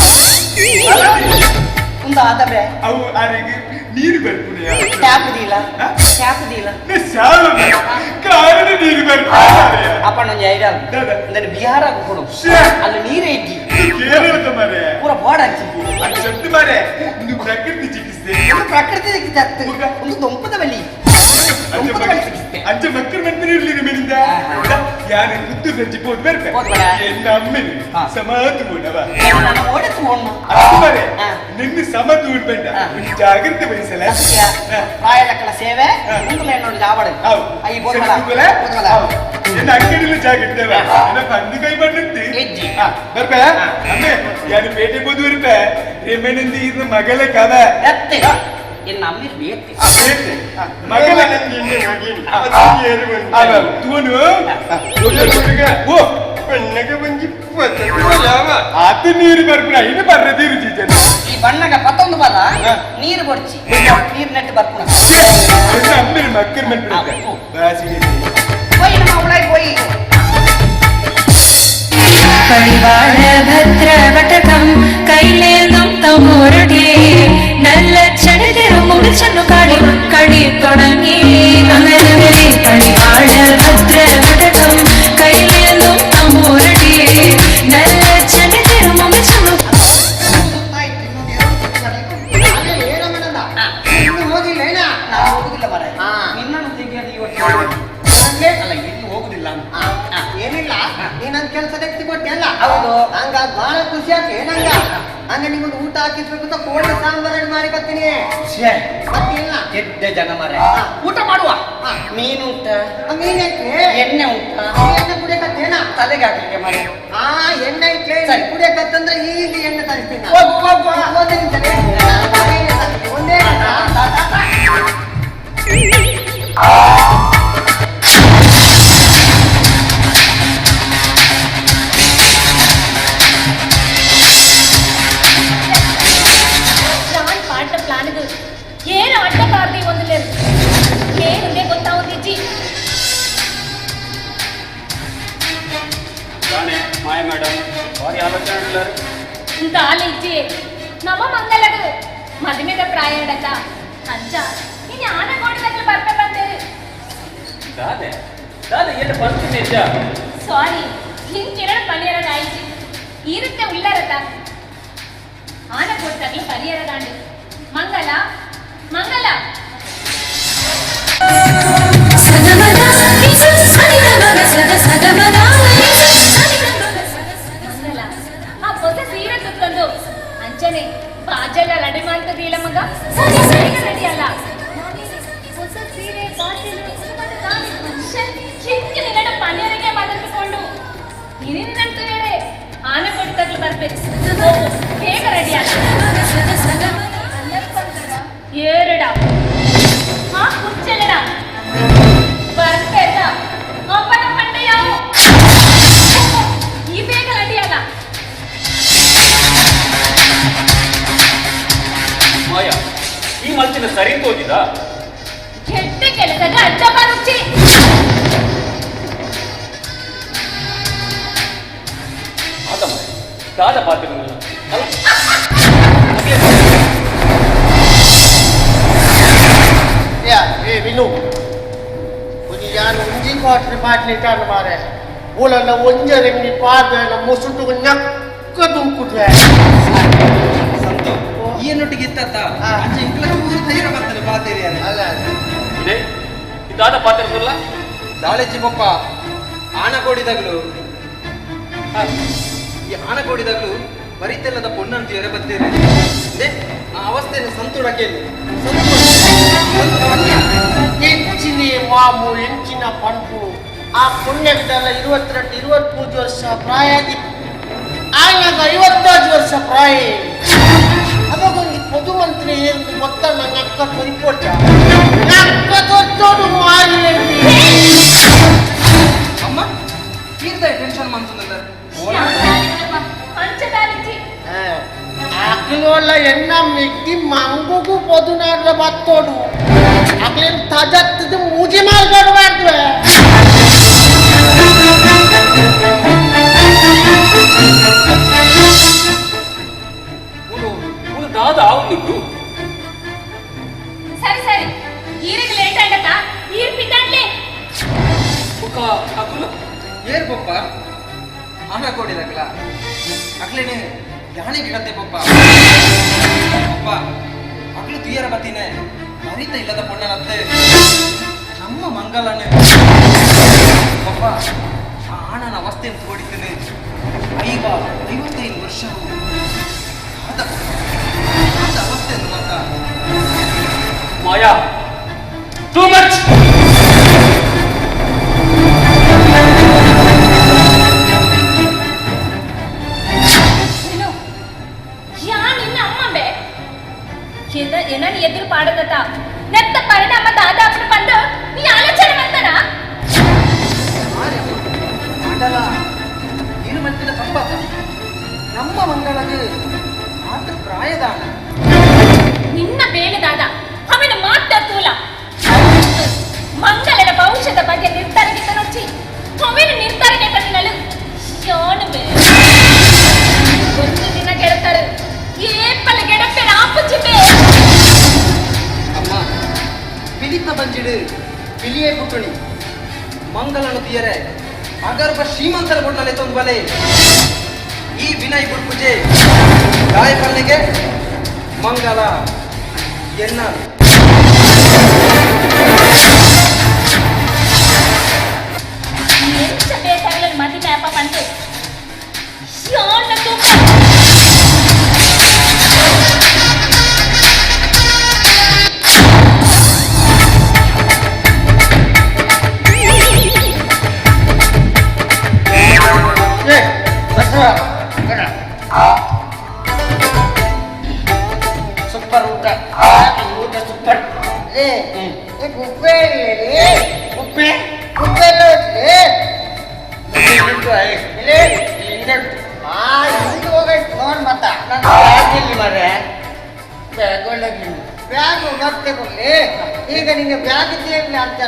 ಪಣ್ಣೊಂಜಿ ಐಡಿಯಾ ಇಂದನೆ ಬಿಹಾರ ಕೊಡು ಅಲ್ಲಿ ನೀರೇ ಇಜ್ಜಿ
ಕೇರಳದ ಮಾರೆ
ಪೂರ ಬೋಡ ಹಚ್ಚಿ
ಅದು ಮಾರೆ ಒಂದು ಪ್ರಕೃತಿ ಚಿಕಿತ್ಸೆ
ಪ್ರಕೃತಿ ಚಿಕಿತ್ಸೆ ಅತ್ತು ಒಂದು ದೊಂಪದ ಬಲಿ
ಅಂಚ ಮಕ್ಕಳು ಮಂದಿರ ಇರ್ಲಿ ಮೇಲಿಂದ ಯಾರು ಪುತ್ತೂರು ಸಂಚಿ ಪೋದು ಬರ್ಪೆ ಎನ್ನ ಅಮ್ಮನಿ ಸಮಾತು ಮೂಡವ ಅದು ಮಾರೆ ನಿನ್ನ ಸಮ ತೂಡ್ಬೇಡ ಜಾಗ್ರತೆ ವಹಿಸಲ
ಪ್ರಾಯದಕ್ಕಳ ಸೇವೆ ಒಂದು ಜಾವಡ I ಬೋದ್ಬಲ
ಎನ್ನ ಅಂಗಡಿಲಿ ಜಾಗ್ರತೆ ಎನ್ನ ಪಂದಿ ಕೈ ಬಂದಂತಿ ಬರ್ಪೆ ಅಮ್ಮೆ ಯಾರು ಪೇಟೆ ಬೋದು ಬರ್ಪೆ ರೇಮನಂದಿ ಇರ್ನ ಮಗಳ ಕವ
ಎನ್ನ ಅಮ್ಮಿ ಬೇತೆ
ಮಗಳ ತೂನು ಅದು ನೀರು ಬರ್ಪುನ ಇನ್ನು ಬರ್ರ ನೀರು ಜೀಜನ
ಈ ಬಣ್ಣಗ ಪತ್ತೊಂದು ಬರ ನೀರು ಬೊಡ್ಚಿ ನೀರು ನೆಟ್ಟು ಬರ್ಪುನ
ಅಮ್ಮಿ ಮಕ್ಕಳು ಮನ್ಪಿಡುತ್ತೆ
போய் நம்ம உலாய் போய்
പടിവാള ഭദ്രവട്ടകം കയ്യിലേന്തും തമ്പുരുടി നല്ല ചടിതിരു മുടിച്ചെന്നു കളി കളി തുടങ്ങി അങ്ങനെ പടിവാള ഭദ്രവട്ടകം കയ്യിലേന്തും തമ്പുരുടി നല്ല ചടിതിരു മുടിച്ചെന്നു
ಹೋಗುದಿಲ್ಲ ಮರ ನಿನ್ನನ್ನು ತೆಗೆಯೋದು ಇವತ್ತು ಅಲ್ಲ ಇನ್ನು ಹೋಗುದಿಲ್ಲ
ಏನಿಲ್ಲ ನೀ ನನ್ ಕೆಲಸ ವ್ಯಕ್ತಿ ಕೊಟ್ಟೆ ಅಲ್ಲ
ಹೌದು
ಹಂಗ ಬಹಳ ಖುಷಿ ಆಯ್ತು ಏನಂಗ ಹಂಗ ನಿಮ್ಗೊಂದು ಊಟ ಹಾಕಿಸ್ಬೇಕು ಅಂತ ಕೋಳಿ ಸಾಂಬಾರ್ ಮಾಡಿ ಬರ್ತೀನಿ ಮತ್ತಿಲ್ಲ
ಕೆಟ್ಟ ಜನ ಮರ ಊಟ ಮಾಡುವ ಮೀನು ಉಂಟ
ಮೀನ್ ಐತೆ
ಎಣ್ಣೆ ಉಂಟ
ಎಣ್ಣೆ ಕುಡಿಯಕತ್ತೇನ
ತಲೆಗೆ ಹಾಕ್ಲಿಕ್ಕೆ ಮರೆ
ಆ ಎಣ್ಣೆ ಐತ್ಲೆ ಕುಡಿಯಕತ್ತಂದ್ರೆ ಈಗ ಎಣ್ಣೆ ತರಿಸ್ತೀನಿ
ಹೋಗು, ಹೋಗು.
ಒಂದೇ ನಿಮಿಷ ಒಂದೇ
ನಾನು ಪಾಠ ಪ್ಲಾನ್ಗೆ ಏನು ಅಡ್ಡ ಬಾರ್ದಿ ಒಂದಿಲ್ಲ ಏನುಂದೇ ಗೊತ್ತಾವುದಿಜ್ಜಿ
ತಾನೇ ಮಾಯ ಮೇಡಮ್ ಭಾರಿ ಆಲೋಚನೆ ಉಳ್ಳಾರು.
ದಾಲಿ ಇಜ್ಜಿ ನಮ್ಮ ಮಂಗಲಡು ಮದುವೆದ ಪ್ರಾಯ ಇಡತ್ತ ಅಂಚ ಇನ್ನು ಆನ ಗೋಡಿದಾಗಲೂ ಬರ್ತಾ ಬಂದೇರು
ದಾದೆ ದಾದೆ ಎಲ್ಲ ಬಂತು ನಿಜ
ಸಾರಿ ಹಿಂಚಿರಣ ಪನಿಯರ ನಾಯಿಜಿ ಈ ರೀತಿ ಉಳ್ಳಾರತ ಆನ ಕೊಡ್ತಾಗ್ಲೂ ಪರಿಯರ ದಾಂಡು ಮಂಗಲ ಮಂಗಲ ಮಂಗಲ ಆ ಹೊಸ ಸೀರೆ ತುತ್ತೊಂದು ಅಂಚನೆ ಬಾಜೆಲ್ಲ ರೆಡಿ ಮಾಡ್ತದಿಲ್ಲ ಮಗ ರೆಡಿ ಅಲ್ಲ ಹೊಸ ಸೀರೆ ಬಾಜೆಲ್ಲ ಹಿಂದಿನ ಪನಿಯರಿಗೆ ಮಾತಾಡಿಕೊಂಡು ಇನ್ನಂತೇಳೆ ಆನೆ ಕೊಡ್ತಾಗ್ಲೂ ಬರ್ಬೇಕು ಹೋಗು, ಬೇಗ ರೆಡಿ ಅಲ್ಲ ಏರಡ ಆ ಕುಚ್ಚೆಲ್ಲಡ ಬರ್ಬೇಕ ಅಪ್ಪನ ಪಂಡೆ ಯಾವ ಈ ಬೇಗ ರೆಡಿ ಅಲ್ಲ
ಮಾಯ ಈ ಮಲ್ಚಿನ ಸರಿ ತೋಜಿದ
ಕೆಟ್ಟ ಕೆಲಸದ ಅಡ್ಡ ಬರುಚಿ
ಆದ ಮಾಯ ದಾದ ಪಾತ್ರ ಅಲ್ಲ
ಏ ವಿನು ಒಂಜಿ ಯಾನ್ ಒಂಜಿ ಕ್ವಾಟ್ರ್ ಬಾಟ್ಲಿ ಟಾನ್ ಮಾರೆ ಓಲನ ಒಂಜರೆ ಮಿನಿ ಪಾದ ಮುಸುಟು ನಕ್ಕ ದುಂಕುಟ್ವೆ
ಸಂತು ಈಯನ್ನೊಟ್ಟಿಗೆ ಇತ್ತತ್ತ ಅಂಚೆ ಇಂಕ್ಲ ಚೂರು ಧೈರ್ಯ ಬರ್ತದೆ ಪಾತೇರಿ
ಅಲ್ಲ
ಇದೆ ದಾದ ಪಾತ್ರ
ದಾಳೆಜ್ಜಿ ಪಪ್ಪ ಆನಗೋಡಿದಾಗಲು ಈ ಆನಗೋಡಿದಾಗಲು ಬರಿತೆಲ್ಲದ ಪೊನ್ನಂತ ಎರೆ ಬತ್ತೇರಿ ಅದೇ ಆ ಅವಸ್ಥೆಯನ್ನು ಸಂತುಡಕೇಲಿ
ಎಂಚಿನ ಮಾಮು ಎಂಚಿನ ಪಂಪು ಆ ಪುಣ್ಯವಿದಲ್ಲ 22 23 ವರ್ಷ ಪ್ರಾಯ ಆಗ 55 ವರ್ಷ ಪ್ರಾಯ ಅವಾಗೊಂದು ಪೊದು ಮಂತ್ರಿ ಏನು ಗೊತ್ತ ನನ್ನ ಅಕ್ಕ ತೊರಿಪೋಟ ಅಕ್ಕ ತೊರ್ತೋಡು ಮಾರಿ
ಅಮ್ಮ ತೀರ್ದ ಟೆನ್ಷನ್ ಮಂತಂದ್ರೆ
ಅಕ್ಲೋಲ ಎನ್ನ ಮಿಗ್ದಿ ಮಂಗುಗು ಪೊದುನಾಡ್ಲ ಬತ್ತೋಡು ಅಕ್ಲೇನು ತಜತ್ತದ ಮೂಜಿ ಮಾರ್ಗಾಡಬಾರ್ದು
ದಾದ ಆവുಂದು
ಸರಿ ಸರಿ ಈರಿಗೆ ಲೇಟ್ ಆಗತ್ತಾ ಈರ್ ಪಿದ್ದಾಡ್ಲಿ
ಬುಕ್ಕ ಅಕುಲು
ಆನ ಕೋಡಿದಾಗಲ ಅಕ್ಲೇನೆ ಯಾನೆ ಗಿಡತೆ ಪಪ್ಪ ಪಪ್ಪ ಅಕ್ಲು ತುಯ್ಯರ ಬತ್ತೀನೆ ಮರಿತ ಇಲ್ಲದ ಪೊಣ್ಣನತ್ತೆ ನಮ್ಮ ಮಂಗಲನೆ ಪಪ್ಪ ಆ ಆಣನ ಅವಸ್ಥೆಯನ್ನು ತೋಡಿದ್ದೇನೆ 55 ವರ್ಷವು ಆದ ಆದ ಅವಸ್ಥೆಯನ್ನು ಮಾತ
ಮಾಯಾ ಟೂ ಮಚ್.
ಯಾ ನಿನ್ನ ಅಮ್ಮಂಬೆ ಏನನ್ ಎದುರು ಪಾಡದತ್ತ ನೆತ್ತ ಪರಿಣಾಮ ದಾದಾಪನ ಬಂದು ನೀ ಆಲೋಚನೆ ಮಾಡ್ತಾನ
ಆಟಲ ನೀನು ಮತ್ತಿನ ತಪ್ಪಾತ ನಮ್ಮ ಮಂಗಳಗೆ ಆತ ಪ್ರಾಯದಾನ
ನಿನ್ನ ಬೇಳೆದಾದ ಅವನ ಮಾತ ತೂಲ ಮಂಗಳನ ಭವಿಷ್ಯದ ಬಗ್ಗೆ ನಿರ್ಧಾರಕ್ಕೆ ತನೊಚ್ಚಿ ಅವನ ನಿರ್ಧಾರಕ್ಕೆ ತನ್ನಲು ಯಾನು ಬೇ ಒಂದು ದಿನ ಗೆಳತಾರೆ ಏಪಲ ಗೆಡಪೆನ ಆಪುಚಿಬೆ.
ಅಮ್ಮ ಪಿಲಿತ ಬಂಜಿಡು ಪಿಲಿಯೇ ಪುಟ್ಟಣಿ ಮಂಗಳನ ತೀಯರೆ ಅಗರ್ಭ ಶ್ರೀಮಂತರ ಬೊಣ್ಣಲೆ ತೊಂದು ಬಲೆ ಈ ವಿನಯ್ ಪುಡ್ಪುಜೆ ಗಾಯಕನಿಗೆ ಮಂಗಲ ಎನ್ನ
ಎಂಚ ಬೇಕಾಗಲ ಮದಿಮೆ ಅಪ್ಪ ಬಂದು ಯಾನ ತೂಕ
ಸೂಪರ್ ಊಟ ಊಟ ಸೂಪರ್. ಉಪ್ಪೆ ಉಪ್ಪೆ ಉಪ್ಪೆ ಮತ್ತ ಬ್ಯಾಗ್ ಮರೆ ಬ್ಯಾಗ್ ಬ್ಯಾಗ್ ಮತ್ತೆ ಕೊಡ್ಲಿ. ಈಗ ನಿಂಗೆ ಬ್ಯಾಗ್ ಇದ್ದೇನೆ ಅಂತ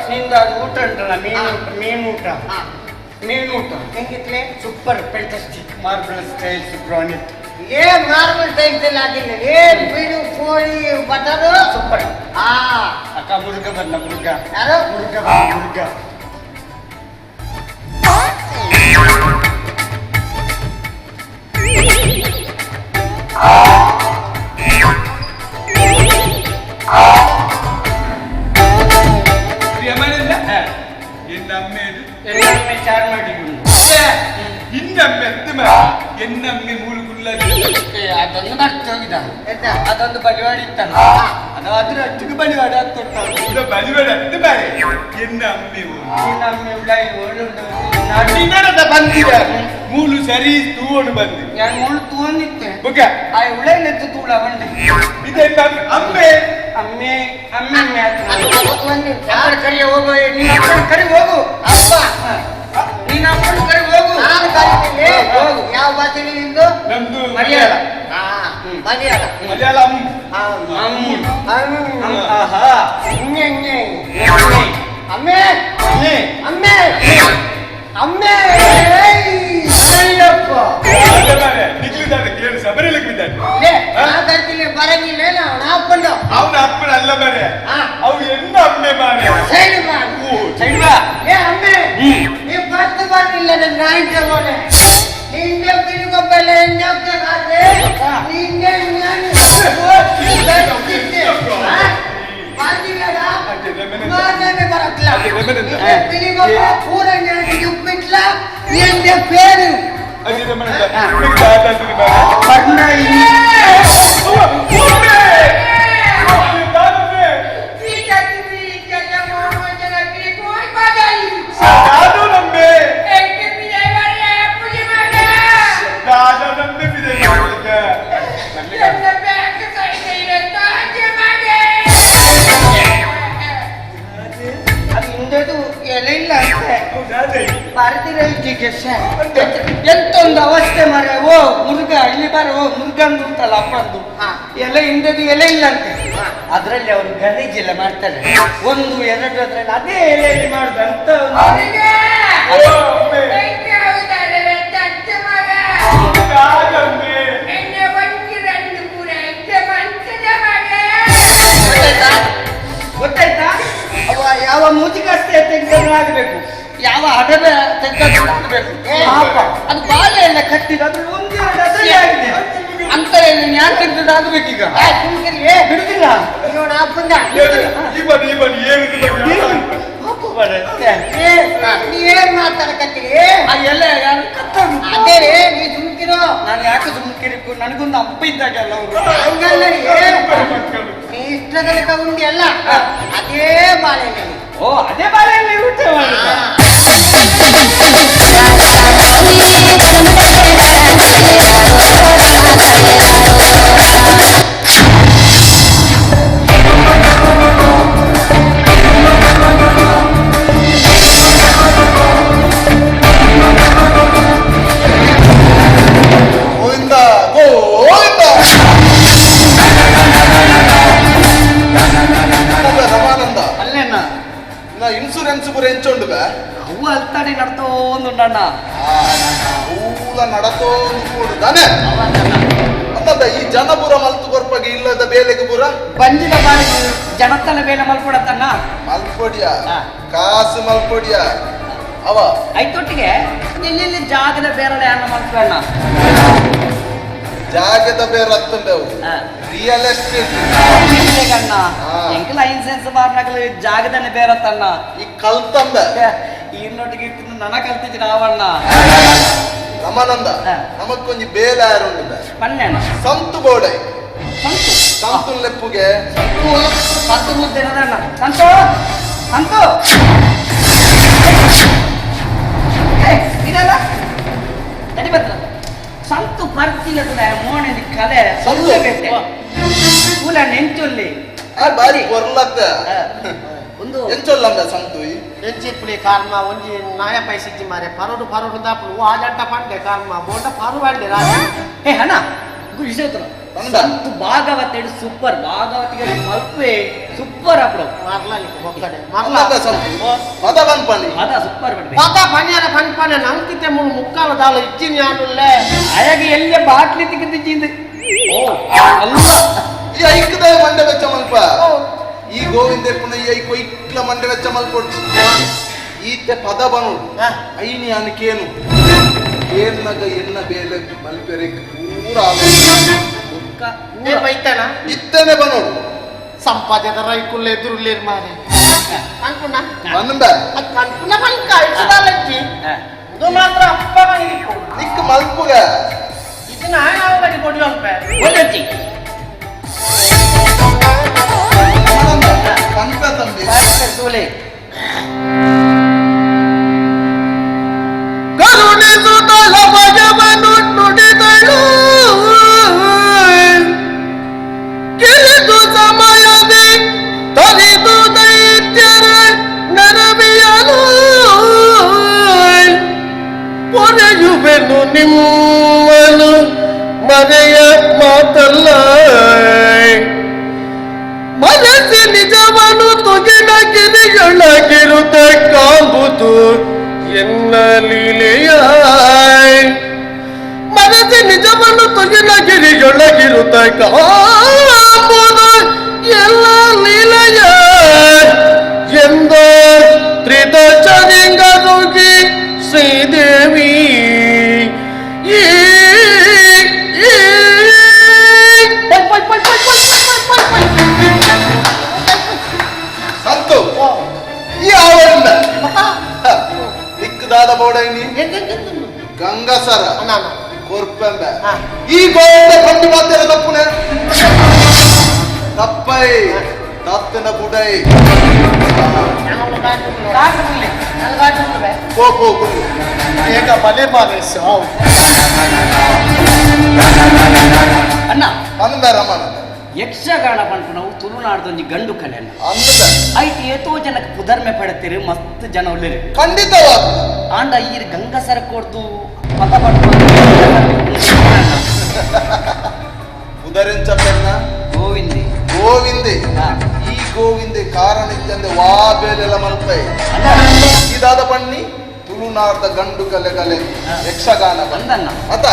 ನಿಂದು ಅದು ಊಟ ಉಂಟಲ್ಲ, ಮೀನು ಮೀನು ಊಟ ಮೀನು ಊಟ ಹೆಂಗಿತ್ಲೆ? Super fantastic marble styles granite. ಏ ಮಾರ್ಬಲ್ ಟೈಲ್ಸ್ ಎಲ್ಲ ಹಾಕಿಲ್ಲ, ಏ ಮೀನು ಕೋಳಿ ಬಟರು ಸೂಪರ್. ಆ ಅಕ್ಕ ಮುರುಘ ಬಂದ ಮುರುಘ ಯಾರು ಮುರುಘ ಬಂದ ಮುರುಘ.
ಎನ್ನಮ್ಮೆ ಮೂಲು
ಅದೊಂದು ಮರ್ತು ಹೋಗಿದ, ಅದೊಂದು ಬಲಿವಾಡಿ ಇತ್ತಲ್ಲ, ಅದು ಅದ್ರ ಅಟ್ಟಿಗೆ ಬಲಿವಾಡ ಆಗ್ತುಂಟು.
ಬಲಿವಾಡ ಅತ್ತು ಬಾರೆ ಎನ್ನಮ್ಮೆ
ಎನ್ನಮ್ಮೆ ಉಳಾಯಿ ಓಡುಂಡು
ಬಂದಿದ ಮೂಲು ಸರಿ ತೂವಣು ಬಂದಿ
ನಾನು ಮೂಲು ತೂವೊಂದಿತ್ತೆ
ಬುಕ್ಕ
ಆ ಉಳೈನತ್ತು ತೂಳ ಬಂದೆ
ಇದೆ ಅಮ್ಮೆ
ಅಮ್ಮೆ ಅಮ್ಮೆ ಅಮ್ಮೆ ಕರಿಯ ಹೋಗು, ನಿನ್ನ ಅಪ್ಪನ ಕರಿ ಹೋಗು, ಅಪ್ಪ ನಿನ್ನ ಅಪ್ಪನ ಕರಿ ಹೋಗು.
ನಾನು ಕರಿತೀನಿ ಹೋಗು. ಯಾವ ಭಾಷೆ ನಿಂದು?
ನಮ್ದು
ಮಲಯಾಳ.
ಮಲಯಾಳ
ಮಲಯಾಳಂ.
ಅಮ್ಮೆ ಅಮ್ಮೆ ಅಮ್ಮೆ
ಅವನ ಅಪ್ಪನ ಅಲ್ಲ ಮಾರೆ, ಅವು ಎನ್ನ ಅಮ್ಮೆ ಮಾರೆ.
ಅಮ್ಮೆ ನೀ ಬರ್ತು ಬರ್ಲಿಲ್ಲ ನನ್ನ ನಾಯಿ ತಗೊಂಡೆ ನಿಂಗೆ ಬಿರುಗೊಬ್ಬಲ್ಲ ನಿಂಗೆ പേര്
ಎಂತೊಂದು ಅವಸ್ಥೆ ಮಾರೆ. ಓ ಮುರುಘ ಇಲ್ಲಿ ಬಾರ, ಓ ಮುರುಘ ಉಂಟಲ್ಲ ಅಪ್ಪಂದು ಎಲೆ ಹಿಂದೆದು ಎಲೆ ಇಲ್ಲ ಅಂತೆ. ಅದರಲ್ಲಿ ಅವರು ಗಲೀಜೆಲ್ಲ ಮಾಡ್ತಾರೆ, ಒಂದು ಎರಡು ಅದರಲ್ಲಿ ಅದೇ ಎಲೆಯಲ್ಲಿ ಮಾಡುದು ಅಂತ. ಗೊತ್ತಾಯ್ತಾ? ಅವ ಯಾವ ಮೂಜಿಗಸ್ತೆ ತೆಗೆದ್ರು ಆಗಬೇಕು, ಯಾವ ಅಡವೆ ತೆಗೆದ್ರು ಆಗಬೇಕು.
ಅದು ಬಾಳೆ ಎಲ್ಲ ಕಟ್ಟಿದ ಅದು ಒಂದೆರಡು ಅದರಲ್ಲೇ ಆಗಿದೆ. ಅಂತ ಯಾರು ತಿಂತದ ಆಗಬೇಕೀಗ. ಬಿಡುದಿಲ್ಲ.
ನೀ ಏನ್ ಮಾತಾಡಕತ್ತೀರಿ?
ಎಲ್ಲ ಯಾರು ಕತ್ತದು.
ಅದೇ ರೀ, ನೀ ಸುಮ್ಕಿರೋ.
ನಾನು ಯಾಕೆ ಸುಮ್ಕಿರಿಕು? ನನಗೊಂದು ಅಪ್ಪ ಇದ್ದಾಗಲ್ಲ ಅವರು.
ಹಂಗಲ್ಲ ರೀ, ನೀ ಇಷ್ಟದ ಉಂಡಿ ಅಲ್ಲ, ಅದೇ ಬಾಳೆಹಣ್ಣು.
ಓ, ಅದೇ ಬಾಳೆಹಣ್ಣು ಊಟ ಮಾಡುದ.
ಗೋವಿಂದ ಗೋವಿಂದ. ರಮಾನಂದ
ಅಲ್ಲೇನ
ನಾ ಇನ್ಸೂರೆನ್ಸ್ ಪೂರ ಎಂಚುಂಡು ಬೇ.
ಅವು ಅಲ್ತಾಡಿ ನಡ್ತೋಂದುಂಡಣ್ಣ.
ಊಲ ನಡತೋಂದು ಕೂಡುದಾನೆ ಅಂತಂದ ಈ ಜನಪುರ ಮಲ್ತು ಕೊರ್ಪಗೆ ಇಲ್ಲದ ಬೇಲೆಗೆ ಪೂರ
ಬಂಜಿನ ಬಾರಿ ಜನತನ ಬೇಲೆ ಮಲ್ಕೊಡತ್ತಣ್ಣ.
ಮಲ್ಪೊಡಿಯ ಕಾಸು ಮಲ್ಪೊಡಿಯ ಅವ
ಐತೊಟ್ಟಿಗೆ ನಿನ್ನೆಲ್ಲಿ ಜಾಗದ ಬೇರೆ ಅನ್ನ ಮಲ್ಪಣ್ಣ.
ಜಾಗದ ಬೇರೆ ಅತ್ತಂಬೆವು ರಿಯಲ್ ಎಸ್ಟೇಟ್
ಅಣ್ಣ. ಎಂಕಲ ಇನ್ಸೆನ್ಸ್ ಮಾರ್ನಾಗಲು ಜಾಗದನ್ನೇ ಬೇರತ್ತಣ್ಣ.
ಈ ಕಲ್ತಂಬೆ
ಇನ್ನೊಟ್ಟಿಗೆ ಇತ್ತು ನನ ಕಲ್ತಿದ್ದಿ ನಾವಣ್ಣ.
ರಮಾನಂದ ನಮಕ್ಕೊಂಜಿ ಬೇಲೆ ಯಾರುಂಡು
ಪನ್ನೆಣ್ಣ.
ಸಂತು ಬೋಡೈ ಸಂತು ಲೆಪ್ಪುಗೆ
ಸಂತು ಮುದ್ದೆ ಅಣ್ಣ. ಸಂತು ಸಂತು ಇದಲ್ಲ ತಡಿ ಬತ್ತ ಸಂತು ಬರ್ತಿಲ್ಲ ಮೋಣೆ ಕಲೆ
ಸಂತು.
ಕೂಲ ನೆಂಚೊಲ್ಲಿ
ಬಾರಿ ಕೊರ್ಲತ್ತ
ಒಂದು
ಎಂಚೊಲ್ಲಂಬೆ ಸಂತು
ಎಂಚಿಪ್ಪುಳಿ ಕಾರ್ಮ ಒಂಜಿ ನಾಯ ಪೈಸಿಜ್ಜಿ ಮಾರೆ ಪರೋಡು ಪರೋಡು ದಾಪುಡು ಆಜಂಟ ಪಂಡೆ ಕಾರ್ಮ ಬೋಂಡ ಪರು ಪಂಡೆ ರಾಜ.
ಏ ಅಣ್ಣ ವಿಷಯ ಸಂತು ಭಾಗವತ ಸೂಪರ್ ಭಾಗವತಿಗೆ ಮಲ್ಪೆ ಸೂಪರ್ ಅప్పుడు
ಮರ್ಲಲಿ ಒಕ್ಕಡೆ
ಅಲ್ಲಂಬೆ ಸಂತು ಪದ ಪನ್ಪಣಿ
ಅದ ಸೂಪರ್ ಬಿಡ್ಬೇಕು.
ಪದ ಪನ್ಯಾರ ಪನ್ಪನೆ ನಂಕಿತೆ ಮುಳು ಮುಕ್ಕಾಲ ದಾಲ ಇಚ್ಚಿನ ಯಾನುಲ್ಲೆ
ಅಯಾಗಿ ಎಲ್ಲೇ ಬಾಟ್ಲಿ ತಿಕ್ಕಿದ್ದಿದ್ದು. ಓ ಅಲ್ಲ
ಈ ಐಕದ ಮಂಡೆ ವೆಚ್ಚ ಮಲ್ಪ ಈ ಗೋವಿಂದ ಪುನಃ ಈ ಐಕೋ ಇಟ್ಲ ಮಂಡೆ ವೆಚ್ಚ ಮಲ್ಪೊಡ್ಚು ಈತೆ ಪದ ಬನು ಐನಿ ಅನ್ ಕೇನು ಕೇನ್ನಗ ಎನ್ನ ಬೇಲೆ ಮಲ್ಪೆರೆ ಪೂರ
ಬೈತಾನ
ಇತ್ತನೆ ಬನೋಡು
ಸಂಪಾದ್ಯದ ರೈಕುಲ್ಲೆ ಎದುರುಲ್ಲೇರ್ ಮಾರೆ ಅನ್ಕುಣ
ಬನ್ನುಂಬೆ
ಅದು ಕನ್ಕುನ ಪಂಕ ಇಷ್ಟದಾಲಜ್ಜಿ ಇದು ಮಾತ್ರ ಅಪ್ಪ ಮನಿಗೆ
ನಿಕ್ಕ ಮಲ್ಪುಗ
ಇದನ್ನ ಆಯ್ ಕೊಡಿ ಅಲ್ಪ
ಒಳ್ಳೆಚ್ಚಿ
ಪಂಕ ತಂಬಿ
ಸೋಲೆ
ಕರುಣಿಸುತ್ತಲ ಭಜವನು ನುಡಿದಳು ಕಿರಿದು ಸಮಯದಿ ತರಿದು ದೈತ್ಯರ ನರವಿಯಲು ಪೊರೆಯುವೆನು ನಿಮ್ಮನು ಮರೆಯ ಮಾತಲ್ಲ ಮನಸ್ಸಿ ನಿಜವನು ತುಗಿನ ಗಿರಿಯೊಳಗಿರುತ್ತ ಕಾಂಬುದು ಎನ್ನ ಲೀಲೆಯ ಮನಸ್ಸಿ ನಿಜವನ್ನು ತುಗಿನ ಗಿರಿಯೊಳಗಿರುತ್ತ ಕಾಂಬುದು ಎಲ್ಲ ಲೀಲೆಯ ಎಂದ ತ್ರಿದಶಲಿಂಗರುಗಿ ಶ್ರೀದೇವಿ ಈ
ಸಂತು ಈ ಆವರಿಂದ ನಿಕ್ಕದಾದ ಬೋಡೈನಿ ಗಂಗಾಸರ ಕೊರ್ಪೆಂಬೆ ಈ ಗೋವಿಂದ ಪಂಡಿ ಮಾತೆಲ್ಲ ತಪ್ಪುನೆ ತಪ್ಪೈ ತತ್ತಿನ ಬುಡೈ ಪೋ ಪೋ ಕುಲ್ಲು
ಏಕ ಬಲೆ ಬಾಲೆ ಸಾವು
ಅಣ್ಣ
ಅಂದ ರಮಾನಂದ
ಯಕ್ಷಗಾನ ಪನ್ಪುನವು ತುಳುನಾಡ್ದೊಂಜಿ ಗಂಡು ಕಲೆ ಐಟ್ ಏತೋ ಜನಕ್ಕೆ ಪುದರ್ಮೆ ಪಡತೀರಿ ಮಸ್ತ್ ಜನ ಉಳ್ಳೇರಿ
ಖಂಡಿತವಾದ
ಆಂಡ ಈರ್ ಗಂಗಸರ ಕೊಡ್ದು ಪದ ಪಡ್ದು
ಪುದರೆಂಚ ಪೆನ್ನ
ಗೋವಿಂದೆ
ಗೋವಿಂದೆ ಈ ಗೋವಿಂದೆ ಕಾರಣ ಇದ್ದಂದೆ ವಾ ಬೇಲೆಲ್ಲ ಮಲ್ಪೈ ಇದಾದ ಪಣ್ಣಿ ತುಳುನಾಡ್ದ ಗಂಡು ಕಲೆ ಕಲೆ ಯಕ್ಷಗಾನ
ಬಂದನ್ನ
ಅತ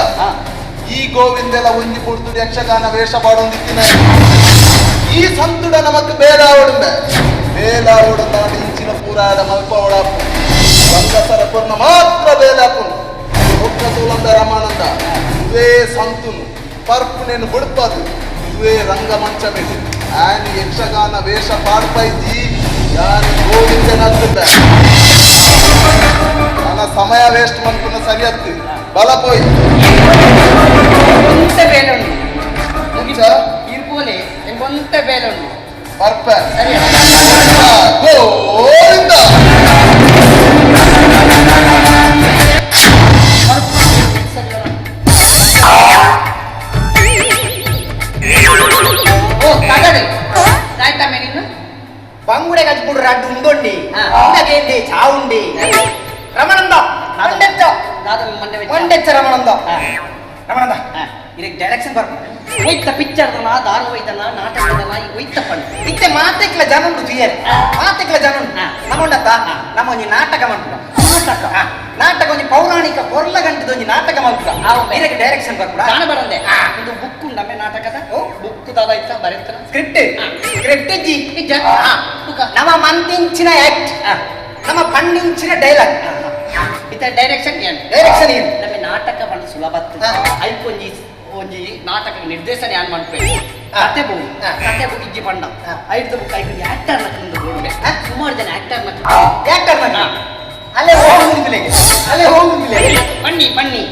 ಈ ಗೋವಿಂದೆಲ್ಲ ಒಂಜಿ ಪುಡ್ದು ಯಕ್ಷಗಾನ ವೇಷ ಪಾಡೊಂದಿತ್ತಿನ ಈ ಸಂತುಡ ನಮಕ್ ಬೇಲಾವಡುಂಬೆ ಬೇಲಾವಡು ತಾನು ಇಂಚಿನ ಪೂರಾಡ ಮಲ್ಪವಡ ಗಂಗಸರ ಪೂರ್ಣ ಮಾತ್ರ ಬೇಲಾಪುಂಡು. ಪಂತುನು ಪರ್ಪುನೇನು ಬುಡ್ಪದು ಇದುವೇ ರಂಗಮಂಚ ಮೇಲೆ ಆನ್ ಯಕ್ಷಗಾನ ವೇಷ ಪಾಡ್ಪೈಜಿ ಯಾರು ಗೋವಿಂದನತ್ತದ ನನ್ನ ಸಮಯ ವೇಸ್ಟ್ ಮನ್ಪುನ ಸರಿಯತ್ತು ಬಲ ಪೋಯ್
ಒಂತೆ ಬೇಲೆ ಉಂಡು ಇರ್ಪೋಲೆ ಒಂತೆ ಬೇಲೆ ಉಂಡು
ಪರ್ಪ
ಸರಿ
ಗೋವಿಂದ
ಓ ತಗಡು ಆಯ್ತಮ್ಮ ನೀನು
ಬಂಗುಡೆ ಕಚ್ಬಿಡು ರಡ್ಡು ಉಂಡೊಂಡಿ ಉಂಡಗೇಂಡಿ ಚಾವುಂಡಿ ರಮಣಂದ ಮಂಡೆಚ್ಚ ಮಂಡೆಚ್ಚ ರಮಣಂದ ರಮಣಂದ
ಇದಕ್ಕೆ ಡೈರೆಕ್ಷನ್ ಬರ್ಬೇಕು ಒಯ್ತ ಪಿಕ್ಚರ್ದನ ದಾರು ಒಯ್ದನ ನಾಟಕದನ ಈ ಒಯ್ತ ಪಂಡು
ಇತ್ತೆ ಮಾತೆಕ್ಲ ಜನ ಉಂಡು ತುಯ್ಯರೆ ಮಾತೆಕ್ಲ ಜನ ಉಂಡು ನಮ್ಮಂಡತ್ತ ನಮ್ಮ ಒಂಜಿ ನಾಟಕ ಮಂಟುಗ ನಾಟಕ ನಾಟಕ ಒಂಜಿ ಪೌರಾಣಿಕ ಪೊರ್ಲ ಗಂಟದ ಒಂಜಿ ನಾಟಕ ಮಂಟುಗ ಇದಕ್ಕೆ ಡೈರೆಕ್ಷನ್ ಬರ್ಪುಡ
ನಾನು ಬರಂದೆ ಒಂದು ಬುಕ್ ಉಂಡಮ್ಮೆ ನಾಟಕದ ಬುಕ್ ದಾದ ಇತ್ತ ಬರೆತ್ತನ
ಸ್ಕ್ರಿಪ್ಟ್ ಸ್ಕ್ರಿಪ್ಟ್ ಇಜ್ಜಿ ನಮ್ಮ ಮಂತಿಂಚಿನ ಆಕ್ಟ್ ನಮ್ಮ ಪಣ್ಣಿಂಚಿನ ಡೈಲಾಗ್
ಇತ್ತ ಡೈರೆಕ್ಷನ್ ಏನು
ಡೈರೆಕ್ಷನ್ ಏನು
ನಮ್ಮ ನಾಟಕ ಬಂದು ಸುಲಭ ಐಕೊಂಜಿ ಒಂಜಿ ನಾಟಕ ನಿರ್ದೇಶನ ಯಾನ್ ಮನ್ಪೆ ಕತೆ ಬು ಕತೆ ಬು ಇಜ್ಜಿ ಪಂಡ ಐದು ಬುಕ್ ಐದು ಆಕ್ಟರ್ ನಕ್ಕೊಂಡು ಬೋಡ್ಬೆ ಸುಮಾರು ಜನ ಆಕ್ಟರ್ ನಕ್
ಆಕ್ಟರ್ ನಕ್ ಅಲ್ಲೇ ಹೋಗುದಿಲ್ಲ ಅಲ್ಲೇ ಹೋಗುದಿಲ್ಲ
ಬನ್ನಿ ಬನ್ನಿ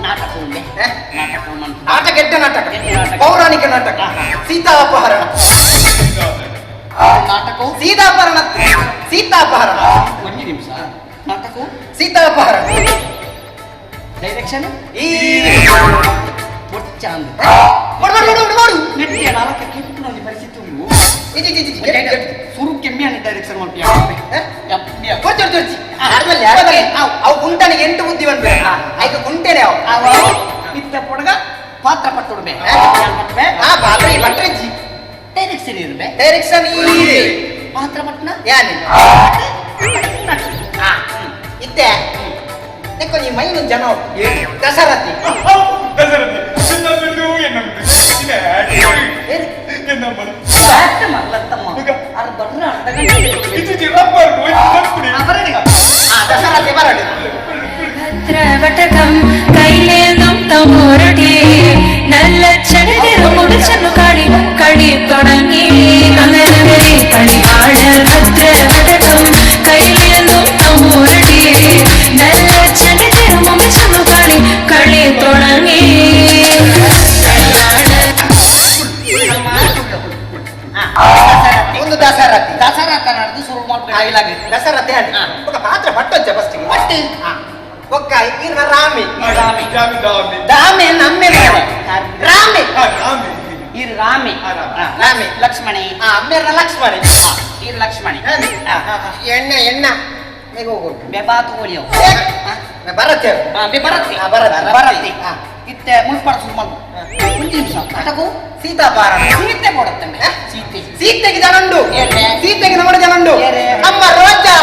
ನಾಟಕ ಉಂಡೆ ನಾಟಕ
ನಾಟಕ ಎಡ್ಡ ನಾಟಕ ಪೌರಾಣಿಕ ನಾಟಕ ಸೀತಾಪಹರಣ
ನಾಟಕ
ಸೀತಾಪಹರಣ ಸೀತಾಪಹರಣ
ಒಂದು ನಿಮಿಷ ನಾಟಕ
ಸೀತಾಪಹರಣ
ಡೈರೆಕ್ಷನ್
ಈ
ಬೊಚ್ಚ ಅಂದು
ಮಾಡು
ನೆಟ್ಟಿಯ ನಾಲ್ಕ ಕೆಟ್ಟು ಒಂದು ಪರಿಸ್ಥಿತಿ ಉಂಟು ಸುರು ಕೆಮ್ಮೆ ಡೈರೆಕ್ಷನ್ ಮಾಡ್ತೀಯ
ಅವು ಕುಂಟನಿಗೆ ಎಂಟು ಬುದ್ಧಿ ಬಂದ್ಬೇಕು ಆಯ್ತು ಕುಂಟೆನೆ ಅವು
ಇತ್ತ ಪೊಡಗ ಪಾತ್ರ ಪಟ್ಟುಡ್ಬೆ
ಆ ಪಾತ್ರ ಈ ಭಟ್ರಜ್ಜಿ
ಡೈರೆಕ್ಷನ್ ಇರ್ಬೆ
ಡೈರೆಕ್ಷನ್ ಈ
ಪಾತ್ರ ಪಟ್ಟಣ
ಯಾನಿ ಇತ್ತೆ ನೆಕ್ಕು ನೀ ಮೈನು ಜನ ದಶರಥಿ ದಶರಥಿ ಬರಲಿ
ഭദ്രവടകം കൈലേന്തും തമ്പുരടി നല്ല ചടതിരു മുടിച്ചെന്നു കളി കളി തുടങ്ങി അങ്ങനെ കളിവാഴ ഭദ്രവടകം കൈലേന്തും തമ്പുരടി നല്ല ചടതിരു മുടിച്ചെന്നു കളി കളി തുടങ്ങി
ಒಂದು ದಸರಥಿ
ದಸರಥ ನಡೆದು ಶುರು ಮಾಡ್ಬೇಕು
ದಸರಥಿ ಒಂದು ಪಾತ್ರ ಪಟ್ಟೊಂಚ ಫಸ್ಟ್ ಪಟ್ಟು ಒಕ್ಕ ಇರ್ನ ರಾಮಿ ದಾಮೆ ನಮ್ಮೆ ರಾಮಿ
ಇರ್ ರಾಮಿ
ರಾಮಿ
ಲಕ್ಷ್ಮಣಿ
ಅಮ್ಮೆರ್ನ ಲಕ್ಷ್ಮಣಿ
ಇರ್ ಲಕ್ಷ್ಮಣಿ
ಎಣ್ಣ ಎಣ್ಣ ಹೋಗು
ಬೆಬಾತು ಒಳಿಯೋ
ಬರತ್ತೆ
ಬರತ್ತೆ ಬರತ್ತೆ ಇತ್ತೆ ಮುಲ್ಪಾಡ ಶುರು ಮಾಡು ಒಂದು ನಿಮಿಷ ನಾಟಕ
ಸೀತಾಪಾರ
ಸೀತೆ ಕೊಡುತ್ತೆ ಸೀತೆ
ಸೀತೆಗೆ ಜನಂಡು ಸೀತೆಗೆ ನಮ್ಮ ಜನಂಡು ನಮ್ಮ ರೋಜಾ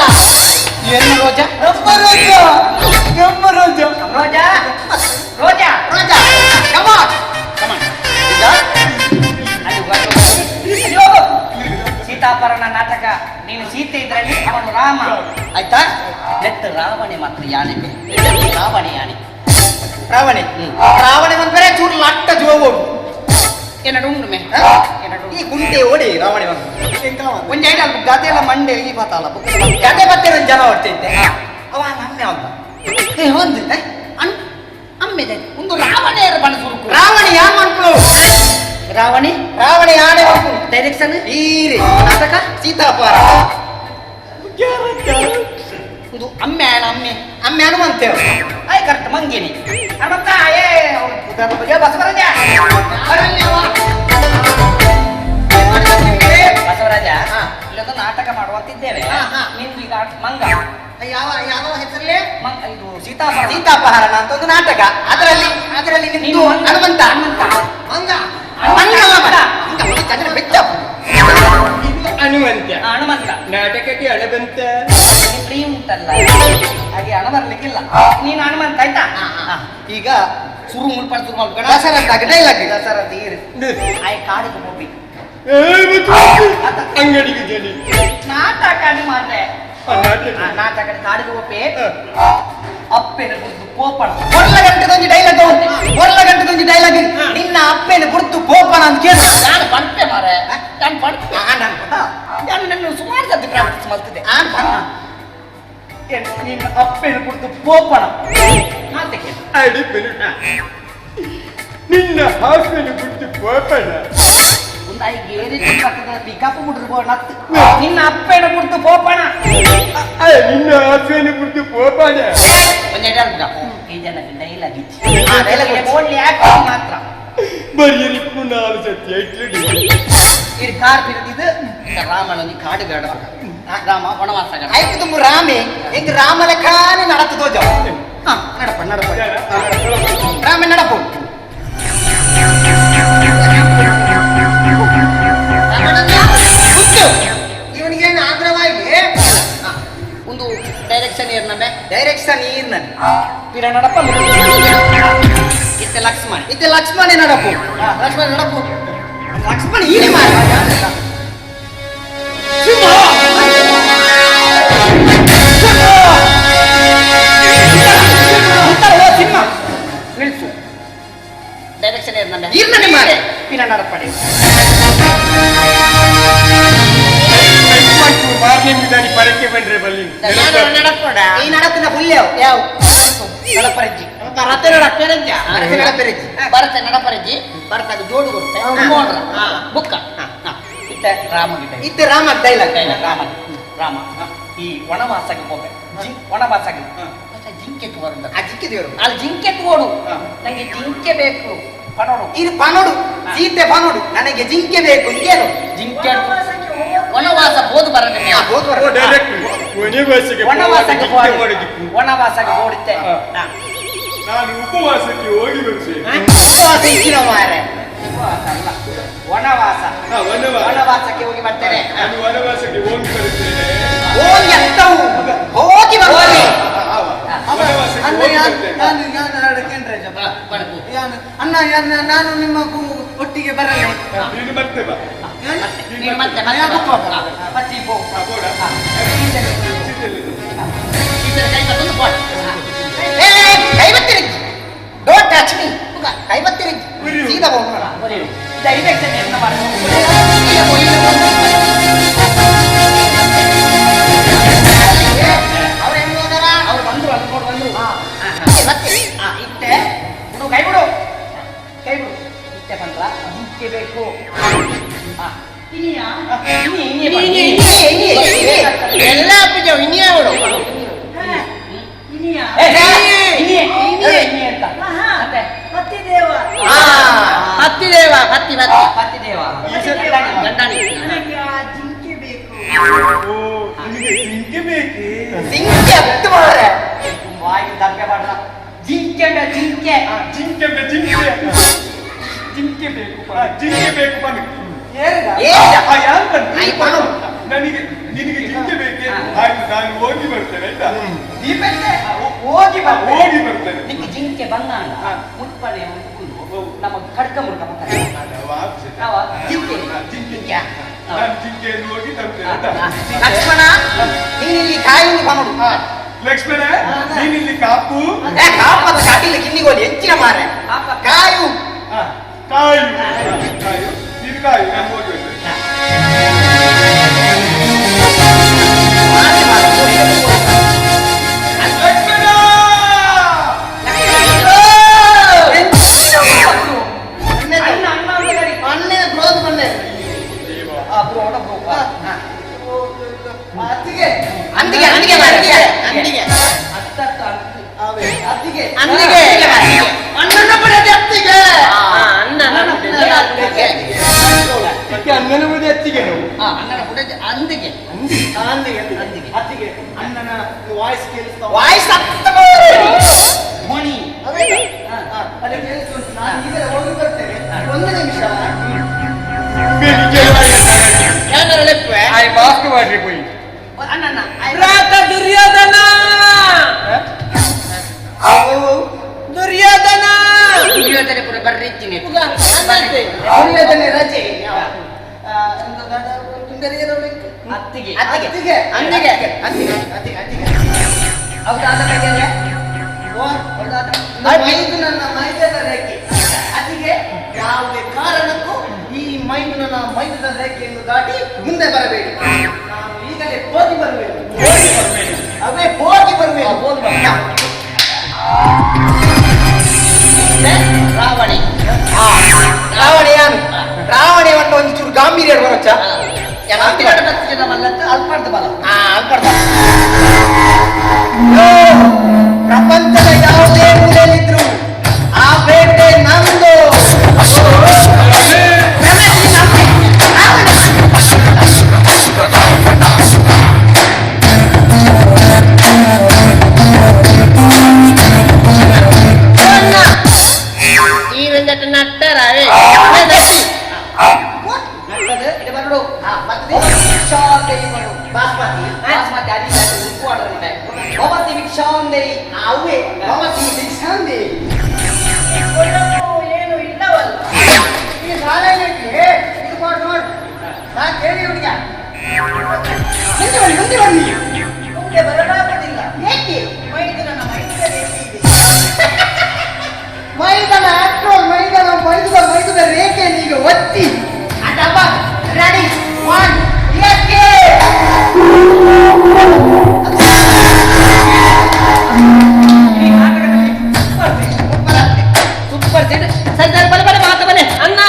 ಏನು ರೋಜಾ
ನಮ್ಮ ರೋಜಾ ನಮ್ಮ ರೋಜಾ
ರೋಜಾ ರೋಜಾ
ರೋಜಾ ಕಮ್ ಆನ್
ಕಮ್ ಆನ್ ಸೀತಾಪರಣ ನಾಟಕ ನೀನು ಸೀತೆ ಇದ್ರಲ್ಲಿ ಅವನು ರಾಮ ಆಯ್ತಾ ನೆಟ್ ರಾವಣೆ ಮಾತ್ರ ಯಾನೆ ರಾವಣೆ ಯಾನೆ
ರಾವಣೆ ರಾವಣೆ ಬಂದ್ರೆ ಚೂರು ಲಟ್ಟ ಜೋವು
ಏನಾದ್ರು ಉಂಡು ಮೇ
ಈ ಕುಂಟೆ ಓಡಿ ರಾವಣೆ ಬಂದು
ಒಂಜಿ ಐಡ ಗದೆ ಎಲ್ಲ ಮಂಡೆ ಈ ಬತ್ತಲ್ಲ
ಗದೆ ಬತ್ತೆ ಒಂದು ಜನ ಹೊಡ್ತಿದ್ದೆ ಅವ ನಮ್ಮೆ ಅಂತ
ಏ ಒಂದು ಅಮ್ಮೆದೆ ಒಂದು ರಾವಣೆ ಬಣ್ಣ ಸುರುಕು
ರಾವಣೆ ಯಾನ್ ಮನ್ಪುಳು
ರಾವಣೆ
ರಾವಣೆ ಯಾನೆ ಮನ್ಪುಳು
ಡೈರೆಕ್ಷನ್
ಈರೆ
ನಾಟಕ
ಸೀತಾಪಾರ
ಒಂದು ಅಮ್ಮೆ ಆಣ ಅಮ್ಮೆ
ಅಮ್ಮೆ ಹನುಮಂತೇವ್
ಆಯ್ ಕರೆಕ್ಟ್ ಮಂಗೇನಿ ಹನುಮಂತ ಏ ಅವ್ನು ಬಸವರಾಜ ಬಸವರಾಜ ಇಲ್ಲೊಂದು ನಾಟಕ ಮಾಡುವಂತಿದ್ದೇವೆ ನಿಂದು ಈಗ ಮಂಗ
ಯಾವ ಯಾವ ಹೆಸರಲ್ಲೇ
ಇದು ಸೀತಾಪಹರಣ
ಸೀತಾಪಹರಣ ಅಂತ ಒಂದು ನಾಟಕ ಅದರಲ್ಲಿ ಅದರಲ್ಲಿ ನಿಂದು ಹನುಮಂತ
ಹನುಮಂತ
ಮಂಗ ಮಂಗ ಬೆಚ್ಚ
ಹನುಮಂತ
ಹನುಮಂತ
ನಾಟಕಕ್ಕೆ ಹಣ ಬಂತ
ಫ್ರೀ ಉಂಟಲ್ಲ ಹಾಗೆ ಹಣ ಬರ್ಲಿಕ್ಕಿಲ್ಲ ನೀನು ಹನುಮಂತ ಆಯ್ತಾ ಈಗ ಸುರು ಮುಲ್ಪಾಡ ಶುರು ಮಾಡ್ಬೇಡ
ದಸರಥ ಡೈಲಾಗ್
ದಸರಥ ಇರು ಆಯ್ ಕಾಡಿಗೆ ಹೋಗ್ಬೇಕು
ಅಂಗಡಿಗೆ ಜನಿ
ನಾಟಕ ಮಾರ್ರೆ ನಾಟಕ ಕಾಡಿಗೆ ಹೋಗ್ಬೇ ಅಪ್ಪೆನ ಗುರ್ತು ಪೋಪಣ
ಒರ್ಲ ಗಂಟೆದೊಂಜಿ ಡೈಲಾಗ್ ಒರ್ಲ ಗಂಟೆದೊಂಜಿ ಡೈಲಾಗ್ ನಿನ್ನ ಅಪ್ಪೆನ ಗುರ್ತು ಪೋಪಣ ಅಂತ ಕೇಳು
ನಾನು ಪಂಪೆ ಮಾರೆ ನಾನು ಪಂಪೆ ನಾನು ನನ್ನ ಸುಮಾರು ಸತಿ ಪ್ರಾಕ್ಟೀಸ್ ಮಾಡ್ತಿದ್ದೆ ನಿನ್ನ ಅಪ್ಪೆನ ಗುರ್ತು ಪೋಪಣ
ನಿನ್ನ ಹಾಸನ ಗುರ್ತು ಪೋಪಣ
ನಿನ್ನ ಅಪ್ಪೆನ ಗುರ್ತು ಪೋಪಣ
ನಿನ್ನ ಅಪ್ಪೆನ ಗುರ್ತು ಪೋಪಣ
ಮಾತ್ರ
ಬರೀ ನಾಲ್ ಸತಿ
ಇದು ಕಾರ್ ಬಿಡ್ತಿದ್ದು ರಾಮನ ಕಾಡು ಬೇಡ ರಾಮ ವನವಾಸ
ಐದು ತುಂಬ ರಾಮೆ ಹೆಂಗ್ ರಾಮನ ಕಾನೆ ನಡತು ತೋಜ ನಡಪ ನಡಪ ರಾಮ ನಡಪು ಇವನಿಗೇನು ಆಗ್ರಹವಾಗಿ
ಒಂದು ಡೈರೆಕ್ಷನ್ ಏರ್ನಮೆ
ಡೈರೆಕ್ಷನ್ ಏರ್ನ
ಪಿರ ನಡಪ ಇತ್ತೆ ಲಕ್ಷ್ಮಣ
ಇತ್ತೆ ಲಕ್ಷ್ಮಣ ನಡಪು ಲಕ್ಷ್ಮಣ ನಡಪು ಲಕ್ಷ್ಮಣ ಈನೆ ಮಾರ
ಸಿಂಹ ನಿಲ್ಸು ಡೈರೆಕ್ಷನ್ ಏರ್ನಮೆ
ಈರ್ನನೆ ಮಾರೆ
ಪಿರ ನಡಪಡಿ
ಈ ನಡಪಿನ ಹುಲ್ಯಾವ್
ಯಾವ ನಡಪರಜ್ಜಿ ಭರತ ನಡಪರಜ್ಜಿ
ನಡಪರಜ್ಜಿ
ಭರತ ನಡಪರಜ್ಜಿ ಭರತಾಗ ಜೋಡು ಕೊಡ್ತೆ ನೋಡ್ರ ಬುಕ್ಕ ಇತ್ತೆ ರಾಮ
ಇತ್ತೆ ರಾಮ ಡೈಲಾಗ್
ಡೈಲಾಗ್ ರಾಮ ರಾಮ ಈ ವನವಾಸಕ್ಕೆ ಹೋಗ್ಬೇಕು ವನವಾಸಕ್ಕೆ ಜಿಂಕೆ ತೋರು
ಆ ಜಿಂಕೆ ದೇವರು
ಅಲ್ಲಿ ಜಿಂಕೆ ತೋಡು ನಂಗೆ ಜಿಂಕೆ ಬೇಕು ಪನೋಡು
ಇದು ಪನೋಡು ಸೀತೆ ಪನೋಡು ನನಗೆ ಜಿಂಕೆ ಬೇಕು ಏನು
ಜಿಂಕೆ ವನವಾಸ ಹೋದು ಬರನೆ ವನವಾಸಕ್ಕೆ ವನವಾಸಕ್ಕೆ ಓಡುತ್ತೆ
ನಾನು ಉಪವಾಸಕ್ಕೆ ಹೋಗಿ ಬರ್ತೇನೆ
ಉಪವಾಸ ಇಕ್ಕಿನ ಮಾರೆ
ಉಪವಾಸ ಅಲ್ಲ ವನವಾಸ ವನವಾಸಕ್ಕೆ ಹೋಗಿ ಬರ್ತೇನೆ
ನಾನು ವನವಾಸಕ್ಕೆ ಹೋಗಿ ಬರ್ತೇನೆ
ಹೋಗಿ ಅತ್ತವು ಹೋಗಿ ಬರ್ತೇನೆ ಅಣ್ಣ ನಾನು ನಿಮ್ಮ ಒಟ್ಟಿಗೆ ಬರಲ್ಲ
ನೀನು ಮತ್ತೆ ಬಾ
ನೀನು ಮತ್ತೆ
ಕೈ ಬತ್ತಿರಿ don't touch me ಕೈ ಬತ್ತಿರಿ ಸೀದಾ ಹೋಗೋಣ
ಡೈರೆಕ್ಷನ್ என்ன
ಅವ್ರು ಹೆಂಗ್ ಹೋದಾರ
ಅವ್ರು ಬಂದ್ರು ಅಲ್ಲಿ ನೋಡು ಬಂದ್ರು ಮತ್ತೆ ಇತ್ತೆ ಬಿಡು ಕೈ ಬಿಡು ಕೈ ಬಿಡು ಇತ್ತೆ ಬಂದ್ರ ಜಿಂಕೆ ಬೇಕು
ಎಲ್ಲ ಇನಿಯ ಅವಳು ಪತ್ತಿದೇವ ಪತ್ತಿ ಪತ್ತಿ
ಪತ್ತಿದೇವ ಗಂಡಾಣಿ
ಜಿಂಕೆ ಬೇಕು
ಜಿಂಕೆ ಬೇಕು
ಜಿಂಕೆ ಹತ್ತು ಮಾರೆ
ವಾಯಿಗೆ ದರ್ಬೆ ಮಾಡ್ರ ಜಿಂಕೆ ಅಂಡ ಜಿಂಕೆ
ಜಿಂಕೆ ಅಂಡ ಜಿಂಕೆ ಜಿಂಕೆ ಬೇಕು ಜಿಂಕೆ ಬೇಕು ಬನ್ನಿ ಯಾರು ಬಂದು ನನಗೆ ನಿನಗೆ ಜಿಂಕೆ ಬೇಕೆ ಆಯ್ತು ನಾನು ಹೋಗಿ ಬರ್ತೇನೆ ಆಯ್ತಾ
ಹೋಗಿ
ಹೋಗಿ ಬರ್ತೇನೆ
ನಿಮಗೆ ಜಿಂಕೆ ಬಂದಾಗ ಮುಟ್ಪಣೆ ನಮ್ಮ ಖಡ್ಕ ಮುಡ್ಕ ಜಿಂಕೆ
ಜಿಂಕೆ ನಾನು ಜಿಂಕೆಯನ್ನು ಹೋಗಿ ತರ್ತೇನೆ ಆಯ್ತಾ
ಲಕ್ಷ್ಮಣ ನೀನಿಲ್ಲಿ ಕಾಯಿ ಬಂದು
ಲಕ್ಷ್ಮಣ ನೀನಿಲ್ಲಿ ಕಾಪು
ಕಾಪದ ಕಾಟಿಲ್ಲ ಕಿನ್ನಿಗೋಲಿ ಹೆಚ್ಚಿನ ಮಾರೆ ಕಾಯು
ಕಾಯು ಕಾಯು ನೀನು ಕಾಯು ನಾನು ಹೋಗಿ ಬರ್ತೇನೆ
ಅಂದಿಗೆ ಅಂದಿಗೆ ಅಂದಿಗೆ
ಅತ್ತಿಗೆ
ಅಂದಿಗೆ ಅಣ್ಣನ ಬಿಡದೆ ಅತ್ತಿಗೆ
ಅಣ್ಣನ
ಅತ್ತಿಗೆ
ಅಣ್ಣನ ಬಿಡದೆ ಅತ್ತಿಗೆ
ಅಣ್ಣನ ಬಿಡದೆ ಅಂದಿಗೆ
ಅಂದಿಗೆ
ಅಂದಿಗೆ
ಅತ್ತಿಗೆ ಅಣ್ಣನ ವಾಯ್ಸ್ ಕೇಳಿಸ್ತಾ ವಾಯ್ಸ್
ಧ್ವನಿ
ಅದೇ ಕೇಳಿಸ್ತು ನಾನು ಈಗ ಹೋಗಿ ಬರ್ತೇನೆ ಒಂದು ನಿಮಿಷ
ಮಾಸ್ಕ್ ಮಾಡ್ರಿ ಪೋಯಿ
ದುರ್ಯೋಧನ ದುರ್ಯೋಧನ ದುರ್ಯೋಧನ ಪುರ ಬರ್ರಿದ್ದೀನಿ
ದುರ್ಯೋಧನ ರಜೆ
ಅತ್ತಿಗೆ
ಅತ್ತಿಗೆ ಅಂದಿಗೆ ಅತ್ತಿಗೆ ಅತ್ತಿಗೆ ಅತ್ತಿಗೆ
ಹೌದಾ
ಮೈದುನನ್ನ ಮೈದನ ರೇಖೆ ಅದಿಗೆ ಯಾವುದೇ ಕಾರಣಕ್ಕೂ ಈ ಮೈದುನನ ಮೈದುನ ರೇಖೆಯನ್ನು ದಾಟಿ ಮುಂದೆ ಬರಬೇಡಿ. ನಾನು ಈಗಲೇ ಹೋಗಿ ಬರಬೇಕು. ಅವೇ ಹೋಗಿ ಬರಬೇಕು. ರಾವಣಿ
ರಾವಣೆ ಯಾನು ರಾವಣೆ ಒಂದು ಒಂಚೂರು ಗಾಂಭೀರ್ಯ ಬರೋಚ್ಚ ಪ್ರಪಂಚದ ಯಾವುದೇ ಮೂಲೆಯಲ್ಲಿದ್ರು ಆ ಬೇಟೆ ನಂದು.
ಈ ಒಂದಟ್ಟು ನಟ್ಟರಾವೆ
ಬಾಸ್ಮತಿ ಅರಿ ಉಪ್ಪು ಆರ್ಡರ್ ಇದೆ. ಭವತಿ ಭಿಕ್ಷಾಂದೇಹಿ.
ಅವೇ ಭವತಿ ಭಿಕ್ಷಾಂದೇಹಿ.
ಏನು ಇಲ್ಲವಲ್ಲ
ಈ ಶಾಲೆಗೆ ಇದು ಮಾಡಿ ನೋಡು. ನಾ ಕೇಳಿ ಹುಡುಗ ಮುಂದೆ ಬನ್ನಿ, ಮುಂದೆ ಬನ್ನಿ.
ಮುಂದೆ ಬರಲಾಗುವುದಿಲ್ಲ.
ಏಕೆ?
ಮೈದುನನ ಮೈದುನ ರೇಖೆ ಇದೆ.
ಮೈದನ ಆಕ್ಟ್ರೋಲ್ ಮೈದನ ಮೈದುದ ಮೈದುದ ರೇಖೆಯನ್ನು ಈಗ ಒತ್ತಿ
ಅದಪ್ಪ ರೆಡಿ ಒನ್ ಏಕೆ
ಸೂಪರ್ ಸೀಟ್. ಸರಿ ಸರಿ ಬಲೆ ಬಲೆ ಮಾತು ಬಲೆ
ಅಣ್ಣ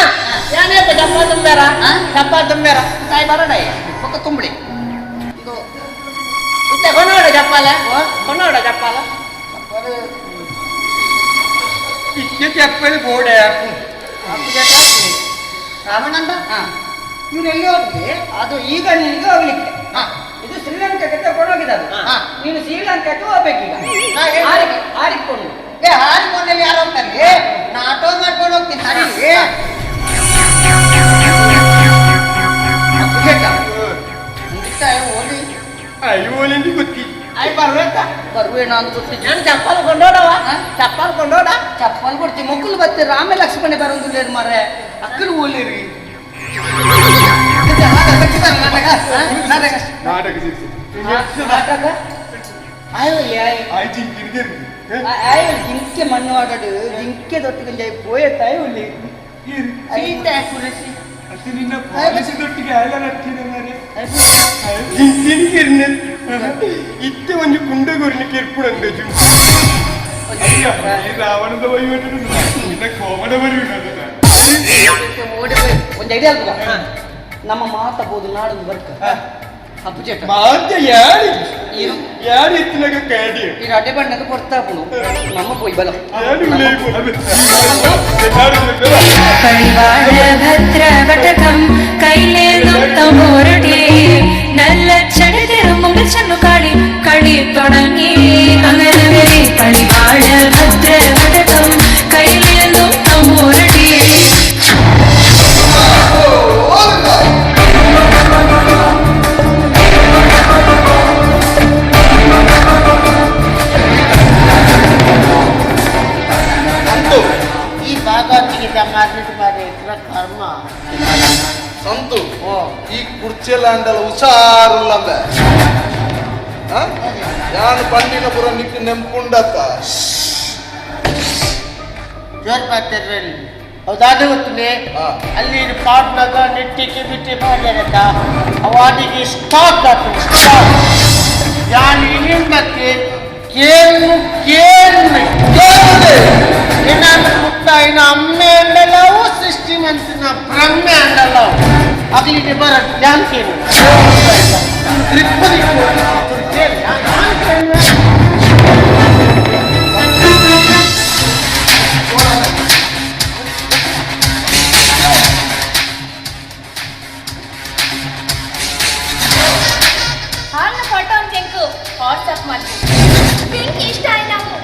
ಯಾನೇ ಚಪ್ಪ ತುಂಬ್ಯಾರ ಚಪ್ಪ ತುಂಬ್ಯಾರ
ತಾಯಿ ಬರೋಣ ಪಕ್ಕ ತುಂಬಳಿ ಇದು
ಇತ್ತೆ ಕೊನೋಡ ಚಪ್ಪಾಲ ಕೊನೋಡ ಚಪ್ಪಾಲ
ಇತ್ತೆ ಚಪ್ಪಲ್ ಬೋಡೆ ಹಾಕು.
ರಾಮನಂದ ಇವ್ರು ಎಲ್ಲಿ ಹೋಗಿದೆ?
ಅದು ಈಗ ನಿನಗೆ ಹೋಗ್ಲಿಕ್ಕೆ. ಇದು ಶ್ರೀಲಂಕಾಕ್ಕೆ ತಗೊಂಡು ಹೋಗಿದೆ ಅದು. ನೀನು ಶ್ರೀಲಂಕಾಕ್ಕೆ ಹೋಗ್ಬೇಕೀಗ. ಹಾರಿಕೊಂಡು
ಏ ಹಾರಿಕೊಂಡಲ್ಲಿ ಯಾರು ಹೋಗ್ತಾರೆ? ನಾ ಆಟೋ ಮಾಡ್ಕೊಂಡು ಹೋಗ್ತೀನಿ. ಸರಿ
ಬರುವೇನೋ ಅಂತ ಗೊತ್ತಿಲ್ಲ.
ನಾನು ಚಪ್ಪಲ್ ಕೊಂಡೋಡವ ಚಪ್ಪಲ್ ಕೊಂಡೋಡ
ಚಪ್ಪಲ್ ಕೊಡ್ತಿ ಮಕ್ಕಳು ಬತ್ತೆ ರಾಮ ಲಕ್ಷ್ಮಣ ಬರೋದಿಲ್ಲ ಮಾರ್ರೆ ಅಕ್ಕಲು ಓಲಿರಿ.
ನಾಟಕ
ನಾಟಕ ಅಯ್ಯೋ ಜಿಂಕೆ ಮಣ್ಣು ಆಡೋದು ಜಿಂಕೆ ದೊಟ್ಟಿಗೆ ಪೋಯೆ ತಾಯಿ ಉಳ್ಳಿ
ಸೀತೆ ಕುರಿಸಿ
ನಿನ್ನ ಪಾಲಿಸಿ ದೊಟ್ಟಿಗೆ ಜಿಂಕಿನ ಇತ್ತೆ ಒಂದು ಕುಂಡಗೊರಿನ ಕೆರ್ಪುಡಂದ ರಾವಣದ ವಹಿವಟು ನಿನ್ನ ಕೋಮದ
ಒಂದು ಐಡಿಯಾ ಅಲ್ವಾ ನಮ್ಮ ಮಾತಬಹುದು ನಾಡೊಂದು ಬರ್ಕ ಅಪ್ಪುಜೇಟ
ಮಾತ ಯಾರು ಯಾರು ಎತ್ತಿನಾಗ ಕಾಡಿ
ಈ ಅಡ್ಡೆ ಬಣ್ಣದ ಕೊಡ್ತಾ ನಮ್ಮ ಪೋಯ್ ಬಲ
ഭദ്രവടകം കയ്യിലേന്തും തമ്പോരടി നല്ല ചടിതിരും മുടിച്ചെന്നു കളി കളി തുടങ്ങി അങ്ങനെ വരെ കളിവാഴ ഭദ്രവടകം കയ്യിലേന്തും തമ്പോരടി.
ಈ ಭಾಗವತಿಗೆ ಮಾರ್ನೆಟ್ ಮಾಡಿ ಕರ್ಮ
ಸಂತು ಈ ಕುರ್ಚೆಲ್ಲ ಅಂಡಲ ಹುಷಾರುಲ್ಲಂಬ ಯಾನು ಪಂಡಿನ ಪುರ ನಿಕ್ ನೆಂಪುಂಡತ್ತ
ಜೋರ್ ಪಾತ್ರಲ್ಲಿ ಹೌದಾದ ಗೊತ್ತಿಲ್ಲ. ಅಲ್ಲಿ ಪಾಟ್ನಾಗ ನೆಟ್ಟಿಗೆ ಬಿಟ್ಟಿ ಮಾಡ್ಯಾರತ್ತ ಅವಾಡಿಗೆ ಸ್ಟಾಕ್ ಹಾಕು ಸ್ಟಾಕ್ ಯಾನು ಇಲ್ಲಿಂದಕ್ಕೆ ಕೇಳು ಕೇಳು ಏನಾದ್ರು ಮುಟ್ಟ ಇನ್ನು ಅಮ್ಮೆ ಅಂಡಲವು ಸೃಷ್ಟಿ ಮಂತಿನ ಬ್ರಹ್ಮೆ ಅಂಡಲವು ಅಗ್ಲಿಗೆ ಬರ ಧ್ಯಾನ ಕೇಳು
ಹಾಲ್ನ ಫೋಟೋ ಅಂತೆಂಕು ವಾಟ್ಸಪ್ ಮಾಡ್ತೀನಿ. ಪಿಂಕ್ ಇಷ್ಟ ಆಯ್ನಾವು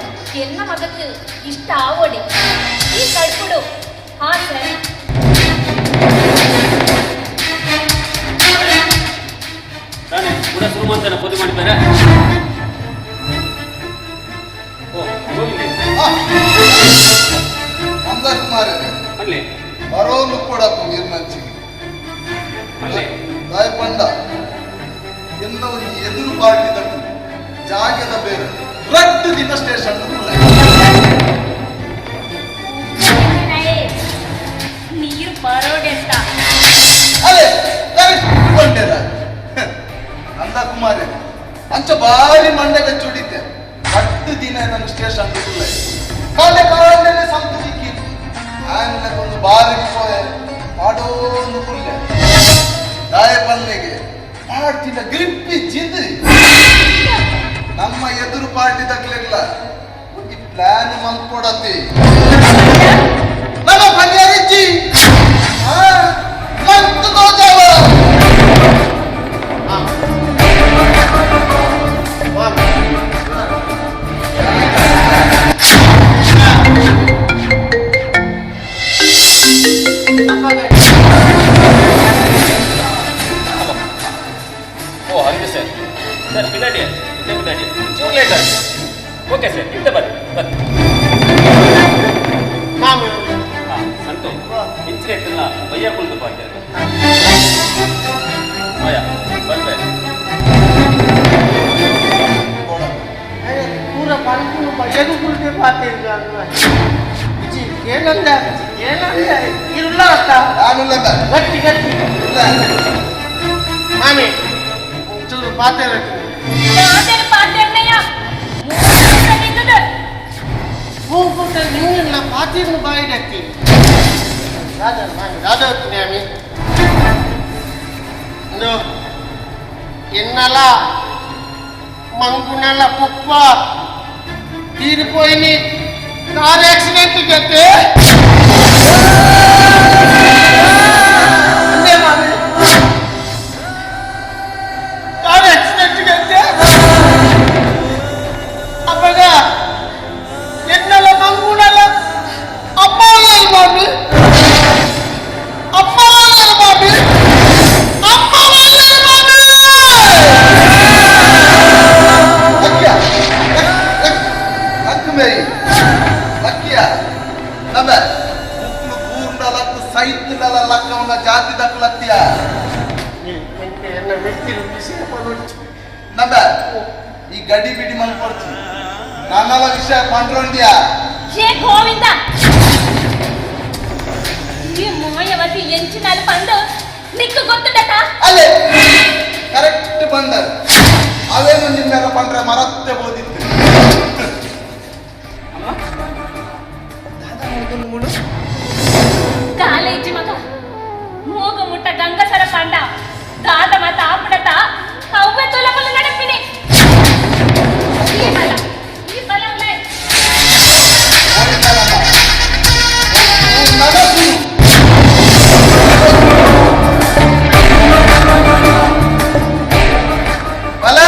ಎನ್ನ ಮಗಕ್ಕೆ ಇಷ್ಟ ಆವೋಡಿ ಈ ಕಳ್ಪುಡು. ಹಾ ಸರಿ
ತಾನೇ ಕೂಡ ಶುರು ಮಾಡ್ತಾನೆ ಪೂಜೆ ಮಾಡಿದ್ದಾರೆ. ಓ ಗೋವಿಂದೆ
ಮಂದಕುಮಾರ
ಅಲ್ಲಿ
ಬರೋನು ಕೊಡಪ್ಪ ನೀರ್ನಂಚಿಗೆ ತಾಯಿ ಪಂಡ ಎನ್ನ ಒಂದು ಎದುರು ಪಾರ್ಟಿ ತಟ್ಟು ಜಾಗದ ಬೇರೆ ರಡ್ಡು ದಿನ ಸ್ಟೇಷನ್
ನೀರು ಬರೋಡೆಂತ
ಅಲೆ ಕರೆಕ್ಟ್ ಬಂಡೆದ ನಂದ ಕುಮಾರಿ ಅಂಚ ಬಾರಿ ಮಂಡೆಗೆ ಚುಡಿತೆ ರಡ್ಡು ದಿನ ನನ್ನ ಸ್ಟೇಷನ್ ಕಾಲೆ ಕಾಲೆ ಸಂತು ಸಿಕ್ಕಿತ್ತು ಆಂಗ್ಲಕ್ಕೊಂದು ಬಾರಿಗೆ ಪೋಯೆ ಪಾಡೋಂದು ಕುಲ್ಲೆ ದಾಯ ಪಲ್ಲೆಗೆ ಪಾಡ್ತಿನ ಗ್ರಿಪ್ಪಿ ಜಿಂದ್ರಿ ನಮ್ಮ ಎದುರು ಪಾರ್ಟಿ ದಕ್ಲೆಗ್ಲ ಒಂದು ಪ್ಲಾನ್ ಮಲ್ಕೊಡತಿ ನಮ್ಮ ಪಲ್ಯಾರಿಜ್ಜಿ ಮಂತು ತೋಜಾವ
ಓ ಹಂಗೆ ಸರ್ ಸರ್ ಪಿದಾಡಿ ಇದ್ದೆ ಪಿದಾಡಿ ಚೂರು ಲೇಟ್ ಆಯ್ತು ಓಕೆ ಸರ್ ಇದ್ದೆ ಬರ್ರಿ ಬರ್ರಿ ಹಾಂ ಸಂತು ಇನ್ಸಿಡೆಂಟ್ ಬಯ್ಯ ಕುಳಿತು ಪಾಡ್ತಾರೆ ಅಯ್ಯ ಬರ್ಬೇ
ಪೂರ ಪಲ್ಪುನು ಬಯ್ಯಗು ಕುಲ್ತೆ ಪಾತಿರ್ಗ ಏನಂದ ಏನಂದ ಇರುಲ್ಲ ಅತ್ತ
ನಾನುಲ್ಲ
ಗಟ್ಟಿ ಗಟ್ಟಿ ಮಾಮಿ ಚೂರು ಪಾತೆ ನಿಂಗಿಲ್ಲ ಪಾತಿರ್ನು ಬಾಯಿಡತ್ತಿ ರಾಜ ಮಾಮಿ ರಾಜ ಹೋಗ್ತೀನಿ ಇಂದು ಎನ್ನಲ ಮಂಗುನಲ ಪುಪ್ಪ ತೀರಿపోయిని కార్ యాక్సిడెంట్ గతే అందే మామి కార్ యాక్సిడెంట్ గతే అప్పగా ఎన్నల మంగునల అమ్మాలి మామి అమ్మాలి మామి అమ్మాలి మామి
ಲಕ್ಕುಮೇರಿ ಲಕ್ಕಿಯ ನಮ್ಮ ಮುಕ್ಲು ಪೂರ್ಣ ಲಕ್ಕು ಸೈತ್ ಲಕ್ಕವನ್ನ ಜಾತಿ ದಕ್ಕಲತ್ತಿಯ ನಮ್ಮ ಈ ಗಡಿ ಬಿಡಿ ಮಲ್ಕೊಡ್ತಿ ನನ್ನೆಲ್ಲ ವಿಷಯ ಪಂಡ್ರೊಂಡಿಯ
ಏ ಗೋವಿಂದ ಈ ಮಾಯವತಿ ಎಂಚಿನಾಲ್ ಪಂಡು ನಿಕ್ಕು ಗೊತ್ತುಂಡತ
ಅಲ್ಲೇ ಕರೆಕ್ಟ್ ಬಂದರು ಅವೇನು ನಿಮ್ಮೆಲ್ಲ ಪಂಡ್ರೆ ಮರತ್ತೆ ಬೋದಿತ್ತು
ಕಾಲೇಜಿ ಮಗ ಮೂಗು ಮುಟ್ಟ ಗಂಗಸರ ಪಂಡ ದಾದ ಮಾತ ಆಪಡತ ಅವ್ವೆ ತೊಲಮುಲು ನಡಪಿನಿ ಈ ಬಲ ಈ ಬಲ ಉಲೈ.
ಬಲ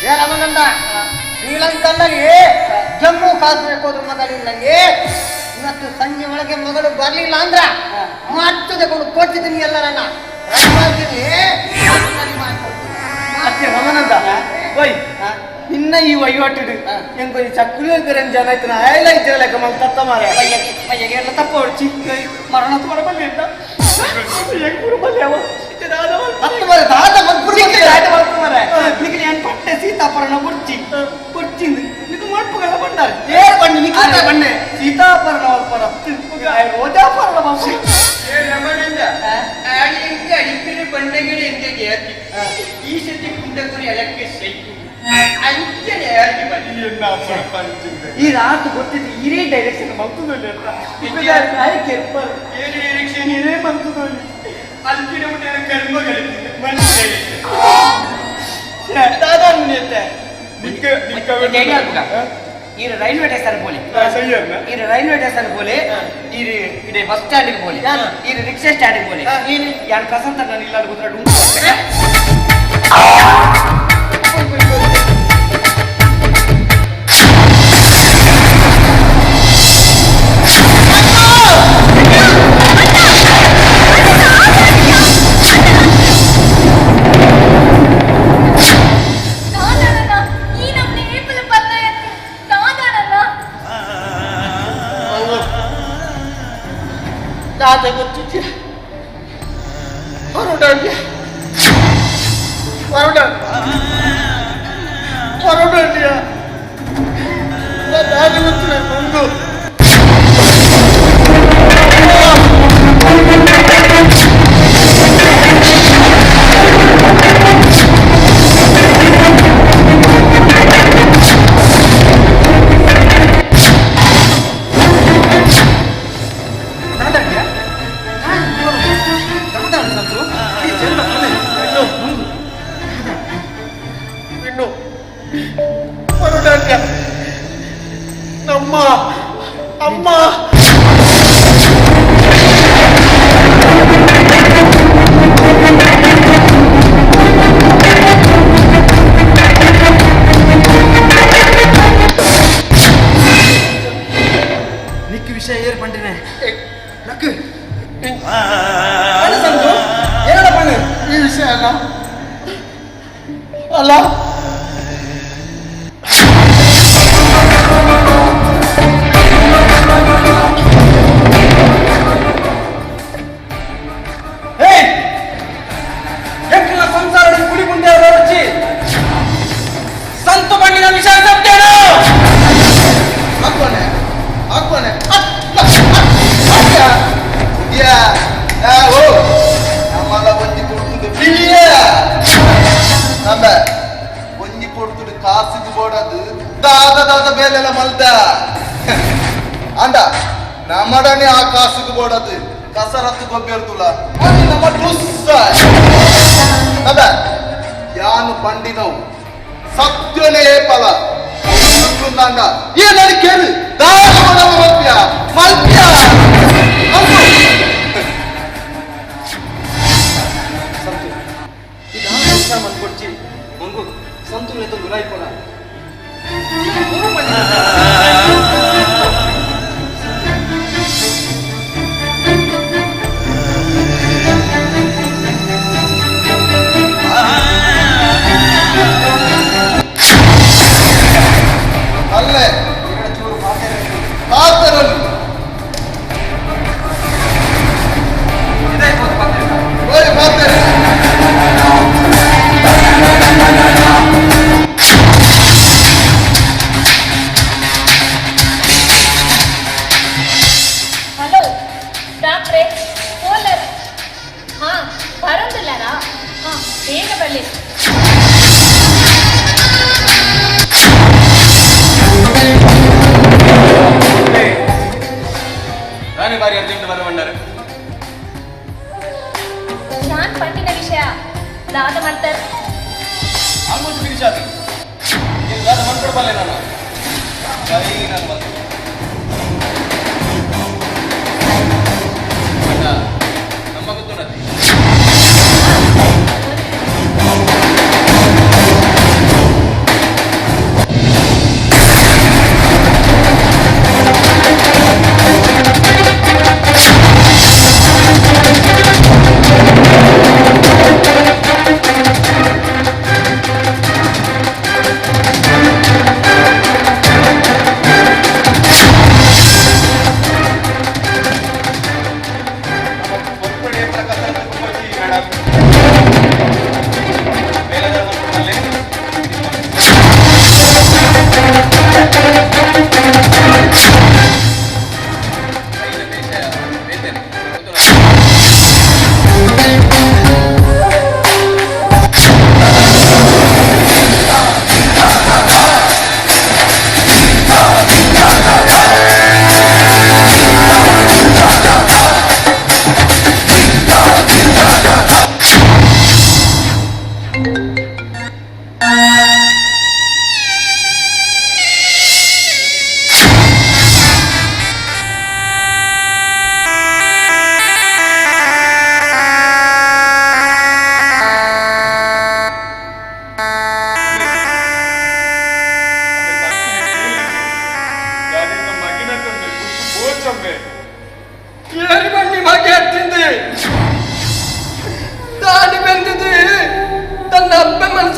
ಏ ರಮನಂದ ಶ್ರೀಲಂಕಲ್ಲಿ ಜಮ್ಮು ಕಾಶ್ಮೀರಕ್ಕೆ ಹೋದ್ರು ಮಗಳಿಲ್ಲಂಗೆ ಇವತ್ತು ಸಂಜೆ ಒಳಗೆ ಮಗಳು ಬರ್ಲಿಲ್ಲ ಅಂದ್ರ ಮತ್ತೆ ತಗೊಂಡು ಕೊಡ್ತಿದ್ದೀನಿ ಎಲ್ಲರನ್ನ ರದ್ದು ಮಾಡ್ತೀನಿ.
ಅತ್ತೆ ರಮನಂದ ಓಯ್ ಇನ್ನ ಈ ವಹಿವಾಟು ಎಂಕೊ ಈ ಚಕ್ಕುಲಿ ಬೇರೆ ಜನ ಆಯ್ತು ಆಯ್ಲ ಇಜ್ಜರ ಲೆಕ್ಕ ಮಲ್ ತತ್ತ ಮಾರ
ಎಲ್ಲ ತಪ್ಪ ಹೊಡ್ಚಿ ಮರಣ ತೋರ ಬಲ್ಲಿ ಅಂತ
ಎಂಕೂರು ಬಲ್ಲಿ ಅವ
ಹತ್ತು ಬಾರಿ ದಾದ ಮಲ್ಪುರು
ದಾದ ಮಲ್ಪುರು ಮಾರ ನಿಕ್ ನಾನು ಪಟ್ಟೆ ಸೀತಾಪರಣ ಬುಡ್ಚಿ ಬುಡ್ಚಿಂದು ನಿಕ್ ಮಲ್ಪುಗಲ್ಲ ಬಂಡಾರೆ
ಏ ಬಣ್ಣೆ ನಿಕ್
ಬಣ್ಣೆ ಸೀತಾಪರಣ ಅಲ್ಪರ ರೋಜಾಪರಣ ಬಾಬು
ಅಡಿಕೆಡೆ ಬಂಡೆಗಡೆ ಎಂದೆಗೆ ಈ ಸತಿ ಕುಂಡಗುರಿ ಎಲಕ್ಕೆ ಸೈಕು ಅಂಚನೆ ಯಾರಿಗೆ
ಈ ರಾತ್ ಗೊತ್ತಿದ್ದು ಇರೇ ಡೈರೆಕ್ಷನ್ ಮಂತದಲ್ಲಿ ಅಂತ
ಏನು ಡೈರೆಕ್ಷನ್
ಇರೇ ಮಂತದಲ್ಲಿ
ಅಲ್ಕಿಡ ಉಂಟು
ಕರ್ಮಗಳು ಮನಸ್ಸು
ದಾದಾ ಈ ರೈಲ್ವೆ ಸ್ಟೇಷನ್ ಪೋಲಿ, ಈ ರೈಲ್ವೆ ಸ್ಟೇಷನ್ ಪೋಲಿ, ಈ ಇಡೀ ಬಸ್ ಸ್ಟ್ಯಾಂಡ್ ಪೋಲಿ, ಈ ರಿಕ್ಷಾ ಸ್ಟ್ಯಾಂಡ್ ಪೋಲಿ, ಯಾನ್ ಪ್ರಸಂತ ನಾನು ಇಲ್ಲ ಕೂತ್ರೆ ಉಂಟು.
ದಾದ ಗೊತ್ತಿದ್ಯಾ? ಹೊರಡೋಣ ಹೊರಡೋಣ ಹೊರಡೋಣ. ದಾದ ಗೊತ್ತಿಲ್ಲ ಮುಂದು. ನಮ್ಮ ಅಮ್ಮ
ನಿಕ್ಕ ವಿಷಯ ಏರ್ ಪಂಡಿನೆ ಲಕ್ಕು ಸಂತು ಏನಡ ಪಣ್ಣು
ಈ ವಿಷಯ ಅಲ್ಲ ಅಲ್ಲ.
ಸಂತು ಬಣ್ಣಿನ ವಿಷಯ ಸತ್ಯನು
ಹಾಕೋಣೆ ಹಾಕೋಣೆ. ಓ ನಮ್ಮಲ್ಲ ಒಂಜಿ ಕೊಡ್ತುದು ಬಿಳಿಯ ನಮ್ಮ ಒಂಜಿ ಕೊಡ್ತುದು ಕಾಸಿಗೆ ಬೋಡದು ದಾದ ದಾದ ಬೇಲೆಲ್ಲ ಮಲ್ದ ಅಂಡ ನಮ್ಮಡನೆ ಆ ಕಾಸಿಗೆ ಬೋಡದು ಕಸರತ್ತು ಗೊಬ್ಬಿರ್ತುಲ್ಲ ಅಲ್ಲಿ ನಮ್ಮ ಡುಸ್ಸ ನಮ್ಮ ಯಾನು ಪಂಡಿನವು ಸತ್ಯನೇ ಫಲ ಏನಾರು ಕೇಳು ದಾದ ಮಲ್ಪ್ಯ ಮಲ್ಪ್ಯ.
ಸಂತು ಇದು ಮನ್ಕೊಡ್ಚಿ ಮಂಗು ಸಂತು ದುಲಾಯ್ಪೋಣ.
ಅಲ್ಲೇ ಪಾತ್ರರಲ್ಲಿ ಓಯ್ ಪಾತ್ರ.
ಹಲೋ ಡಾಕ್ಟ್ರೆ, ಪೋಲರ್ ಹಾ ಬರೋದಿಲ್ಲರಾ? ಹಾ ಬೇಗ ಬರಲಿ.
ರಾಣಿ ಬಾರಿ ಅರ್ಜೆಂಟ್ ಬರವಂಡಾರೆ.
ನಾನ್ ಪಂಡಿನ ವಿಷಯ ದಾದ ಮಾಡ್ತಾರೆ.
ಆಲ್ಮೋಸ್ಟ್ ಫಿನಿಶ್ ಆಯ್ತು. ನೀನು ದಾದ ಮಾಡ್ಕೊಡ್ಬಲ್ಲೆ ನಾನು ಬರೀ ನಾನು ಬಂದು ಅಣ್ಣ ನಮ್ಮ ಗೊತ್ತುಂಟದೆ.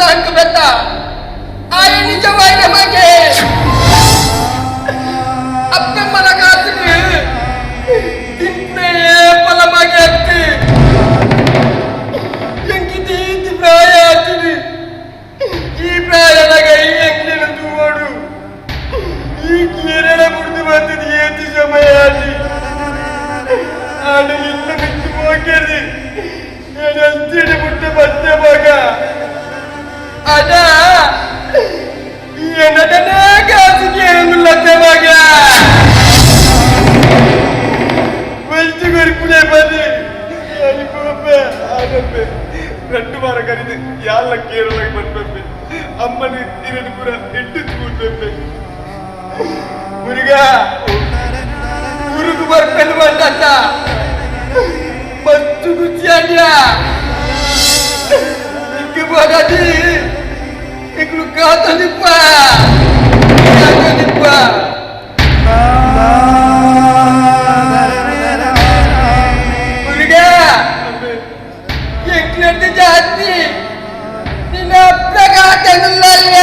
ಸಾಕು ಬೆತ್ತ ಆಯ ನಿಜವಾದ ಮಗೆ ಅಪ್ಪಮ್ಮನ ಕಾಸಿಗೆ ತಿನ್ನೇ ಪಲ ಮಗೆ ಅತ್ತಿ ಎಂಕಿತಿ ಪ್ರಾಯ ಆತಿನಿ ಈ ಪ್ರಾಯದಾಗ ಈ ಎಂಕಿನ ತೂವಡು ಈ ಕೇರಳ ಮುಡಿದು ಬಂದದ್ದು ಏತಿ ಸಮಯ ಅಲ್ಲಿ ಆಡು ಇನ್ನು ಬಿಟ್ಟು ಹೋಗ್ಯದಿ ಅಂತಿಡಿ ಮುಟ್ಟು ಬತ್ತೆ ಮಗ ಅದ ಈ ನಟನೆ ಕಾಸಿಗೆ ಏನುಲ್ಲತ್ತೆ ಮಗ வெல்ஜி கொறிப்புலே பதி அனுப்பே ஆனப்பே ரெண்டு வாரம் கருது யாழ்ல கேரளாக்கு பண்பே அம்மனு இரண்டு புற எட்டு கூட்டு முருகா முருகு பர்பெல் வந்தாத்தா மத்து குச்சியாண்டியா இங்கு போகாதி எங்களுக்கு காத்தளிப்பா காத்தளிப்பா முருகா எங்களுக்கு ஜாதி ನಿನ್ನ ಪ್ರಗಾತನುಲ್ಲಯ್ಯ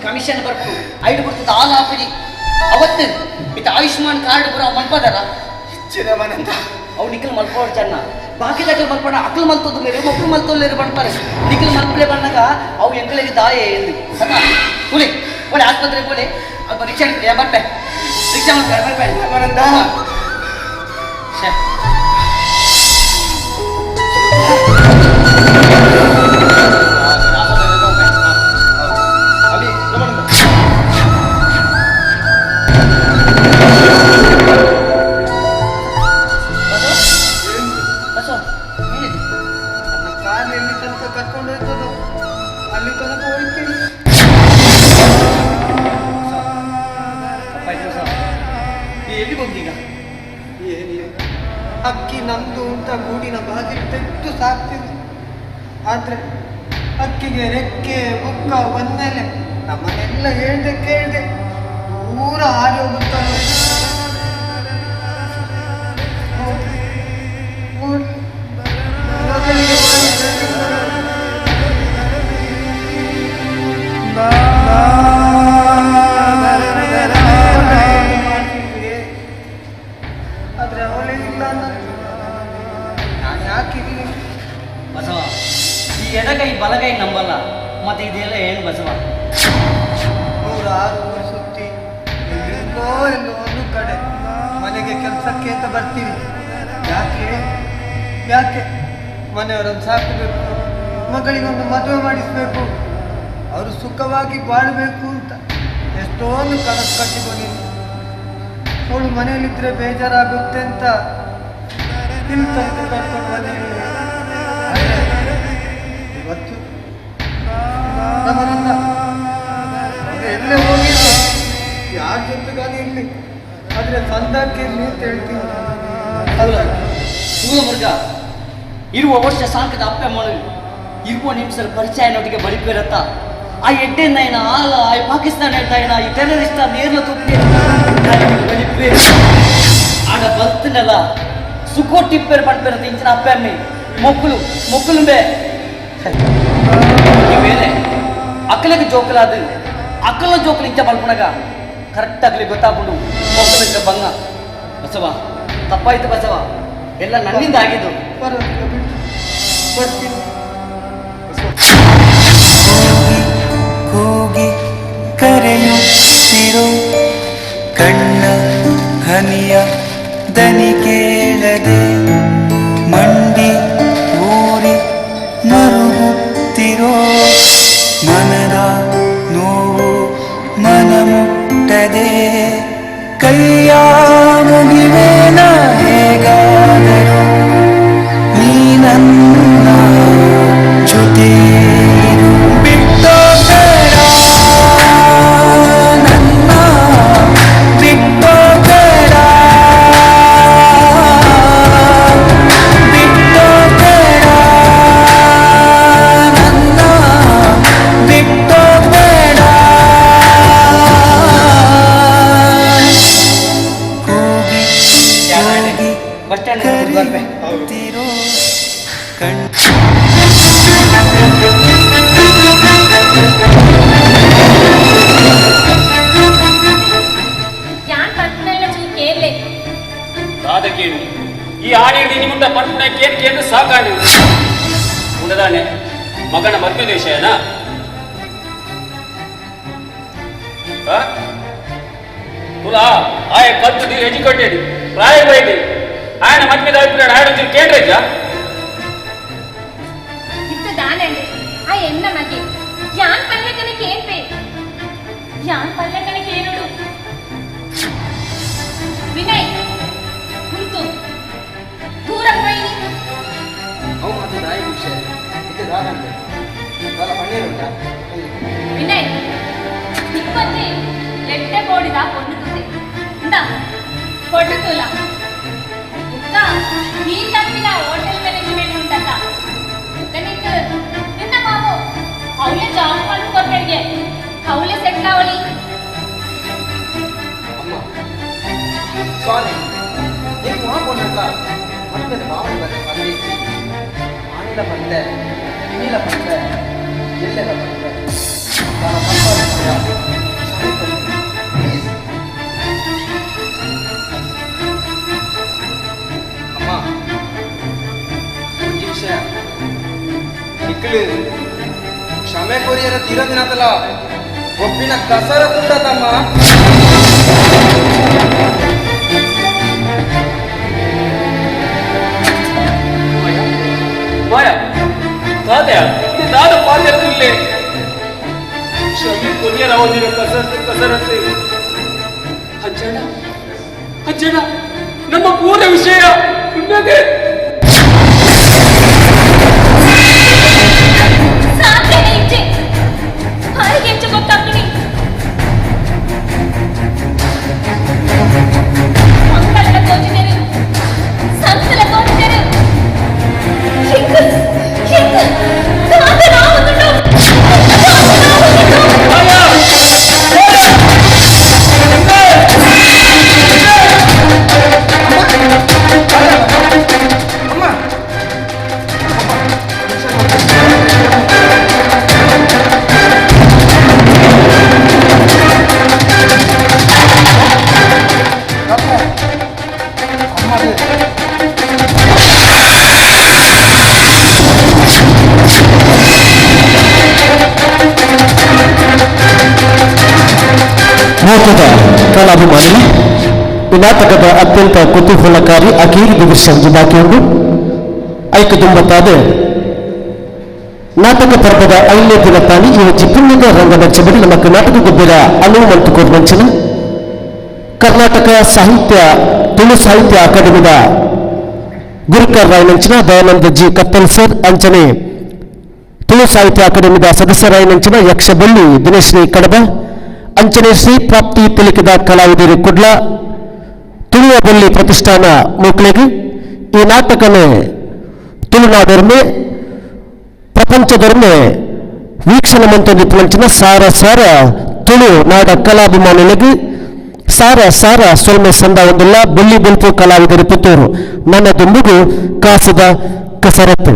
ಕಮಿಷನ್ ಬರ್ಪು ಐದು ಬರ್ತದ ಆಲ್ ಆಪುಜಿ ಅವತ್ತು ಇತ್ತ ಆಯುಷ್ಮಾನ್ ಕಾರ್ಡ್ ಬರೋ ಮಲ್ಪದಾರ ಅವು ನಿಖಲ್ ಮಲ್ಪೋಡ್ ಜನ ಬಾಕಿ ದಕ್ಕಲ್ ಮಲ್ಪಡ ಅಕ್ಕಲ್ ಮಲ್ತೋದು ಮೇರೆ ಒಬ್ರು ಮಲ್ತೋಲ್ಲೇರು ಬಣ್ಪಾರೆ ನಿಖಲ್ ಮಲ್ಪಲೆ ಬಣ್ಣಗ ಅವು ಎಂಗಳಿಗೆ ದಾಯೆ ಎಂದು ಸತ ಕೂಲಿ ಒಳ್ಳೆ ಆಸ್ಪತ್ರೆ ಕೂಲಿ ಅಲ್ಪ ರಿಕ್ಷಾ ಬರ್ಪೆ ರಿಕ್ಷಾ ಬರ್ಪೆ ಬರ್ಪೆ ಶೇ
ಕಾಲು ಎಲ್ಲಿ ತನಕ ಕರ್ಕೊಂಡು ಹೋಗ್ತದೋ ಅಲ್ಲಿ ತನಕ ಹೋಗ್ತೀನಿ.
ಎಲ್ಲಿಗೆ ಹೋಗ್ತೀಗ?
ಏನಿಲ್ಲ, ಅಕ್ಕಿ ನಮ್ದು ಅಂತ ಗೂಡಿನ ಬಾಗಿಲು ತೆಗೆದು ಸಾಕ್ತಿದ್ವಿ. ಆದರೆ ಅಕ್ಕಿಗೆ ರೆಕ್ಕೆ ಬುಕ್ಕ ಬಂದಮೇಲೆ ನಮ್ಮನ್ನೆಲ್ಲ ಹೇಳ್ದೆ ಕೇಳ್ದೆ ದೂರ ಹಾರಿ ಹೋಗುತ್ತಾರೆ. ಆದ್ರೆ ಅವಳೇ ಇಲ್ಲ ನಾನು ಯಾಕಿದ್ದೀನಿ
ಬಸವ, ಈ ಎಡಗೈ ಬಲಗೈ ನಂಬಲ್ಲ, ಮತ್ತೆ ಇದೆಲ್ಲ ಏನು ಬಸವ?
106 ಊರು ಸುತ್ತಿ ಎಲ್ಲೋ ಎಲ್ಲೋ ಒಂದು ಕಡೆ ಮನೆಗೆ ಕೆಲಸಕ್ಕೆ ಅಂತ ಬರ್ತೀವಿ. ಯಾಕೆ ಯಾಕೆ ಮನೆಯವರನ್ನು ಸಾಕಬೇಕು, ಮಗಳಿಗೊಂದು ಮದುವೆ ಮಾಡಿಸಬೇಕು, ಅವರು ಸುಖವಾಗಿ ಬಾಳಬೇಕು ಅಂತ ಎಷ್ಟೊಂದು ಕನಸು ಕಟ್ಟಿಕೊಂಡಿದ್ದೀನಿ. ಅವಳು ಮನೆಯಲ್ಲಿದ್ದರೆ ಬೇಜಾರಾಗುತ್ತೆ ಅಂತ ಇಲ್ಲಿ ತನಕ ಕರ್ಕೊಂಡು ಬಂದಿದ್ದೀನಿ. ಇವತ್ತು ನಮ್ಮನನ್ನ ಎಲ್ಲೇ ಹೋಗಿಲ್ಲ, ಯಾರ ಜೊತೆಗಾನ ಇರಲಿ, ಆದರೆ ಸಂದಕ್ಕೆ ಇರಲಿ ಅಂತ ಹೇಳ್ತೀನಿ.
ಅಲ್ಲ ಮುರ್ಗ ಇರುವ ವರ್ಷ ಸಾಕದ ಅಪ್ಪೆ ಮಳು ಇರುವ ನಿಮಿಷ ಪರಿಚಯನೊಟ್ಟಿಗೆ ಬಳಿಪಿರತ್ತ ಆ ಎಡ್ಡೆ ನೈನ ಆಲ ಆ ಪಾಕಿಸ್ತಾನ ಹೇಳ್ತಾ ಈ ಟೆರರಿಸ್ಟ್ ನೇರ್ಲ ತುಪ್ಪಿ ಬಳಿಪೆ ಆಡ ಬಲ್ತನಲ್ಲ ಸುಖೋ ಟಿಪ್ಪೇರ್ ಪಡ್ಪೇರತ್ತ ಇಂಚಿನ ಅಪ್ಪೆ ಅಮ್ಮೆ ಮೊಕ್ಕಲು ಮೊಕ್ಕಲು ಬೇ ಬೇರೆ ಅಕ್ಕಲಿಗೆ ಜೋಕಲಾದ ಅಕ್ಕಲ ಜೋಕಲು ಇಂಚ ಬಲ್ಪುಣಗ ಕರೆಕ್ಟ್ ಆಗಲಿ ಗೊತ್ತಾಕೊಂಡು ಮೊಕ್ಕಲಿಗೆ ಬಂಗ. ಬಸವ ತಪ್ಪಾಯ್ತು ಬಸವ, ಎಲ್ಲ ನನ್ನಿಂದ ಆಗಿದ್ದು.
ಕೂಗಿ ಕರೆಯುತ್ತಿರೋ ಕಣ್ಣ ಹನಿಯ ದನಿ ಕೇಳದೆ ಮಂಡಿ ಊರಿ ಮರುಗುತ್ತಿರೋ ಮನದ ನೋವು ಮನ ಮುಟ್ಟದೆ ಕೈಯ ಮುಗಿವೇನ ಹೇಗಾದರೂ ನೀ ನನ್ನ ಜೊತೆ ಬಿಟ್ಟೋ ಬೇಡ ನನ್ನ ಬಿಟ್ಟೋ ಬೇಡ ಬಿಟ್ಟೋ ಬೇಡ ನನ್ನ ಬಿಟ್ಟೋ ಬೇಡ. ಕೂಗಿ ಕೂಗಿ ಕರೆಯುತ್ತಿರೋ ಕಣ್
ಯಾನ್ ಪಂಪನೆಲ್ಲ ಚೂರು ಕೇಳಲೆ.
ದಾದ ಕೇಳಿ ಈ ಆಡಿಡ್ದು ಇನಿ ಮುಂದೆ ಪಂಪನ ಕೇಳಿ ಕೇಳಿ ಸಾಕಾಡಿ ಉಂಡದಾನೆ ಮಗನ ಮದ್ವೆ ವಿಷಯನಾ? ತುಲಾ ಆಯ ಕದ್ದು ಎಜುಕೇಟೆಡ್ ಪ್ರಾಯ ಬೈದಿ ఆయన మధ్య అభిప్రాయం ఆయన వచ్చి కేంద్రేజా
ಇತ್ತು ದಾನಂడి ಆ ಎನ್ನ ಮಗೆ ಯಾನ್ ಪಲ್ಲೆಕನಕ್ಕೆ ಏನ್ಪೆ ಯಾನ್ ಪಲ್ಲೆಕನಕ್ಕೆ ಏನುಡು ವಿನಯ್ ಉಂಟು ದೂರ ಹೋಯಿನಿ.
ಅವು ಮಾತು ದಾಯಿ ವಿಷಯ ಇದು ದಾದಂತೆ ಬಲ ಪಣ್ಣೀರುಂಟಾ?
ವಿನಯ್ ಇಪ್ಪತ್ತೆ ಎಟ್ಟೆ ಬೋಡಿದ ಪೊಣ್ಣು ತುದೆ ಇಂದ ಪೊಣ್ಣು ತುಲ ಉಕ್ಕ ನೀ ತಪ್ಪಿನ ಹೋಟೆಲ್ ಮ್ಯಾನೇಜ್ಮೆಂಟ್ ಉಂಟಲ್ಲ ಉಕ್ಕನಿಕ್ ನಿನ್ನ ಮಾವು ಅವಳೇ ಜಾಬ್ ಮಾಡ್ಕೊಡ್ಬೇಡಿಗೆ ಅವಳೇ ಸೆಟ್ಲ್ ಅವಳಿ.
ಅಮ್ಮ ಸಾರಿ ನೀನು ಮಾ ಪೊಣ್ಣಲ್ಲ ಮತ್ತೆ ಮಾವನ ಬಂದೆ ಬಂದಿತ್ತು ಆನಿಲ ಬಂದೆ ಇನ್ನಿಲ ಬಂದೆ ಎಲ್ಲೆಲ್ಲ ಬಂದೆ ಪ್ಲೀಸ್ ಅಮ್ಮ ಒಂಜಿ ವಿಷಯ ನಿಕ್ಕಲು ಕ್ಷಮೆ ಕೊರಿಯರ ತೀರದಿನತಲ ಒಪ್ಪಿನ ಕಸರ ತುಂಡತಮ್ಮ.
ಮಾಯ ತಾತೆಯ ಇದು ದಾದ ಪಾಲ್ಯತ್ತಿಲ್ಲೇ ಕ್ಷಮೆ ಕೊರಿಯರ ಅವಧಿನ ಕಸರತ್ತೆ ಕಸರತ್ತೆ. ಅಜ್ಜಣ್ಣ ಅಜ್ಜಣ್ಣ ನಮ್ಮ ಪೂರ್ಣ ವಿಷಯ ಉನ್ನತೆ.
ಪ್ರೀತಿದ ಕಲಾಭಿಮಾನಿ, ಈ ನಾಟಕದ ಅತ್ಯಂತ ಕುತೂಹಲಕಾರಿ ಅಕೀರಿ ದೃಶ್ಯ ಬಾಕಿಯುಂಡು. ಐಕು ದುಂಬತ್ತಾದ ನಾಟಕ ಪರ್ವದ ಐದನೇ ದಿನ ತಾನಿ ಇವ ಚಿಪ್ಪುಣ್ಯದ ರಂಗಮಂಚದಲ್ಲಿ ನಮ್ಮ ಕರ್ನಾಟಕ ಗೊಬ್ಬರ ಅನುವು ಮಂತುಕೋರ್ ಮಂಚನ ಕರ್ನಾಟಕ ಸಾಹಿತ್ಯ ತುಳು ಸಾಹಿತ್ಯ ಅಕಾಡೆಮಿದ ಗುರುಕರ್ ರಾಯನಂಚಿನ ದಯಾನಂದ ಜಿ ಕತ್ತಲ್ ಸರ್ ಅಂಚನೆ ತುಳು ಸಾಹಿತ್ಯ ಅಕಾಡೆಮಿದ ಸದಸ್ಯರಾಯನಂಚಿನ ಯಕ್ಷಬಳ್ಳಿ ದಿನೇಶ್ ಶ್ರೀ ಕಡಬ ಅಂಚನೆ ಶ್ರೀ ಪ್ರಾಪ್ತಿ ತಿಳಿಕಿದ ಕಲಾವಿದರು ಕುಡ್ಲ ತುಳುವ ಬಳ್ಳಿ ಪ್ರತಿಷ್ಠಾನ ಮೋಕ್ಲೆಗೆ ಈ ನಾಟಕನೇ ತುಳುನಾಡೊರ್ಮೆ ಪ್ರಪಂಚದೊರ್ಮೆ ವೀಕ್ಷಣೆ ಮಂತೊಂದಿತ್ತು ಸಾರ ಸಾರ ತುಳು ನಾಡ ಕಲಾಭಿಮಾನಿಗಳಿಗೆ ಸಾರ ಸಾರ ಸೊಲ್ಮೆ ಸಂದ ಒಂದಿಲ್ಲ ಬೆಳ್ಳಿ ಬೆಲ್ಪು ಕಲಾವಿದರು ಪುತ್ತೂರು ನನ್ನ ದುಂಬುಗು ಕಾಸದ ಕಸರತ್ತು.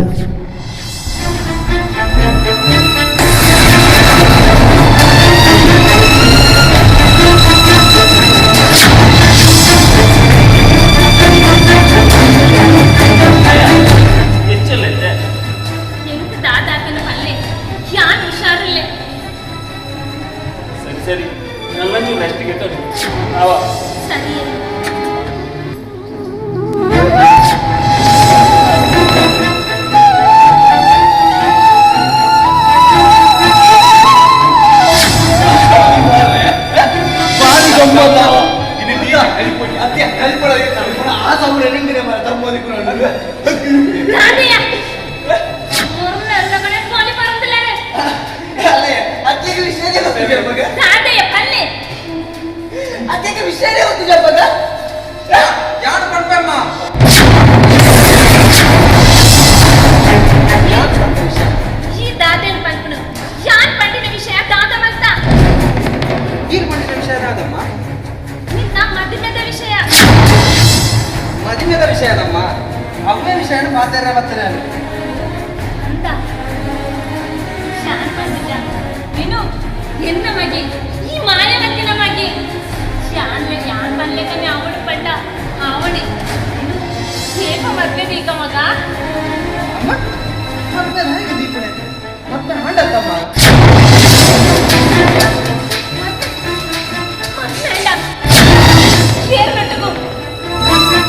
ಸರಿ ನನ್ನ ರೆಸ್ಟಿಗೆ
ಸರಿ.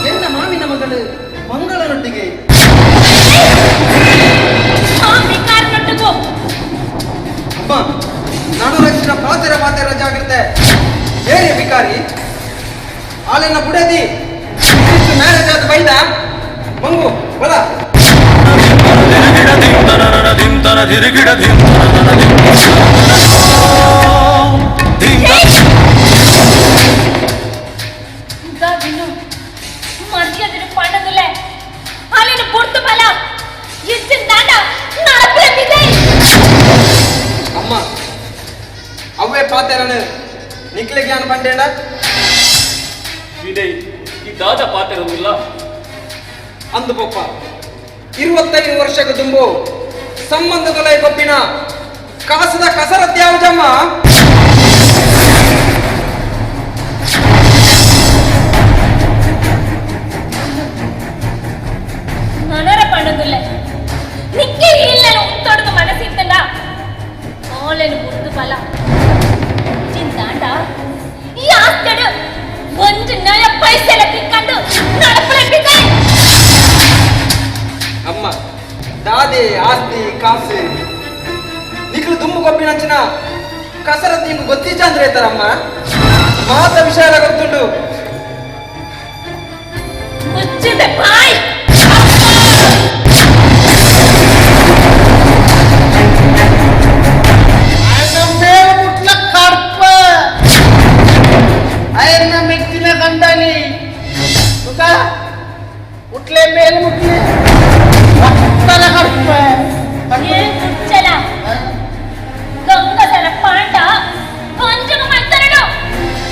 ಎನ್ನ ಮಾಮಿನ ಮಗಳು ಮಂಗಳನೊಟ್ಟಿಗೆ. ಅಮ್ಮ, ನಾನು ರಕ್ಷಣ ಪಾತೆರ ಪಾತೆರ ಜಾಗ್ರತೆ ಏರಿಯ ಬಿಕಾರಿ ಆಲೆನ್ನ ಬುಡದಿ ಮ್ಯಾರೇಜ್ ಆದ ಬೈದ ಮಂಗು ಬಲ. ಅಮ್ಮ, ಅವೇ ಪಾತೆರನು ನಿಕ್ಲೆ ಜ್ಞಾನ ಬಂಡೇಣ
ವಿನಯ್, ಈ ದಾದ ಪಾತೆರೊಂದಿಲ್ಲ
ಅಂದು ಪಪ್ಪ 25 ವರ್ಷಕ್ಕೆ ತುಂಬು ಸಂಬಂಧದೊಲೈ ಕೊಪ್ಪಿನ ಕಾಸದ ಕಸರತ್ ಯಾವುದಮ್ಮ?
ನನರ ಪಣದುಲ್ಲೆ ನಿಕ್ಕೆ ಇಲ್ಲ ಉತ್ತೊಡದು ಮನಸ್ಸಿತ್ತಲ್ಲ ಓಲೆನು ಗುರ್ತು ಬಲ ಚಿಂತಾಂಡ ಈ ಆಸ್ತಡು ಒಂದು ನಯ ಪೈಸೆಲ ತಿಕ್ಕಂಡು ನಡಪಲೆ.
ಅಮ್ಮ, ದಾದೆ ಆಸ್ತಿ ಕಾಸು ನಿಕ್ಲು ದುಮ್ಮು ಕೊಪ್ಪಿನಂಚಿನ ಕಸರತ್ ನಿಮ್ಗೆ ಗೊತ್ತೀಚ ಅಂದ್ರೆ ತಾರಮ್ಮ ಮಾತ ವಿಷಯ ಎಲ್ಲ ಗೊತ್ತುಂಟು.
ಮುಚ್ಚಿದೆ ಬಾಯ್.
ಉಟ್ಲೆ ಮೇಲೆ ಮುಟ್ಲೆ
ಗಂಗಸರ ಪಾಂಡ ಕೊಂಜಗ ಮಂತರಡು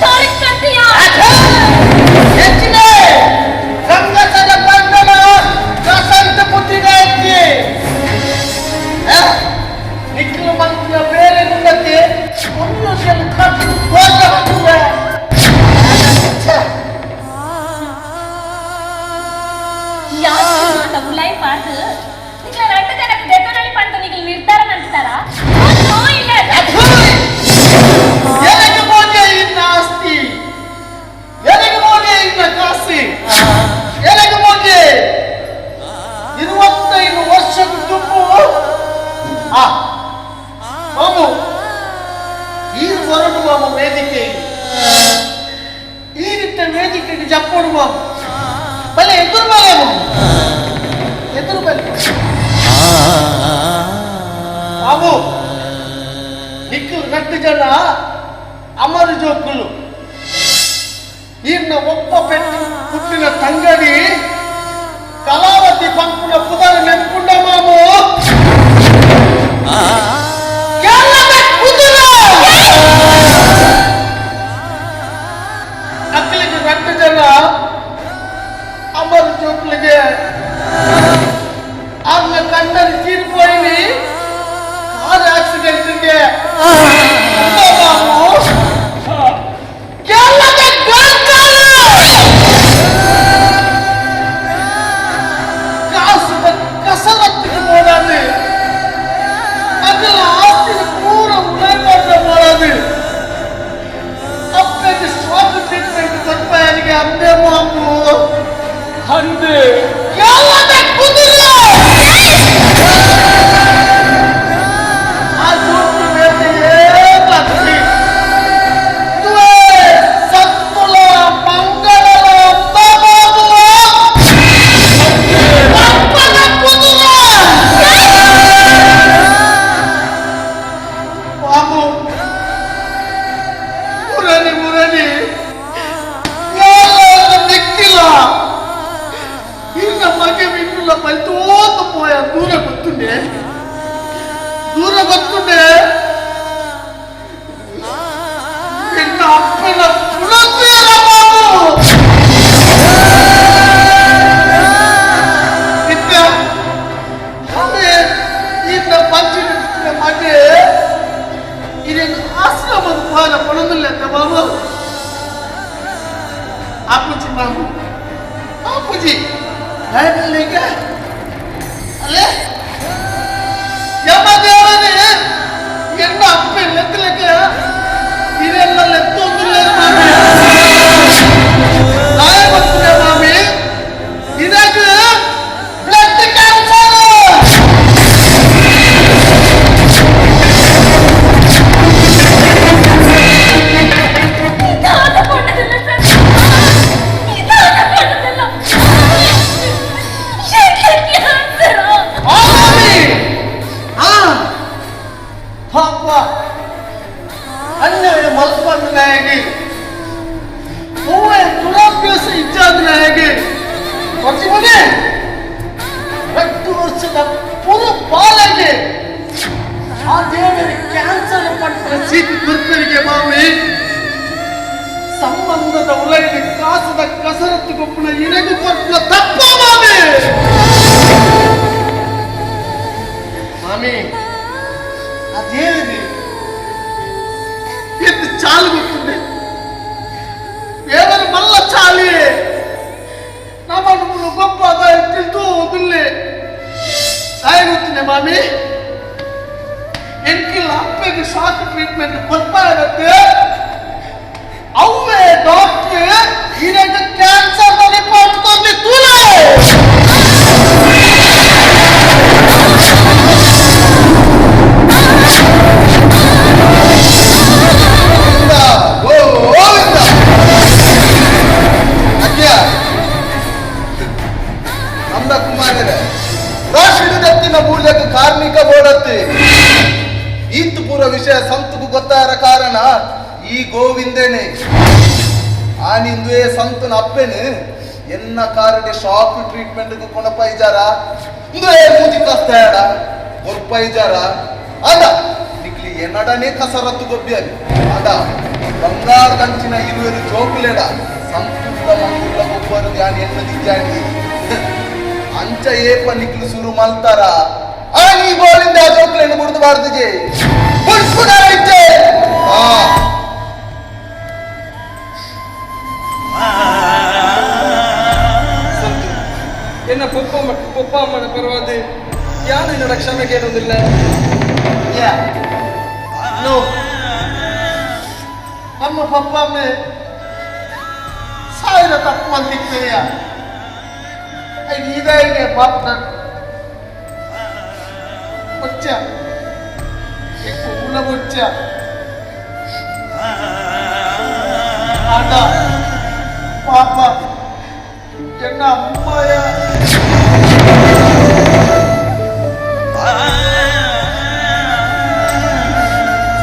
ತೋರಿಕಂತಿಯ
ಹೆಚ್ಚಿನೆ ಗಂಗಸರ ಪಾಂಡನ ವಸಂತ ಪುತ್ರಿಗಾಯತ್ರಿ ನಿಖಿಲ ಮಂತ್ರ ಬೇರೆ ಮುಂದಕ್ಕೆ ಒಂದು ಕಟ್ಟು ತೋಟ ಬಂದಿದೆ.
ನಿರ್ಧಾರ ಮಂತಾರ.
ಆಸ್ತಿ ಟಿಕೆಟ್ ಜಪ್ಪೋಡು ಬಾಬು ಬಲೆ ಎದುರು ಬಲೆ ಬಾಬು ಎದುರು ಬಲೆ ಬಾಬು ನಿಕ್ಕಲು ರಟ್ಟು ಜನ ಅಮರು ಜೋಕುಲು ಈರ್ನ ಒಪ್ಪ ಪೆಟ್ಟು పుట్టిన తంగడి కళావతి పంపున పుదరు నెప్పుండ మాము అక్కలికి రట్టు జన అమరు చూపులకి ఆమె కండలు చీరిపోయి కారు యాక్సిడెంట్ మాము కసరత్తుకు పోరాదు అక్కడ ఆస్తిని పూర ఉలైపాట్ల పోరాదు అప్పటి షాక్ ట్రీట్మెంట్ కొట్టానికి అందే మాము అందే ఆ చూపు సత్తుల మంగళ బాబు మురళి మురళి నిక్కిల ఇన్న మగ వింటున్న పలితోత పోయా దూర గుర్తుండే దూర గుర్తుండే నిన్న అప్పిన పునర్జీర బాబు ಇನ್ನ ಪಂಚಿನ ಮಗೆ ಇದೇನು ಆಶ್ರಮದ ಪಾಲ ಪಣದಿಲ್ಲ ಬಾಬು ಆಪುಜಿ ಬಾಬು ಆಪುಜಿ ಹೇಗೆ ಅಲ್ಲೇ ಯಮದೇವನೇ ಎನ್ನ ಅಪ್ಪ ಲೆತ್ತಲಕ್ಕೆ ಇದೆಲ್ಲ ಲೆತ್ತೊಂದಿಲ್ಲ ಮಾಮಿ ನಾಯ ಗೊತ್ತಿದೆ ಮಾಮಿ ಇದಕ್ಕೆ ಬ್ಲಡ್ ಕ್ಯಾನ್ಸರ್ ಪಾಪ ಅನ್ಯಾಯ ಮಲ್ಪಂದನಾಗಿ ಹೂವೆ ದುರಾಭ್ಯಾಸ ಇಚ್ಚಾದನಾಗಿ ಪ್ರತಿಮನೆ 2 ವರ್ಷದ ಪುರು ಪಾಲಾಗಿ ಆ ದೇವರಿಗೆ ಕ್ಯಾನ್ಸರ್ ಪಟ್ಟ ಸೀಟ್ ಗುರುತರಿಗೆ ಮಾವಿ ಸಂಬಂಧದ ಉಲೈಲಿ ಕಾಸದ ಕಸರತ್ತು ಗೊಪ್ಪನ ಇರಗು ಕೊಟ್ಟ ತಪ್ಪ ಮಾಮಿ ಮಾಮಿ ಅದೇನಿದೆ ಎದ್ದು ಚಾಲು ಗೊತ್ತಿದೆ ದೇವರು ಮಲ್ಲ ಚಾಲಿ ನಮ್ಮನ್ನು ಗೊಪ್ಪ ತಿಳಿದು ಒದಿಲ್ಲೆ ಸಾಯ ಗೊತ್ತಿದೆ ಮಾಮಿ ಎಂಕಿಲ್ಲ ಅಪ್ಪಗೆ ಶಾಕ್ ಟ್ರೀಟ್ಮೆಂಟ್ ಕೊಡ್ತಾ ಇರುತ್ತೆ ಅವೇ ಡಾಕ್ಟರ್ ಇರಗ ಕ್ಯಾನ್ಸರ್ ರಿಪೋರ್ಟ್ ತಂದು ತೂಲೆ
ಕಾರ್ಮಿಕ ಬೋರ್ಡತ್ತಿ ಈತ್ ಪೂರ ವಿಷಯ ಸಂತಗೂ ಗೊತ್ತಾರ ಕಾರಣ ಈ ಗೋವಿಂದೇನೆ ಆ ನಿಂದುವೆ ಸಂತನ ಅಪ್ಪೇನು ಎನ್ನ ಕಾರಡೆ ಶಾಕ್ ಟ್ರೀಟ್ಮೆಂಟ್ ಕೊಣಪ ಇಜಾರ ಇಂದುವೆ ಮೂಜಿ ಕಸ್ತಾಡ ಗೊರ್ಪ ಇಜಾರ ಅದ ನಿಕ್ಲಿ ಎನ್ನಡನೇ ಕಸರತ್ತು ಗೊಬ್ಬಿಯಲ್ಲಿ ಅದ ಬಂಗಾರ ಕಂಚಿನ ಇರುವರು ಜೋಕುಲೇಡ ಸಂತುಲ್ಲ ಮಂಗುಲ್ಲ ಗೊಬ್ಬರು ಧ್ಯಾನ ಎನ್ನದಿಜ್ಜಾಂಡಿ ಅಂಚ ಏಪ ನಿಕ್ಲು ಸುರು ಮಲ್ತಾರ ಆ ನೀ ಗೋಲಿಂದ ಆ ಜೋಕ್ಲೆಯನ್ನು ಬುಡ್ದು ಬಾರ್ದಿಜೆ
ಎನ್ನ ಪೊಪ್ಪ ಪೊಪ್ಪ ಅಮ್ಮನ ಪರವಾದ ಯಾನು ಇನ್ನೋಡ ಕ್ಷಮೆ ಕೇಳೋದಿಲ್ಲ.
ನೋ ನಮ್ಮ ಪಪ್ಪ ಅಮ್ಮೆ ಸಾವಿರ ತಪ್ಪು ಅಂತಿದ್ದೀಯ ಇದಾಗೆ ಪಾಪ ಬಚ್ಚ ಉಳ್ಳ ಬಚ್ಚ ಆಟ ಪಾಪ ಎನ್ನ ಅಮ್ಮಯ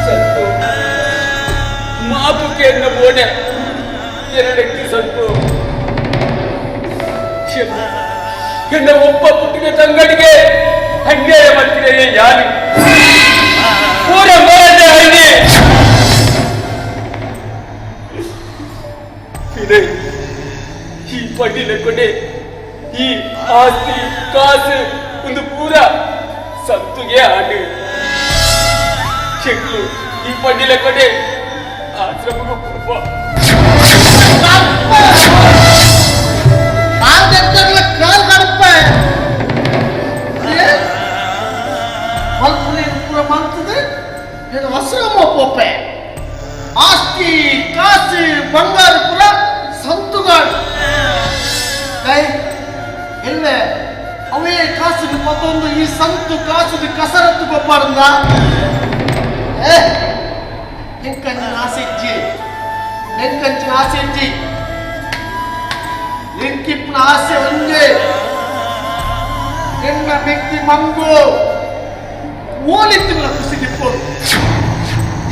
ಸಂತು ಮಾಪು ಕೇಳಿನ ಬೋಡೆ ಎರಡಕ್ಕೆ ಸಂತು ಎನ್ನ ಒಬ್ಬ ಪುಟ್ಟಿನ ತಂಗಡಿಗೆ ಅನ್ಯಾಯ ಮಾಡ್ತಿರೇ ಯಾರು ಪೂರ ಮರದೆ ಹಳ್ಳಿ ಇದೆ ಈ ಪಡ್ಡಿನ ಕೊಡೆ ಈ ಆಸ್ತಿ ಕಾಸು ಒಂದು ಪೂರ ಸಂತುಗೆ ಆಡು ಚೆಕ್ಲು ಈ ಪಡ್ಡಿನ ಕೊಡೆ ಆಶ್ರಮಕ್ಕೂ ಪೂರ್ವ
ಕಾಲ್ ಕಡಪೆ ಮಂತದೆ ಆಶ್ರಮ ಪೋಪೆ ಆಸ್ತಿ ಕಾಸು ಬಂಗಾರ ಪುರ ಸಂತುಗಾಡು ಎಲ್ಲೆ ಅವೇ ಕಾಸುಗೆ ಮತ್ತೊಂದು ಈ ಸಂತು ಕಾಸುಗೆ ಕಸರತ್ತು ಗೊಬ್ಬರಂದ ಎಂಕಂಚಿನ ಆಸೆ ಇಜ್ಜಿ ಎಂಕಂಚಿನ ಆಸೆ ಇಜ್ಜಿ ಎಂಕಿಪ್ಪನ ಆಸೆ ಒಂದೇ ಎನ್ನ ವ್ಯಕ್ತಿ ಮಂಗು ಓಲಿತ್ತಿಲ್ಲ ಕುಸಿಗಿಪ್ಪು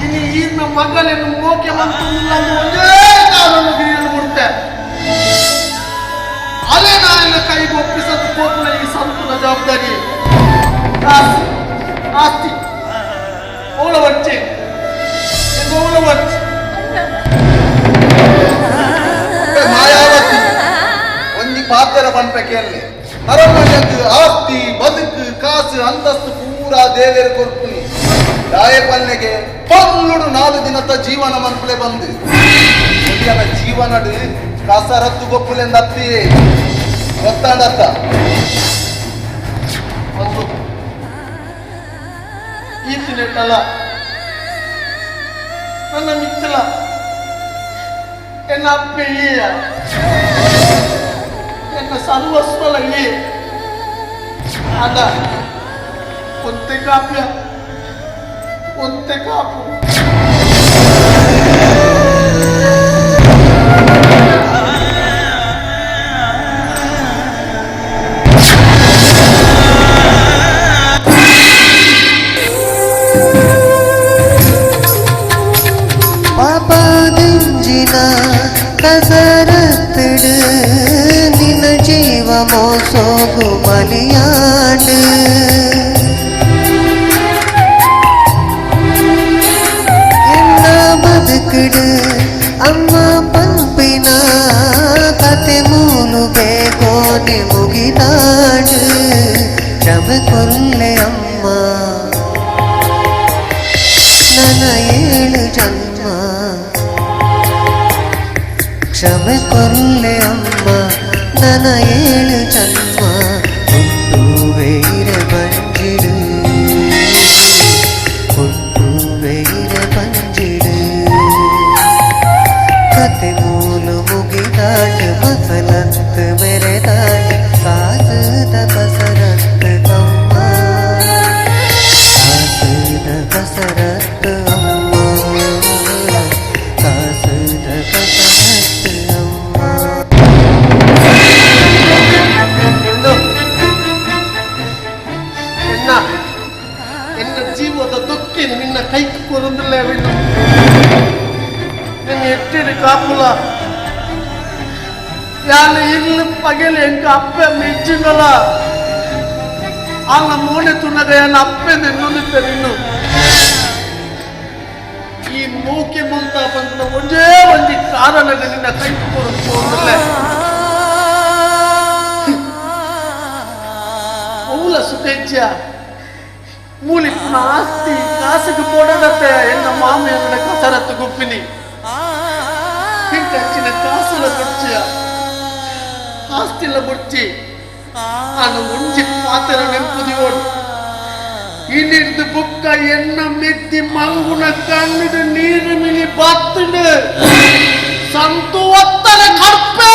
ಇನಿ ಈರ್ನ ಮಗನನ್ನು ಮೋಕೆ ಮಂತುಲ್ಲ ಒಂದೇ ಕಾರಣ ಗಿರಿಯನ್ನು ಬಿಡುತ್ತೆ ಅಲೆ ನಾಯನ ಕೈಗೆ ಒಪ್ಪಿಸದು ಕೋಪನ ಈ ಸಂತುಲ ಜವಾಬ್ದಾರಿ ಆಸ್ತಿ ಓಳ ವಚ್ಚೆ ಓಳ ವಚ್ಚೆ
ಮಾಯಾವತಿ ಒಂಜಿ ಪಾತ್ರ ಪನ್ಪೆಕೆಯಲ್ಲಿ ಅರಮನೆಯಂದು ಆಸ್ತಿ ಬದುಕು ಕಾಸು ಅಂತಸ್ತು ಪೂರಾ ದೇವೇರು ಕೊರ್ಪುನಿ ದಾಯ ಪಲ್ಲೆಗೆ ಪಲ್ಲುಡು 4 ದಿನದ ಜೀವನ ಮನ್ಪುಲೆ ಬಂದು ಒರಿಯನ ಜೀವನಡು ಕಸರತ್ತು ಗೊಪ್ಪುಲೆಂದ ಅತ್ತಿ ಗೊತ್ತಾಂಡತ್ತ
ಒಂದು ಈತಿನೆಟ್ಟಲ್ಲ ನನ್ನ ಮಿತ್ತಲ ಎನ್ನ ಅಪ್ಪೆ ಈಯ ಎನ್ನ ಸರ್ವಸ್ವಲ ಈ ಅದ ಒಂತೆ ಕಾಪ್ಯ ಒಂತೆ ಕಾಪು
ಪಾಪದಿಂಜಿನ ಕಸರತ್ತಿಡು ನಿನ್ನ ಜೀವ ಮೋಸೋಗು ಬಲಿಯಾಡು ಎನ್ನ ಬದುಕಿಡು ಅಮ್ಮ ಪಂಪಿನ ಕತೆ ಮೂಲು ಬೇಗೋನೆ ಮುಗಿದಾಡು ಕ್ಷಮೆ ಕೊಲ್ಲೆ ಅಮ್ಮ ನನ್ನ 7 ಜನ್ಮ ಕ್ಷಮೆ ಕೊಲ್ಲೆ ಅಮ್ಮ ನನ್ನ 7 ಜನ್ಮ ಹುಟ್ಟುವೇರ ಬಂಜಿಡು ಹುಟ್ಟುವೇರ ಬಂಜಿಡು ಕತೆ ಮೂಲು ಮುಗಿದಾಟ ಮಸಲತ್ತು ಮೆರೆದಾಟ ಕಾಸದ ಕಸರತ್ತು ಅಮ್ಮ ಕಾಸದ ಕಸರತ್ತು ಅಮ್ಮ ಕಾಸದ ಕಸರತ್ತು ಅಮ್ಮ.
ಎನ್ನ ಎನ್ನ ಜೀವದ ದೊಕ್ಕಿನ ನಿನ್ನ ಕೈ ಕೊರೊಂದಿಲ್ಲ ಬಿಡು ನಿನ್ನ ಎಟ್ಟಿನ ಕಾಪುಲ ಯಾನ ಇರ್ಲು ಪಗೆಲೆ ಎಂಕ ಅಪ್ಪೆ ಮೆಚ್ಚಿನಲ ಆಲ ಮೋನೆ ತುಣ್ಣಗ ಯಾನ ಅಪ್ಪೆ ನಿನ್ನುತ್ತೆ ನಿನ್ನು ಈ ಮೂಕೆ ಮುಂತ ಬಂದ ಒಂದೇ ಒಂಜಿ ಕಾರಣದ ನಿನ್ನ ಕೈ ಕೊರೊಂದಿಲ್ಲ ಮೂಲ ಸುಖೇಚ್ಛ ಮೂಲಿಪ್ಪುನ ಆಸ್ತಿ ಕಾಸುಗೆ ಪೋಡದತ್ತೆ ಎನ್ನ ಮಾಮಿಯನ್ನ ಕಸರತ್ತು ಗುಪ್ಪಿನಿ ಹಿಂಕಚ್ಚಿನ ಕಾಸುಲ ಬುಡ್ಚಿಯ ಆಸ್ತಿಲ ಬುಡ್ಚಿ ನಾನು ಒಂಜಿ ಪಾತ್ರ ನೆಂಪುದಿಯೋಡು ಇನ್ನಿಡ್ದು ಬುಕ್ಕ ಎನ್ನ ಮೆತ್ತಿ ಮಂಗುನ ಕಣ್ಣಿಡು ನೀರು ಮಿಲಿ ಬತ್ತುಂಡು ಸಂತು ಒತ್ತರ ಕರ್ಪೆ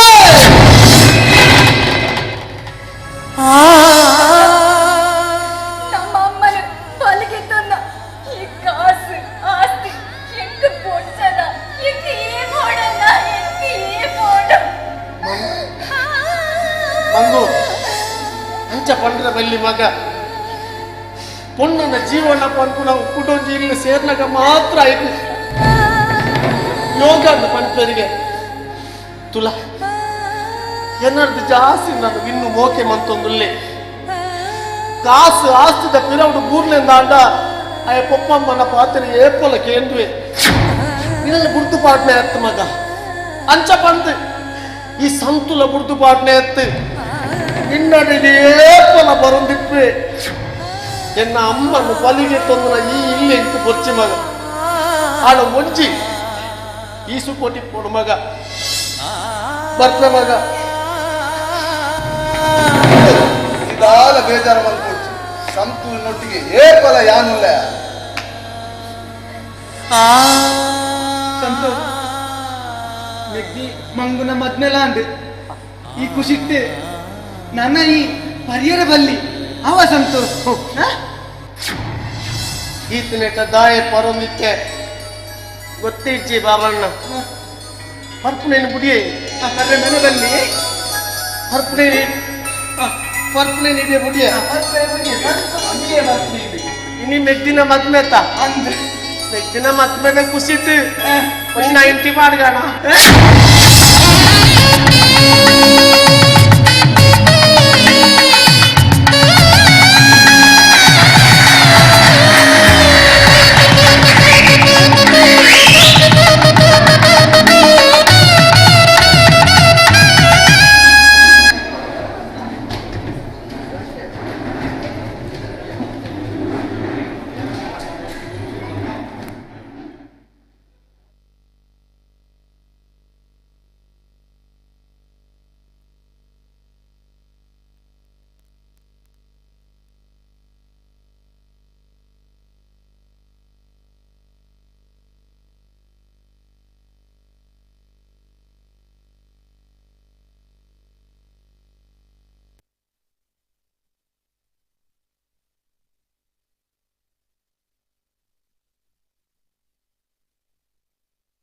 ನಮ್ಮ ಅಮ್ಮನ ಪಲಗೆ ತಂದ ಈ ಕಾಸು ಆಸ್ತಿ ಎಂಕ್ ಪೊಡ್ಚದ ಎಂಕ್ ಏ ಪೋಡಲ್ಲ ಎಂಕ್ ಏ ಪೋಡ.
ಅಂಚ ಪಂಡ್ರ ಬಲ್ಲಿ ಮಗ ಪೊಣ್ಣನ ಜೀವನ ಪನ್ಪುನ ಕುಟೊಂಜಿ ಇಲ್ಲಿ ಸೇರ್ನಾಗ ಮಾತ್ರ ಆಯ್ತು ಯೋಗ ಅಂತ ಪನ್ಪರಿಗೆ ತುಲ ಎನ್ನರ್ದು ಜಾಸ್ತಿ ನಾನು ಇನ್ನು ಮೋಕೆ ಮಂತೊಂದುಲ್ಲೆ ಕಾಸು ಆಸ್ತಿದ ಪಿರವುಡು ಬೂರ್ಲೆಂದಾಂಡ ಆಯ ಪೊಪ್ಪಮ್ಮನ ಪಾತ್ರೆ ಏಪೊಲ ಕೇಂದ್ವೆ ಇದೆಲ್ಲ ಬುಡ್ದು ಪಾಟ್ನೆ ಎತ್ತು ಮಗ ಅಂಚ ಪಂದು ಈ ಸಂತುಲ ಬುಡ್ದು ಪಾಟ್ನೆ ಎತ್ತು ನಿನ್ನಡಿಗೆ ಏಪೊಲ ಬರೊಂದಿಪ್ಪೆ ಎನ್ನ ಅಮ್ಮನ್ನು ಬಲಿಗೆ ತಂದನ ಈ ಇಲ್ಲಿ ಇಂಟು ಬೊರ್ಚಿ ಮಗ ಆಳ ಒಂಜಿ ಈಸು ಕೋಟಿ ಪೋಡು ಮಗ ಬರ್ಪೆ ಮಗ
ಇದಾಲ ಬೇಜಾರು ಮಲ್ಪೊಡ್ಚಿ ಸಂತೂರಿನೊಟ್ಟಿಗೆ ಏಪಲ ಯಾನುಲ್ಲ
ಸಂತು ಮೆಗ್ದಿ ಮಂಗುನ ಮದ್ಮೆಲಾಂಡ್ ಈ ಖುಷಿಟ್ಟು ನನ್ನ ಈ ಪರಿಯರ ಬಲ್ಲಿ ಅವ ಸಂತು
ಈತನೇಟ ದಾಯ ಪರೊಂದಿತ್ತೆ ಗೊತ್ತಿಜ್ಜಿ ಬಾಬಣ್ಣ ಪರ್ಪುನೇನು ಬುಡಿಯೇ
ಅರ್ರೆ ಮನೆ ಬಲ್ಲಿ
ಪರ್ಪುನೇನು ಪರ್ಪುನೇನು ಇದೆ ಬುಡಿಯ ಇನಿ ಮೆಗ್ದಿನ ಮದ್ಮೆತ
ಅಂದ್ರೆ
ಮೆಗ್ದಿನ ಮದ್ಮೆದ ಖುಷಿಟ್ಟು ಒಂಜಿ ನೈಂಟಿ ಪಾಡ್ಗಾಣ.